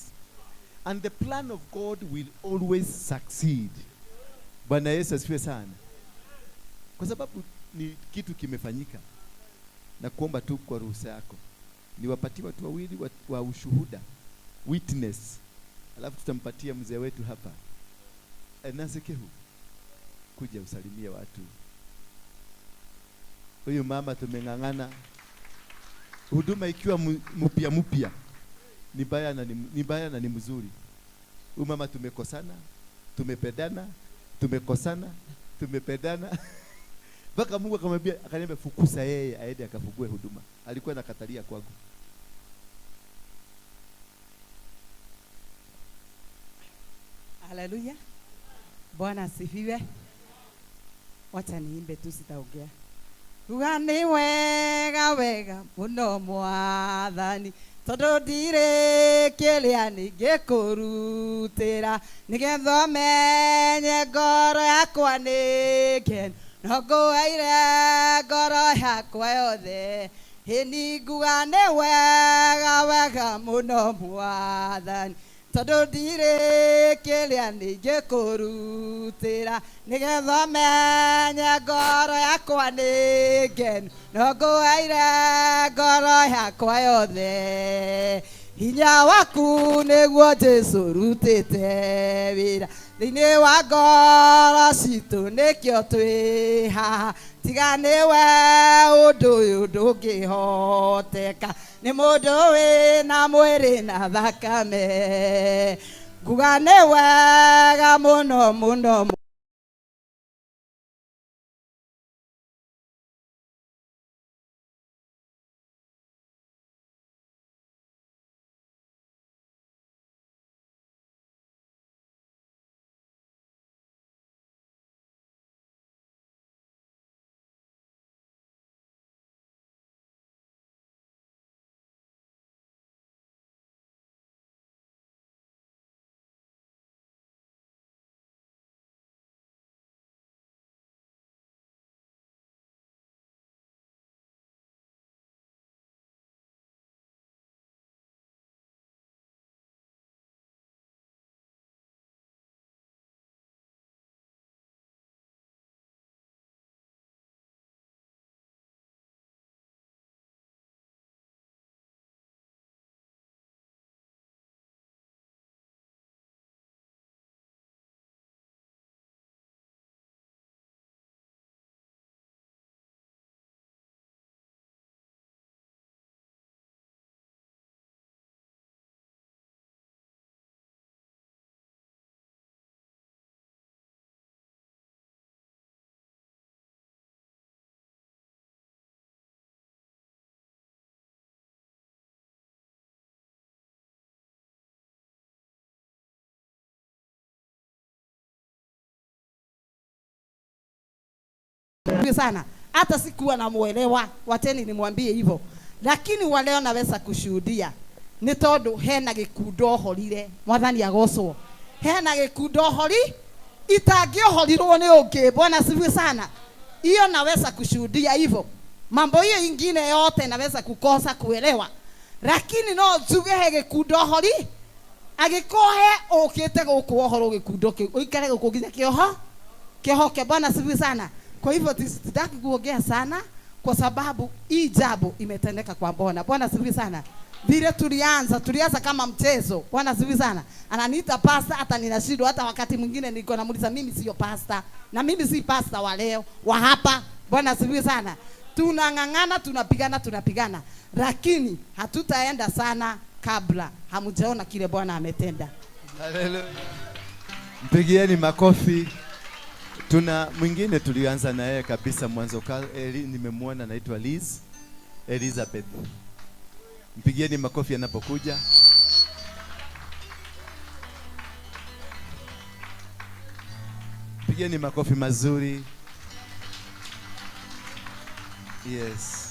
And the plan of God will always succeed. Bwana Yesu asifiwe sana. Kwa sababu ni kitu kimefanyika. Na kuomba tu kwa ruhusa yako niwapatie watu wawili wa ushuhuda, witness. Alafu tutampatia mzee wetu hapa. Nancy Kehu, kuja usalimie watu. Huyu mama tumeng'ang'ana huduma ikiwa mpya mpya. Ni baya na ni mzuri. Huyu mama tumekosana, tumependana, tumekosana, tumependana. Mpaka Mungu akamwambia, akaniambia fukuza yeye aende akafugue huduma. Alikuwa anakatalia kwangu. Haleluya. Bwana asifiwe. Wacha niimbe tu, sitaongea. Ruga ni wega wega muno mwathani, tondu ndirĩ kĩrĩa ningĩkũrutĩra, nĩgetha ũmenye ngoro yakwa nĩ ngenu, no ngũheire ngoro yakwa yothe. Ĩ nguga nĩ wega wega mũno mwathani, tondu ndirĩ kĩrĩa ningĩkũrutĩra, nĩgetha ũmenye ngoro yakwa nĩ ngenu, no ngũheire ngoro yakwa yothe. Hinya waku nĩguo Jesũ rutĩte wĩra thĩinĩ wa ngoro citũ, nĩkĩo twĩ haha. Tiga nĩwe ũndũ ũyũ ndũngĩhoteka, nĩ mũndũ wĩna mwĩrĩ na thakame. Nguga nĩ wega mũno mũno. Sana hata sikuwa namuelewa, wacheni nimwambie hivyo. Lakini wale naweza kushuhudia nĩ tondũ hena gĩkundo ohorire. Mwathani agocwo. Hena gĩkundo ohori itangĩohorirwo nĩ ũngĩ. Bwana asifiwe sana. Hiyo naweza kushuhudia hivyo. Mambo hiyo ingine yote naweza kukosa kuelewa, lakini no njuge he gĩkundo ohori. Agĩkohe ũkĩte gũkũ ohorwo gĩkundo kĩu, ũikare gũkũ nginya kĩoho kĩohoke. Bwana asifiwe sana. Kwa hivyo sitaki kuongea sana kwa sababu hii jambo imetendeka kwa Bwana. Bwana asifiwe sana. Vile tulianza kama mchezo. Bwana asifiwe sana. Ananiita pastor hata ninashindwa, hata wakati mwingine nilikuwa namuuliza mimi sio pastor na mimi si pastor wa leo wa hapa. Bwana asifiwe sana. Tunang'ang'ana, tunapigana, tunapigana, lakini hatutaenda sana kabla hamjaona kile Bwana ametenda. Haleluya. Mpigieni makofi. Tuna mwingine tulianza na yeye kabisa mwanzo, nimemwona anaitwa Liz Elizabeth. Mpigieni makofi anapokuja. Mpigieni makofi mazuri. Yes.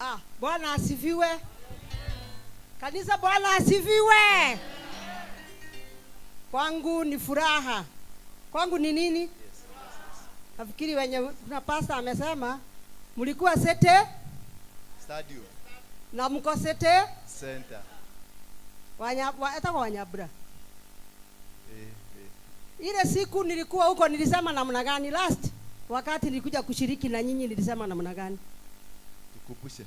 Ah, Bwana asifiwe. Kanisa, Bwana asifiwe. Kwangu ni furaha. Kwangu ni nini? Yes. Nafikiri wenye kuna pastor amesema mlikuwa sete stadium na mko sete center. Wanya wanyabra. Ile siku nilikuwa huko nilisema namna gani last wakati nilikuja kushiriki na nyinyi nilisema namna gani? Tukumbushe.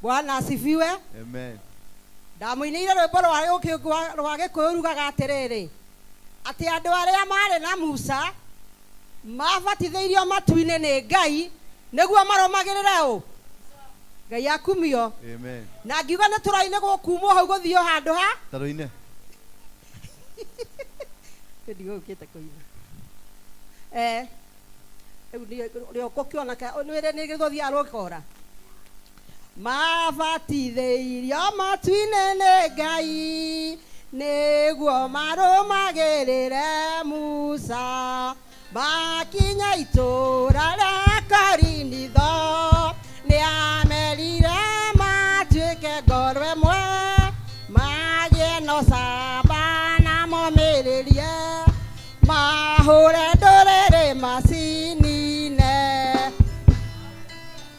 Bwana asifiwe. Amen. Ndamuinĩire rwĩmbo rwa Gĩkũyũ rugaga atĩrĩrĩ, atĩ andũ arĩa marĩ na Musa mabatithĩirio matu-inĩ nĩ Ngai nĩguo marũmagĩrĩre ũ Ngai akumio. Amen. Na ngiuga nĩ tũraine gũkumwo hau gũthio handũ ha tarũine ndigũkĩte kũina rĩu rĩũkũkĩona nĩwĩre nĩ gũthiaga rũkora mabatithĩirio matu-inĩ nĩ Ngai nĩguo marũmagĩrĩre Musa makinya itũũra rĩa Korinitho nĩamerire matuĩke ngoro ĩmwe magĩe na ũcamba na momĩrĩrie mahũre ndũrĩrĩ macinine.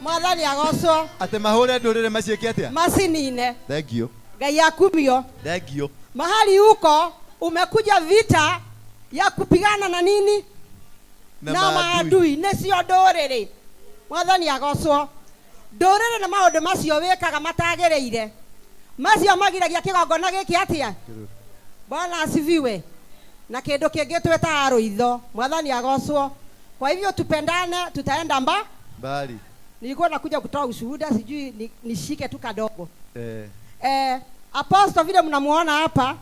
Mwathani agocwo. Ate mahũre ndũrĩrĩ maciĩke atĩa? Macinine. Thank you. Ngai akumio. Thank you. Mahali huko umekuja vita ya kupigana na nini? Na maadui nĩcio ndũrĩrĩ. Mwathani agocwo. Ndũrĩrĩ na maũndũ macio wĩkaga matagĩrĩire macio magiragia kĩgongona gĩkĩ atĩa? Bwana asifiwe. Na kĩndũ kĩngĩ twĩtaga rũitho. Mwathani agocwo. Kwa hivyo tupendane, tutaenda mbali. Nilikuwa nakuja kutoa ushuhuda, sijui nishike tu kadogo. Apostle vile mnamuona hapa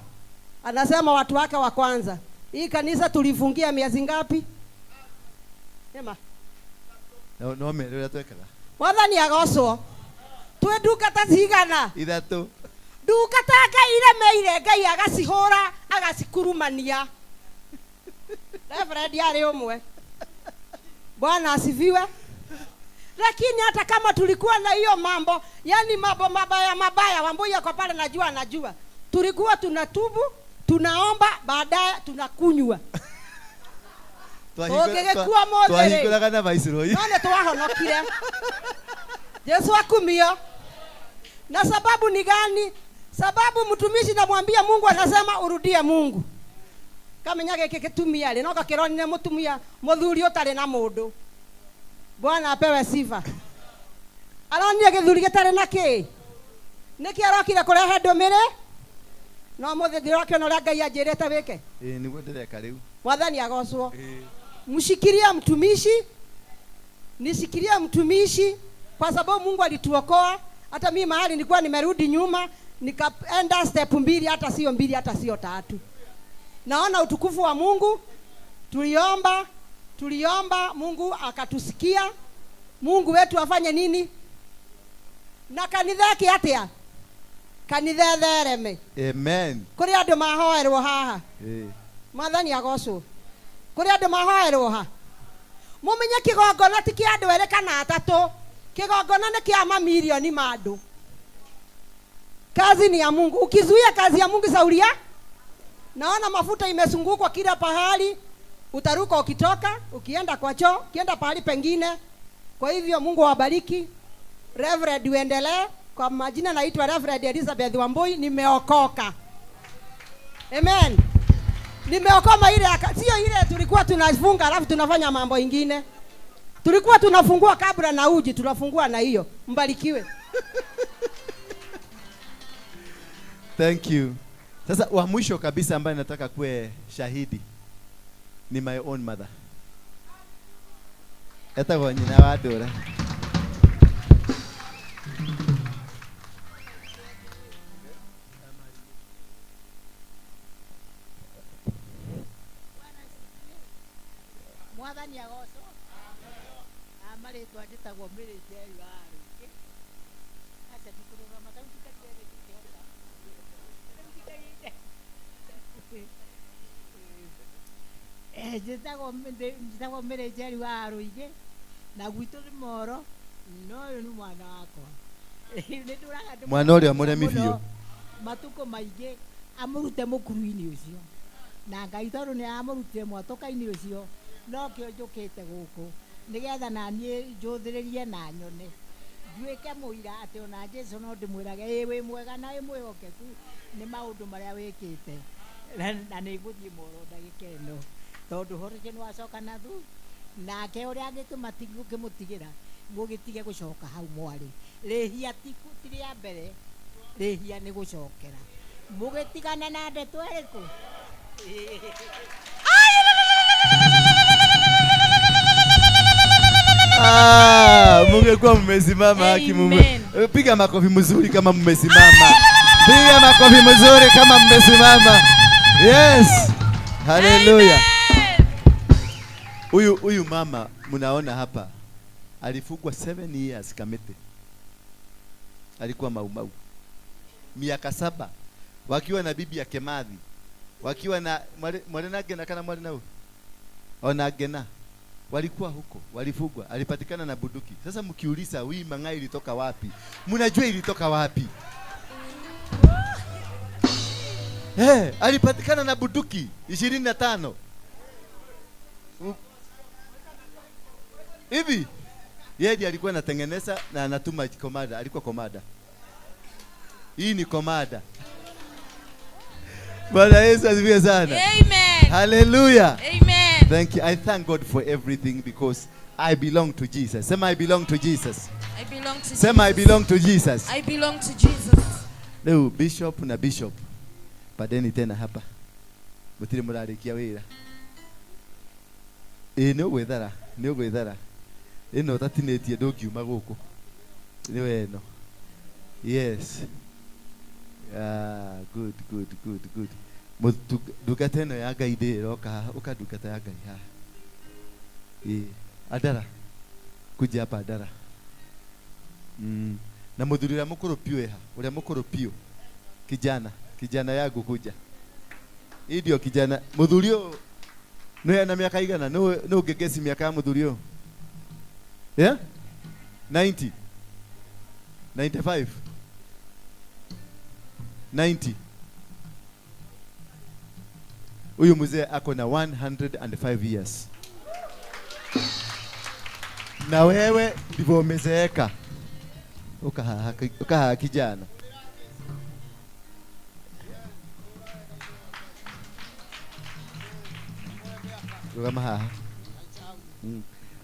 anasema watu wake wa kwanza. Hii kanisa tulifungia miezi ngapi? Ema. No me twekera. Mwathani agocwo. Twe ndungata cigana? Ithatũ. Ndungata Ngai iremeire Ngai agacihũra agacikurumania. Reverend arĩ ũmwe. Bwana asifiwe. Lakini hata kama tulikuwa na hiyo mambo, yani mambo mabaya mabaya, Wambui yako pale najua. Tulikuwa tunatubu, tunaomba, baadaye tunakunywa. Tũngĩgĩkua mothe rĩ. Twahingũraga na Viceroy. No nĩ twahonokire. Yesu akumio. Na sababu ni gani? Sababu mtumishi namwambia Mungu anasema urudie Mungu. Kamenya gĩkĩ gĩtumia rĩ, no gakĩronire mũtumia mũthuri ũtarĩ na mũndũ. Bwana apewe sifa. Aronire gĩthuri gĩtarĩ na kĩ? Nĩkĩ arokire kũrehe ndũmĩrĩ? No mũthĩ ndĩrakĩona ũrĩa Ngai anjĩrĩte wĩke. Ĩĩ nĩguo ndĩreka rĩu. Mwathani agocwo. Mshikilie mtumishi, nishikilie mtumishi kwa sababu Mungu alituokoa. Hata mimi mahali nilikuwa nimerudi nyuma, nikaenda step 2, hata sio 2, hata sio 3. Naona utukufu wa Mungu. Tuliomba Mungu akatusikia. Mungu wetu afanye nini? Na kanitha yake atia? Kanitha thereme. Amen. Kuri andu mahoerwo haha. Mwathani agocwo. Kuri andu mahoerwo ha. Mumenye kigongona ti kia andu ere kana atatu. Kigongona ni kia mamilioni ma andu. Kazi ni ya Mungu. Ukizuia kazi ya Mungu sauria, naona mafuta imezungukwa kila pahali, utaruka ukitoka, ukienda kwa choo, ukienda pahali pengine. Kwa hivyo Mungu awabariki. Reverend, uendelee. Kwa majina naitwa Reverend Elizabeth Wambui, nimeokoka. Amen. Nimeokoka ile, sio ile tulikuwa tunafunga alafu tunafanya mambo ingine. Tulikuwa tunafungua kabla na uji, tunafungua na hiyo. Mbarikiwe. Thank you. Sasa wa mwisho kabisa ambaye nataka kuwe shahidi ni my own mother. Etagwo nyina wa Ndura. Mwathani agocwo. Amarĩtwa njĩtagwo Mary Njeri wa Rũngĩ. Aca ndikũrũgama tondũ ndikarire ndingĩhota. Njĩtagwo Mary Njeri wa Rũingĩ na gwitũ nĩ Moro, no ũyũ nĩ mwana wakwa. Nĩndũraga ndĩmwendete Mwana ũrĩa mũremi mũno, biũ. Matukũ maingĩ amũrute mũkuru-inĩ ũcio, na Ngai tondũ nĩ amũrutire mwatũka-inĩ ũcio, nokĩo njũkĩte gũkũ nĩgetha naniĩ njũthĩrĩrie na nyone nduĩke mũira atĩ ona Jesũ no ndĩmwĩrage ĩ wĩ mwega na wĩ mwĩhokeku nĩ maũndũ marĩa wĩkĩte, na nĩ ngũthiĩ Moro ndagĩka ĩno tondũ ũhoro ũcio nĩ wacoka na thu nake ũrĩa angĩtũma ngũkĩmũtigĩra ngũgĩtige gũcoka hau mwarĩ. Rĩhia ti rĩa mbere, rĩhia nĩ gũcokera. Mũgĩtigane na ndeto ĩrĩkũ? Ah, mungekuwa mmesimama haki mume. Piga makofi mzuri kama mmesimama. Piga makofi mzuri kama mmesimama. Yes. Hallelujah. Huyu mama mnaona hapa alifungwa 7 years Kamete. Alikuwa Maumau. Miaka 7 wakiwa na bibi ya Kemathi. Wakiwa na mwale na Gena kana mwale na ona Gena. Walikuwa huko, walifugwa, alipatikana na bunduki. Sasa mkiuliza hii mang'aa ilitoka wapi? Mnajua ilitoka wapi? Alipatikana na bunduki 25. Hivi yeye alikuwa anatengeneza na anatuma komada, alikuwa komada. Hii ni komada. Bwana Yesu asifiwe sana. Amen. Hallelujah. Amen. Thank you. I thank God for everything because I belong to Jesus. Sema I belong to Jesus. I belong to Sema I Jesus. belong to Jesus. I belong to Jesus. Leo bishop na bishop. Padeni tena hapa. Mutire murarikia wira. Nĩ ũgwĩthara, nĩ ũgwĩthara. Ĩno ũtatinĩtie ndũngiuma gũkũ. Nĩ we ĩno. Yes. Ah, good, good, good, good. Ndungata ĩno ya Ngai ndĩ ĩroka haha, ũka ndungata ya Ngai haha. Adara. Kuja hapa Adara. Na mũthuri ũrĩa mũkũrũ piũ eha, ũrĩa mũkũrũ piũ. Kijana, kijana yangu kuja. Hii ndio kijana. Mũthuri ũyũ nĩ ena miaka igana? Nĩ ũngĩgesi miaka ya mũthuri ũyũ? Yeah? 90. 95. 90. Huyu mzee ako na 105 years. Na wewe ndivyo umezeeka. Ukaha kijana. Rugama haha.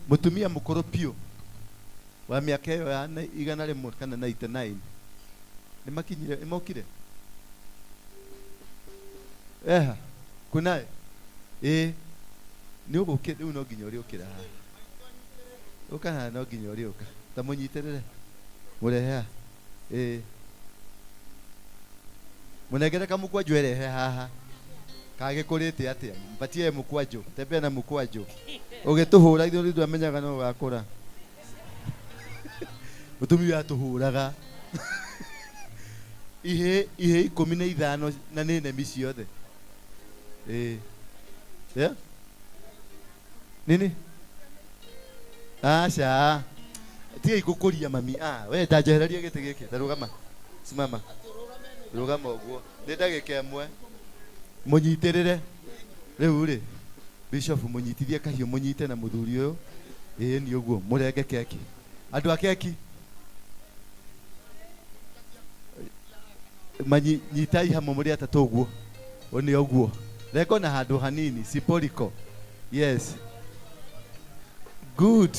Mutumia mukuru piũ wa miaka ĩyo ya 100 kana 99. Nĩmakinyire, nĩmokire? Eha, kunaye? Nĩ ũgũkĩ rĩu no nginya ũrĩũkĩra haha. Ũka haha no nginya ũrĩũka. Ta mũnyitĩrĩre. Mũrehe haha. Mũnengere kamũkwanjũ erehe haha. Kagĩkũrĩte atĩa? Mpatie mũkwanjũ. Tembea na mũkwanjũ. Ũgĩtũhũra ithuĩ nĩtwamenyaga no ũgakũra. Mũtumia atũhũraga. Ihe 15 na nĩ nemi ciothe. Yeah? Nini? Aca. Tiga igukuria mami. Ah, we ndanjehereria gĩtĩ gĩkĩ. Ta rũgama. Simama. Rũgama ũguo. Nĩ ndagĩka ĩmwe. Mũnyitĩrĩre. Rĩu rĩ, Bishop mũnyitithie kahiũ mũnyite na mũthuri ũyũ. Ĩĩ nĩ ũguo, mũrenge keki. Andũ a keki. Manyitai hamwe mũrĩ atatũ ũguo. Ũ nĩ ũguo. Reko na handũ hanini, sipoliko. Yes. Good.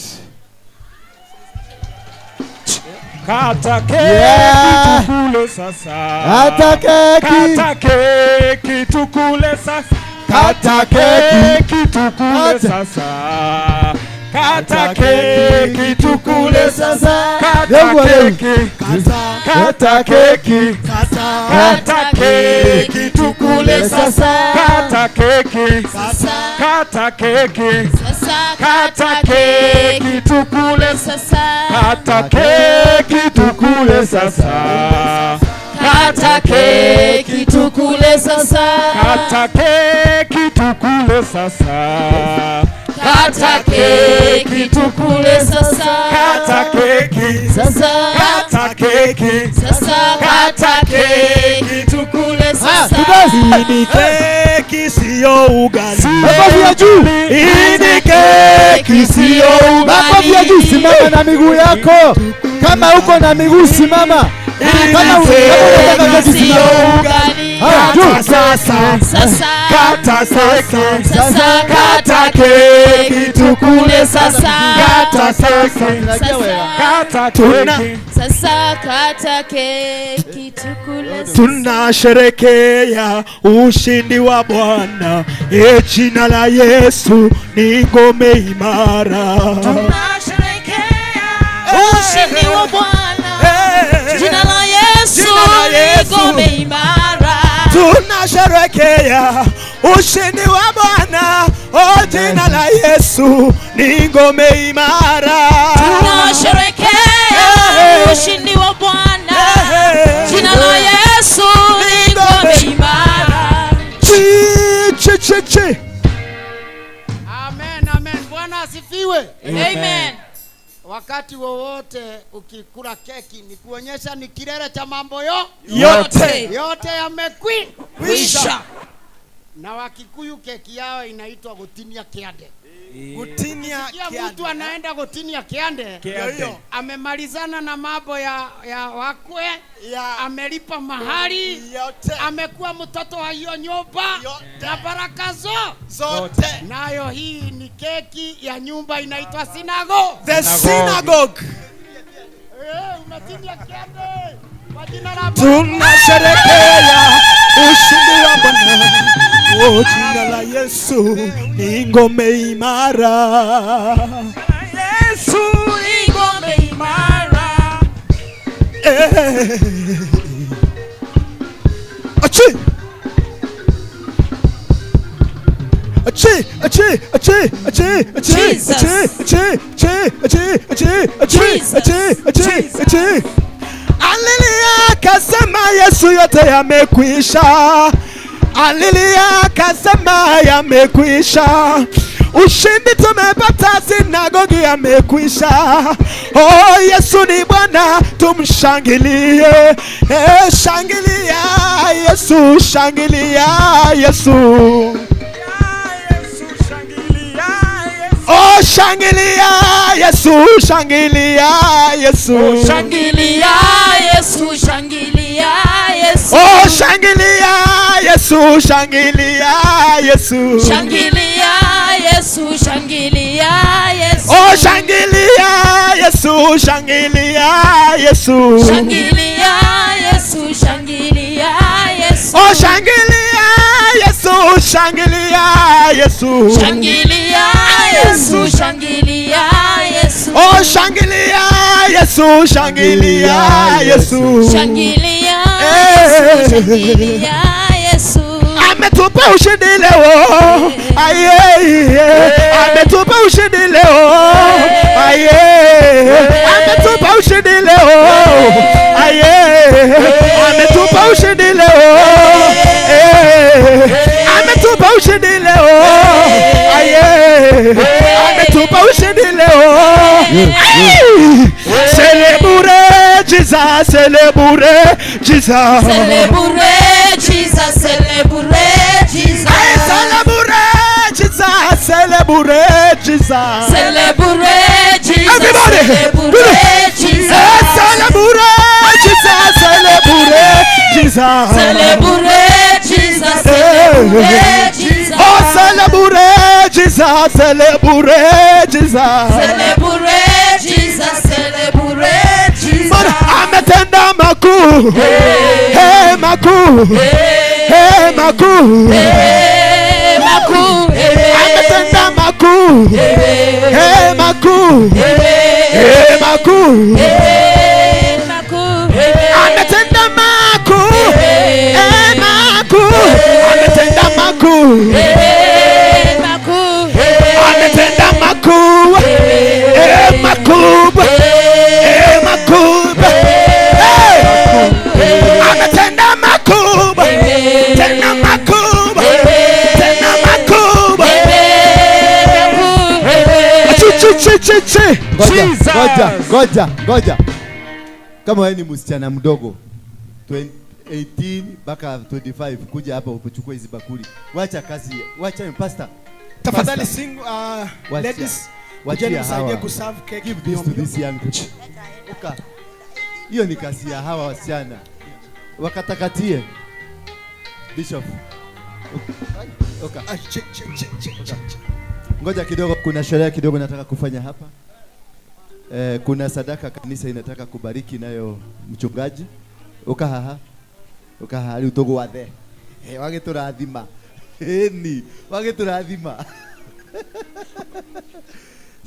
Kata keki tukule sasa. Kata keki. Kata keki tukule sasa. Kata keki tukule sasa. Kata keki tukule sasa. Kata keki. Kata keki. Kata keki tukule sasa. Kata keki. Kata keki. Kata keki tukule sasa. Kata keki tukule sasa. Kata keki tukule sasa. Kata keki tukule sasa. Kata keki tukule sasa. Kata keki sasa. Kata keki sasa. Kata keki tukule sasa. Hii ni keki sio ugali. Makofi ya juu. Hii ni keki sio ugali. Makofi ya juu. Simama na miguu yako. Kama uko na miguu simama. Kama unataka keki simama. Kata sasa. Kata sasa. Sasa. Kata keki tukule sasa. Kata sasa. Kata keki. Sasa kata keki tukule sasa. Tunasherekea ushindi wa Bwana. E, jina la Yesu ni ngome imara. Tunasherekea ushindi wa Bwana. Jina la Yesu ni ngome imara. Tunasherekea ushindi wa Bwana. Oh, jina la Yesu ni ngome imara. Tunasherekea ushindi wa Bwana. Jina la Yesu ni ngome imara. Chi chi chi chi. Amen, amen. Bwana asifiwe. Amen. Wakati wowote ukikula keki ni kuonyesha ni kilele cha mambo yote. Yote yamekwisha. Na Wakikuyu keki yao inaitwa gutinia kiande. Gutinia kiande. Mtu anaenda gutinia kiande, amemalizana na mambo ya wakwe, amelipa mahari, amekuwa mtoto wa hiyo nyumba na baraka zote. Nayo hii ni keki ya nyumba inaitwa synagogue. The synagogue. Unatinia kiande kwa jina la Tunasherehekea ushindi wa Bwana. Oh, jina la Yesu ni ngome imara. Yesu ni ngome imara. Achi. Achi, achi, achi, achi, achi, achi, achi, achi, achi, achi, achi, achi, achi. Alilia kasema Yesu yote yamekwisha. Alilia kasema yamekwisha. Ushindi tumepata, sinagogi yamekwisha. Oh, Yesu ni Bwana, tumshangilie. Eh, shangilia Yesu, shangilia Yesu. Oh, shangilia Yesu, shangilia Yesu. Oh, shangilia Yesu, shangilia Yesu. Oh, shangilia Yesu, shangilia Yesu. Shangilia Yesu, shangilia Yesu. Oh, shangilia Yesu, shangilia Yesu. Shangilia Yesu, shangilia Yesu. Oh, shangilia Yesu, shangilia Yesu. Shangilia Yesu, shangilia Yesu. Oh, shangilia Yesu, shangilia Yesu. Shangilia Yesu, shangilia Yesu. Ametupa ushindi leo. Aye, ametupa ushindi leo. Aye, ametupa ushindi leo. Aye, ametupa ushindi leo. Ametupa ushindi leo. Aye, ametupa ushindi leo. Celebrate Jesus. Celebrate Jesus, celebrate Jesus. Hey, celebrate Jesus, celebrate Jesus. Celebrate Jesus. Everybody. Celebrate Jesus. Hey, celebrate Jesus, celebrate Jesus. Celebrate Jesus, celebrate Jesus. Oh, celebrate Jesus, celebrate Jesus. Celebrate Jesus, celebrate Jesus. Ametenda makuu. Hey, makuu. Hey, makuu. Hey, makuu. Ametenda makuu. Hey, makuu. Hey, makuu. Hey, makuu. Ametenda makuu. Hey, makuu. Ametenda makuu. Hey, makuu. Ametenda makuu. Hey, makuu. Hey, makuu. Ametenda makuu. Tena makuu. Tena makuu. Chi chi chi chi. Ngoja, ngoja, ngoja. Kama wewe ni msichana mdogo 18 mpaka 25, kuja hapa ukuchukue hizi bakuli. Wacha kazi, wacha pastor. Tafadhali sing, ladies, kujeni msaidie kuserve cake. Give this to this young people. Uka. Hiyo ni kazi ya hawa wasichana. Wakatakatie. Bishop. Uka. Ngoja kidogo, kuna sherehe kidogo nataka kufanya hapa. Kuna sadaka kanisa inataka kubariki nayo mchungaji. Ukahaha. Ukahaha ali utogo wathe. Wageturathima. Eni, wageturathima.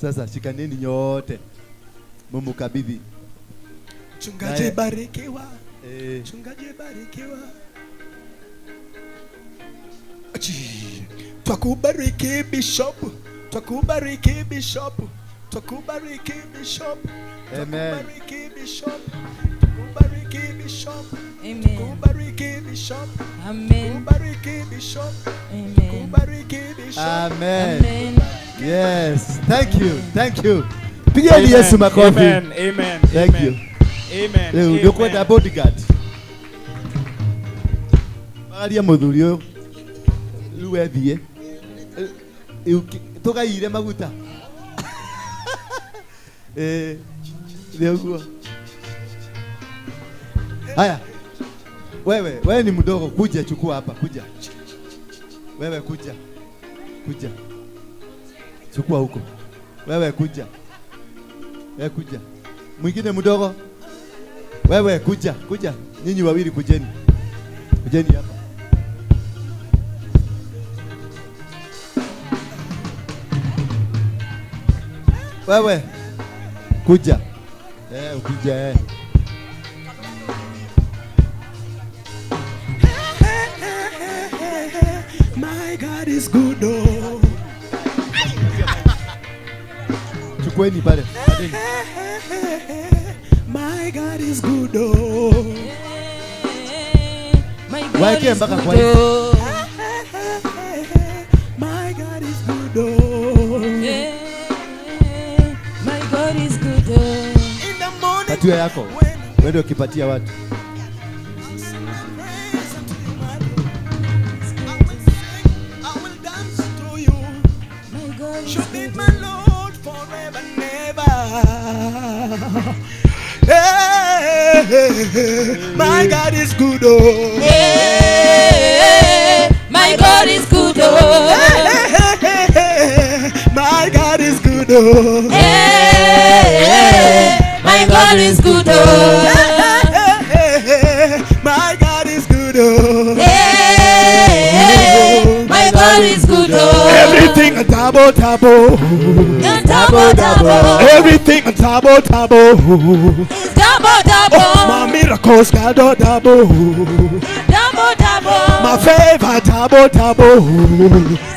Sasa shikaneni nyote. Mumukabidhi. Mchungaji barikiwa. Mchungaji barikiwa. Twakubariki Bishop. Twakubariki Bishop. Twakubariki Bishop. Amen. Twakubariki Bishop. Twakubariki Bishop. Amen. Twakubariki Bishop. Amen. Twakubariki Bishop. Amen. Twakubariki Bishop. Amen. Amen. Yes. Thank you. Thank you. Pigieni Yesu makofi. Amen. Amen. Thank you. Amen. Leo ndio kwenda bodyguard. Magaria muthuri uyu. Riu ethie. Tugaire maguta. Leo. Haya. Wewe, wewe ni mdogo, kuja chukua hapa, kuja. Wewe kuja. Kuja. Chukua huko. Wewe kuja. Wewe kuja. Mwingine mdogo. Wewe kuja, kuja. Nyinyi wawili kujeni. Kujeni hapa. Wewe kuja. Ukija. My God is good. Oh. Chukueni pale. My God is good. Oh. My God is good. Oh. My God is good. Oh. My God is good. Oh. In the morning. Patia yako. Wewe ukipatia watu. My God is good. Oh. Hey, my God is good. Oh. Hey, my God is good. Oh. Hey, my God is good. Oh. Hey, my God is good. Oh. Hey, my God is good. Oh. Everything a double double. Double double. Everything a double double. It's double double. Oh, my miracles double double. Double double. My favor double double.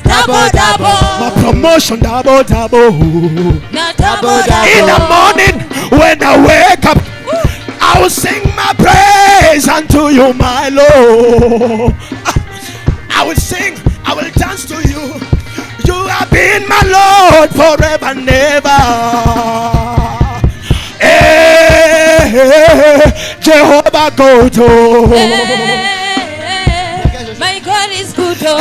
Double double. My promotion double double. Not double double. In the morning when I wake up, I will sing my praise unto you, my Lord. I will sing, I will dance to you. You have been my Lord forever and ever. Hey, Jehovah God. Oh. Hey, my God is good. Oh.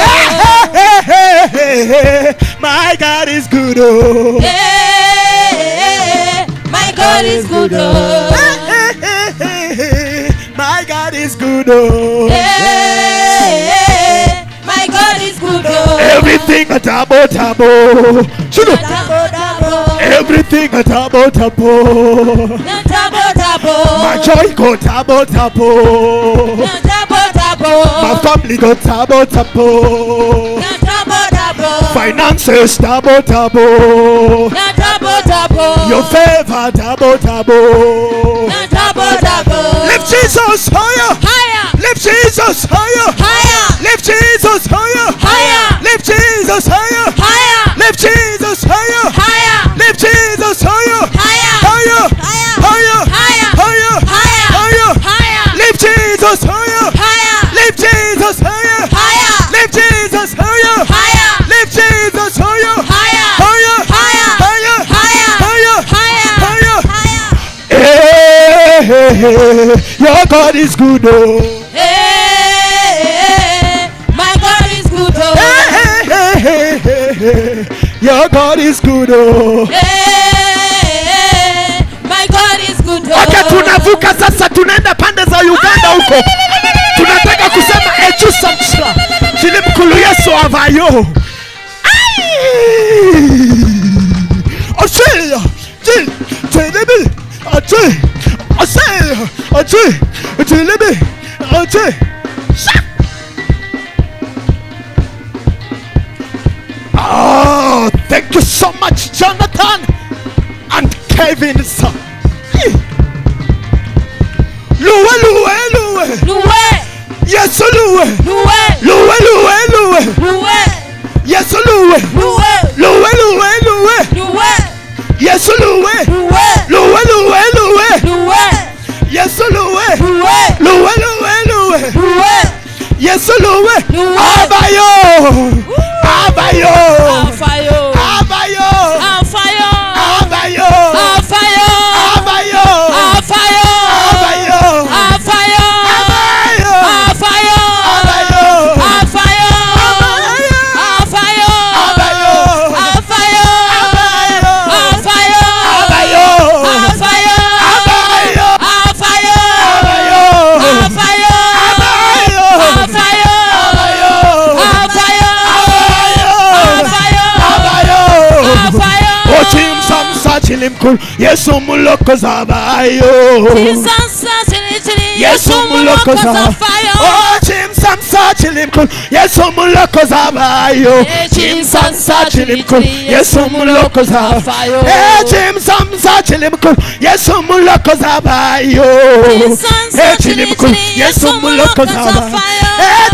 Hey, hey, hey, hey. My God is good. Oh. Hey, my God is good. Oh. Hey, hey, hey, hey. My God is good. Oh. Hey, my God is good. Oh. Everything a double double. Double double. Everything a double double. Double double. My joy go double double. Double double. My family go double double. Double double. Finances double double. Double double. Your favor double double. Double double. Lift Jesus higher. Higher. Lift Jesus higher. Higher. Lift Jesus higher. Higher. Lift Jesus higher. Higher. Lift Jesus higher. Higher. Lift Jesus higher. Higher. Higher. Higher. Higher. Higher. Higher. Higher. Higher. Higher. Lift Jesus higher. Higher. Lift Jesus higher. Higher. Lift Jesus higher. Higher. Lift Jesus higher. Higher. Higher. Higher. Higher. Higher. Higher. Higher. Higher. Higher. Hey, hey, hey. Your God is good. Oh. Hey, my God is good. Oh. Hey, hey, hey, hey, hey. Your God is good. Oh. Hey, my God is good. Oh. Okay, tunavuka sasa, tunaenda pande za Uganda huko. Tunataka kusema echusamsha. Chilimkulu Yesu avayo. Australia, Jill, Chilibi, Achi, Australia, Achi, Chilibi, Achi. Oh, thank you so much, Jonathan and Kevin, sir. Luwe, luwe, luwe. Luwe. Yes, luwe. Luwe. Luwe, luwe, luwe. Luwe. Yes, luwe. Luwe. Luwe, luwe, luwe. Luwe. Yes, luwe. Luwe. Luwe, luwe, luwe. Luwe. Yes, luwe. Luwe. Luwe, luwe, luwe. Luwe. Yes, luwe. Luwe. Abayo. Abayo. Afayo. Abayo. Afayo. Abayo. Afayo. Abayo. Afayo. Abayo. Afayo. Abayo. Afayo. Abayo. Afayo. Afayo. Abayo. Afayo. Abayo. Afayo. Abayo. Afayo. Abayo. Afayo. Abayo. Afayo. Abayo. Afayo. Abayo. Afayo. Abayo. Afayo. Abayo. Afayo. Ochimsamsa chilimkul Yesu mulokoza abayo. Chisamsa chili chili Yesu mulokoza afayo. Ochimsamsa chilimkul Yesu mulokoza abayo. Chimsamsa chilimkul Yesu mulokoza afayo. Chimsamsa chilimkul Yesu mulokoza abayo. Chisamsa Chilimkul Yesu mulokoza abayo.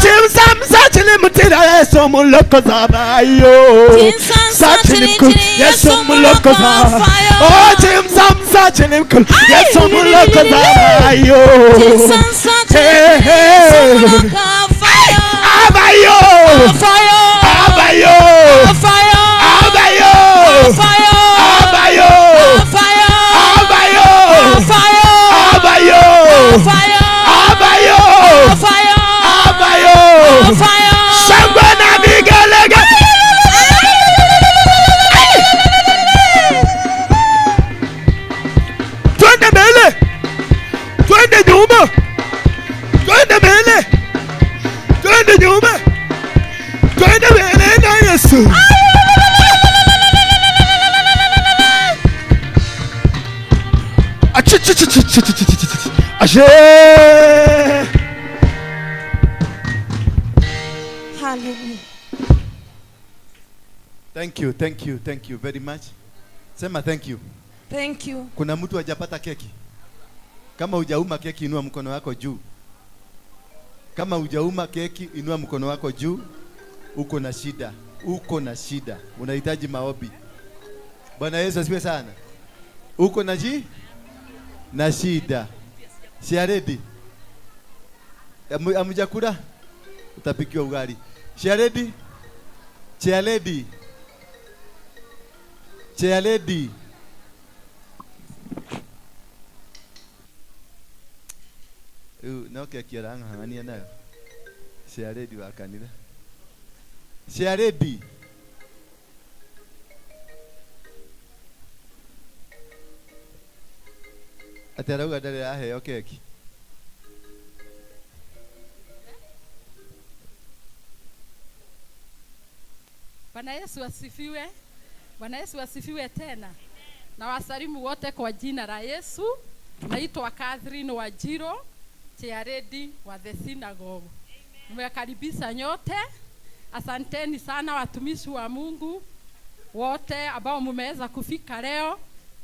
Chimsamsa chilimutira Yesu mulokoza abayo. Chisamsa Chilimkul Yesu mulokoza. Oh, chimsamsa chilimkul Yesu mulokoza abayo. Chisamsa Hey, hey. afayo. Abayo. Afayo. Abayo. Afayo. Abayo. Afayo. Abayo. Afayo. Abayo. Afayo. Abayo. Afayo. Abayo. Afayo. Abayo. Afayo. Shangwe na vigelegele. Twende mbele. Twende nyuma. Twende mbele. Twende nyuma. Twende mbele na Yesu. Achi chi chi chi chi chi chi chi chi. Ashe. Hallelujah. Thank you, thank you, thank you very much. Sema thank you. Thank you. Kuna mtu hajapata keki? Kama hujauma keki inua mkono wako juu. Kama hujauma keki inua mkono wako juu. Uko na shida, uko na shida. Unahitaji maombi. Bwana Yesu asifiwe sana. Uko na ji? Na shida. Si ready? Amujakula? Utapikiwa ugali. Si ready? Chair lady. Chair lady. No keki arang'ang'ania nayo. Chairlady wa kanitha. Chairlady. Ati arauga ndarĩ araheo keki. Bwana Yesu asifiwe. Bwana Yesu asifiwe tena. Na wasalimu wote kwa jina la Yesu. Naitwa Catherine Wajiro, chairlady wa the synagogue. Nimewakaribisha nyote. Asanteni sana watumishi wa Mungu wote ambao mmeweza kufika leo.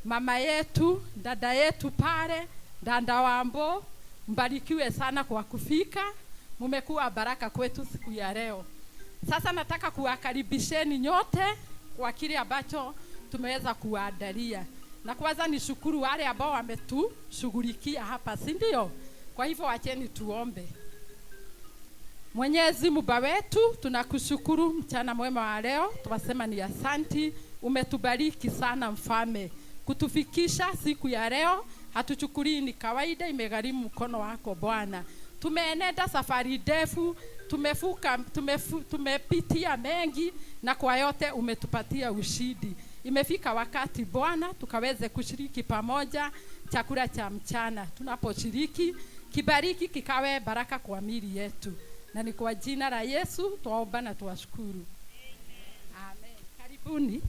Mama yetu, dada yetu pale, dada Wambo, mbarikiwe sana kwa kufika. Mmekuwa baraka kwetu siku ya leo. Sasa nataka kuwakaribisheni nyote kwa kile ambacho tumeweza kuwaandalia. Na kwanza nishukuru wale ambao wametushughulikia hapa, si ndio? Kwa hivyo acheni tuombe. Mwenyezi Mungu wetu, tunakushukuru mchana mwema wa leo. Tunasema ni asanti, umetubariki sana mfalme. Kutufikisha siku ya leo, hatuchukulii ni kawaida, imegharimu mkono wako Bwana. Tumeenenda safari ndefu, tumefuka, tumepitia mengi, na kwa yote umetupatia ushindi. Imefika wakati Bwana tukaweze kushiriki pamoja chakula cha mchana. Tunaposhiriki, kibariki kikawe baraka kwa miili yetu. Na ni kwa jina la Yesu tuomba na tuwashukuru. Amen. Karibuni.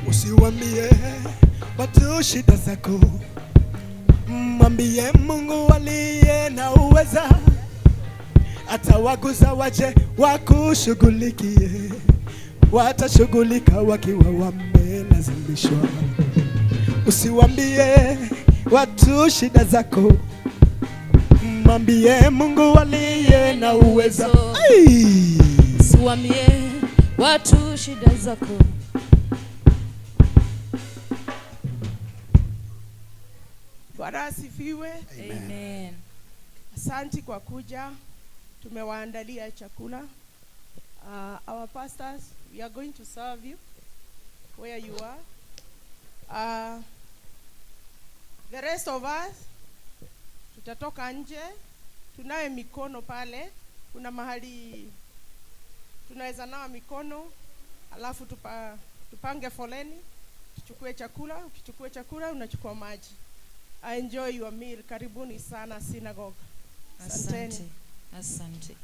Usiwambie watu shida zako, mwambie Mungu aliye na uweza, atawaguza waje wakushughulikie, watashughulika wakiwa wamelazimishwa. Usiwambie watu shida zako, mwambie Mungu aliye na uweza. Usiwambie watu shida zako. Bwana asifiwe. Amen. Asante kwa kuja. Tumewaandalia chakula. Our pastors, we are going to serve you where you are. The rest of us tutatoka nje. Tunawe mikono pale. Kuna mahali tunaweza nawa mikono, alafu tupange foleni, tuchukue chakula. Ukichukua chakula unachukua maji. I enjoy your meal. Karibuni sana synagogue. Asante. Asante.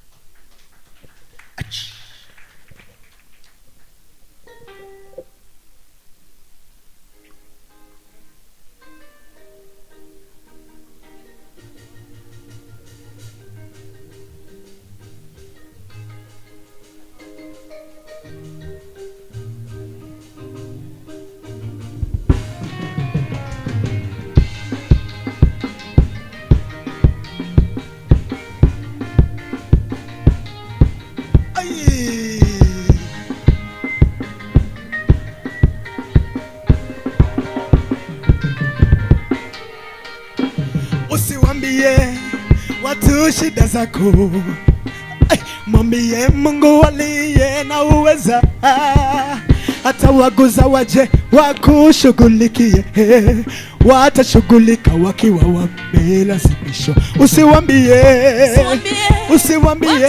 Usiwambie watu shida zako, mwambie Mungu aliye na uweza, atawaguza waje wakushughulikie, watashughulika wakiwa wamelazimishwa. Usiwambie, usiwambie,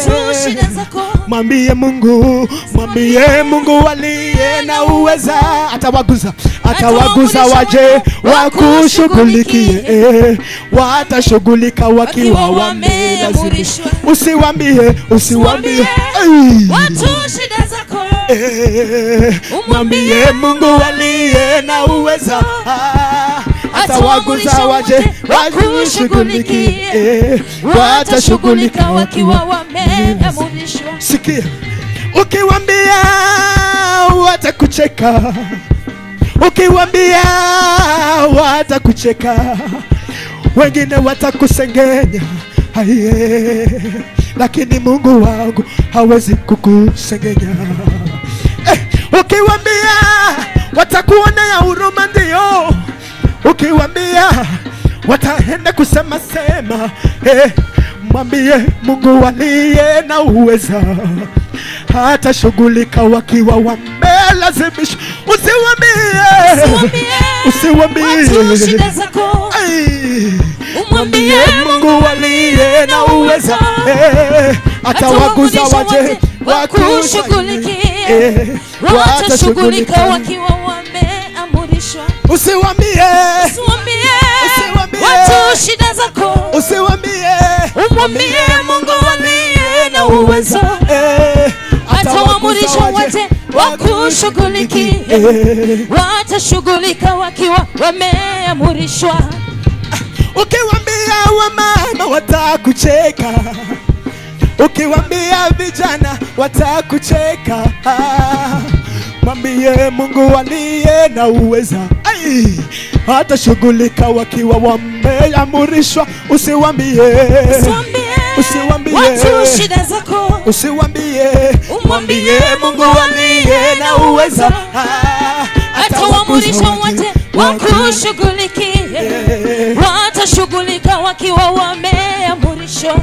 mwambie Mungu, mwambie Mungu aliye na uweza, atawaguza, atawaguza waje wakushughulikie, watashughulika wakiwa wamelazimishwa. Usiwambie, usiwambie watu shida zako, mwambie Mungu aliye aliye na uweza atawaguza waje wakushughulikie, watashughulika wakiwa wameamrishwa. Sikia, ukiwaambia watakucheka, ukiwaambia watakucheka, wengine watakusengenya, aiye, lakini Mungu wangu hawezi kukusengenya. Ukiwaambia watakuonea huruma, ndio. Ukiwaambia wataenda kusema sema. Mwambie Mungu aliye na uweza hatashughulika wakiwa wamelazimishwa. Usiwaambie, usiwaambie watu shida zako, umwambie Mungu aliye na uweza atawaguza waje wakushughulikie, watashughulika wakiwa wameamrishwa. Usiwaambie, usiwaambie watu shida zako, usiwaambie, umwambie Mungu aliye na uweza atawaamrisha wote wakushughulikie, watashughulika wakiwa wameamrishwa. Ukiwaambia wamama watakucheka, ukiwaambia vijana watakucheka, mwambie Mungu aliye na uweza hatashughulika wakiwa wameamrishwa. Usiwaambie, usiwaambie watu shida zako, usiwaambie, mwambie Mungu aliye na uweza atawaamrisha wote wakushughulikie, watashughulika wakiwa wameamrishwa.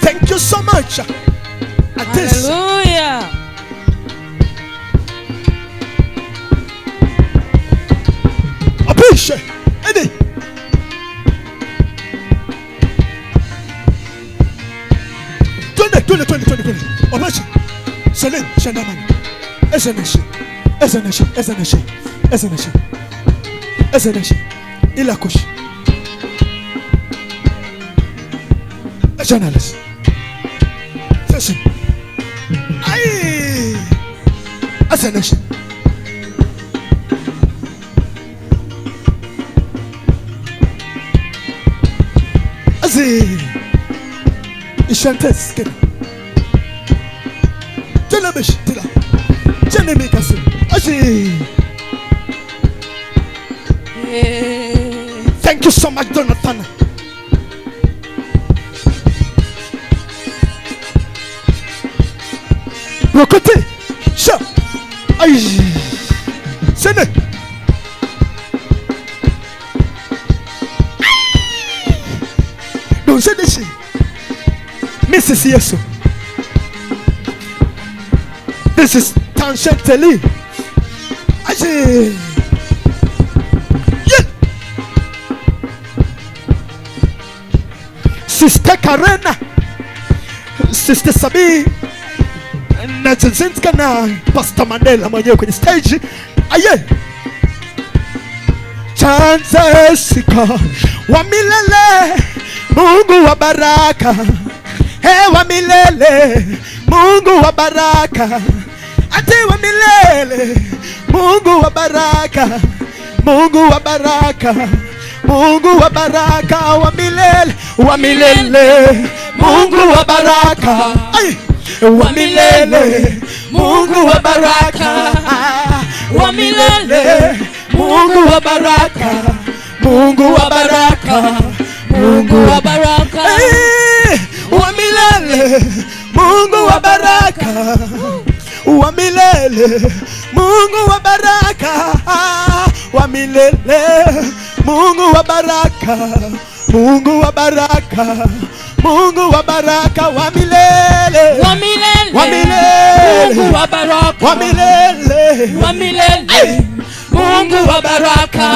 Thank you so much. Hallelujah. Apishe. Edi. Twende, twende, twende, twende, twende. Apishe. Selin, Shandamani. Ezeneshi. Ezeneshi, Ezeneshi. Ezeneshi. Ezeneshi. Ilakush. Journalist. Listen. Ay. Ezeneshi. Azi. Ishantes kena. Telemesh tila. Chenemikasu. Azi. Thank you so much, Jonathan. Rokote. Sha. Ay. Sene. Don't say this. Mrs. Yesu. This is Tanshenteli. Aji. Yeah. Sister Karena, Sister Sabi na Jazinska na Pastor Mandela mwenyewe kwenye stage. Aye. Chanzesika wa milele, Mungu wa baraka. He wa milele, Mungu wa baraka. Ate wa milele, Mungu wa baraka. Mungu wa baraka. Mungu wa baraka wa milele, wa milele, Mungu wa baraka. Ay, wa milele, Mungu wa baraka. Wa milele, Mungu wa baraka. Mungu wa baraka. Mungu wa baraka. Wa milele, Mungu wa baraka. Wa milele, Mungu wa baraka. Wa milele, Mungu wa baraka. Mungu wa baraka. Mungu wa baraka wa milele. Wa milele. Wa milele. Mungu wa baraka. Wa milele. Wa milele. Mungu wa baraka.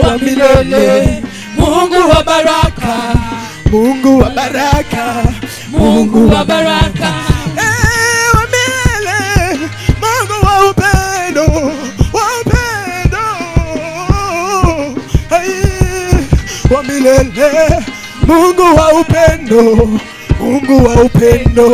Wa milele. Mungu wa baraka. Mungu wa baraka. Mungu wa baraka. Wa milele. Mungu wa upendo. Wa upendo. Wa milele. Mungu wa upendo. Mungu wa upendo.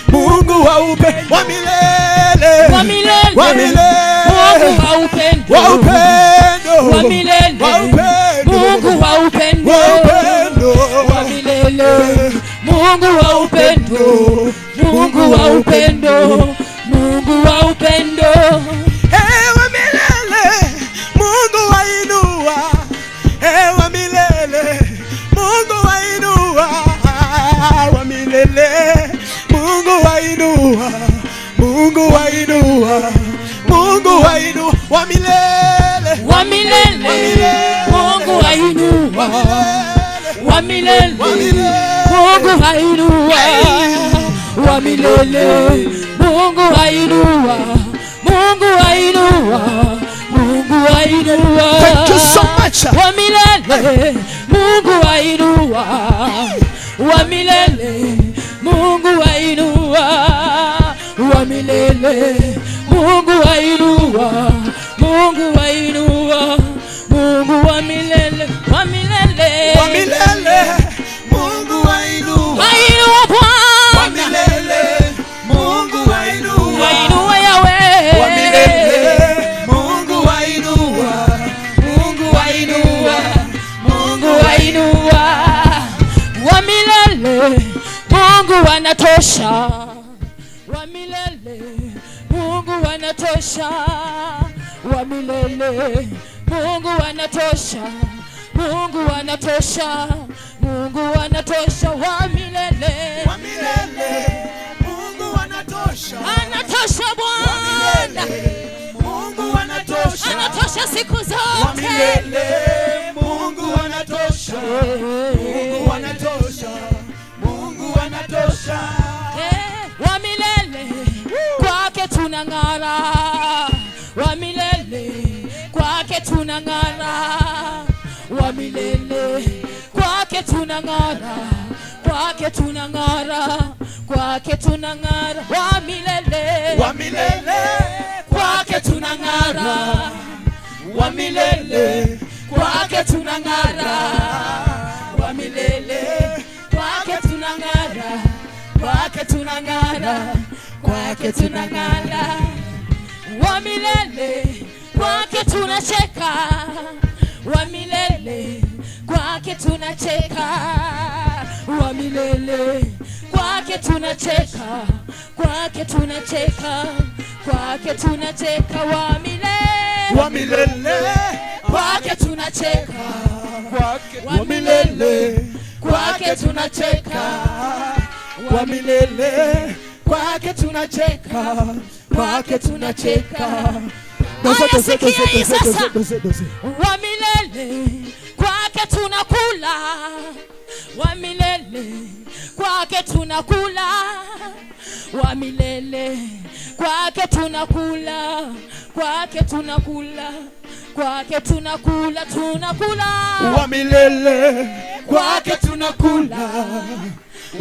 Mungu wa upendo. Wa milele. milele, wa milele, wa milele, Mungu wa upendo, wa upendo, wa milele, wa upendo, Mungu wa upendo, wa upendo, wa milele, Mungu wa upendo, Mungu wa upendo, Mungu wa upendo. Ewe milele, Mungu wainua, ewe milele, Mungu wainua, wa milele, Mungu wainua, Mungu wainua, Mungu wainua, wa milele, wa milele, Mungu wainua, wa milele, Mungu wainua, wa milele, Mungu wainua, Mungu wainua, Mungu wainua. Thank you so much. Wa milele, Mungu wainua, wa milele, Mungu wainua, wa milele, Mungu wainua, Mungu wainua, Mungu wa milele, wa milele, wa milele, Mungu wainua, wainua Bwana, wa milele, Mungu wainua, wainua Yahweh, wa milele, Mungu wainua, Mungu wainua, Mungu wainua, wa milele, Mungu anatosha, wa milele, Mungu anatosha, wa milele, Mungu anatosha, Mungu anatosha, Mungu anatosha, wa milele, wa milele, Mungu anatosha, anatosha Bwana, Mungu anatosha, anatosha siku zote, wa milele, Mungu anatosha, Mungu anatosha, Mungu anatosha, wa milele, kwake tunang'ara, wa milele, kwake tunang'ara, wa milele, kwake tunang'ara, kwake tunang'ara, kwake tunang'ara, wa milele, wa milele, kwake tunang'ara, wa milele, kwake tunang'ara, wa milele, kwake tunang'ara, kwake tunang'ara, kwake tunang'ara, wa milele, kwake tunacheka, wa milele, kwake tunacheka, wa milele, kwake tunacheka, kwake tunacheka, kwake tunacheka, wa milele, wa milele, kwake tunacheka, wa milele, kwake tunacheka, wa milele, kwake tunacheka, kwake tunacheka. Haya, sikia hii sasa. Wa milele, kwake tunakula, wa milele, kwake tunakula, wa milele, kwake tunakula, kwake tunakula, kwake tunakula, tunakula, wa milele, kwake tunakula,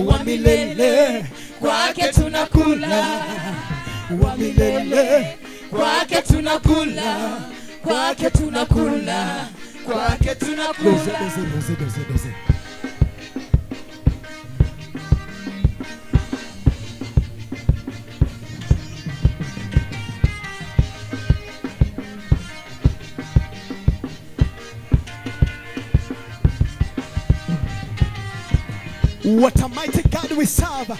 wa milele, kwake tunakula, wa milele, kwake tunakula, kwake tunakula, kwake tunakula. What a mighty God we serve.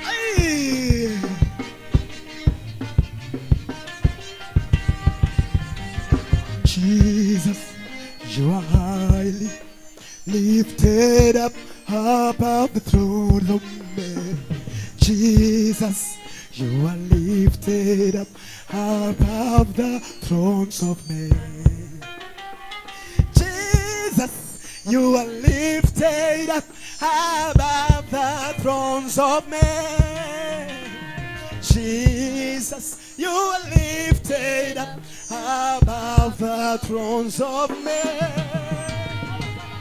Aye. Jesus, you are highly lifted up above the throne of men. Jesus, you are lifted up above the thrones of men. Jesus, you are lifted up above the thrones of men. Jesus, you are lifted up above the thrones of men.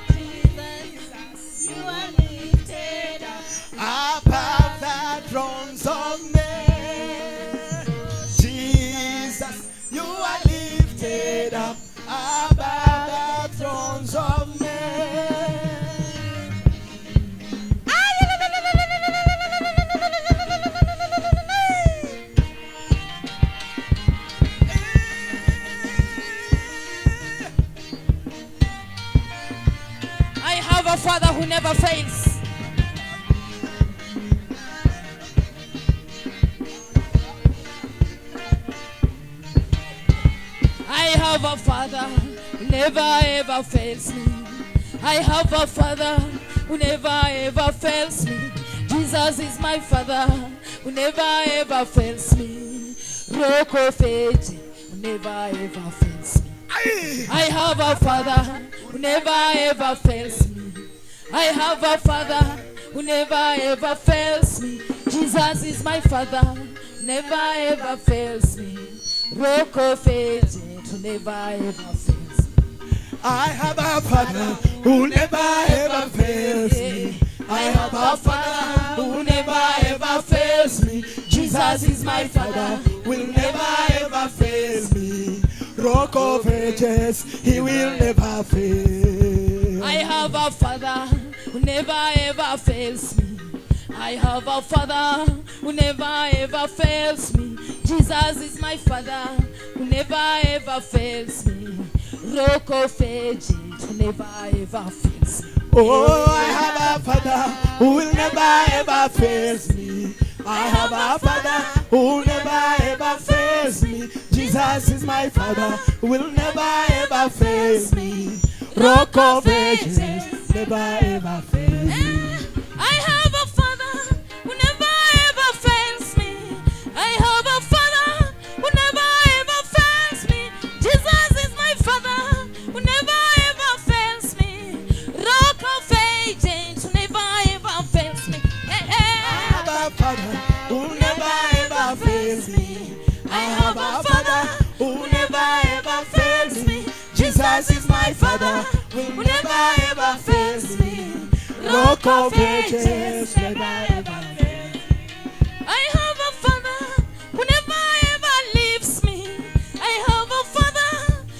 Jesus, you are lifted up above the thrones of men. Jesus, you are lifted up above the thrones of men. father who never fails. I have a father who never ever fails me. I have a father who never ever fails me. Jesus is my father who never ever fails me. Rock of ages who never ever fails me. I have a father who never ever fails me. I have a father who never ever fails me. Jesus is my father, never ever fails me. Rock of ages who never ever fails me. I have a father who never ever fails me. I have a father who never ever fails me. Jesus is my father, will never ever fail me. Rock of ages, he will never fail. I have a father who never ever fails me. I have a father who never ever fails me. Jesus is my father who never ever fails me. Rock of ages who never ever fails me. Oh, I have a father who will never ever fail me. I have a father who never ever fails me. Jesus is my father who will never ever fail me. Rock of ages, never ever fail me. I have a father who never ever fails me. I have a father who never ever fails me. Jesus is my father who never ever fails me. Rock of ages who never ever fails me. Hey, hey. I have a father who never ever fails me. I have a father who never ever fails me. Jesus is my father who never ever fails me. Rock of ages, never ever fails me. I have a father who never ever leaves me. I have a father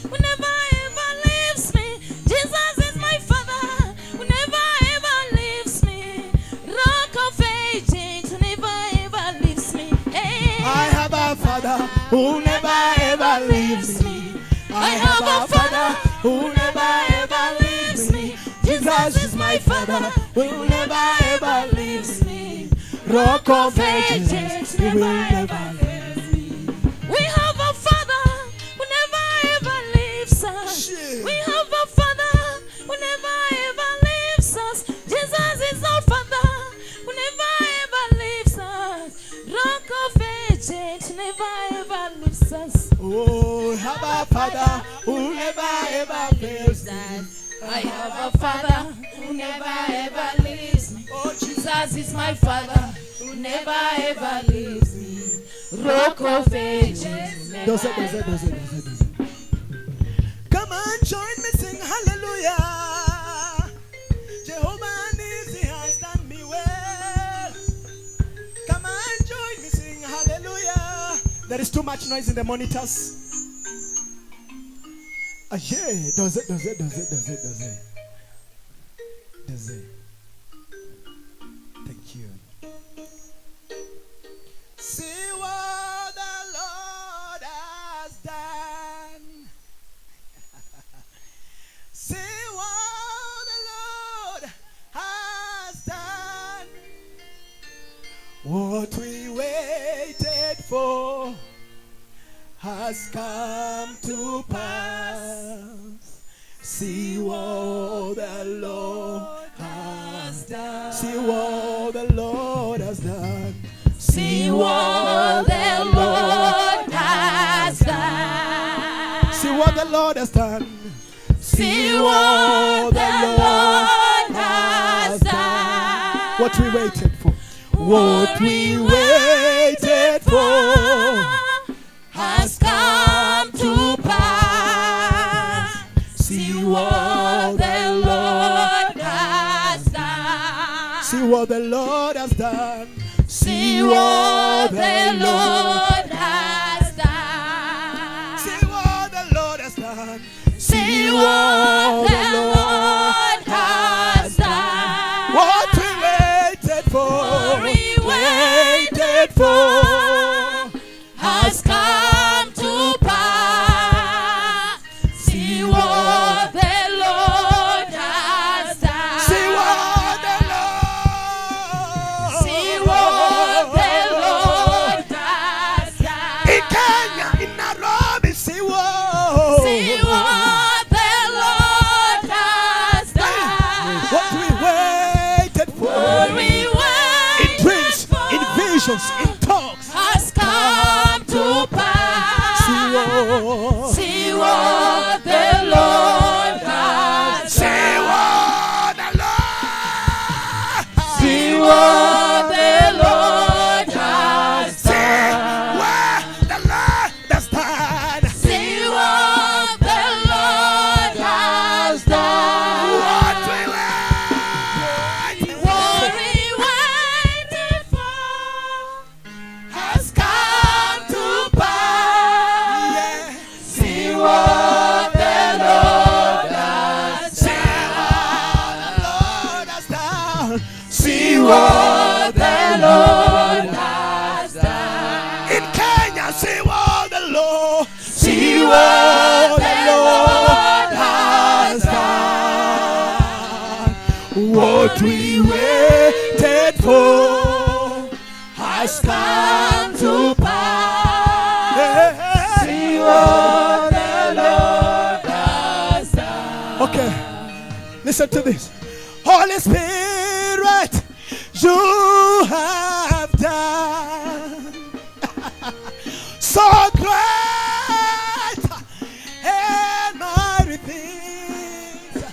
who never ever leaves me. Jesus is my father who never ever leaves me. Rock of ages who never ever leaves me. Hey. I have a father who never ever leaves me. I have a father who never ever leaves me. Jesus is my father who never ever leaves me. Rock of ages, he will never leave me. We have a father who never ever leaves us. We have a father who never ever leaves us. Jesus is our father who never ever leaves us. Rock of ages never ever leaves us. Oh, have a father who never ever fails me. I have a father who never ever leaves me. Oh, Jesus is my father who never ever leaves me. Rock of ages. Does it, does it, does it, does it, does it. Come on, join me, sing hallelujah. Jehovah Nissi has done me well. Come on, join me, sing hallelujah. There is too much noise in the monitors. Yeah, does it, does it, does it, does it, does it. Does it. Thank you. See what the Lord has done. See what the Lord has done. What we waited for has come to pass. See what the Lord has done. See what the Lord has done. See what the Lord has done. See what the Lord has done. See what the Lord has done. What we waited for. What we waited for has come to pass. See what the Lord has done. See what the Lord has done. See what the Lord has done. See what the Lord has done. See what the Lord has done. What we waited for. What we waited for has come to pass. See what the Lord has done. See what Lord. See what the Lord has See done. what the Lord. See what the Lord has See done. what the Lord has done. See what the Lord has done. What we wait What we waited for has come to pass. See what the Lord has See what the Lord has done. See what the Lord has done. In Kenya, see what the Lord. See what the Lord has done. What we waited for has come to pass. See what the Lord has done. Okay, listen to this. Holy Spirit, you have done so great and mighty things.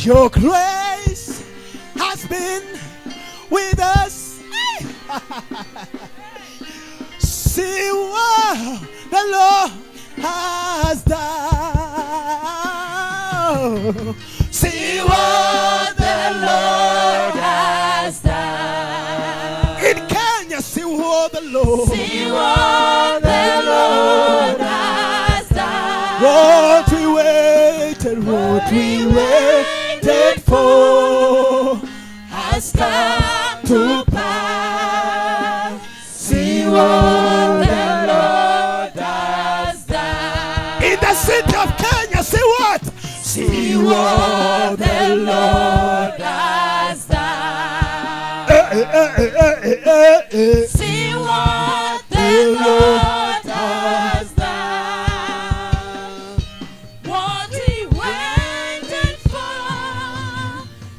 Your grace has been with us. See what the Lord has done. See what the Lord has done. In Kenya, see what the Lord. See what the Lord has done. What we waited for has come to pass. See what the Lord has done. In the city of Kenya, see what? See what the Lord has done. See what the Lord has done. What we waited for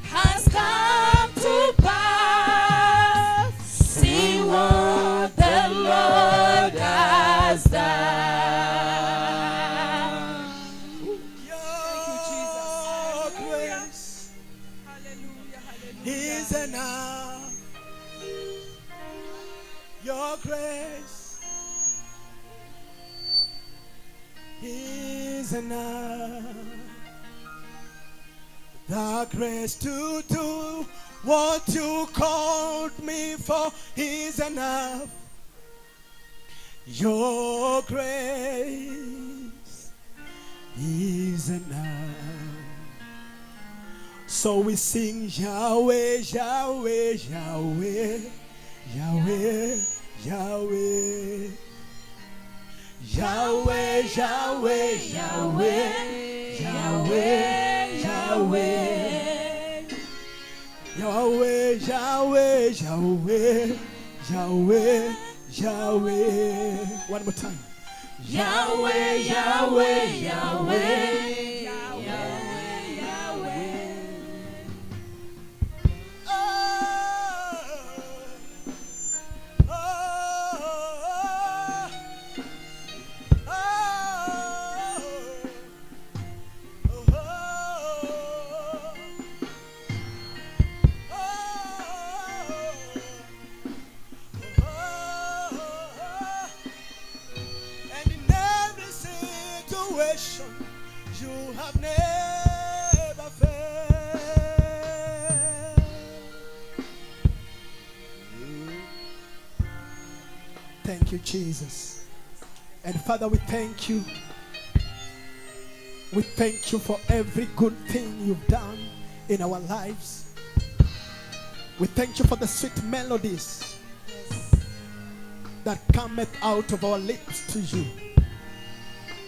has come to pass. See what the Lord has done. Your grace is enough. Your grace is enough. The grace to do what you called me for is enough. Your grace is enough. So we sing Yahweh, Yahweh, Yahweh, Yahweh, Yahweh. Yahweh, Yahweh, Yahweh, Yahweh, Yahweh. Yahweh, Yahweh, Yahweh, Yahweh, Yahweh. One more time. Yahweh, Yahweh, Yahweh, Yahweh, Yahweh. And in every situation, you have never failed. Thank you, Jesus. And Father, we thank you. We thank you for every good thing you've done in our lives. We thank you for the sweet melodies that cometh out of our lips to you.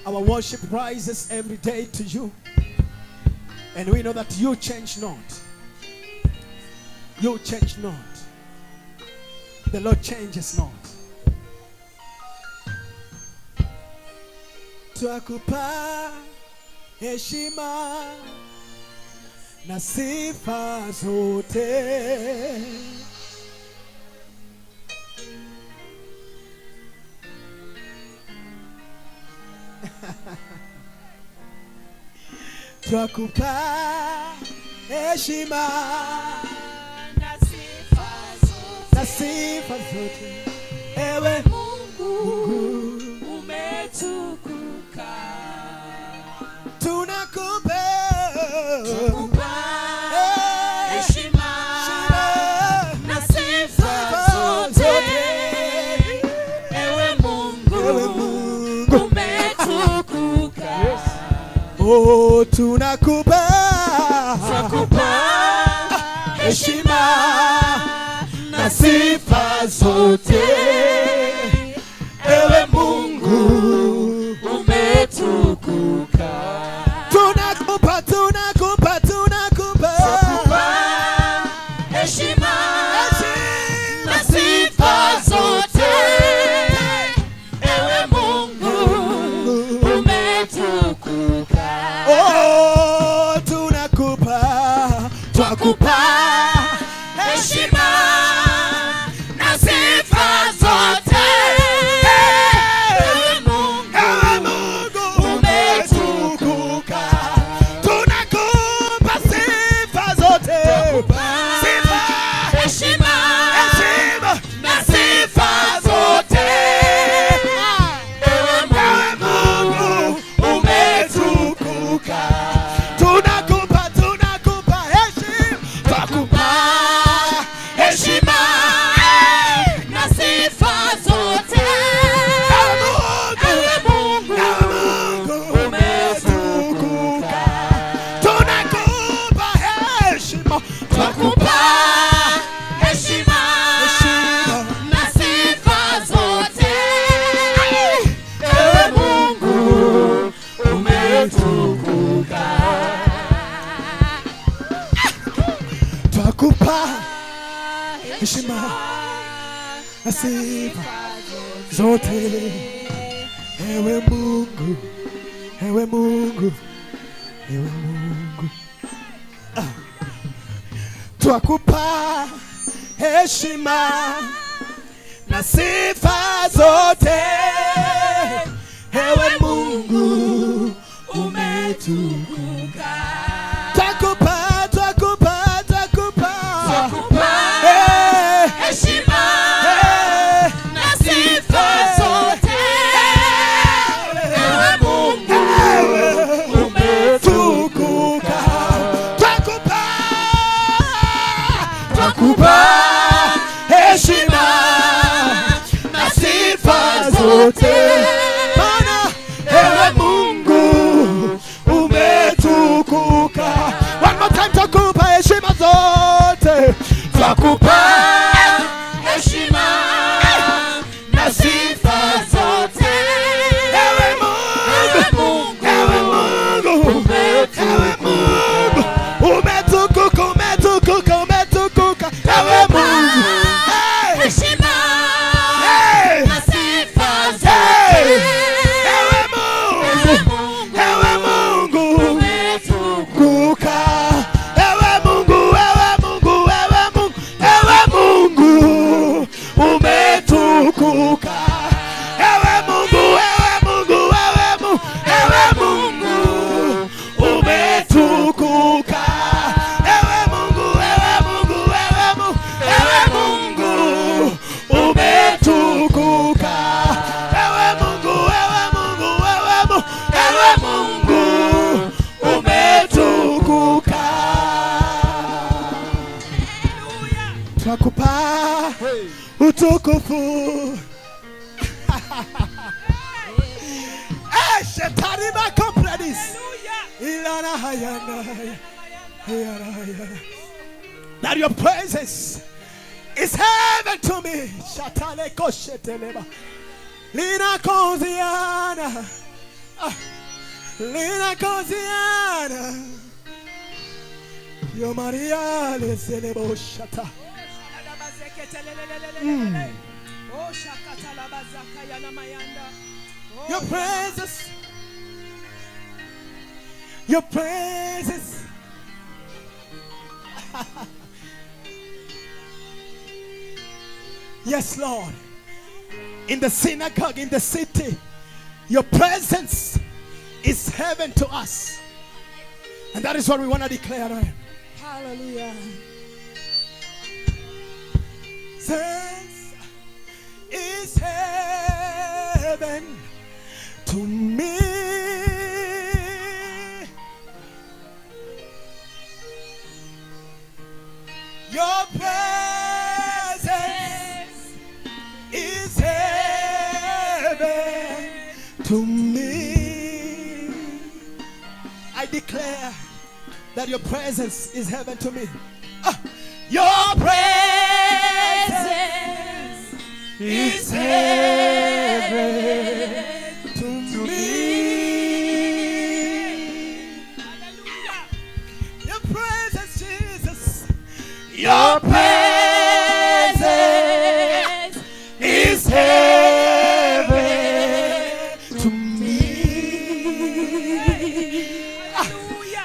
Our worship rises every day to you. And we know that you change not. You change not. The Lord changes not. Twakupa heshima na sifa zote. Twakupa heshima na sifa zote, ewe Mungu umetukuka. Tunakupa heshima na sifa zote, ewe Mungu umetukuka. Oh, tunakupa heshima na sifa zote, ewe Mungu umetukuka. Tunakupa, tunakupa, tunakupa heshima na sifa zote, ewe Mungu umetukuka. Oh, tunakupa, twakupa heshima na sifa zote, ewe Mungu umetukuka. Tunakupa sifa zote, sifa, heshima heshima na sifa zote, ewe Mungu umetukuka. Tunakupa, tunakupa heshima, twakupa heshima na sifa zote, ewe Mungu umetukuka. Tunakupa heshima, twakupa heshima na sifa zote, ewe Mungu umetukuka. Twakupa heshima na sifa zote, ewe Mungu, ewe Mungu, ewe Mungu. Ah. Twakupa heshima na sifa zote, ewe Mungu umetukuka. Twakupa, twakupa, twakupa, Twakupa heshima na sifa zote, ewe Mungu umetukuka. Twakupa, twakupa heshima na sifa zote, Bwana, ewe Mungu umetukuka. One more time, twakupa heshima zote, twakupa heshima na sifa zote, ewe Mungu, ewe Mungu ewe Mungu umetukuka, umetukuka, umetukuka, ewe Mungu. Hey! heshima Hey! na sifa Hey! zote, Ewe Mungu, ewe Mungu umetukuka. Ewe Mungu, ewe Mungu, ewe Mungu, ewe Mungu umetukuka. Ewe Mungu, ewe Mungu, ewe Mungu, ewe Mungu umetukuka. Ewe Mungu, ewe Mungu, ewe Mungu, ewe Mungu umetukuka. Ewe Mungu, ewe Mungu, ewe Mungu, ewe Mungu umetukuka. Twakupa utukufu. Eh, shetani makompradis. Ilana hayana, hayana, hayana. That your presence is heaven to me. Shatale kosheteleba. Lina koziana. Ah, Lina koziana. Yo Maria leselebo shata. Your presence, your presence. Yes, Lord. In the synagogue, in the city, Your presence is heaven to us. And that is what we want to declare. Right? Hallelujah. Presence is heaven to me. Your presence is heaven to me. I declare that your presence is heaven to me. Your presence is heaven to me. Your presence, Jesus. Your presence is heaven to me.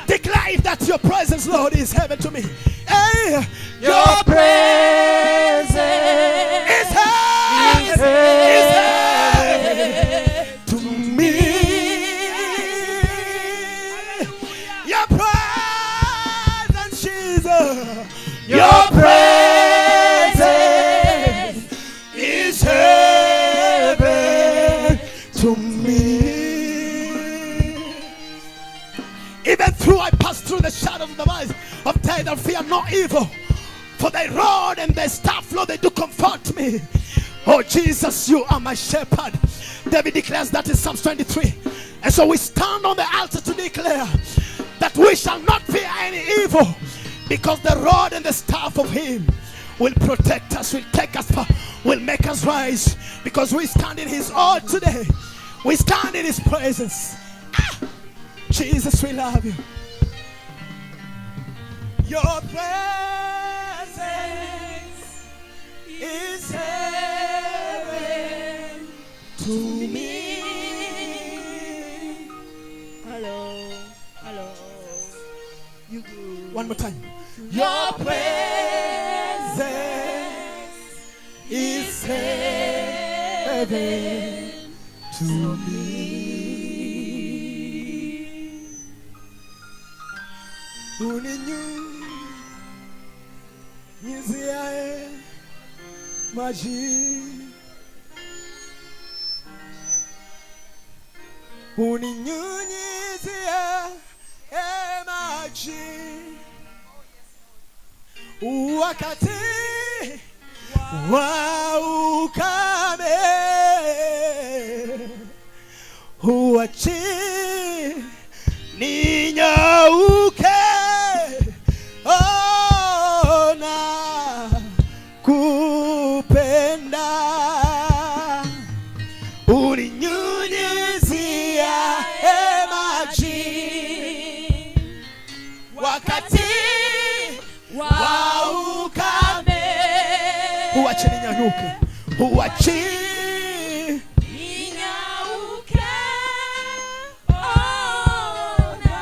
Declare that your presence, Lord, is heaven to me. Hey, your presence is heaven, is heaven to me. Your presence, Jesus. Your presence is heaven to me. Even though I pass through the shadows of the valleys of death, I fear no evil. For thy rod and thy staff, Lord, they do comfort me. Oh Jesus, you are my shepherd. David declares that in Psalms 23. And so we stand on the altar to declare that we shall not fear any evil, because the rod and the staff of him will protect us, will take us, will make us rise, because we stand in his awe today. We stand in his presence. Jesus, we love you. Your presence is heaven to me. Hello, hello. You good. One more time. Your presence is heaven to me. Uninyunyiziaye maji, uninyunyizia maji, wakati wa ukame, huachi ninyauke. Oh, na kupenda uninyunyizia maji wakati wa ukame, huachi ninyauke, huachi ninyauke. Oh, na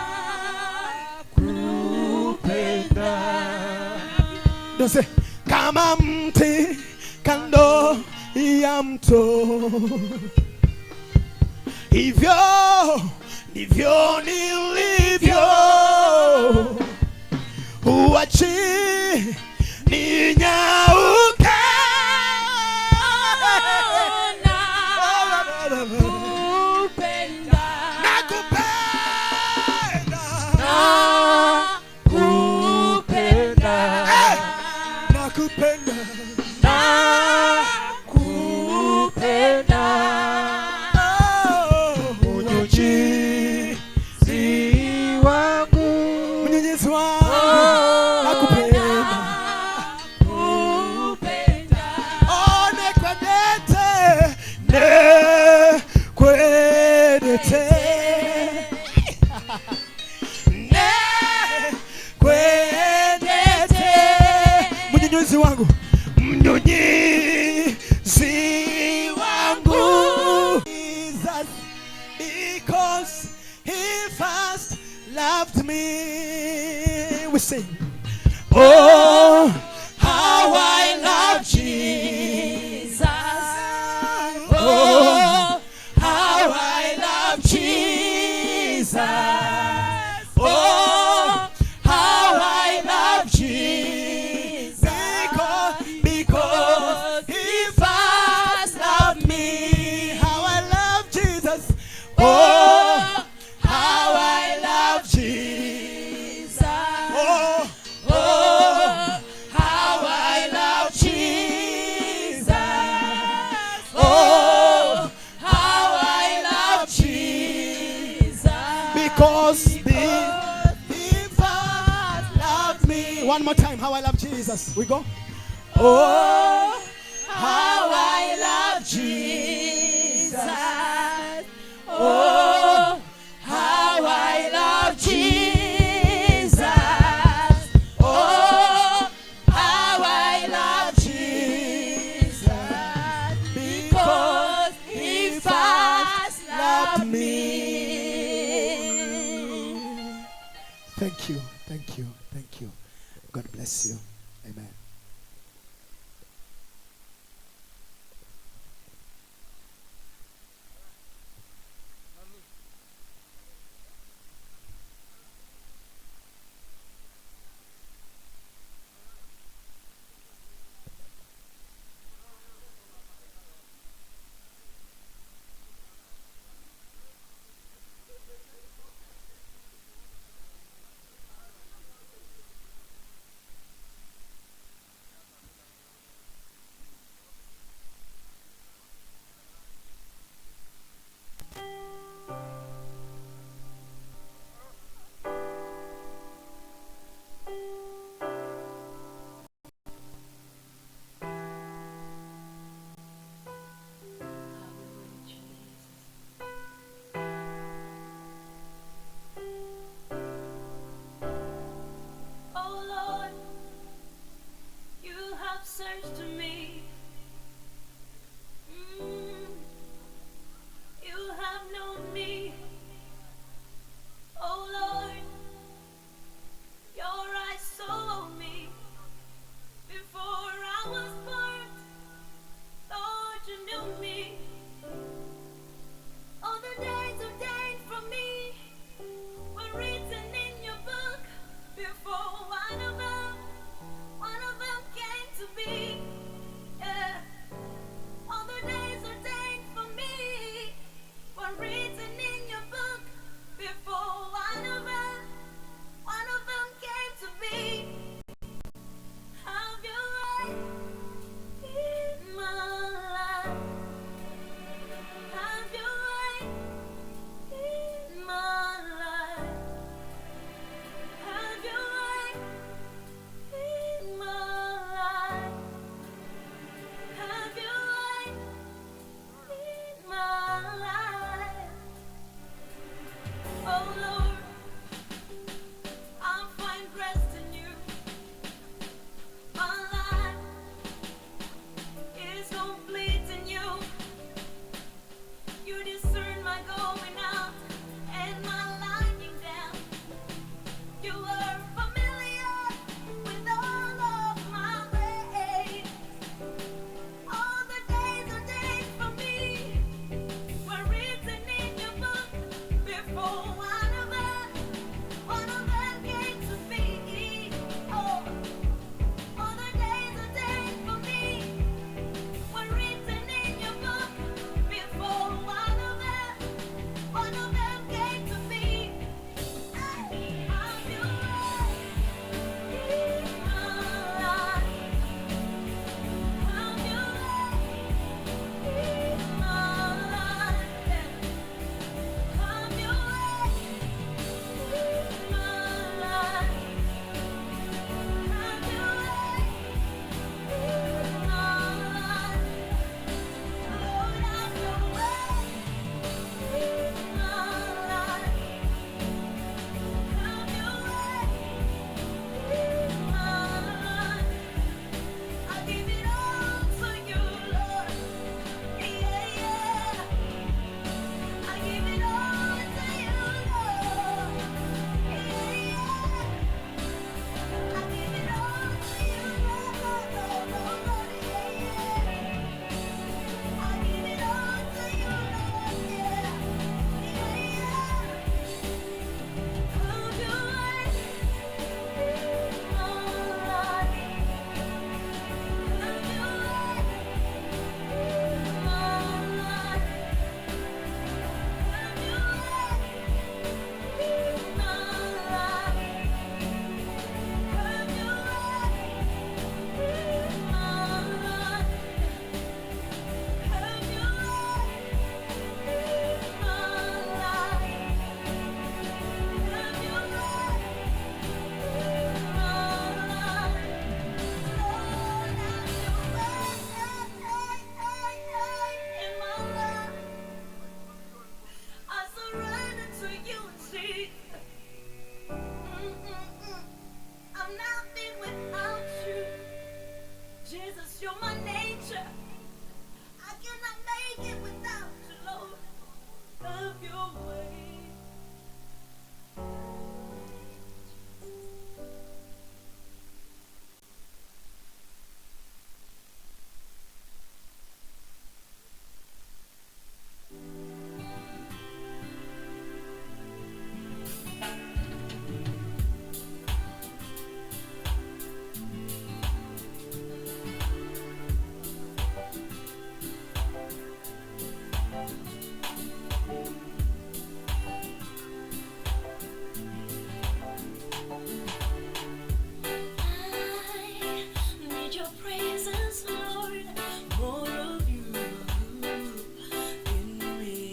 kupenda. Dose, kama mti kando ya mto, hivyo ndivyo nilivyo, huachi ninyauke. Kupenda, nakupenda, nakupenda, nakupenda, nakupenda. Mnyunyizi wangu, mnyunyizi wangu, nakupenda, nakupenda. Oh, nekwendete, nekwendete, nekwendete, mnyunyizi wangu, mnyunyizi wangu. Jesus, because he first loved me. We sing, oh, how I love Jesus. Oh, how I Oh, how I love Jesus. Oh, oh, how I love Jesus. Oh, how I love Jesus. Because he first loved me. One more time, how I love Jesus. We go. Oh, how I love Jesus. Oh, how I love Jesus. Oh, how I love Jesus. Because he first loved me. Thank you, thank you, thank you. God bless you. Amen.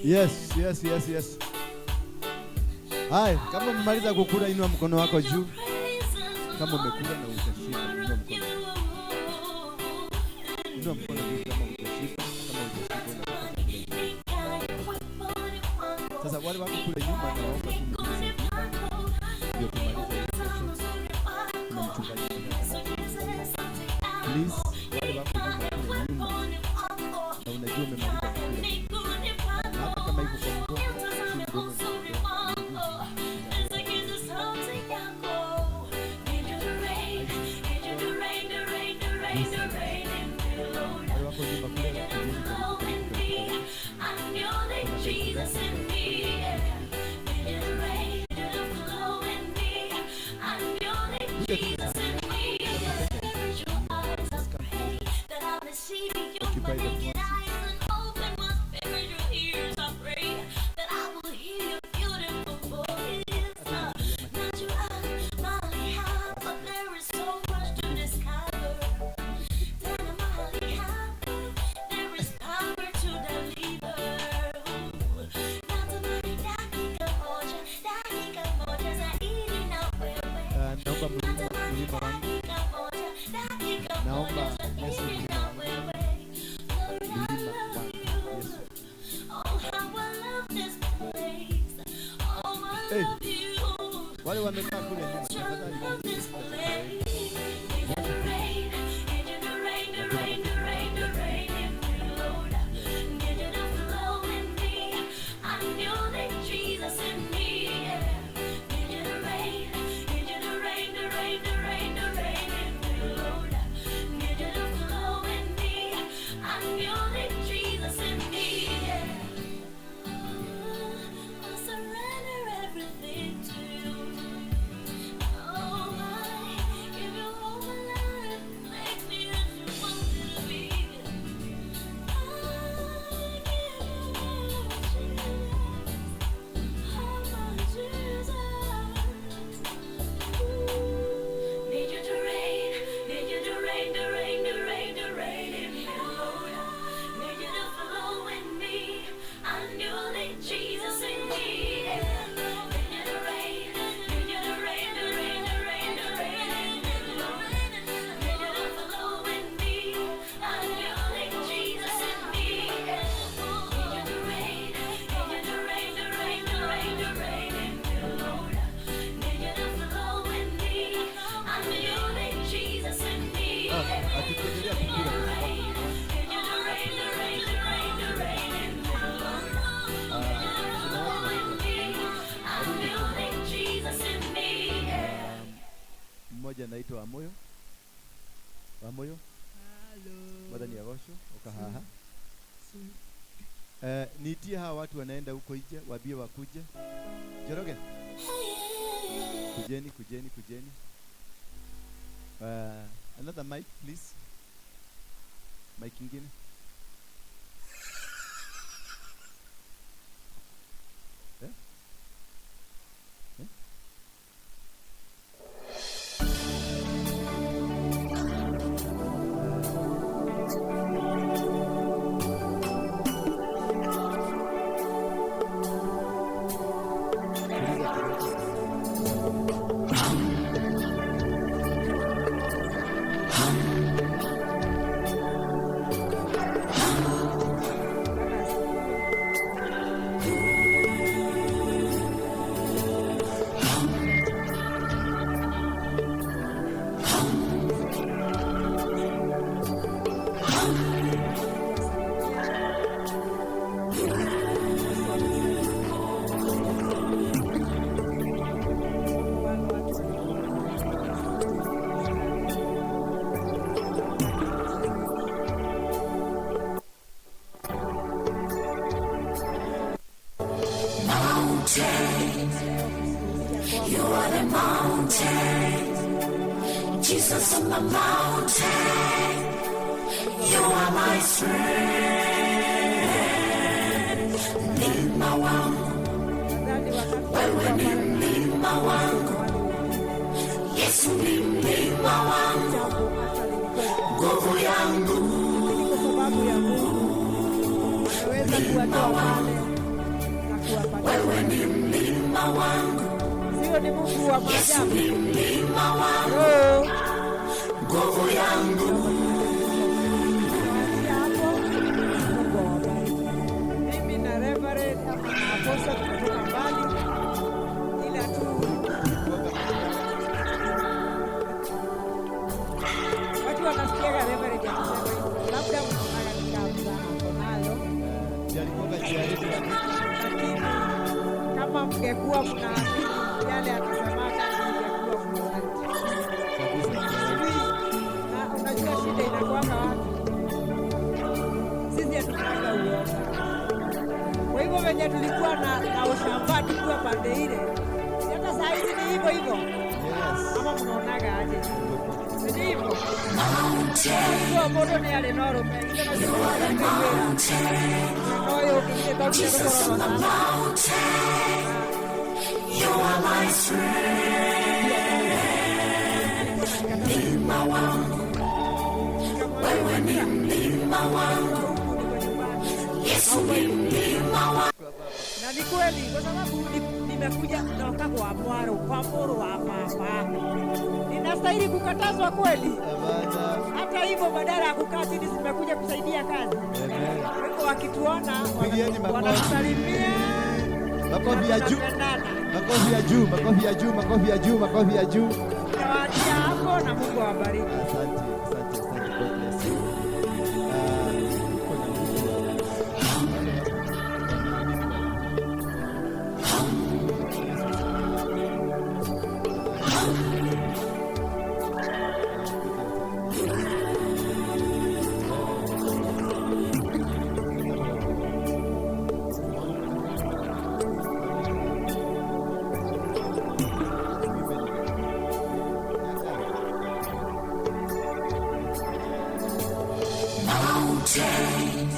Yes, yes, yes, yes. Hai, kama umemaliza kukula inua mkono wako juu. Kama umekula na utashiba, inua mkono. Inua mkono juu kama utashiba, kama hujashiba unataka chakula. Sasa wale wako kule nyuma naomba tu mtulize. Ndio tumalize hii session. Kuna mchungaji mmoja. Please, wale wako nyuma kule nyuma. Na unajua umemaliza kukula. Na hata kama iko kwa mdomo, si mdomo ni mdomo. Wale wako nyuma kule, kujeni karibu, karibu, karibu. Kuja tu mezani. Occupy the front seat. Naomba mlima wangu. Naomba Yesu mlima wangu. Mlima wangu Yesu. Hey, wale wamekaa kule nyuma tafadhali kujeni kula chakula yenu. Hatukiendelea kukula kwa sababu kuna watu mmoja anaitwa Amoyo. Amoyo. Mwathani agocwo ukahaha. Niitie hawa watu wanaenda huko nje, waambie wakuje. Njoroge. Kujeni, kujeni, kujeni. Another mic please. Mic ingine. Eh? Eh? Tuliza kidogo. Mountain, you are the mountain, Jesus on the mountain, you are my strength. Mlima wangu, wewe ni mlima wangu, Yesu ni mlima wangu, nguvu yangu, mlima wangu. Wewe ni mlima wangu. Sio ni Mungu wa Yesu maajabu. ni mlima wangu, nguvu yangu. Mungu awabariki. Mimi na Reverend ama na Apostle tumetoka mbali, ila tu watu wanasikiaga Reverend akisema hivyo, labda mnaonaga ni kama mzaha ako nayo, lakini kama mngekuwa mnaamini yale anasemaga, mngekuwa mnaona. Na unajua shida inakuanga wapi? Sisi hatukuanga uoga. Kwa hivyo venye tulikuwa na ushamba tukiwa pande ile, si hata saa hizi ni hivyo hivyo, ama mnaonaga aje? Si ni hivyo? Kwa mũndũ nĩ arĩ na ũrũme, ithe no You are the mountain. na ũyũ ũngĩ ithe tondũ nĩ Jesus on the gũkorwo mountain. You are my strength. Mlima wangu, wewe ni mlima wangu. Yesu ni mlima wangu. Na ni kweli kwa sababu nimekuja kutoka kwa mwaro kwa moro wa baba, ninastahili kukatazwa kweli? Hata hivyo, badala ya kukaa chini, zimekuja kusaidia kazi. Kwa hivyo wakituona Pigieni makofi. wanatusalimia, Makofi ya juu. tunapendana. Makofi ya juu, makofi ya juu, makofi ya juu, makofi ya juu. Nawaachia hapo na Mungu awabariki. Asante, asante, asante. God bless you. Kuna mtu Mountain,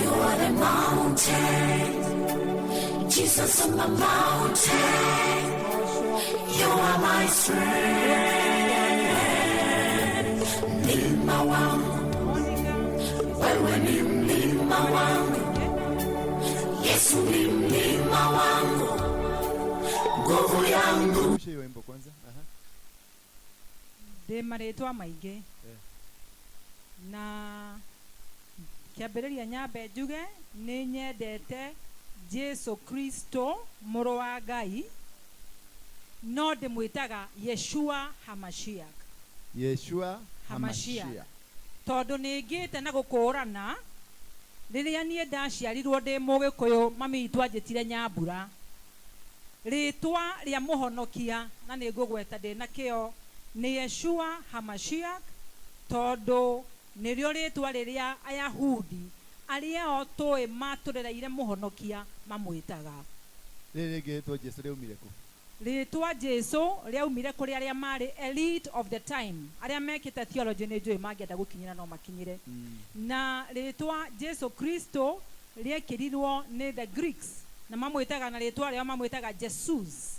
you are the mountain. Jesus on the mountain, you are my strength. Mlima wangu, wewe ni mlima wangu. Yesu ni mlima wangu, nguvu yangu. Rusha hiyo wimbo kwanza. Aha. Ndĩ marĩtwa maingĩ na kĩambĩrĩria nyambe njuge nĩ nyendete Jesu Kristo mũrũ wa Ngai, no ndĩmwĩtaga Yeshua Hamashiach. Yeshua Hamashiach. Hamashiach. Tondũ nĩ ngĩte na gũkũrana rĩrĩa niĩ ndaciarirwo ndĩ mũgĩkũyũ, mami witũ anjĩtire Nyambura, rĩtwa rĩa mũhonokia na nĩ ngũgweta ndĩ na kĩo nĩ Yeshua Hamashiach, tondũ nĩrĩo rĩtwa rĩrĩa Ayahudi arĩa o tũĩ matũrereire mũhonokia mamwĩtaga. Rĩrĩ rĩngĩ rĩtwa Jesu rĩaumire kũ? Rĩtwa Jesu rĩaumire kũrĩ arĩa marĩ elite of the time, arĩa mekĩte theology nĩ njũĩ mangĩenda gũkinyĩra no makinyĩre. Na rĩtwa Jesu Kristo rĩekĩrirwo nĩ the Greeks na mamwĩtaga na rĩtwa rĩao mamwĩtaga Jesus.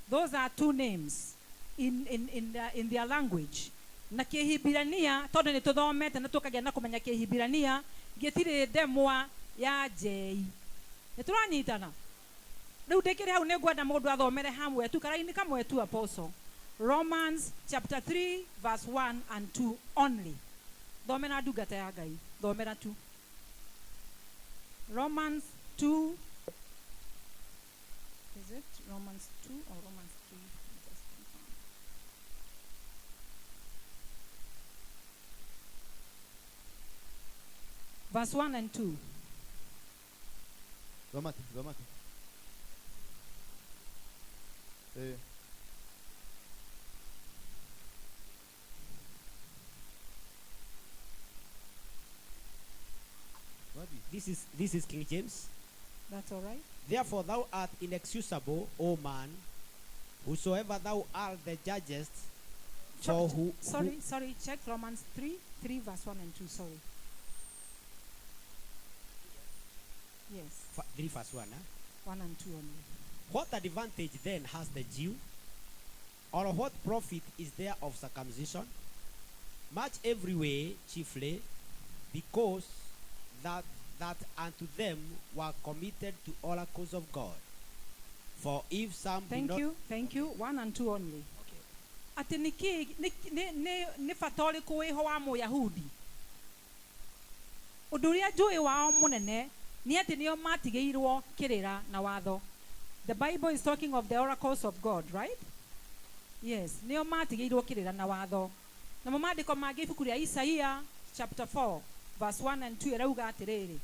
Those are two names in their language. Na Kĩhibirania tondũ nĩ tũthomete na tũkagĩa na kũmenya Kĩhibirania gĩtirĩ ndemwa ya njei. Nĩ tũranyitana? Rĩu ndĩkĩrĩ hau nĩ ngwenda mũndũ athomere hamwe tu karaini kamwe tu, Apostle. Romans chapter 3 verse 1 and 2 only. Thomera ndungata ya Ngai, thomera tu. Romans 2, is it Romans 2 or Romans 3? Just confirm. Verse 1 and 2. Thoma tu, thoma tu. Wapi? This is King James. That's all right. Therefore thou art inexcusable, O man, whosoever thou art the judgest, for who Sorry, sorry, check Romans 3, 3 verse 1 and 2, sorry. Yes, 3 verse 1. Huh? 1 and 2 only. What advantage then has the Jew? Or what profit is there of circumcision? Much every way, chiefly, because that That unto them were committed to oracles of God. For if some Thank do not you, thank you. 1 and 2 only. Atĩ nĩkĩ nĩ bata ũrĩkũ wĩho wa Mũyahudi? Ũndũ ũrĩa njũĩ wao mũnene nĩ atĩ nĩo matigĩirwo kĩrĩra na watho. The Bible is talking of the oracles of God, right? Yes, nĩo matigĩirwo kĩrĩra na watho. Namo maandĩko mangĩ ibuku rĩa Isaia chapter 4 verse 1 and 2 ĩrauga atĩrĩrĩ,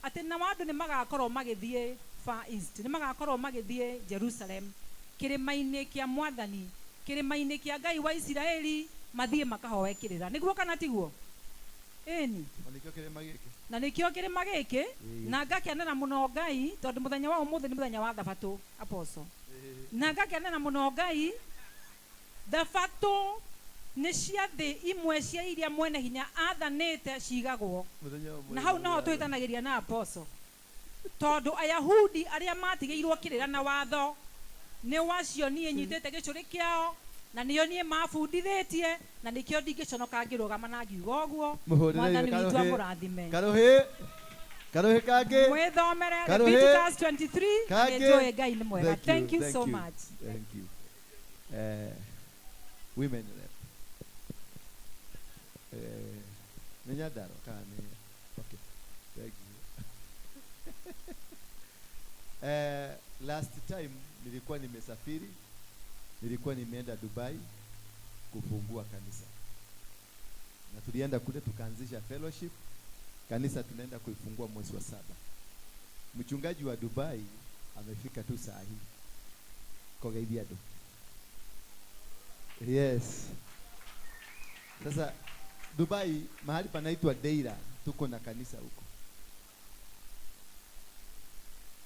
atĩ nao andũ nĩ magakorwo magĩthiĩ Far East, nĩ magakorwo magĩthiĩ Jerusalem, kĩrĩma-inĩ kĩa Mwathani, kĩrĩma-inĩ kĩa Ngai wa Isiraeli, mathiĩ makahoe kĩrĩra. Nĩguo kana tiguo? Ĩni. Na nĩkĩo kĩrĩma gĩkĩ. Na nĩkĩo kĩrĩma gĩkĩ, na ngakenera mũno Ngai tondũ mũthenya wa ũmũthĩ nĩ mũthenya wa Thabatũ, apostle. Na ngakenera mũno Ngai, Thabatũ nĩ ciathĩ imwe cia iria mwene hinya athanĩte cigagwo. Na hau noho twĩtanagĩria na apostle. Tondũ Ayahudi arĩa matigĩirwo kĩrĩra na watho nĩ wacio niĩ nyitĩte gĩcũrĩ kĩao, na nĩo niĩ mabundithĩtie, na nĩkĩo ndingĩconoka ngĩrũgama na ngiuga ũguo. Mwathani witũ amũrathime. Karuhi. Karuhi kangĩ. Mwĩthomere Karuhi. Leviticus 23, na Kangĩ. nĩnjũĩ Ngai nĩ mwega. Thank you Thank so you. much. Thank you. Women rep. Nĩ Nyandarua kana nĩ? Okay. Thank you. Last time nilikuwa nimesafiri, nilikuwa nimeenda Dubai kufungua kanisa. Na tulienda kule tukaanzisha fellowship. Kanisa tunaenda kuifungua mwezi wa 7. Mchungaji wa Dubai amefika tu saa hii. Kogeithia andũ. Yes. Sasa Dubai mahali panaitwa Deira, tuko na kanisa huko.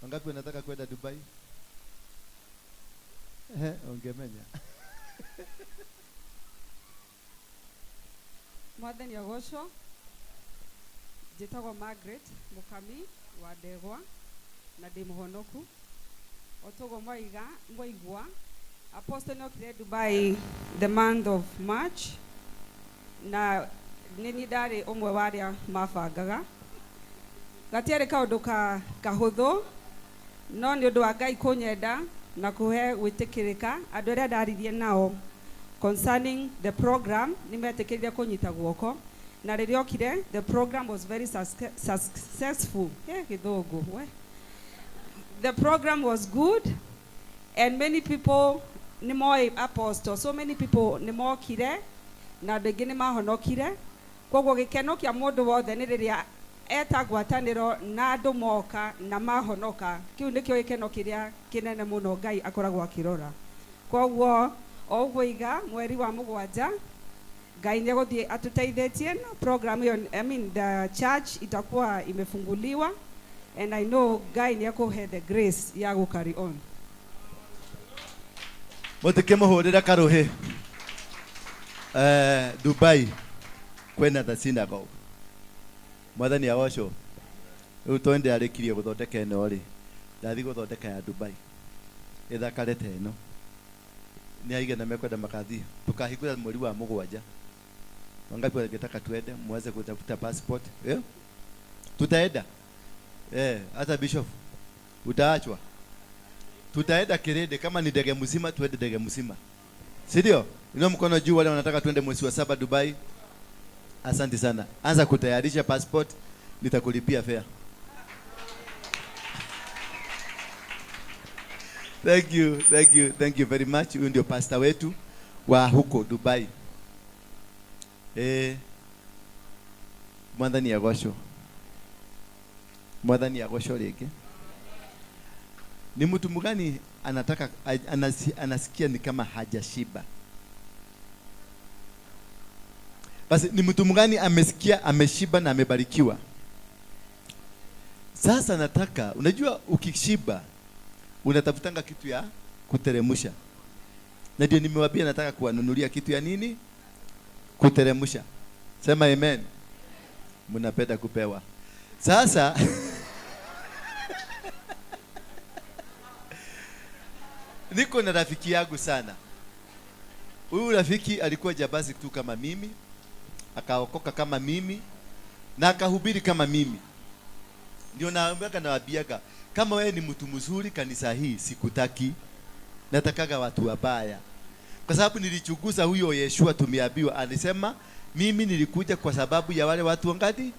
Wangapi wanataka kwenda Dubai? Ongemenya. Mwathani agocwo. Njĩtagwo Margaret Mukami wa Ndegwa na ndĩ mũhonoku. O toguo mwaigua, Apostle nĩokire Dubai the month of March, na nĩ niĩ ndarĩ ũmwe wa arĩa mabangaga. Gatiarĩ kaũndũ kahũthũ, no nĩ ũndũ wa Ngai kũnyenda na kũhe gwĩtĩkĩrĩka, andũ arĩa ndaririe nao concerning the program nĩ metĩkĩrire kũnyita guoko. Na rĩrĩa okire, the program was very successful. Gĩthũngũ, we. The program was good and many people nĩ moĩ Apostle, so many people nĩ mokire na andũ aingĩ nĩ mahonokire. Koguo gĩkeno kĩa mũndũ wothe nĩ rĩrĩa eta ngwatanĩro na andũ moka na mahonoka. Kĩu nĩkĩo gĩkeno kĩrĩa kĩnene mũno Ngai akoragwo akĩrora. Koguo o ũguo iga mweri wa 7 Ngai nĩ egũthiĩ atũteithĩtie na program ĩyo, I mean the church itakuwa imefunguliwa and I know Ngai nĩ ekũhe the grace ya gũ carry on. Mũtikĩmũhũrĩre karuhi. Dubai kwĩna the synagogue. Mwathani agocwo. Rĩu twende arĩkirie gũthondeka ĩno rĩ, ndathiĩ gũthondeka ya Dubai ĩthakare ta ĩno. Nĩ aigana mekwenda makathiĩ. Tukahingũra mweri wa 7. Wangapi wangetaka tuende muanze kutafuta passport? Tutaenda. Hata bishop utaachwa. Tutaenda Kirende, kama ni ndege mzima tuende ndege mzima. Si ndio? Inua mkono juu wale wanataka tuende mwezi wa 7 Dubai. Asante sana. Anza kutayarisha passport, nitakulipia fare. Thank you, thank you, thank you very much. Huyu ndio pastor wetu wa huko Dubai. Mwathani agocwo. Mwathani agocwo rĩngĩ. Ni mtu mgani anataka anasikia ni kama hajashiba? Basi ni mtu mgani amesikia ameshiba na amebarikiwa? Sasa nataka, unajua ukishiba unatafutanga kitu ya kuteremusha. Na ndio nimewaambia nataka kuwanunulia kitu ya nini? Kuteremusha. Sema amen. Mnapenda kupewa. Sasa niko na rafiki yangu sana. Huyu rafiki alikuwa jambazi tu kama mimi, akaokoka kama mimi, na akahubiri kama mimi. Ndio naambiaga, nawaambiaga kama wewe ni mtu mzuri kanisa hii sikutaki. Natakaga watu wabaya. Kwa sababu nilichunguza huyo Yeshua, tumeambiwa alisema mimi nilikuja kwa sababu ya wale watu wangapi?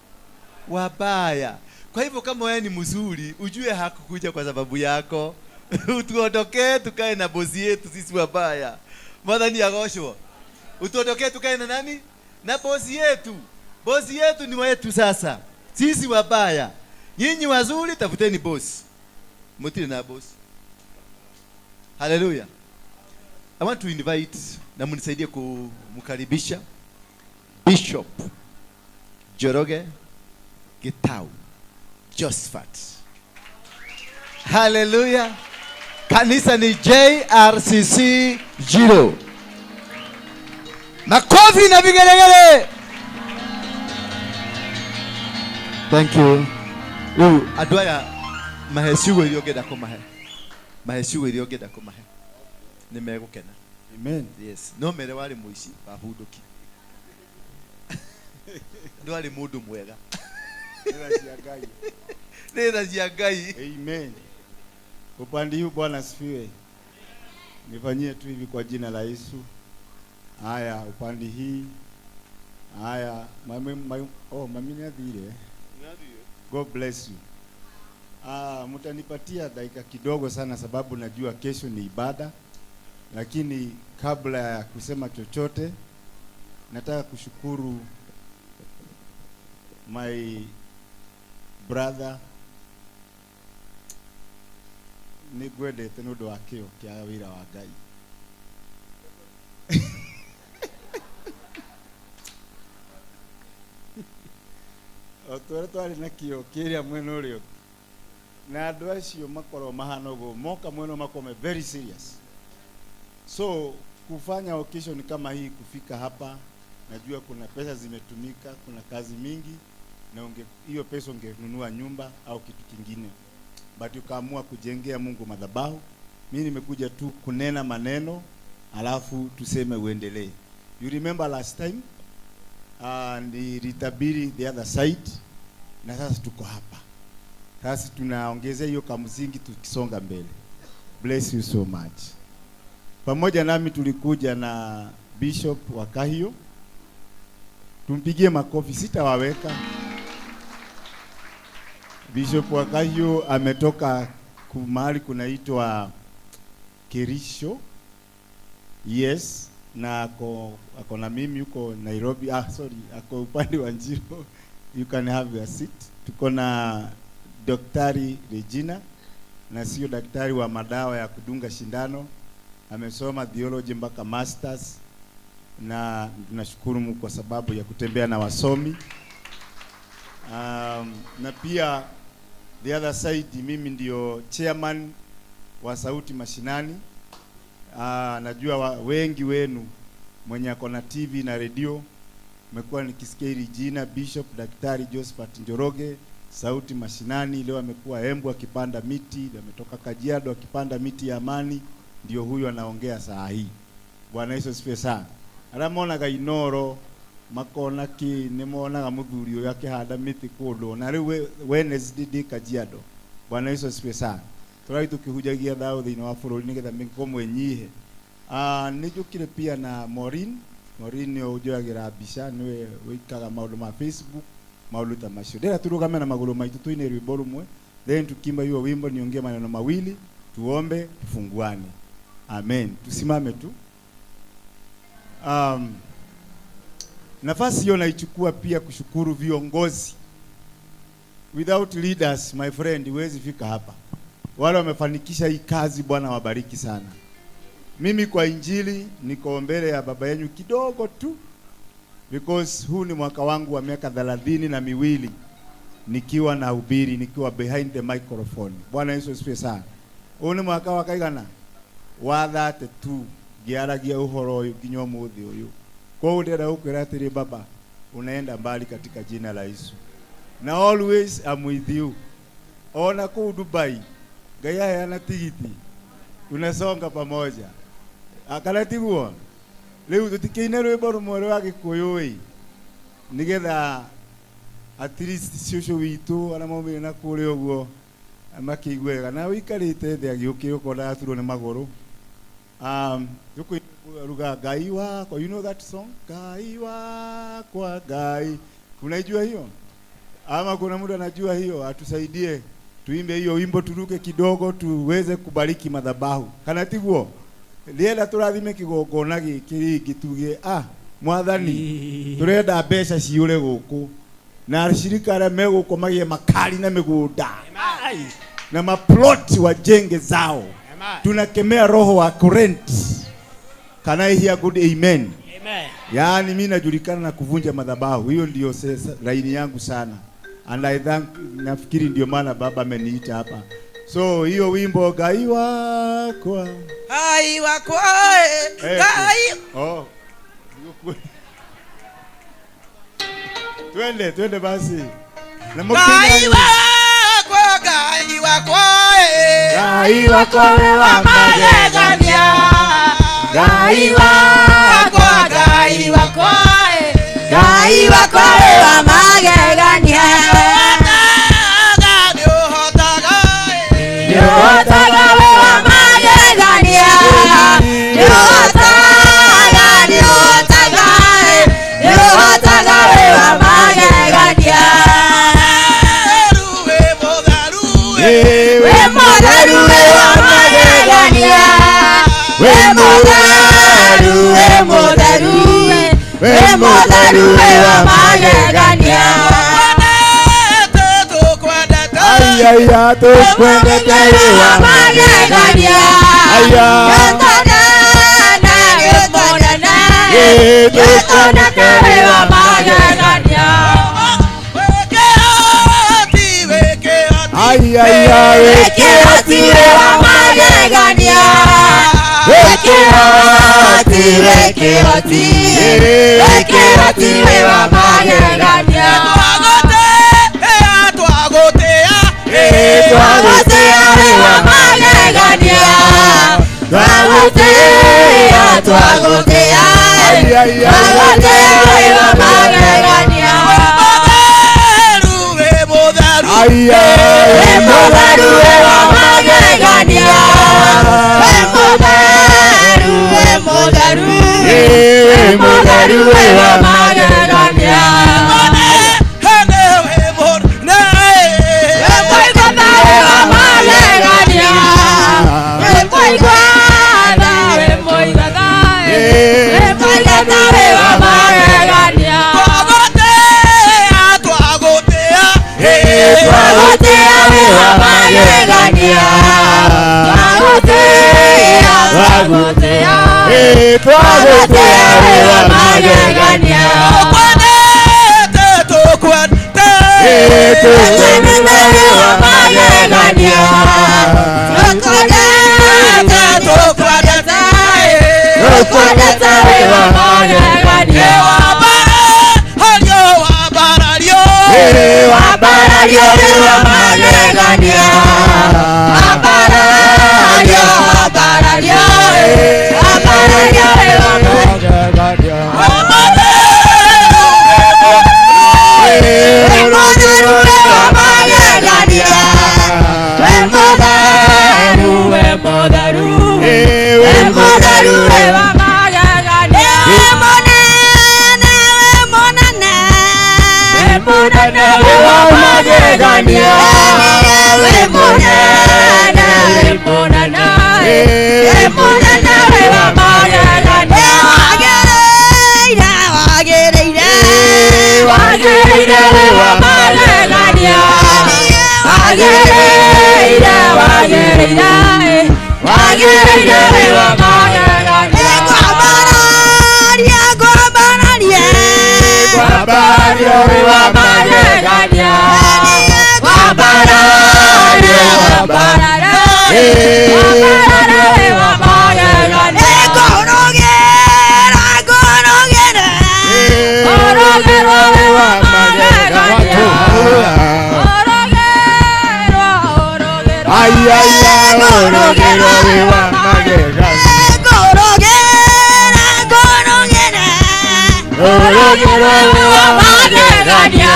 Wabaya. Kwa hivyo kama wewe ni mzuri, ujue hakukuja kwa sababu yako. Utuondokee tukae na bosi yetu sisi wabaya. Mwathani agoshwo. Utuondokee tukae na nani? Na bosi yetu. Bosi yetu ni wetu sasa. Sisi wabaya. Nyinyi wazuri tafuteni bosi. Mutire na bosi. Hallelujah. I want to invite na munisaidie kumkaribisha Bishop Njoroge Gitau Josephat. Hallelujah. Kanisa ni JRCC Jiro. Makofi na vigelegele. Thank you. Rĩu andũ aya mahe ciugo iria ũngĩenda kũmahe. Mahe ciugo iria ũngĩenda kũmahe. Nĩ megũkena. Amen. Yes. No mere warĩ mũici wa bunduki. Ndwarĩ mũndũ mwega. Nĩ tha cia Ngai. Nĩ tha cia Ngai. Amen. Upande huu Bwana asifiwe. Nifanyie tu hivi kwa jina la Yesu. Haya, upande hii. Haya, mami, oh, mami niathire. God bless you. Mtanipatia dakika kidogo sana sababu najua kesho ni ibada. Lakini kabla ya kusema chochote, nataka kushukuru my brother nĩngwendete nĩ ũndũ wa kĩo kĩa wĩra wa Ngai. O ta ũrĩa twarĩ na kĩo kĩrĩa mwena ũrĩa ũngĩ, na andũ acio makoragwo mahana ũguo, moka mwena makoragwo me very serious. So kufanya occasion kama hii, kufika hapa, najua kuna pesa zimetumika, kuna kazi mingi, na hiyo pesa ungenunua nyumba au kitu kingine, but ukaamua kujengea Mungu madhabahu. Mimi nimekuja tu kunena maneno alafu tuseme uendelee. You remember last time, nilitabiri the other side, na sasa tuko hapa. Sasa tunaongezea hiyo kamzingi tukisonga mbele. Bless you so much. Pamoja nami tulikuja na Bishop wa Kahio. Tumpigie makofi, sitawaweka. Bishop wa Kahio ametoka mahali kunaitwa Kirisho. Yes, na ako na mimi yuko Nairobi. Sorry, ako upande wa Njiro. You can have your seat. Tuko na Daktari Regina, na sio daktari wa madawa ya kudunga shindano. Amesoma theology mpaka masters, na tunashukuru Mungu kwa sababu ya kutembea na wasomi. Na pia the other side, mimi ndio chairman wa Sauti Mashinani. Najua wengi wenu mwenye ako na TV na radio mmekuwa nikisikia hili jina Bishop Daktari Josephat Njoroge, Sauti Mashinani. Leo amekuwa Embu akipanda miti, leo ametoka Kajiado akipanda miti ya amani, ndio huyu anaongea saa hii. Bwana Yesu asifiwe sana. Aramonaga Inoro makona ki nimonaga muthuri uyu akihanda miti kundu na riu Wednesday ndi Kajiado. Bwana Yesu asifiwe sana. Turai tukihujagia thao thiini wa bururi nigetha mĩgomo ĩnyihe. Nĩnjũkire pia na Maureen. Maureen nĩwe ũnjoyagĩra mbica, nĩwe wĩkaga maũndũ ma Facebook, maũndũ ta macio. Ndĩrenda tũrũgame na magũrũ maitũ tuine rwĩmbo rũmwe, then tukimba hiyo wimbo niongee maneno mawili, tuombe, tufunguane. Amen. Tusimame tu. Nafasi hiyo naichukua pia kushukuru viongozi. Without leaders, my friend, huwezi fika hapa. Wale wamefanikisha hii kazi, Bwana wabariki sana. Mimi kwa injili niko mbele ya baba yenu kidogo tu, because huu ni mwaka wangu wa miaka 32 nikiwa na hubiri, nikiwa behind the microphone. Bwana Yesu asifiwe sana. Huu ni mwaka wa kaigana wa 32 ngiaragia uhoro uyu nginya umuthi uyu. Kwa hiyo ndĩrenda gũkwĩra atĩrĩ, baba, unaenda mbali katika jina la Yesu. Na always I'm with you. Ona kuu Dubai, Ngai aheana tigiti, tunasonga pamoja. Akana tiguo rĩu tũtikĩine rwĩmbo rũmwe rwa Gĩkũyũ ĩ, nĩgetha At least cũcũ witũ arĩa maumire na kũrĩa ũguo makĩigue wega na ũikarĩte thĩ agĩũkĩra ũkorwo ndagaturwo nĩ magũrũ. Ruga Ngai wakwa, you know that song? Ngai wakwa Ngai. Unaijua hiyo? Ama kuna mtu anajua hiyo, atusaidie tuimbe hiyo wimbo, turuke kidogo tuweze kubariki madhabahu. Kana tiguo? Rienda turathime kigongona giki ringi tuge mwathani turenda mbeca ciure guku na ashirika aria meguku magie makali na migunda na maplot wajenge zao. Tunakemea roho wa kurent. Can I hear good amen? Amen. Yaani mimi najulikana na kuvunja madhabahu. Hiyo ndio laini yangu sana. And I thank, nafikiri ndio maana baba ameniita hapa. So hiyo wimbo Ngai wakwa. Ngai wakwa. Ngai. Oh. Twende, twende basi. Na Ngai wakwa, Ngai wakwa. Ngai wakwa wa magegania. Ngai wakwa, Ngai wakwa. Ngai wakwa wa magegania. Nĩũhotaga we wa magegania. Nĩũhotaga, nĩũhotaga, nĩũhotaga we wa magegania. Wĩ mũtheru we wa magegania. Wĩ mũtheru, wĩ mũtheru, wĩ mũtheru we wa magegania. Aya tukwendete wa magegania. Aya gĩtondana, gĩtondana, gĩtondana we wa magegania. Aya wĩkĩhoti we wa magegania. Wĩkĩhoti, wĩkĩhoti, wĩkĩhoti we wa magegania. Twagotea we wa magegania. Twagotea, twagotea, twagotea we wa magegania. Wĩ mũtheru we wa magegania. Wĩ mũtheru, wĩ mũtheru, wĩ mũtheru we wa magegania. Twagotea we wa magegania. Tukwendete we wa magegania. Tukwendete, tukwendete, tukwendete we wa magegania. Wambarario we wa magegania. Wambarario, wambarario, wambarario we wa magegania. Wĩ mũtheru we wa magegania. Wĩ mũtheru, wĩ mũtheru, wĩ mũtheru we wa magegania. Wĩ mũnene, wĩ mũnene, wĩ mũnene we wa magegania. Wĩ mũnene, wĩ mũnene, wĩ mũnene we wa magegania. Wagĩrĩire, wagĩrĩire, wagĩrĩire we wa magegania. Wagĩrĩire, wagĩrĩire, wagĩrĩire we wa magegania. Ngwambararia, ngwambararia, ngwambararia we wa magegania. Ngwambararia, ngwambararia, ngwambararia we wa magegania. Ngũrũgĩra, ngũrũgĩra, ngũrũgĩra we wa magegania. Ngũrũgĩrwo, ngũrũgĩrwo, Aya ngũrũgĩrwo we wa magegania. Ngũrũgĩra, ngũrũgĩra, ngũrũgĩrwo we wa magegania.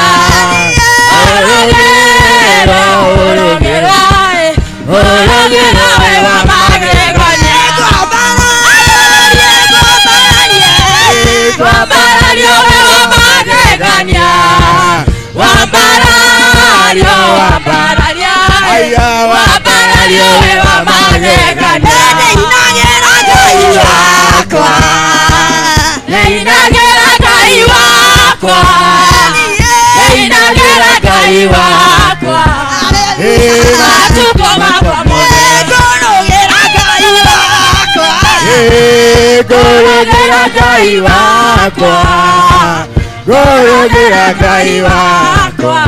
Ngũrũgĩra, ũrũgĩra, ũrũgĩra we wa magegania. Wambarario we wa magegania. Wambarario, wambarario, wambarario we wa magegania. Nĩinagĩra Ngai wakwa, nĩinagĩra Ngai wakwa, nĩinagĩra Ngai wakwa. Matukũ makwa mothe. Ngũrũgĩra Ngai wakwa, Ngũrũgĩra Ngai wakwa, ngũrũgĩra Ngai wakwa.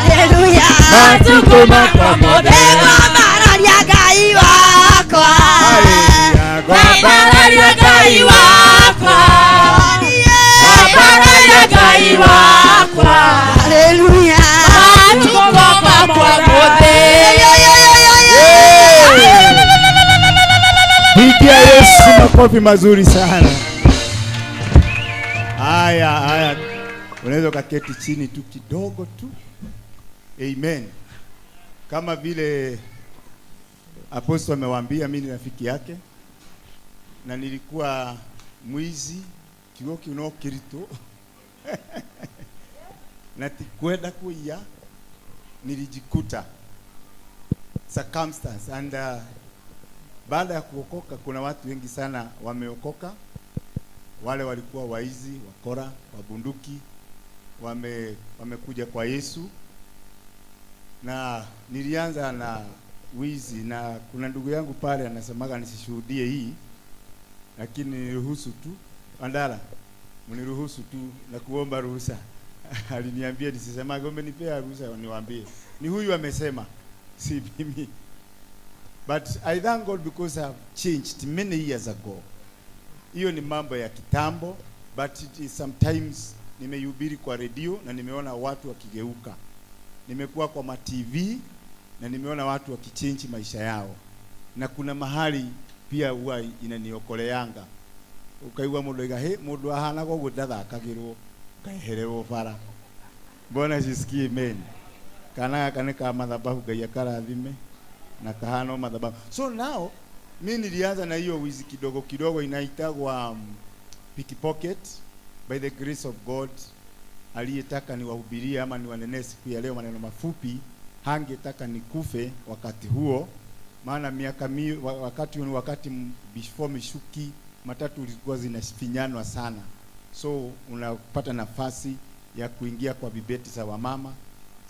Haleluya. Matukũ makwa mothe. Ngwambararia Ngai wakwa, ngwambararia Ngai wakwa, ngwambararia Ngai wakwa. Haleluya. Matukũ makwa mothe. Pigia Yesu makofi mazuri sana. Haya, haya. Unaweza ukaketi chini tu kidogo tu. Amen. Kama vile apostle amewaambia, mimi ni rafiki yake na nilikuwa mwizi kiugo kiu no kirito na tikwenda kuiya, nilijikuta circumstance and baada ya kuokoka, kuna watu wengi sana wameokoka. Wale walikuwa waizi, wakora, wabunduki, wamekuja kwa Yesu. Na nilianza na wizi, na kuna ndugu yangu pale anasemaga nisishuhudie hii, lakini niruhusu tu. Andala, mniruhusu tu na kuomba ruhusa. Aliniambia nisisemage, umenipea ruhusa niwaambie. Ni huyu amesema, si mimi. But I thank God because I have changed many years ago. Hiyo ni mambo ya kitambo, but it is sometimes nimehubiri kwa redio na nimeona watu wakigeuka. Nimekuwa kwa ma TV na nimeona watu wakichange maisha yao. Na kuna mahali pia huwa inaniokoleanga. Ukaigua mundu aiga, he mundu ahana koguo ndathakagirwo, ukaehererwo bara. Mbona sisikie amen. Kana gaka nĩ ka madhabahu, Ngai akarathime na kahano madhabahu. So now mimi nilianza na hiyo wizi kidogo kidogo inaitagwa pickpocket. By the grace of God, aliyetaka niwahubirie ama niwanenee siku ya leo maneno mafupi, hangetaka nikufe wakati huo, maana miaka wakati ni wakati before mishuki matatu ilikuwa zinafinyanwa sana, so unapata nafasi ya kuingia kwa bibeti za wamama.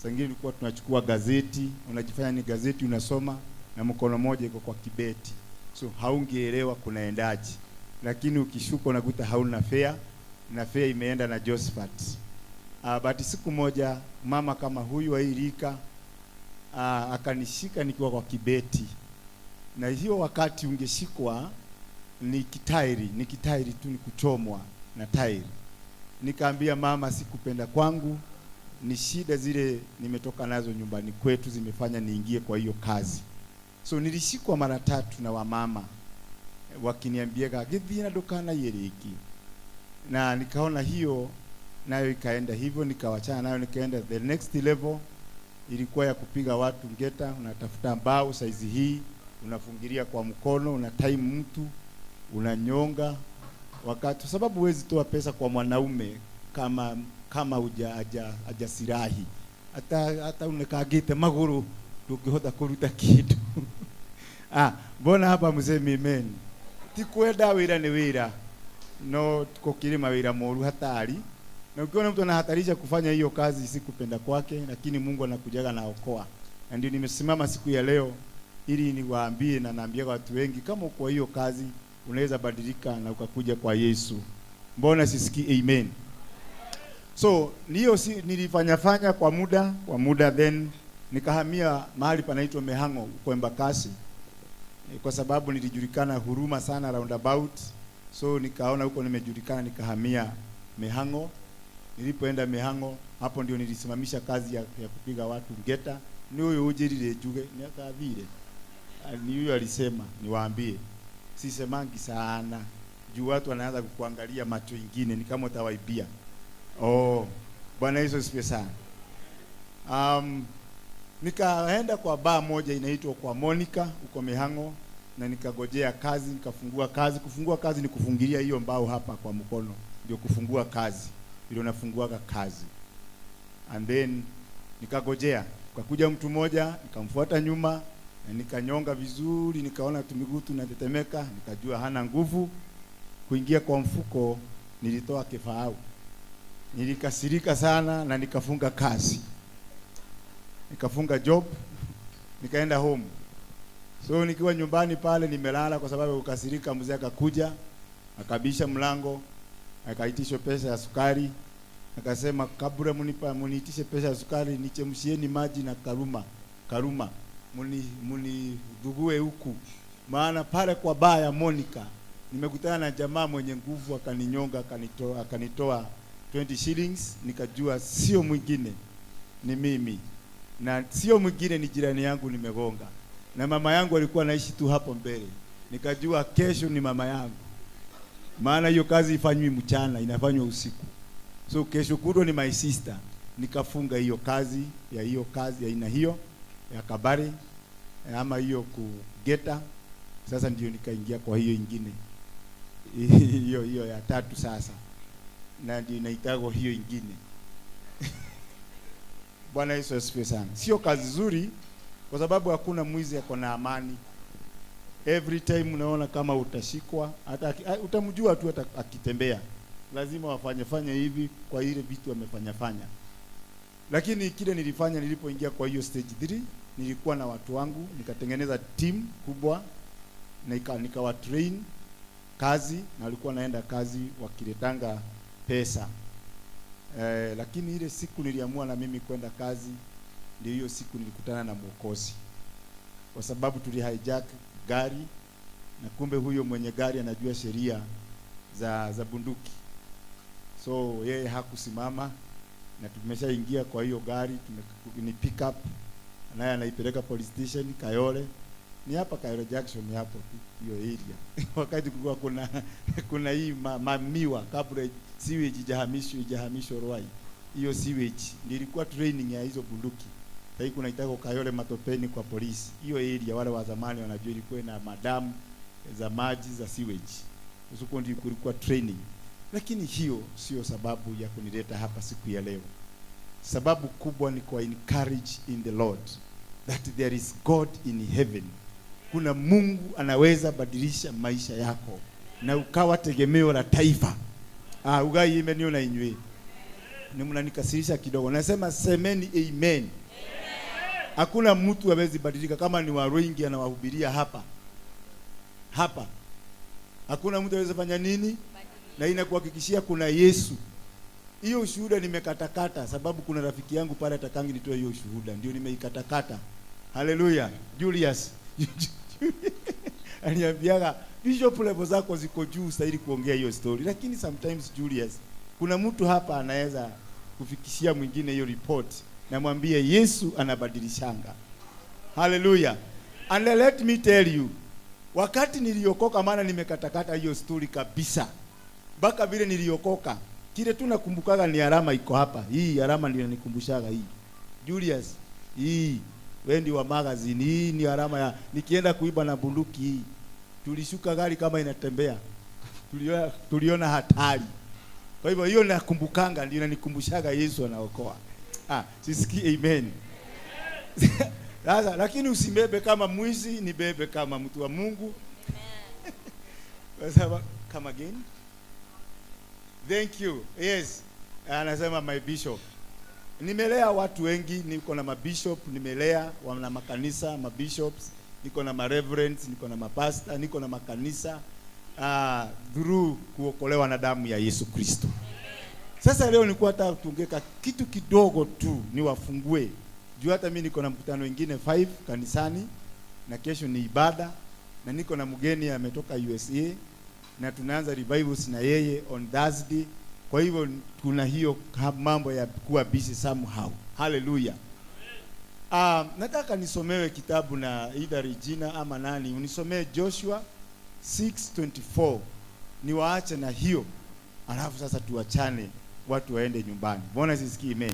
Saa ingine tulikuwa tunachukua gazeti, unajifanya ni gazeti unasoma na mkono mmoja iko kwa kibeti, so haungeelewa kunaendaje, lakini ukishuka unakuta hauna fare na fare imeenda na Josephat. But siku moja mama kama huyu wa hii rika akanishika nikiwa kwa kibeti, na hiyo wakati ungeshikwa ni kitairi tu, ni kuchomwa na tairi. Nikaambia mama, sikupenda kwangu, ni shida zile nimetoka nazo nyumbani kwetu zimefanya niingie kwa hiyo kazi. So nilishikwa mara tatu na wamama wakiniambia githii na ndukana yeriki, na nikaona hiyo nayo ikaenda hivyo, nikawachana nayo, nikaenda the next level. Ilikuwa ya kupiga watu ngeta, unatafuta mbao saizi hii, unafungilia kwa mkono, una time mtu, unanyonga wakati, sababu huwezi toa pesa kwa mwanaume kama hujasirahi, hata unekagite maguru ndungihota kuruta kindu. Mbona hapa msemi amen? Ti kwenda wira ni wira, no tukokiri mawira moru hatari. Na ukiona mtu anahatarisha kufanya hiyo kazi si kupenda kwake, lakini Mungu anakujaga na okoa. Na ndio nimesimama siku ya leo ili niwaambie, na naambia watu wengi, kama uko hiyo kazi unaweza badilika na ukakuja kwa Yesu. Mbona sisikii amen? So niyo si, nilifanya kwa muda then nikahamia mahali panaitwa Mehango huko Embakasi, kwa sababu nilijulikana huruma sana roundabout. So nikaona huko nimejulikana, nikahamia Mehango. Nilipoenda Mehango, hapo ndio nilisimamisha kazi ya kupiga watu ngeta. Ni huyu ujirire juge ni akathire. Ni huyu alisema niwaambie, sisemangi sana juu watu wanaanza kukuangalia macho ingine ni kama utawaibia. Oh, Bwana Yesu asifiwe sana. Nikaenda kwa baa moja inaitwa kwa Monica huko Mihango, na nikagojea kazi, nikafungua kazi. Kufungua kazi ni kufungilia hiyo mbao hapa kwa mkono, ndio kufungua kazi, ndio nafunguaga kazi. And then nikagojea, kakuja mtu mmoja, nikamfuata nyuma na nikanyonga vizuri, nikaona tumiguu tunatetemeka, nikajua hana nguvu. Kuingia kwa mfuko nilitoa kifahau. Nilikasirika sana na nikafunga kazi, nikafunga job, nikaenda home. So nikiwa nyumbani pale nimelala kwa sababu kukasirika, mzee akakuja, akabisha mlango, akaitisha pesa ya sukari. Akasema kabla muniitishe pesa ya sukari, nichemshieni maji na karuma munidhugue huku. Maana pale kwa baa ya Monica nimekutana na jamaa mwenye nguvu, akaninyonga, akanitoa 20 shillings. Nikajua sio mwingine ni mimi, na sio mwingine ni jirani yangu nimegonga. Na mama yangu alikuwa anaishi tu hapo mbele. Nikajua kesho ni mama yangu, maana hiyo kazi ifanywi mchana, inafanywa usiku. So kesho kutwa ni my sister. Nikafunga hiyo kazi ya aina hiyo ya kabari ama hiyo kugeta. Sasa ndio nikaingia kwa hiyo ingine, hiyo ya tatu sasa, na ndio inaitagwa hiyo ingine. Bwana Yesu asifiwe sana. Sio kazi nzuri, kwa sababu hakuna mwizi ako na amani. Every time unaona kama utashikwa, hata utamjua tu hata akitembea. Lazima wafanye hivi kwa ile vitu wamefanya fanya. Lakini kile nilifanya nilipoingia kwa hiyo stage 3, nilikuwa na watu wangu, nikatengeneza team kubwa na nikawa train kazi, na walikuwa naenda kazi wakiletanga pesa. Lakini ile siku niliamua na mimi kwenda kazi, ndio hiyo siku nilikutana na Mwokozi. Kwa sababu tuli hijack gari, na kumbe huyo mwenye gari anajua sheria za bunduki. So yeye hakusimama, na tumeshaingia kwa hiyo gari, ni pick up, naye anaipeleka police station Kayole. Ni hapa Kayole Junction hapo tu hiyo area. Wakati kulikuwa kuna hii mamiwa kabla sewage ijahamishwe Ruai. Hiyo sewage nilikuwa training ya hizo bunduki. Sasa kuna itako Kayole Matopeni kwa polisi. Hiyo area wale wa zamani wanajua ilikuwa na madamu za maji za sewage. Usiku ndio kulikuwa training. Lakini hiyo sio sababu ya kunileta hapa siku ya leo. Sababu kubwa ni kwa encourage in the Lord that there is God in heaven. Kuna Mungu anaweza badilisha maisha yako na ukawa tegemeo la taifa. Ugai imeniona inywe. Ni mnanikasirisha kidogo. Nasema semeni amen. Hakuna mtu hawezi badilika kama ni Waruingi anawahubiria hapa. Hapa. Hakuna mtu hawezi fanya nini? Na inakuhakikishia kuna Yesu. Hiyo ushuhuda nimekatakata sababu kuna rafiki yangu pale atakangi nitoe hiyo ushuhuda, ndio nimeikatakata. Haleluya. Julius aliniambiaga bishop level zako ziko juu stahili kuongea hiyo story. Lakini sometimes Julius, kuna mtu hapa anaweza kufikishia mwingine hiyo report na mwambie Yesu anabadilishanga. Haleluya. And let me tell you, wakati niliokoka, maana nimekatakata hiyo story kabisa. Baka vile niliokoka, kile tu nakumbukaga ni alama iko hapa. Hii alama ndio inanikumbushanga hii. Julius, hii wewe wa magazine, hii ni alama ya nikienda kuiba na bunduki hii. Tulishuka gari kama inatembea. Tuliona hatari. Kwa hivyo hiyo nakumbukanga, ndio inanikumbushaga Yesu anaokoa. Sisikii amen. Sasa lakini usibebe kama mwizi, nibebe kama mtu wa Mungu. Amen. Come again. Thank you. Yes. Anasema my bishop. Nimelea watu wengi, niko na mabishop, nimelea wana makanisa, mabishops, niko na mareverends, niko na mapastor, niko na makanisa through kuokolewa na damu ya Yesu Kristo. Sasa leo nilikuwa nataka tungeka kitu kidogo tu niwafungue. Juu hata mimi niko na mkutano wengine 5 kanisani na kesho ni ibada na niko na mgeni ametoka USA na tunaanza revivals na yeye on Thursday. Kwa hivyo kuna hiyo mambo ya kuwa busy somehow. Hallelujah. Nataka nisomewe kitabu na either Regina ama nani, unisomee Joshua 6:24. Niwaache na hiyo. Alafu sasa tuachane, watu waende nyumbani. Mbona sisikii amen?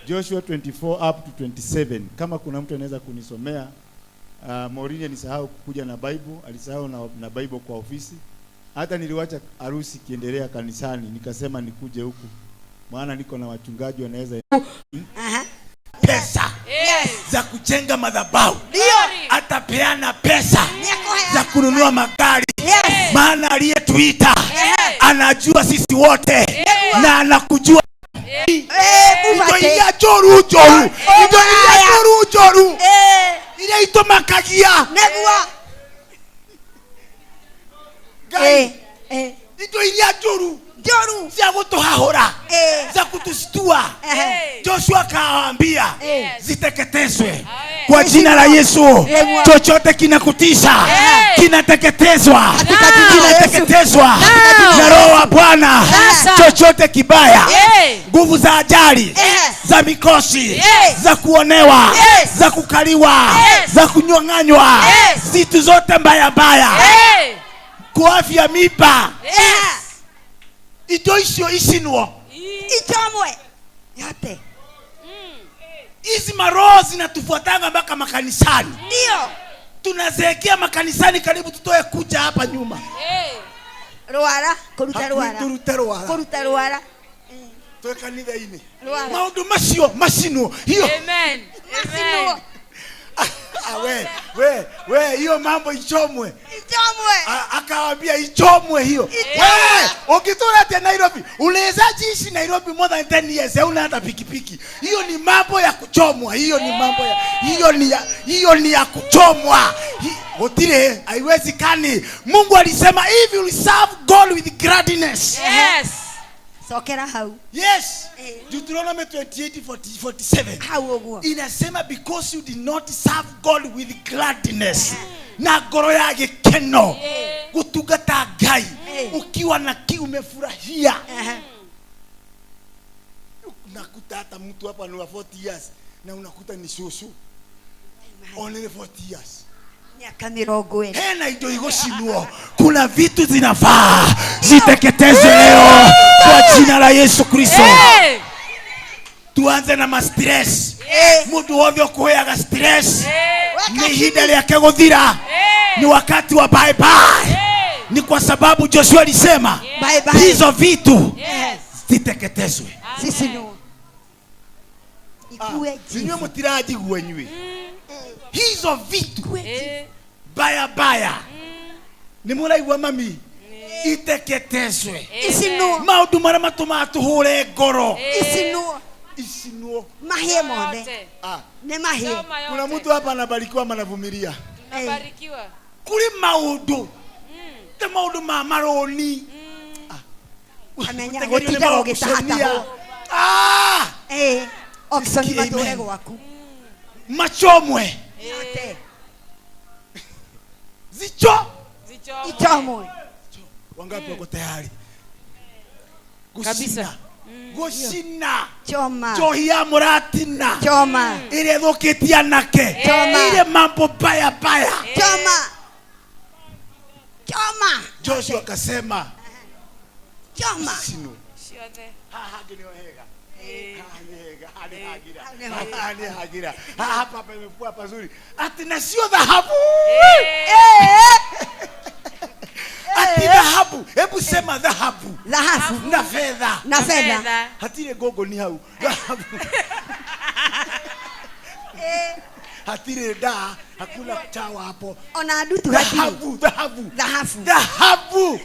Joshua 24 up to 27. Kama kuna mtu anaweza kunisomea. Maureen alisahau kukuja na Bible, alisahau na Bible kwa ofisi. Hata niliwacha harusi kiendelea kanisani, nikasema nikuje huku. Maana niko na wachungaji wanaweza pesa za kujenga madhabahu. Atapeana pesa za kununua magari. Maana aliyetuita anajua sisi wote na anakujua. Indo iria njoru njoru, indo iria njoru njoru, iria itumakagia Ngai, indo iria njoru njoru cia gutuhahura, za kutustua. Joshua akawaambia ziteketezwe kwa jina la Yesu. Chochote kinakutisha kinateketezwa, kinateketezwa na Roho wa Bwana. Chochote kibaya, nguvu za ajali, za mikosi, za kuonewa, za kukaliwa, za kunyang'anywa, zitu zote mbaya mbaya, kuafya miba, indo icio icinwo, ichomwe yote. Hizi maroho zinatufuatanga mpaka makanisani. Ndio. Tunazeekea makanisani karibu tutoe kucha hapa nyuma. Rwara, kuruta rwara. Kuruta rwara. Kuruta rwara. Toe kanitha-inĩ. Maundu macio macinwo. Hiyo. Amen. Amen. We hiyo mambo ichomwe. Ichomwe. Akawaambia ichomwe hiyo. We, ukitura ati Nairobi, unaweza jiishi Nairobi more than 10 years, hauna hata pikipiki. Hiyo ni mambo ya kuchomwa, hiyo ni mambo ya hiyo ni ya kuchomwa. Gutire, haiwezekani. Mungu alisema if you serve God with gladness. Yes. Sokera hau. Yes. Deuteronomy 28:47. Hau uguo. Inasema because you did not serve God with gladness. Na ngoro ya gikeno. Gutungata Ngai ukiwa na kiu umefurahia. Unakuta hata mtu hapa ni wa 40 years na unakuta ni shushu. Only 40 years. Miaka 40. Hena indo igũcinwo. Kuna vitu zinafaa ziteketezwe leo kwa jina la Yesu Kristo. Tuanze na ma stress. Mundu wothe ukuheaga stress ni ihinda rĩake gũthira. Ni wakati wa bye bye. Ni kwa sababu Joshua alisema hizo vitu ziteketezwe. Sisi no. Ikue jivu. Inyuĩ mũtirajigua inyuĩ. Hizo vitu baya baya ni mũraigua mami iteketezwe. Icinwo. Maũndũ marĩa matũmaga tũhũre ngoro icinwo, icinwo, mahie mothe. Nĩ mahie. Kuna mtu hapa anabarikiwa manavumilia. Tunabarikiwa. Kuri maũndũ te maũndũ ma marũni. Amenya gũtinda gũgĩtahatahwo. Oxoni matũre gwaku. Machomwe. Zicho. Ichomwe. Wangapi wako tayari? Kabisa. Gucina. Choma. Njohi ya mũratina. Choma. Ĩrĩa ĩthũkĩtie anake. Choma. Ile mambo baya baya. Choma. Choma. Joshua akasema choma. Ciothe. Haha nĩ hega. Hagira. Hapa pamekuwa pazuri. Ati na sio dhahabu. Ati dhahabu. Hebu sema dhahabu. Dhahabu. Na fedha. Na fedha. Hatire gogo ni hau. Dhahabu. Hatire da, hakuna chawa hapo. Ona adutu dhahabu, dhahabu. Dhahabu. Dhahabu.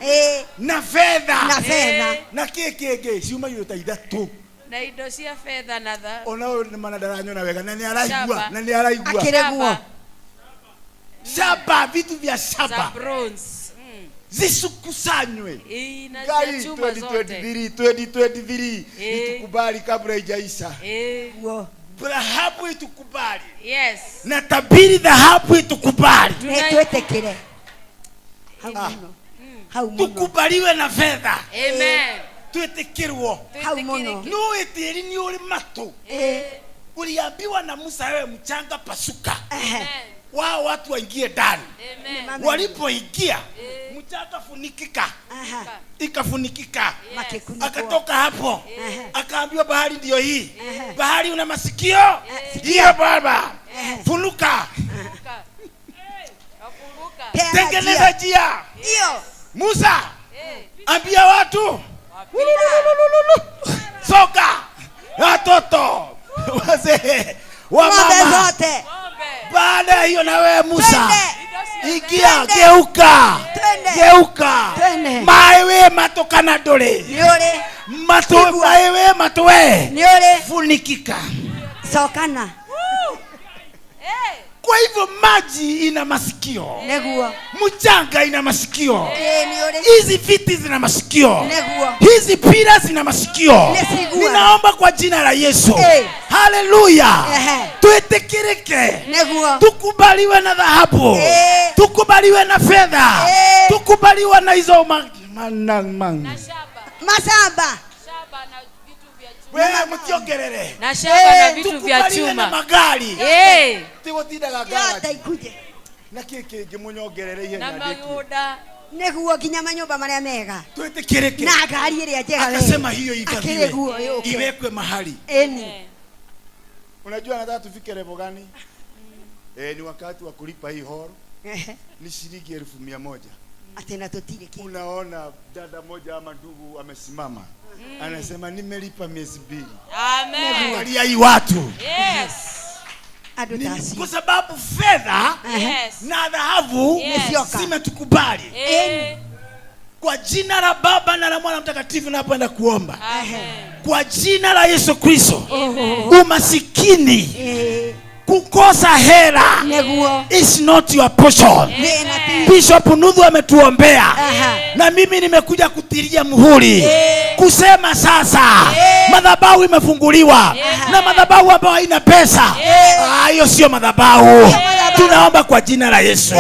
Na fedha. Na fedha. Na keke ciuma irio ta ithatũ. Na indo cia fedha na tha. Ona ũyũ nĩ mana ndaranyona wega na nĩ araigua, na nĩ araigua. Akĩregwo. Shaba, vitu vya shaba. Za bronze. Zisikusanywe. Na Ngai chuma zote. 2023 itukubali kabla haijaisha. Dhahabu itukubali. Yes. Na tabiri dhahabu itukubali. Twetĩkĩre. Tukubaliwe na fedha. Amen. Twetĩkĩrwo. Hau mũno. No tĩri ni uri matu. Uliambiwa na Musa wewe mchanga pasuka. Wao watu waingie ndani. Walipoingia Mchanga funikika. Ikafunikika. Akatoka hapo. Akaambiwa bahari ndio hii. Bahari una masikio? Hiyo baba. Funuka. Tengeneza njia. Ndio. Musa. Ambia watu. Soka. Watoto. Wazee. Wamama. Zote. Baada ya hiyo na wewe Musa. Ingia, geuka. Geuka. Mawe matokana dole. Niore. Matu mawe matoe. Niore. Funikika. Sokana. Kwa hivyo maji ina masikio. Neguo. Mchanga ina masikio. Hizi viti zina masikio. Neguo. Hizi pira zina masikio. Ninaomba kwa jina la Yesu. Haleluya. Tuitikirike. Neguo. Tukubaliwe na dhahabu. Tukubaliwe na fedha. Tukubaliwe na hizo masaba. Wewe mtiongerere. Na shaba na vitu vya chuma. Na magari. Tigotindaga ngari. Ikuje. Na kiki ngimunyongerere ihenya Na magunda. Neguo nginya manyumba maria mega. Tuitikirike. Na ngari iria njega. Akasema hiyo ikathiwe. Iwekwe mahali. Eni. Unajua nataka tufike level gani? Ni wakati wa kulipa hii hall. Ni shilingi 100,000. Atena tutire ki. Unaona dada moja ama ndugu amesimama. Anasema nimelipa miezi 2. Amen. Angalia hii watu. Yes. Kwa sababu fedha na dhahabu zimetukubali. Kwa jina la Baba na la Mwana Mtakatifu napoenda kuomba. Amen. Kwa jina la Yesu Kristo. Umasikini. Kukosa hela is not your portion. Bishop Nudhu ametuombea. Na mimi nimekuja kutilia muhuri. Kusema sasa madhabahu imefunguliwa. Na madhabahu ambayo haina pesa, hiyo sio madhabahu. Tunaomba kwa jina la Yesu.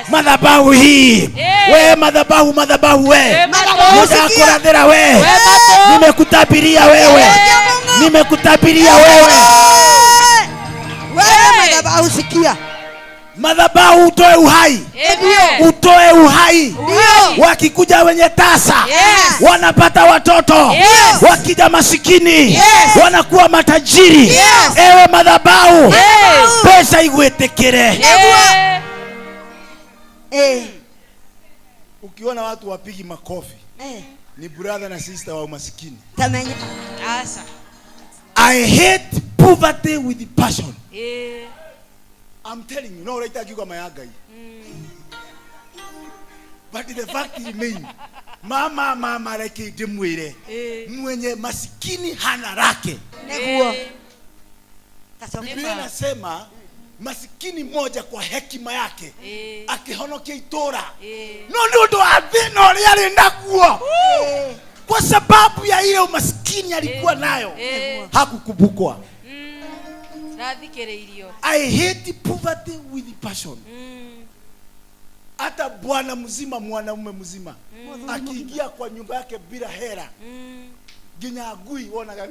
Madhabahu hii. We madhabahu, madhabahu we. Nitakuradhira we. Nimekutabiria wewe. Nimekutabiria wewe. Wewe madhabahu sikia. Madhabahu utoe uhai. Utoe uhai. Wakikuja wenye tasa, wanapata watoto. Wakija masikini, wanakuwa matajiri. Ewe madhabahu, pesa igwetekere. Ukiona watu wapigi makofi, ni brother na sister wa umasikini. I hate poverty with passion. I'm telling you, no right akiwa mayaga hii. But the fact remains, mama reke ndimwire, mwenye masikini hana lake. Neguo. Biblia inasema masikini moja kwa hekima yake akihonokia itora. No ndio ndo athina uria ari naguo. Kwa sababu ya ile umasikini alikuwa nayo, hakukumbukwa. I hate poverty with passion. Hata bwana mzima, mwanaume mzima, akiingia kwa nyumba yake bila hera, ginya agui wonaga.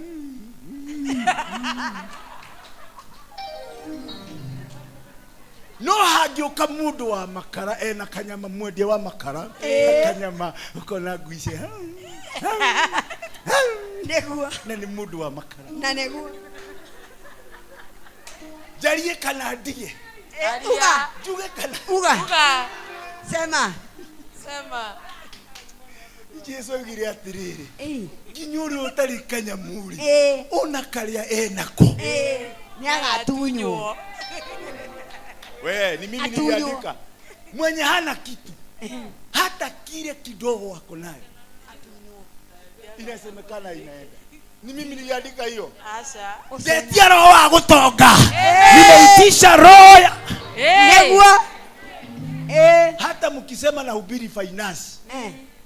No hagioka mundu wa makara ena kanyama mwendia wa makara kanyama ukona guice. Neguo. Na ni mundu wa makara. Na neguo. Jarie kana ndige. Uga. Njuge kana. Uga. Sema. Sema. Jesu oigire atiriri. Nginya uria utari kanyamuri. Ona karia enako. Niagatunywo. We, ni mimi niliandika. Mwenye hana kitu, hata kile kidogo wako nayo, inasemekana inaenda. Ni mimi niliandika hiyo. Asha. Ndetia roho wa gutonga. Nimeitisha roho ya Neguo. Hata mkisema na hubiri finance,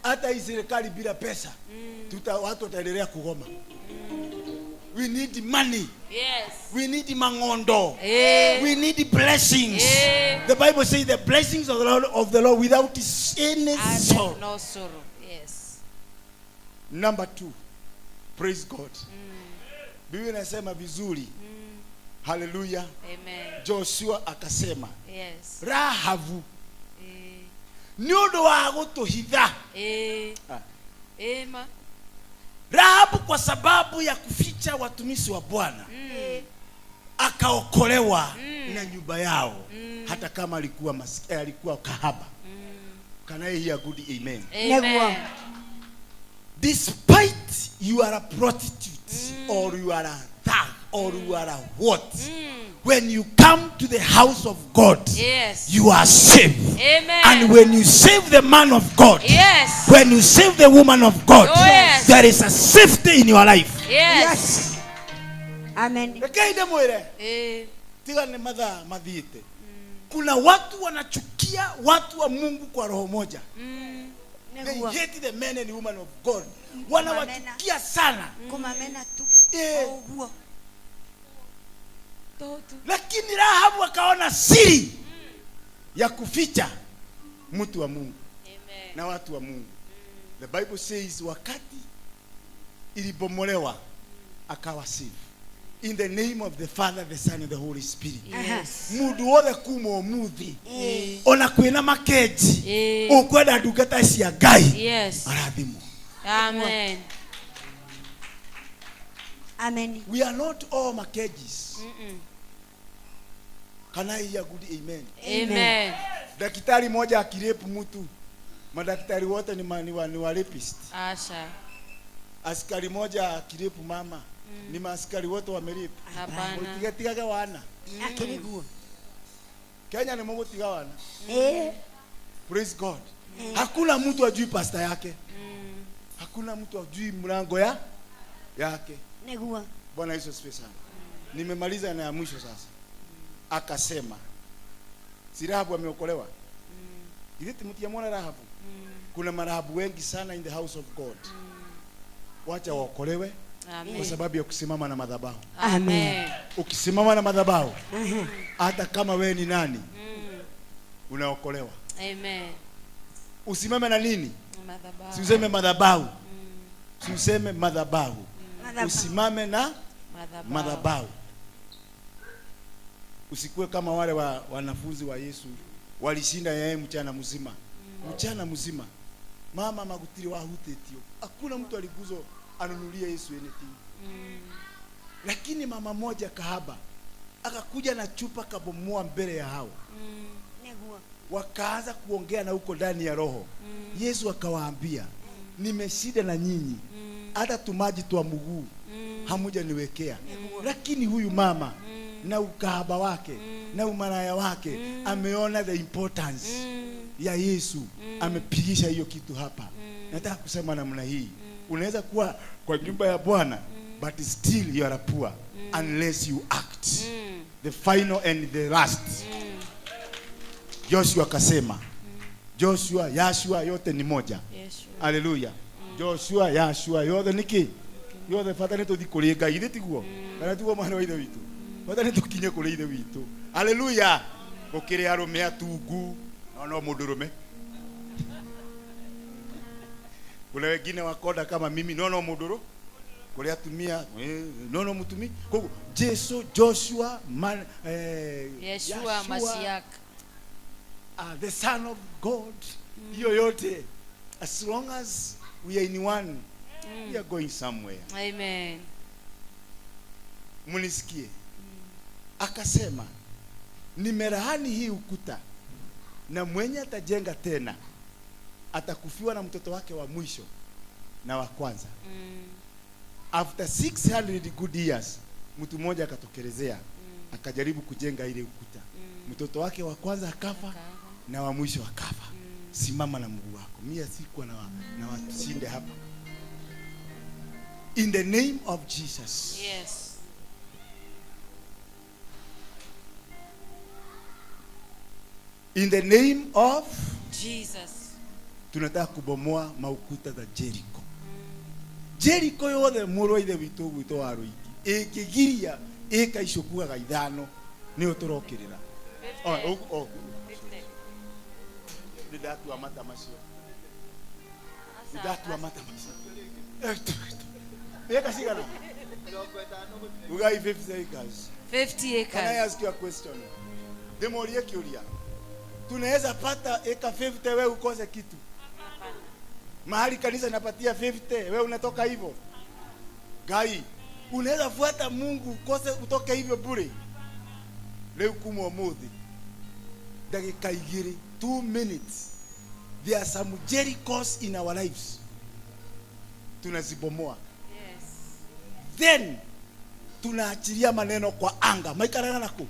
hata hii serikali bila pesa, watu wataendelea kugoma. We need money. Yes. We need mangondo. We need blessings. The Bible says the blessings of the Lord without any sorrow. No sorrow. Yes. Number 2. Praise God. Biblia inasema vizuri. Hallelujah. Amen. Joshua akasema. Yes. Rahabu. Nĩ ũndũ wa gũtũhitha. Ĩĩ ma. Rahabu kwa sababu ya kuficha watumishi wa Bwana akaokolewa na nyumba yao, hata kama alikuwa kahaba. Can I hear good amen? Amen. Despite you are a prostitute or you are a thug or you are a what, when you come to the house of God, yes, you are saved. Amen. And when you save the man of God, yes, when you save the woman of God, oh, yes, there is a safety in your life. Yes. Yes. Amen. Kuna watu wanachukia watu wa Mungu kwa roho moja. They hate the men and women of God. Wanawachukia sana. Lakini Rahabu akaona siri ya kuficha mtu wa Mungu. Amen. Na watu wa Mungu. The Bible says wakati ilibomolewa akawa safe. In the name of the Father, the Son, and the Holy Spirit. Yes. Mundu wothe kuma umuthi ona kwina makeji ukwenda ndungata cia Ngai. Yes. Arathimwo. Amen. Amen. We are not all makejis. Can I hear good amen? Amen. Daktari moja akirepu mtu, madaktari wote ni wa rapist. Asha. Askari moja akirepu mama, ni maaskari wote wamerepu. Hapana. Mutiga wana. Akiriguo. Kenya ni mugutiga wana. Praise God. Hakuna mtu ajui pastor yake. Hakuna mtu ajui mlango yake. Negua. Bwana Yesu asifiwe sana. Nimemaliza na ya mwisho sasa. Akasema si Rahabu ameokolewa? Iliti mtiamwona Rahabu? Kuna marahabu wengi sana in the house of God. Wacha waokolewe. Amen. Kwa sababu ya kusimama na madhabahu. Amen. Ukisimama na madhabahu, hata kama wewe ni nani, unaokolewa. Amen. Usimame na nini? Madhabahu. Si useme madhabahu. Si useme madhabahu. Usimame na madhabahu. Usikuwe kama wale wanafunzi wa Yesu walishinda yeye mchana mzima. Mchana mzima. Mama magutiri wa hutetio. Hakuna mtu aliguzo anunulie Yesu anything. Lakini mama moja kahaba akakuja na chupa kabomoa mbele ya hao. Wakaanza kuongea na huko ndani ya roho. Yesu akawaambia, nimeshinda na nyinyi. Hata tumaji twa mguu hamuja niwekea. Lakini huyu mama na ukahaba wake na umaraya wake ameona the importance ya Yesu. Amepigisha hiyo kitu hapa. Nataka kusema namna hii. Unaweza kuwa kwa nyumba ya Bwana, but still you are poor unless you act. The final and the last. Joshua akasema, Joshua, Yashua yote ni moja. Hallelujah. Joshua, Yashua yote niki? Yote fata ni tuthi kuri Ngai ithi tiguo. Kana tiguo mwana wa ithe witu. Fata ni tukinye kuri ithe witu. Hallelujah. Gukiri arume atungu, no mundu rume. Kuna wengine wakonda kama mimi, no mundu kuri atumia, no mutumi. Koguo Jesu, Joshua, Yeshua Mashiach, the Son of God. Hiyo yote, as long as we are in one, we are going somewhere. Amen. Munisikie. Akasema, nimerahani hii ukuta, na mwenye atajenga tena atakufiwa na mtoto wake wa mwisho na wa kwanza. After 600 good years, mtu mmoja akatokelezea, akajaribu kujenga ile ukuta. Mtoto wake wa kwanza akafa na wa mwisho akafa. Simama na mguu wako. Mimi sikuwa na washinde hapa. In the name of Jesus. Yes. In the name of Jesus. Tunataka kubomoa maukuta za Jericho. Jericho yothe mũrũ ithe witũ gwitũ wa Ruiki. Ĩngĩgiria ĩka icokuaga ithano nĩyo tũrokĩrĩra. Oh. Nĩndatua mata macio. Nĩndatua mata macio. Ĩka cigana? Ugai 50 acres. 50 acres. Can I ask you a question? Ndĩmũrie kĩũria. Tunaweza pata eka 50 wewe ukose kitu. Mahali kanisa inapatia 50, wewe unatoka hivyo. Gai, unaweza fuata Mungu ukose utoke hivyo bure. Leo kumwa muthi. Dakika igiri, 2 minutes. There are some Jerichos in our lives. Tunazibomoa. Yes. Then tunaachilia maneno kwa anga. Maikaraga naku.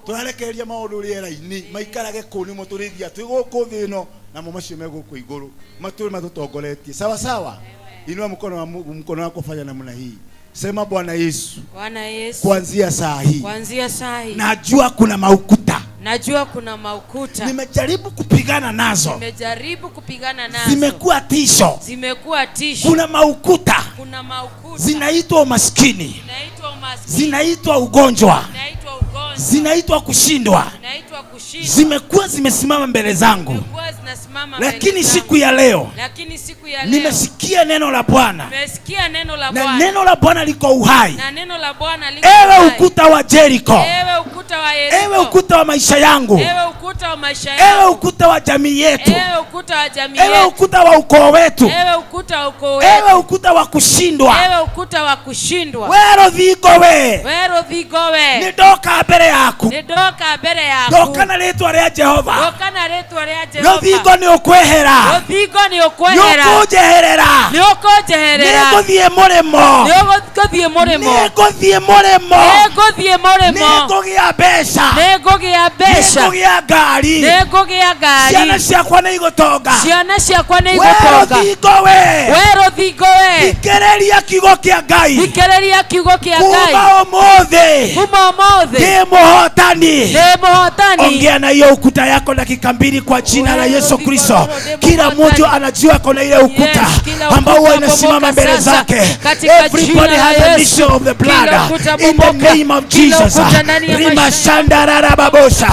Turarekereria maundu riera-ini, maikarage kuu nimo turithia twi guku thi ino namo macio me guku iguru maturi matutongoretie. Sawa sawa. Inua mkono wa mkono wako, fanya namna hii. Sema Bwana Yesu. Bwana Yesu. Kuanzia saa hii. Kuanzia saa hii. Najua kuna maukuta. Najua kuna maukuta. Nimejaribu kupigana nazo. Nimejaribu kupigana nazo. Zimekuwa tisho. Zimekuwa tisho. Kuna maukuta. Kuna maukuta. Zinaitwa umaskini. Zinaitwa umaskini. Zinaitwa ugonjwa. Zinaitwa ugonjwa. Zinaitwa kushindwa. Zinaitwa kushindwa. Zimekuwa zimesimama mbele zangu. Zimekuwa zinasimama mbele Lakini zangu. siku ya leo. Lakini siku ya leo. Nimesikia neno la Bwana. Nimesikia neno la Na Bwana. neno la Bwana liko uhai. Na neno la Bwana liko Ewe uhai. ukuta wa Jericho. Ewe ukuta wa Yeriko. Ewe ukuta wa maisha yangu. Ewe ukuta wa maisha yangu. Ewe ukuta wa jamii yetu. Ewe ukuta wa jamii Ewe yetu. ukuta wa ukoo wetu. Ewe ukuta wa ukoo wetu. Ewe ukuta wa kushindwa. Ewe ukuta wa kushindwa. We ruthingo we. We ruthingo we. Nindoka mbere yaku. Nindoka mbere yaku. Ndoka na ritwa ria Jehova. Ndoka na ritwa ria Jehova. Ruthingo ni ukwehera. Ruthingo ni ukwehera. Ni ukunjeherera. Ni ukunjeherera. Ni nguthie murimo. Ni nguthie murimo. Ni nguthie murimo. Ni nguthie murimo. Ni ngugia mbeca. Ni ngugia mbeca. Ni ngugia ngari. Ni ngugia ngari. Ciana ciakwa ni igutonga. Ciana ciakwa ni igutonga. We ruthingo we. We ruthingo we. Thikĩrĩria kiugo kĩa Ngai. Thikĩrĩria kiugo kĩa Ngai. Kuma ũmũthĩ. Kuma ũmũthĩ. Ndĩ mũhotani. Ndĩ mũhotani. Ongea na hiyo ukuta yako dakika mbili kwa jina la Yesu Kristo. Kila mtu anajua kuna ile ukuta ambao huwa inasimama mbele zake. Everybody has a issue of the blood in the name of Jesus. Rima shandarara babosa.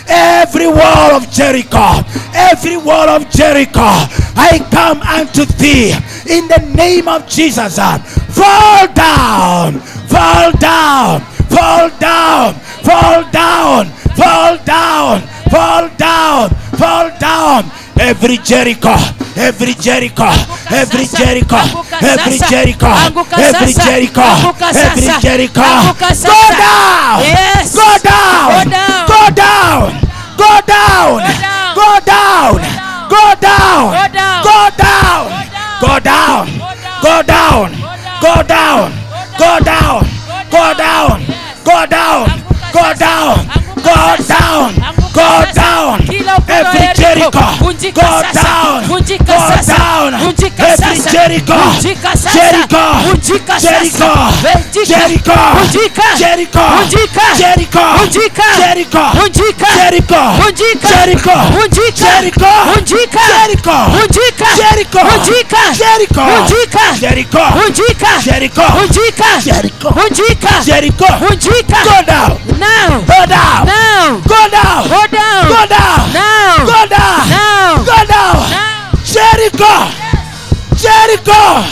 Every wall of Jericho, every wall of Jericho, I come unto thee in the name of Jesus. Fall down, fall down, fall down, fall down, fall down, fall down, fall down. Every Jericho, every Jericho, every Jericho, every Jericho, every Jericho, every Jericho. Go down, go down, go down, go down, go down, go down, go down, go down, go down, go down, go down, go down, go down, go down, go down, go down. Every Jericho, go down, go down. Every Jericho, Jericho, Jericho, Jericho, Jericho, Jericho, Jericho, Jericho, Jericho, Jericho, Jericho, Jericho, Jericho, Jericho, Jericho, Jericho, Jericho, go down now, go down, now, go down, go down, go down, now, go down, now, go down. Jericho, Jericho.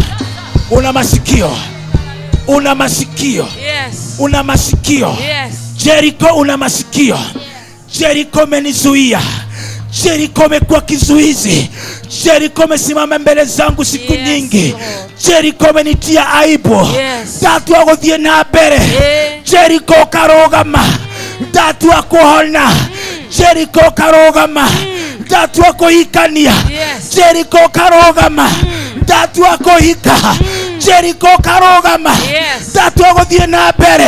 Una masikio, una masikio, yes, una masikio, yes. Jericho, una masikio. Jericho amenizuia. Jericho amekuwa kizuizi. Jericho amesimama mbele zangu siku nyingi. Jericho amenitia aibu. Ndatua guthie na mbere. Jericho karugama. Ndatua kuhona. Jericho karugama. Ndatua kuhikania. Jericho karugama. Ndatua kuhika. Jericho karugama. Ndatua guthie na mbere.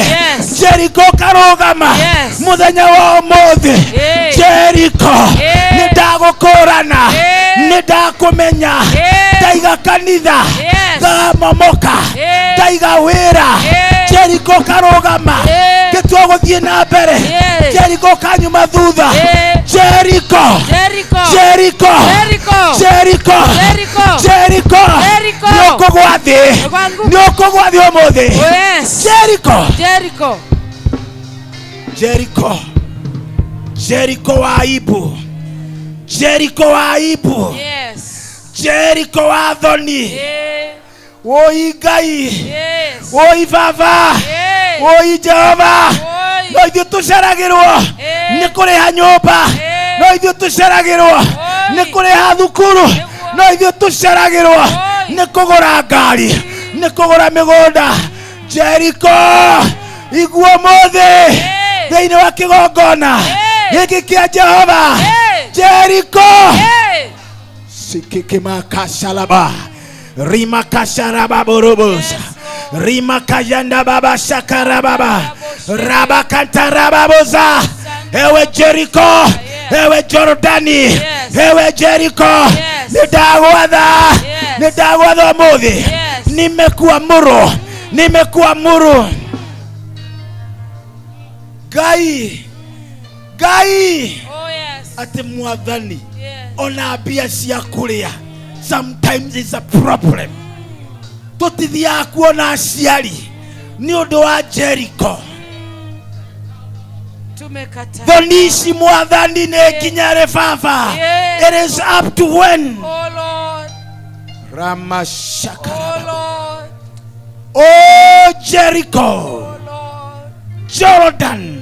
Jericho karugama. Muthenya wa umuthi. Jericho nindagukurana. Nindakumenya. Ndaiga kanitha. Ngamomoka. Ndaiga wira. Jericho karugama. Ngitua guthie na mbere. Jericho kanyuma thutha. Jericho, Jericho, Jericho, Jericho, ni ukugwa thi, ni ukugwa thi umuthi. Jericho, Jericho, Jericho, Jericho wa aibu, Jericho wa aibu, Jericho wa thoni. Woi Ngai, woi Baba, woi Jehova, no ithuĩ tũceragĩrwo nĩ kũrĩha nyũmba, No ithuĩ tũceragĩrwo nĩ kũrĩha thukuru. No ithuĩ tũceragĩrwo nĩ kũgũra ngari, nĩ kũgũra mĩgũnda. Jericho igua ũmũthĩ thĩinĩ wa kĩgongona gĩkĩ kĩa Jehova. Jericho sikikimakashalaba rimakasharababorobosa rimakayanda baba shakarababa rabakantarababoza. Ewe Jericho, ewe Jordani, ewe Jericho, nitagwatha, nitagwatha ũmũthĩ. Nimekuamuru, nimekuamuru. Ngai, Ngai, ati mwathani ona mbia cia kũrĩa sometimes is a problem. Tũtithiaga kuona aciari nĩ ũndũ wa Jericho. Tumekataa. Thoni ici mwathani nĩ nginya rĩ baba? It is up to when? Oh Lord. Ramashaka. Oh Lord. Oh Jericho, Jordan,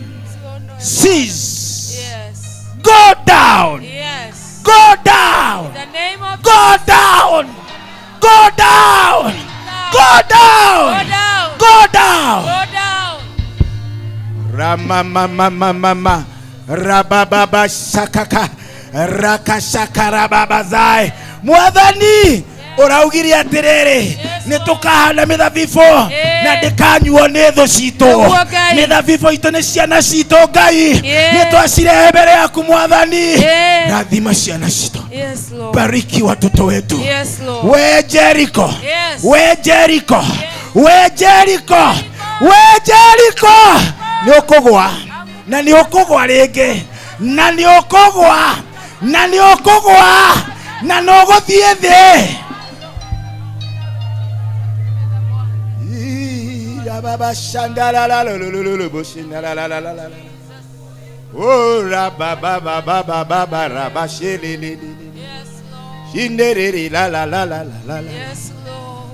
cease. Yes. Go down. Yes. Go down. In the name of Go down. Go down. Go down. Go down. Go down. Go down. Rama mama mama mama rabababa shakaka rakashakarababazai. Mwathani ũraugire atĩrĩrĩ nĩ tũkahanda mĩthabibũ na ndĩkanyuo nĩ thũ citũ. Nĩguo Ngai. Mĩthabibũ itũ nĩ ciana citũ Ngai. Nĩ twacirehe mbere yaku mwathani. Rathima ciana citũ. Yes, Lord. Bariki watoto wetu. Yes, Lord. We Jericho. Yes. We Jericho. We Jericho. We Jericho. Nĩ ũkũgwa na nĩ ũkũgwa rĩngĩ na nĩ ũkũgwa na nĩ ũkũgwa na nĩ ũgũthiĩ thĩ. Baba shandala la lo lo lo lo boshinda la la la la la. Oh raba baba baba baba raba shele le le le. Yes, Lord. Shindere la la la la la la. Yes, Lord.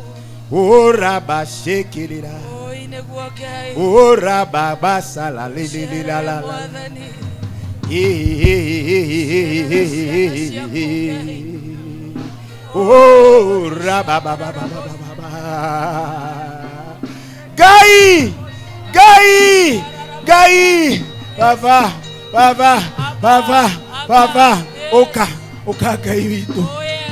Oh raba shekiri la. Oh inegwa Ngai. Oh raba basa la le le le la la la. Mwathani. Oh raba baba baba baba. Ngai, Ngai, Ngai, baba, baba, baba, baba, oka, oka Ngai witũ.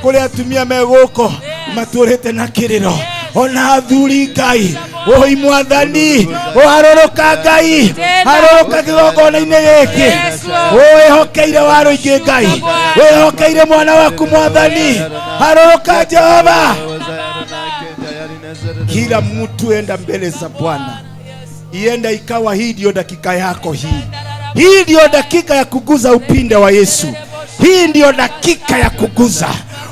Kũrĩ atumia me gũkũ matũrĩte na kĩrĩro ona athuri Ngai, oi mwathani, ũharũrũka Ngai, harũrũka kĩgongona-inĩ gĩkĩ. Wĩhokeire warũingĩ Ngai, wĩhokeire mwana waku mwathani, harũrũka Jehova. Kila mtu enda mbele za Bwana. Ienda ikawa hii ndio dakika yako hii. Hii ndio dakika ya kuguza upinde wa Yesu. Hii ndio dakika ya kuguza.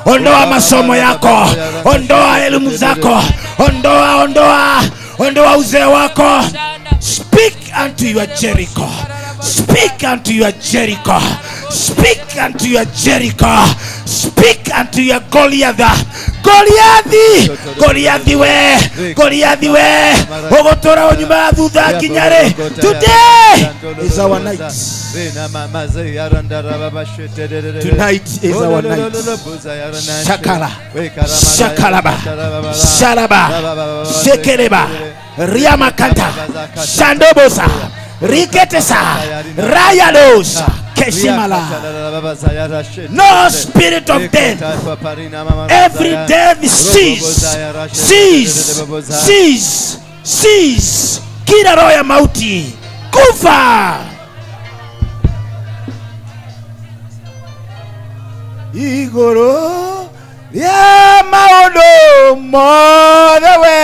Ondoa masomo yako, ondoa elimu zako, ondoa, ondoa, ondoa uzee wako. Speak unto your Jericho. Speak unto your Jericho. Speak unto your Jericho. Speak unto your Goliath. Goliathi, Goliathi we, Goliathi we. Ũgũtũra nyuma thutha nginya rĩ? Today is our night. Tonight is our night. Shakala, shakalaba, shalaba, shekereba, riamakanta, shandobosa, riketesa, rayadosa, keshimala. No spirit of death. Every death cease, cease, cease, cease. Kila roho ya mauti kufa. Igũrũ rĩa maũndũ mothe we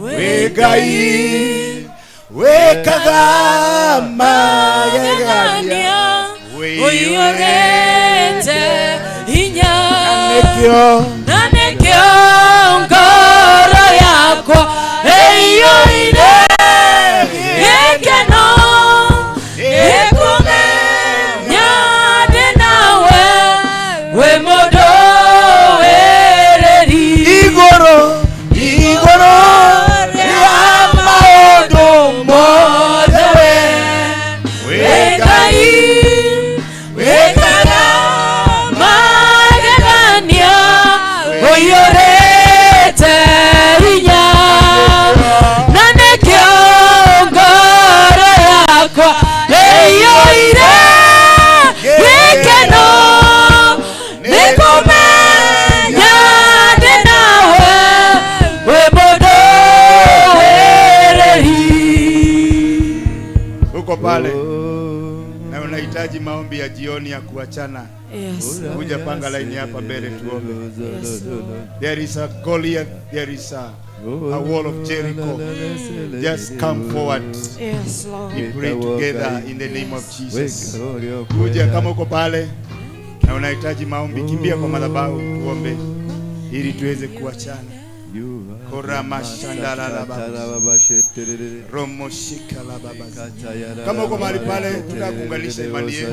wĩ Ngai wĩkaga magegania Ũiyũrĩte hinya nĩkĩo na nĩkĩo ngoro yakwa ĩiyũire gĩkeno nĩkũmenya ndĩ nawe wĩ mũndũ wĩrĩri. Igũrũ igũrũ rĩa maũndũ mothe we wĩ Ngai unahitaji maombi ya jioni ya kuachana, Yes, Lord. kuja panga line hapa mbele tuombe. Yes, Lord. There is a Goliath, there is a wall of Jericho. Just come forward. Yes, Lord. We pray together in the name of Jesus. Kuja kama uko pale na unahitaji maombi, kimbia kwa madhabahu tuombe ili tuweze kuachana. Kama uko mahali pale, tunataka kuunganisha imani yetu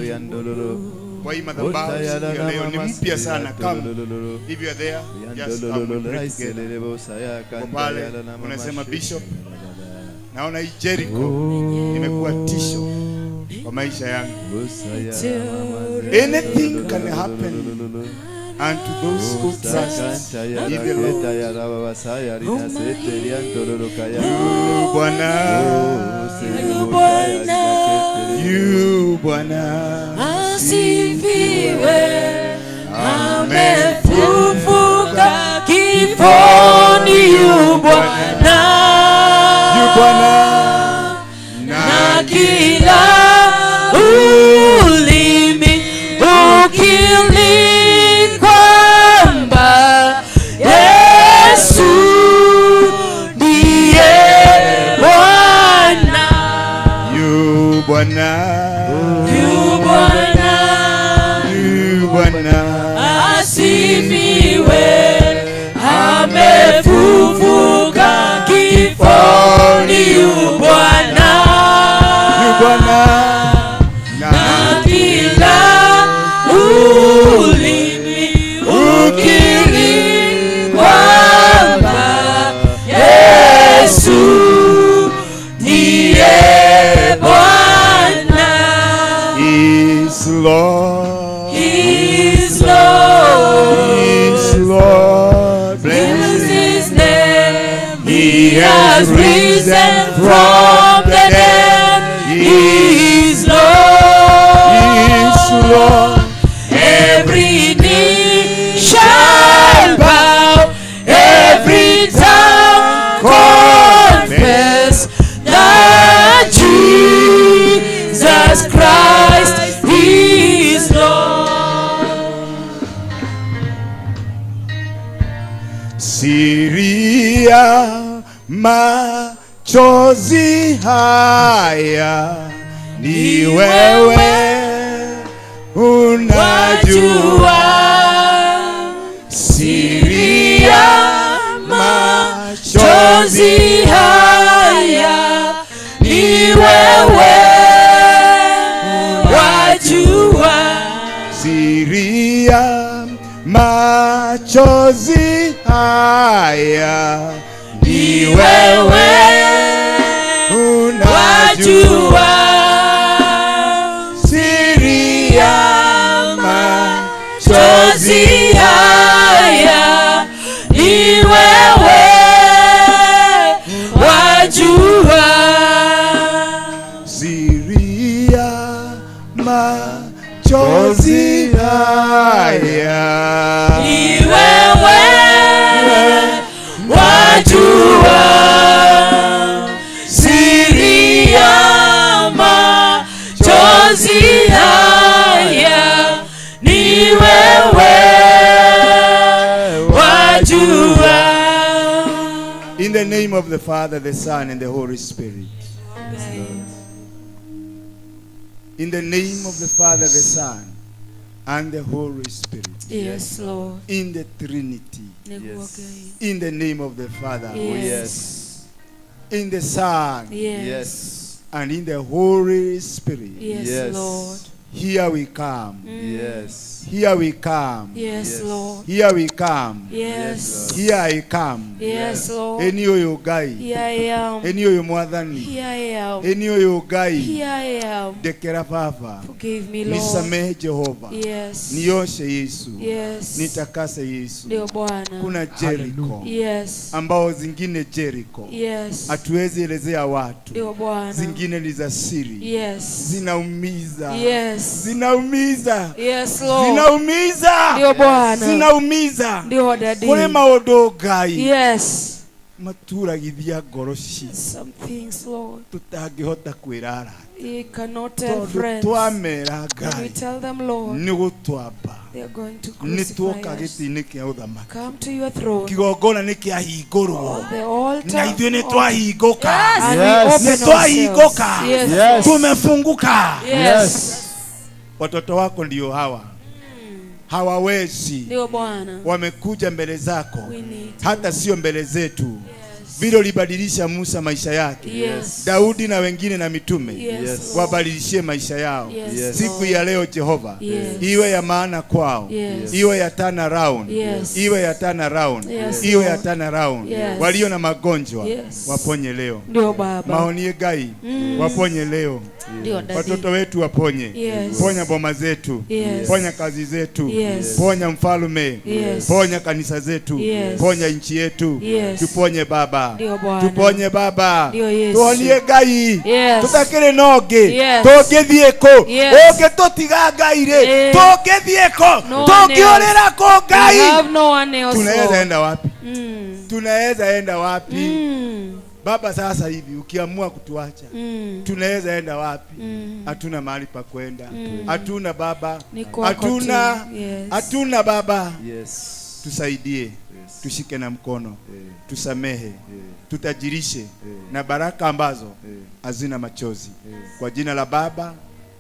kwa hii madhabahu siku ya leo. Ni mpya sana. Come if you are there, just come, we pray together. Uko pale unasema, Bishop, naona hii Jericho imekuwa tisho kwa maisha yangu. Anything can happen unto those who trust in the Lord. You Bwana, you Bwana, Asifiwe, amefufuka kifoni, yu Bwana, you Bwana, na kila ulimi ukiri kwamba Yesu ndiye Bwana. You Bwana, Yu Bwana, you Bwana, asifiwe, amefufuka kifoni, yu Bwana, you Bwana, na kila ulimi ukiri kwamba Yesu ndiye Bwana. Is Lord, He's Lord. is Lord, Bless his name. He He has risen from the dead. He is Lord. is Lord. Every knee shall bow, every tongue confess that Jesus Christ is Lord. Siri ya machozi haya ni wewe unajua. Siri ya machozi Machozi haya ni wewe wajua. Siri ya machozi haya ni wewe unajua. Wajua. Siri ya Machozi haya ni wewe wajua. Siri ya machozi haya Ni wewe wajua. Siri ya machozi haya ni wewe wajua. In the name of the Father, the Son, and the Holy Spirit. In the name of the Father, the Son, and the Holy Spirit. Yes, Lord. In the Trinity. Yes. In the name of the Father. Yes. In the Son. Yes. Yes. And in the Holy Spirit. Yes, Yes. Lord. Here we come. Yes. Here we come. Yes, Yes. Lord. Here we come. Yes. Here I come. Yes, Lord. Eni ũyũ Ngai. Here I am. Eni ũyũ Mwathani. Here I am. Eni ũyũ Ngai. Here I am. Ndekera Baba. Forgive me, Lord. Nisamehe Jehova. Yes. Nioshe Yesu. Yes. Nitakase Yesu. Ndio Bwana. Kuna Jericho. Yes. Ambao zingine Jericho. Yes. Hatuwezi elezea watu. Ndio Bwana. Zingine ni za siri. Yes. Zinaumiza. Yes. Zinaumiza. Yes, Lord. Zinaumiza. Ndio Bwana. Zinaumiza. Ndio Daddy. Kuri maũndũ Ngai. Yes. Maturagithia ngoro citũ. Some things, Lord, Tutangĩhota kwĩra arata. you cannot tell Tondũ friends. twamera When we Ngai tell them, Lord, nĩ gũtwamba. they are going to Nĩ crucify tuoka us. gĩtĩ-inĩ kĩa ũthamaki. Come to your throne. Kĩgongona nĩ kĩahingũrwo. The altar. Na ithuĩ nĩ twahingũka. Yes. And we open Nĩ twahingũka. ourselves. Yes. Tumefunguka. Yes. Watoto wako ndio hawa. Hawawezi. Ndio Bwana. Wamekuja mbele zako. We need Hata sio mbele zetu. Vile ulibadilisha Musa maisha yake. Yes. Daudi na wengine na mitume. Yes, Lord. Wabadilishie maisha yao. Yes, Siku Lord. ya leo Jehova. Yes. Iwe ya maana kwao. Yes. Iwe ya turn around. Yes. Iwe ya turn around. Yes, Iwe ya Lord. turn around. Yes. Walio na magonjwa Yes. waponye leo. Ndio Baba. Maonie Ngai waponye leo. Ndio Daddy. Watoto wetu waponye. Yes. Ponya boma zetu. Yes. Ponya kazi zetu. Yes. Ponya mfalume. Yes. Ponya kanisa zetu. Yes. Ponya nchi yetu. Yes. Tuponye Baba. Ndio Bwana. Tuponye Baba. Ndio Yesu. Tuonie Ngai. Yes. Tutakĩrĩ na ũngĩ. Yes. Tũngĩthiĩ kũ? Yes. Ũngĩtũtiga Ngai rĩ? Eh. Tũngĩthiĩ kũ? No one Tũngĩũrĩra else. kũ Ngai? We have no one else, Tunaweza Lord. enda wapi? Tunaweza enda wapi? Baba, sasa hivi ukiamua kutuacha tunaweza enda wapi? Hatuna mahali pa kwenda. Hatuna Baba. Ni kwako tu. Hatuna. Yes. Hatuna Baba. Yes. Tusaidie. Tushike na mkono. Tusamehe. Tutajirishe na baraka ambazo hazina machozi. Kwa jina la Baba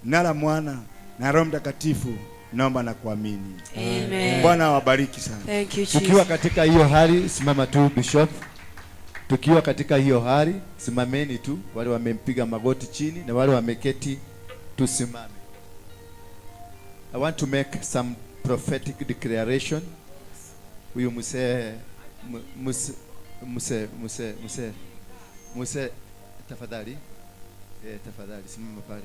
na la Mwana na Roho Mtakatifu naomba na kuamini. Amen. Bwana awabariki sana. Thank you, Tukiwa Jesus. katika hiyo hali, simama tu Bishop. Tukiwa katika hiyo hali, simameni tu, wale wamempiga magoti chini na wale wameketi tusimame. I want to make some prophetic declaration. Huyu mzee mzee mzee mzee mzee mzee, tafadhali. Tafadhali simama pale.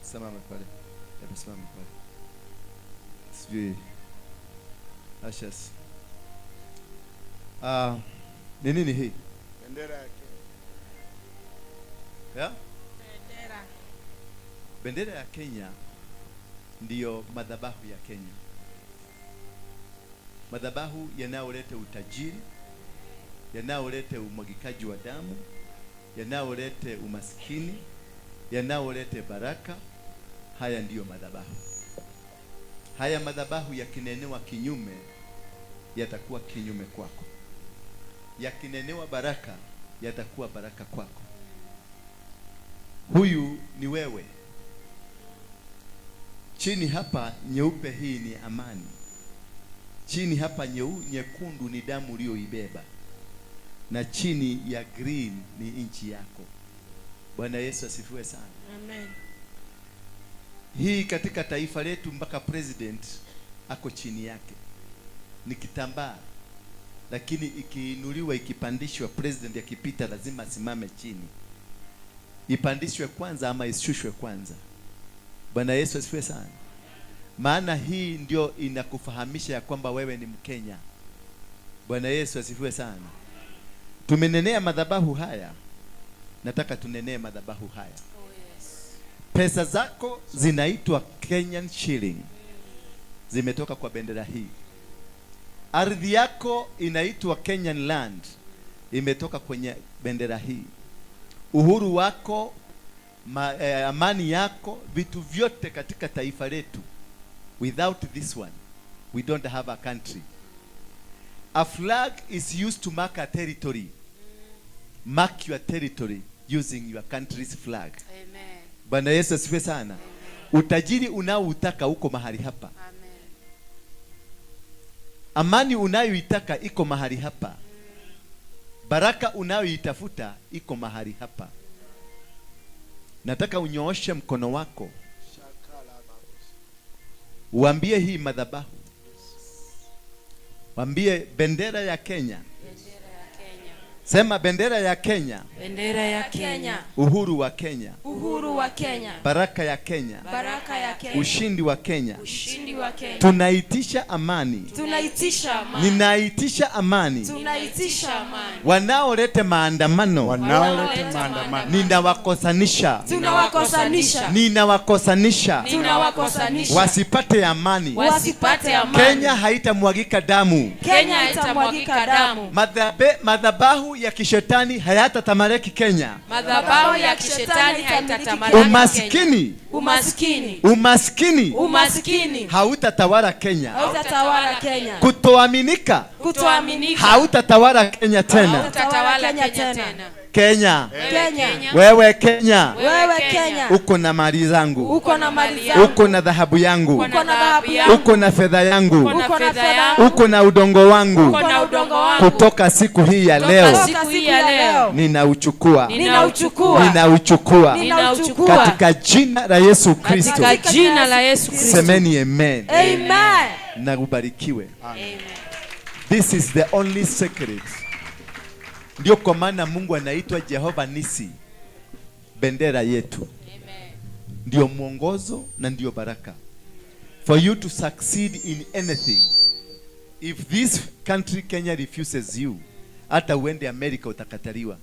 Simama pale. Hebu simama pale. Sijui. Ashes. Ni nini hii? Bendera ya Kenya. Yeah? Bendera. Bendera ya Kenya ndiyo madhabahu ya Kenya. Madhabahu yanayoleta utajiri, yanayoleta umwagikaji wa damu, yanayoleta umaskini, yanayoleta baraka. Haya ndiyo madhabahu. Haya madhabahu yakinenewa kinyume yatakuwa kinyume kwako. Yakinenewa baraka yatakuwa baraka kwako. Huyu ni wewe. Chini hapa nyeupe hii ni amani. Chini hapa nyekundu ni damu uliyoibeba. Na chini ya green ni nchi yako. Bwana Yesu asifiwe sana. Amen. Hii katika taifa letu mpaka president ako chini yake. Ni kitambaa. Lakini ikiinuliwa, ikipandishwa, president akipita lazima asimame chini. Ipandishwe kwanza ama ishushwe kwanza. Bwana Yesu asifiwe sana. Maana hii ndio inakufahamisha ya kwamba wewe ni Mkenya. Bwana Yesu asifiwe sana. Tumenenea madhabahu haya. Nataka tunenee madhabahu haya. Oh, yes. Pesa zako zinaitwa Kenyan shilling. Zimetoka kwa bendera hii. Ardhi yako inaitwa Kenyan land. Imetoka kwenye bendera hii. Uhuru wako, amani yako, vitu vyote katika taifa letu. Without this one, we don't have a country. A flag is used to mark a territory. Mark your territory using your country's flag. Amen. Bwana Yesu asifiwe sana. Utajiri unaoutaka uko mahali hapa. Amen. Amani unayoitaka iko mahali hapa. Baraka unayoitafuta iko mahali hapa. Nataka unyooshe mkono wako. Uambie hii madhabahu. Waambie bendera ya Kenya. Sema bendera ya Kenya. Bendera ya Kenya. Uhuru wa Kenya. Uhuru wa Kenya. Baraka ya Kenya. Baraka ya Kenya. Ushindi wa Kenya. Ushindi wa Kenya. Tunaitisha amani. Tunaitisha amani. Ninaitisha amani. Tunaitisha amani. Wanaoleta maandamano. Wanaoleta maandamano. Ninawakosanisha. Tunawakosanisha. Ninawakosanisha. Tunawakosanisha. Wasipate amani. Wasipate amani. Kenya haitamwagika damu. Kenya haitamwagika damu. Madhabahu ya kishetani hayatatamaleki Kenya. Madhabahu ya kishetani hayatatamaleki Kenya. Umaskini. Umaskini. Umaskini. Umaskini. Hautatawala Kenya. Hautatawala Kenya. Kutoaminika. Kutoaminika. Hautatawala Kenya tena. Hautatawala Kenya tena. Kenya. Kenya. Wewe Kenya. Wewe Kenya. Uko na mali zangu. Uko na mali zangu. Uko na dhahabu yangu. Uko na dhahabu yangu. Uko na fedha yangu. Uko na fedha yangu. Uko na udongo wangu. Uko na udongo wangu. Kutoka siku hii ya leo. Siku hii ya leo. Ninauchukua. Ninauchukua. Ninauchukua. Ninauchukua. Katika jina la Yesu Kristo. Katika jina la Yesu Kristo. Semeni amen. Amen. Na ubarikiwe. Amen. This is the only secret. Ndio kwa maana Mungu anaitwa Jehova Nisi, bendera yetu. Amen. Ndio mwongozo na ndio baraka. For you to succeed in anything, if this country Kenya refuses you, hata uende America utakataliwa.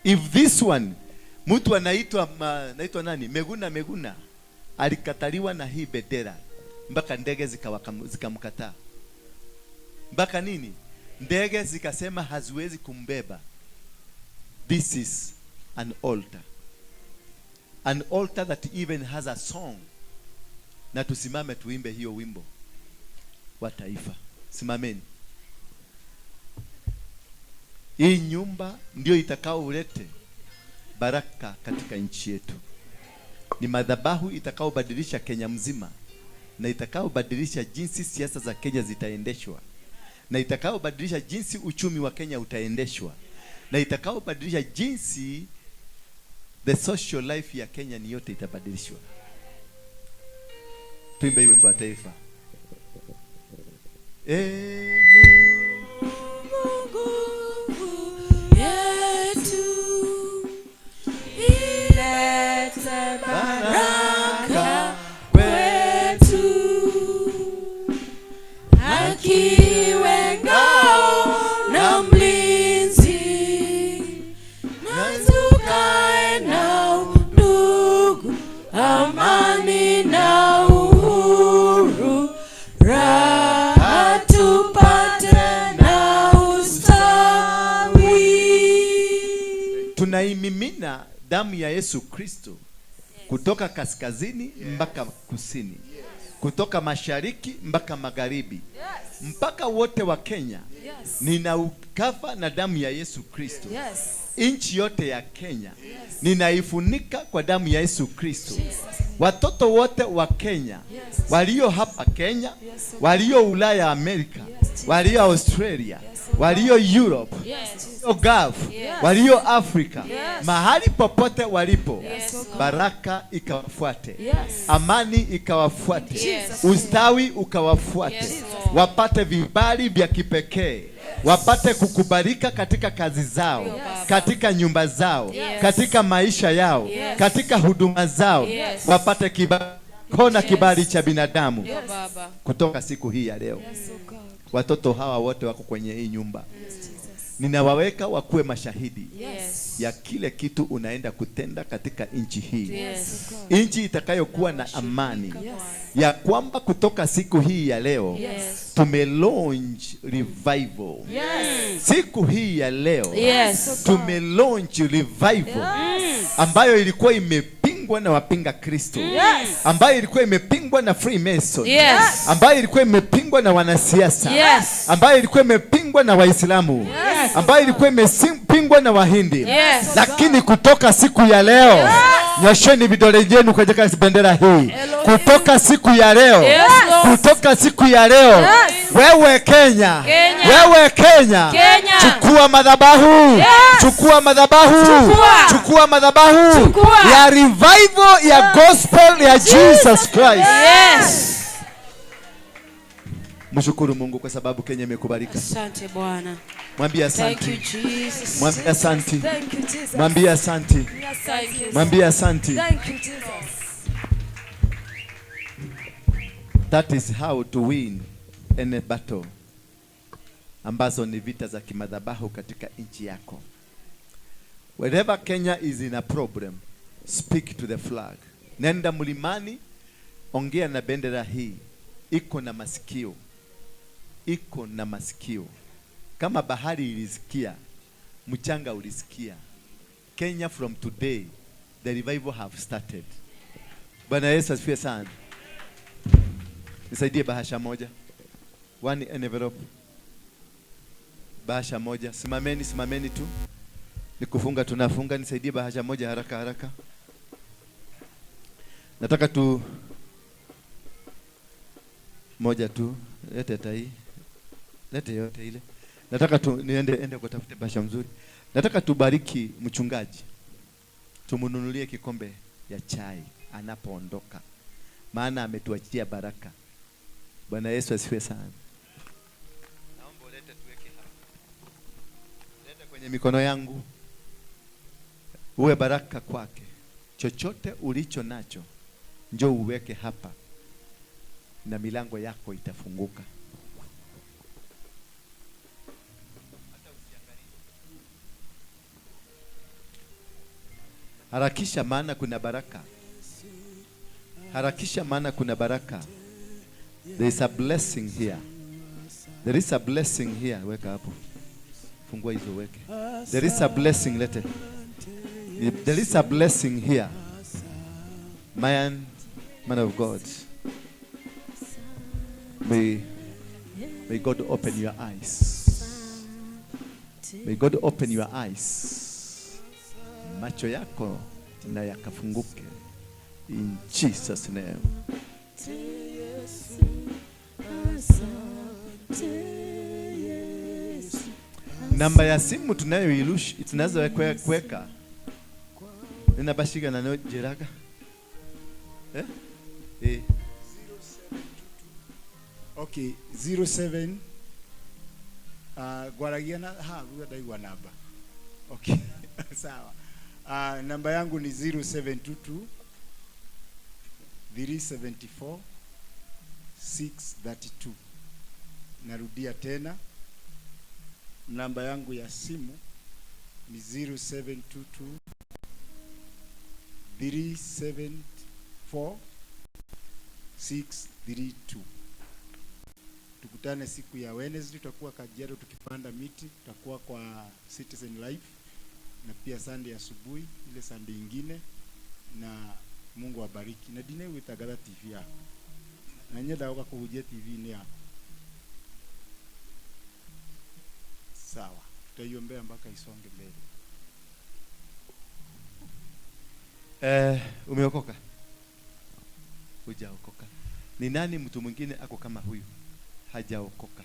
If this one, mtu anaitwa anaitwa nani? Meguna Meguna alikataliwa na hii bendera mpaka ndege zikamkataa. Mpaka nini? Ndege zikasema haziwezi kumbeba. This is an altar. An altar that even has a song. Na tusimame tuimbe hiyo wimbo wa taifa. Simameni. Hii nyumba ndio itakaolete baraka katika nchi yetu. Ni madhabahu itakaobadilisha Kenya mzima, na itakaobadilisha jinsi siasa za Kenya zitaendeshwa, na itakaobadilisha jinsi uchumi wa Kenya utaendeshwa, na itakaobadilisha jinsi the social life ya Kenya ni yote itabadilishwa. Tuimbe wimbo wa taifa. Mungu yetu ilete baraka kwetu, haki iwe ngao na mlinzi, na tukae na undugu, amani na uhuru, raha tupate na ustawi. Tunaimimina damu ya Yesu Kristo kutoka kaskazini mpaka kusini, kutoka mashariki mpaka magharibi, mpaka wote wa Kenya. Ninaukafa na damu ya Yesu Kristo. Nchi yote ya Kenya ninaifunika kwa damu ya Yesu Kristo. Watoto wote wa Kenya, walio hapa Kenya, walio Ulaya Amerika, walio Australia, walio Europe, walio Gulf, walio Afrika, mahali popote walipo, baraka ikawafuate, amani ikawafuate, ustawi ukawafuate, wapate vibali vya kipekee, wapate kukubalika katika kazi zao, katika nyumba zao, katika maisha yao, katika huduma zao, wapate kona kibali cha binadamu kutoka siku hii ya leo. Watoto hawa wote wako kwenye hii nyumba. Ninawaweka wakuwe mashahidi ya kile kitu unaenda kutenda katika nchi hii. Nchi itakayokuwa na amani. Ya kwamba kutoka siku hii ya leo tumelaunch revival. Siku hii ya leo tumelaunch revival ambayo ilikuwa imepingwa na wapinga Kristo, ambayo ilikuwa imepingwa na Freemason, ambayo ilikuwa imepingwa na wanasiasa, ambayo ilikuwa imepingwa na Waislamu, ambayo ilikuwa imepingwa na Wahindi. Lakini kutoka siku ya leo, nyosheni vidole vyenu katika bendera hii. Kutoka siku ya leo, kutoka siku ya leo, wewe Kenya, wewe Kenya, chukua madhabahu, chukua madhabahu, chukua madhabahu ya revival ya gospel ya Jesus Christ. Mshukuru Mungu kwa sababu Kenya imekubalika. Asante Bwana. Mwambie asante. Thank you Jesus. Mwambie asante. Thank you Jesus. Mwambie asante. Thank you. Mwambie asante. Thank you Jesus. That is how to win any battle ambazo ni vita za kimadhabahu katika nchi yako. Wherever Kenya is in a problem, speak to the flag. Nenda mlimani, ongea na bendera hii. Iko na masikio. Iko na masikio. Kama bahari ilisikia, mchanga ulisikia. Kenya from today, the revival have started. Bwana Yesu asifiwe sana. Nisaidie bahasha moja. One envelope. Bahasha moja. Simameni, simameni tu. Nikufunga tunafunga, nisaidie bahasha moja haraka haraka. Nataka tu moja tu, lete tai. Lete yote ile. Nataka tu niende ende kutafute bahasha mzuri. Nataka tubariki mchungaji. Tumununulie kikombe ya chai anapoondoka. Maana ametuachia baraka. Bwana Yesu asifiwe sana. Naomba ulete tuweke hapa. Lete kwenye mikono yangu. Uwe baraka kwake. Chochote ulicho nacho njoo uweke hapa na milango yako itafunguka. Harakisha maana kuna baraka. Harakisha maana kuna baraka. There is a blessing here. There is a blessing here. Weka hapo. Fungua hizo weke. There is a blessing, lete. There is a blessing here. Man of God. May God open your eyes. May God open your eyes. Macho yako na yakafunguke. In Jesus' name. Namba ya simu tunayoirushi tunazo kuweka. Nina bashiga na no jeraga. Eh? Eh. Okay, 07 gwaragia na ha huyo ndaigua namba. Okay. Sawa. Namba yangu ni 0722 374 632. Narudia tena, namba yangu ya simu ni 0722 374 632. Tukutane siku ya Wednesday, tutakuwa Kajiado tukipanda miti, tutakuwa kwa Citizen Life na pia Sunday asubuhi ile Sunday ingine, na Mungu awabariki. Na dine witagatha TV yako. Na nyenda uka kuhujia TV ni yako. Sawa, tutaiombea mpaka isonge mbele. Umeokoka? Hujaokoka. Ni nani mtu mwingine ako kama huyu? Hajaokoka.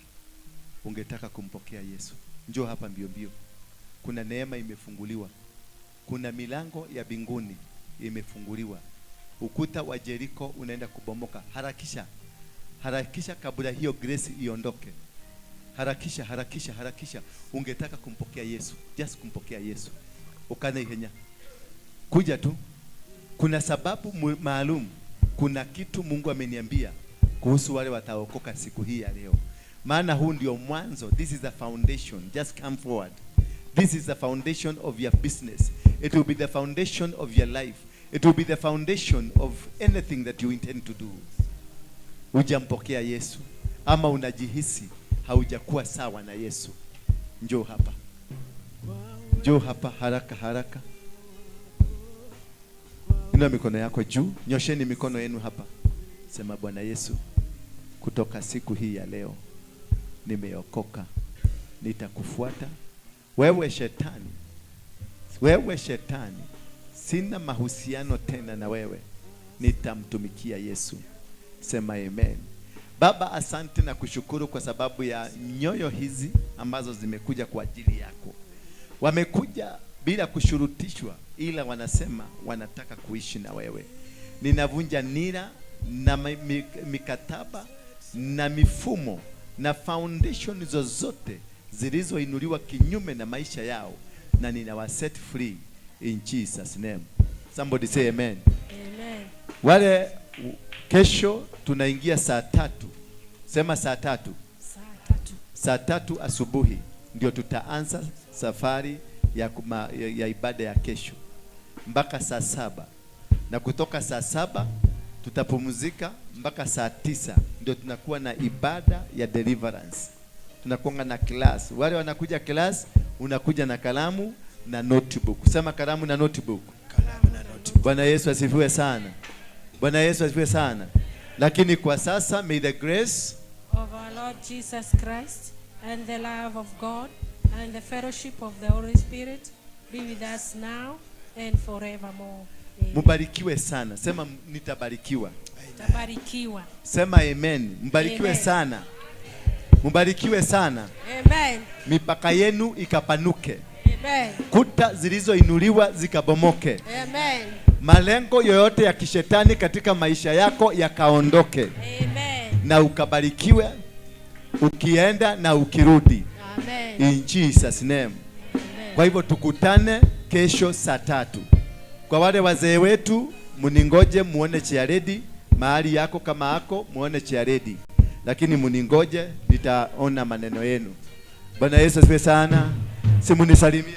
Ungetaka kumpokea Yesu. Njoo hapa mbio mbio. Kuna neema imefunguliwa. Kuna milango ya mbinguni imefunguliwa. Ukuta wa Jericho unaenda kubomoka. Harakisha. Harakisha kabla hiyo grace iondoke. Harakisha, harakisha, harakisha. Ungetaka kumpokea Yesu. Just kumpokea Yesu. Ukane ihenya. Kuja tu. Kuna sababu maalum. Kuna kitu Mungu ameniambia kuhusu wale wataokoka siku hii ya leo. Maana huu ndio mwanzo. This is the foundation. Just come forward. This is the foundation of your business. It will be the foundation of your life. It will be the foundation of anything that you intend to do. Hujampokea Yesu ama unajihisi haujakuwa sawa na Yesu, njoo hapa. Njoo hapa haraka haraka. Inua mikono yako juu, nyosheni mikono yenu hapa. Sema, Bwana Yesu, kutoka siku hii ya leo nimeokoka. Nitakufuata. Wewe shetani, wewe shetani, sina mahusiano tena na wewe. Nitamtumikia Yesu. Sema amen. Baba, asante na kushukuru kwa sababu ya nyoyo hizi ambazo zimekuja kwa ajili yako. Wamekuja bila kushurutishwa, ila wanasema wanataka kuishi na wewe. Ninavunja nira na mikataba na mifumo na foundation zozote zilizoinuliwa kinyume na maisha yao, na ninawa set free in Jesus name. Somebody say amen. Amen. Wale kesho tunaingia saa 3. Sema saa 3. Saa 3. Saa 3 asubuhi ndio tutaanza safari ya ibada ya kesho mpaka saa 7, na kutoka saa 7 tutapumzika mpaka saa 9 ndio tunakuwa na ibada ya deliverance. Tunakuwa na class. Wale wanakuja class, unakuja na kalamu na notebook. Sema kalamu na notebook. Kalamu na notebook. Bwana Yesu asifiwe sana. Bwana Yesu asifiwe sana. Lakini kwa sasa, may the grace of our Lord Jesus Christ and the love of God and the fellowship of the Holy Spirit be with us now and forevermore. Amen. Mubarikiwe sana. Sema nitabarikiwa. Tabarikiwa. Sema amen. Mbarikiwe Amen. sana. Mbarikiwe sana. Amen. Mipaka yenu ikapanuke. Amen. Kuta zilizoinuliwa zikabomoke. Amen. Malengo yoyote ya kishetani katika maisha yako yakaondoke. Amen. Na ukabarikiwe ukienda na ukirudi. Amen. In Jesus name. Amen. Kwa hivyo tukutane kesho saa 3. Kwa wale wazee wetu, mningoje muone chairlady mahali yako kama ako, muone chairlady. Lakini mningoje, nitaona maneno yenu. Bwana Yesu asifiwe sana. Si munisalimie.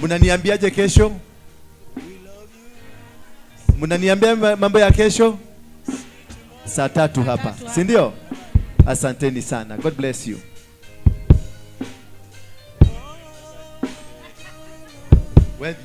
Mnaniambiaje kesho? Mnaniambia mambo ya kesho? Saa 3 hapa, si ndio? Asanteni sana. God bless you. Well,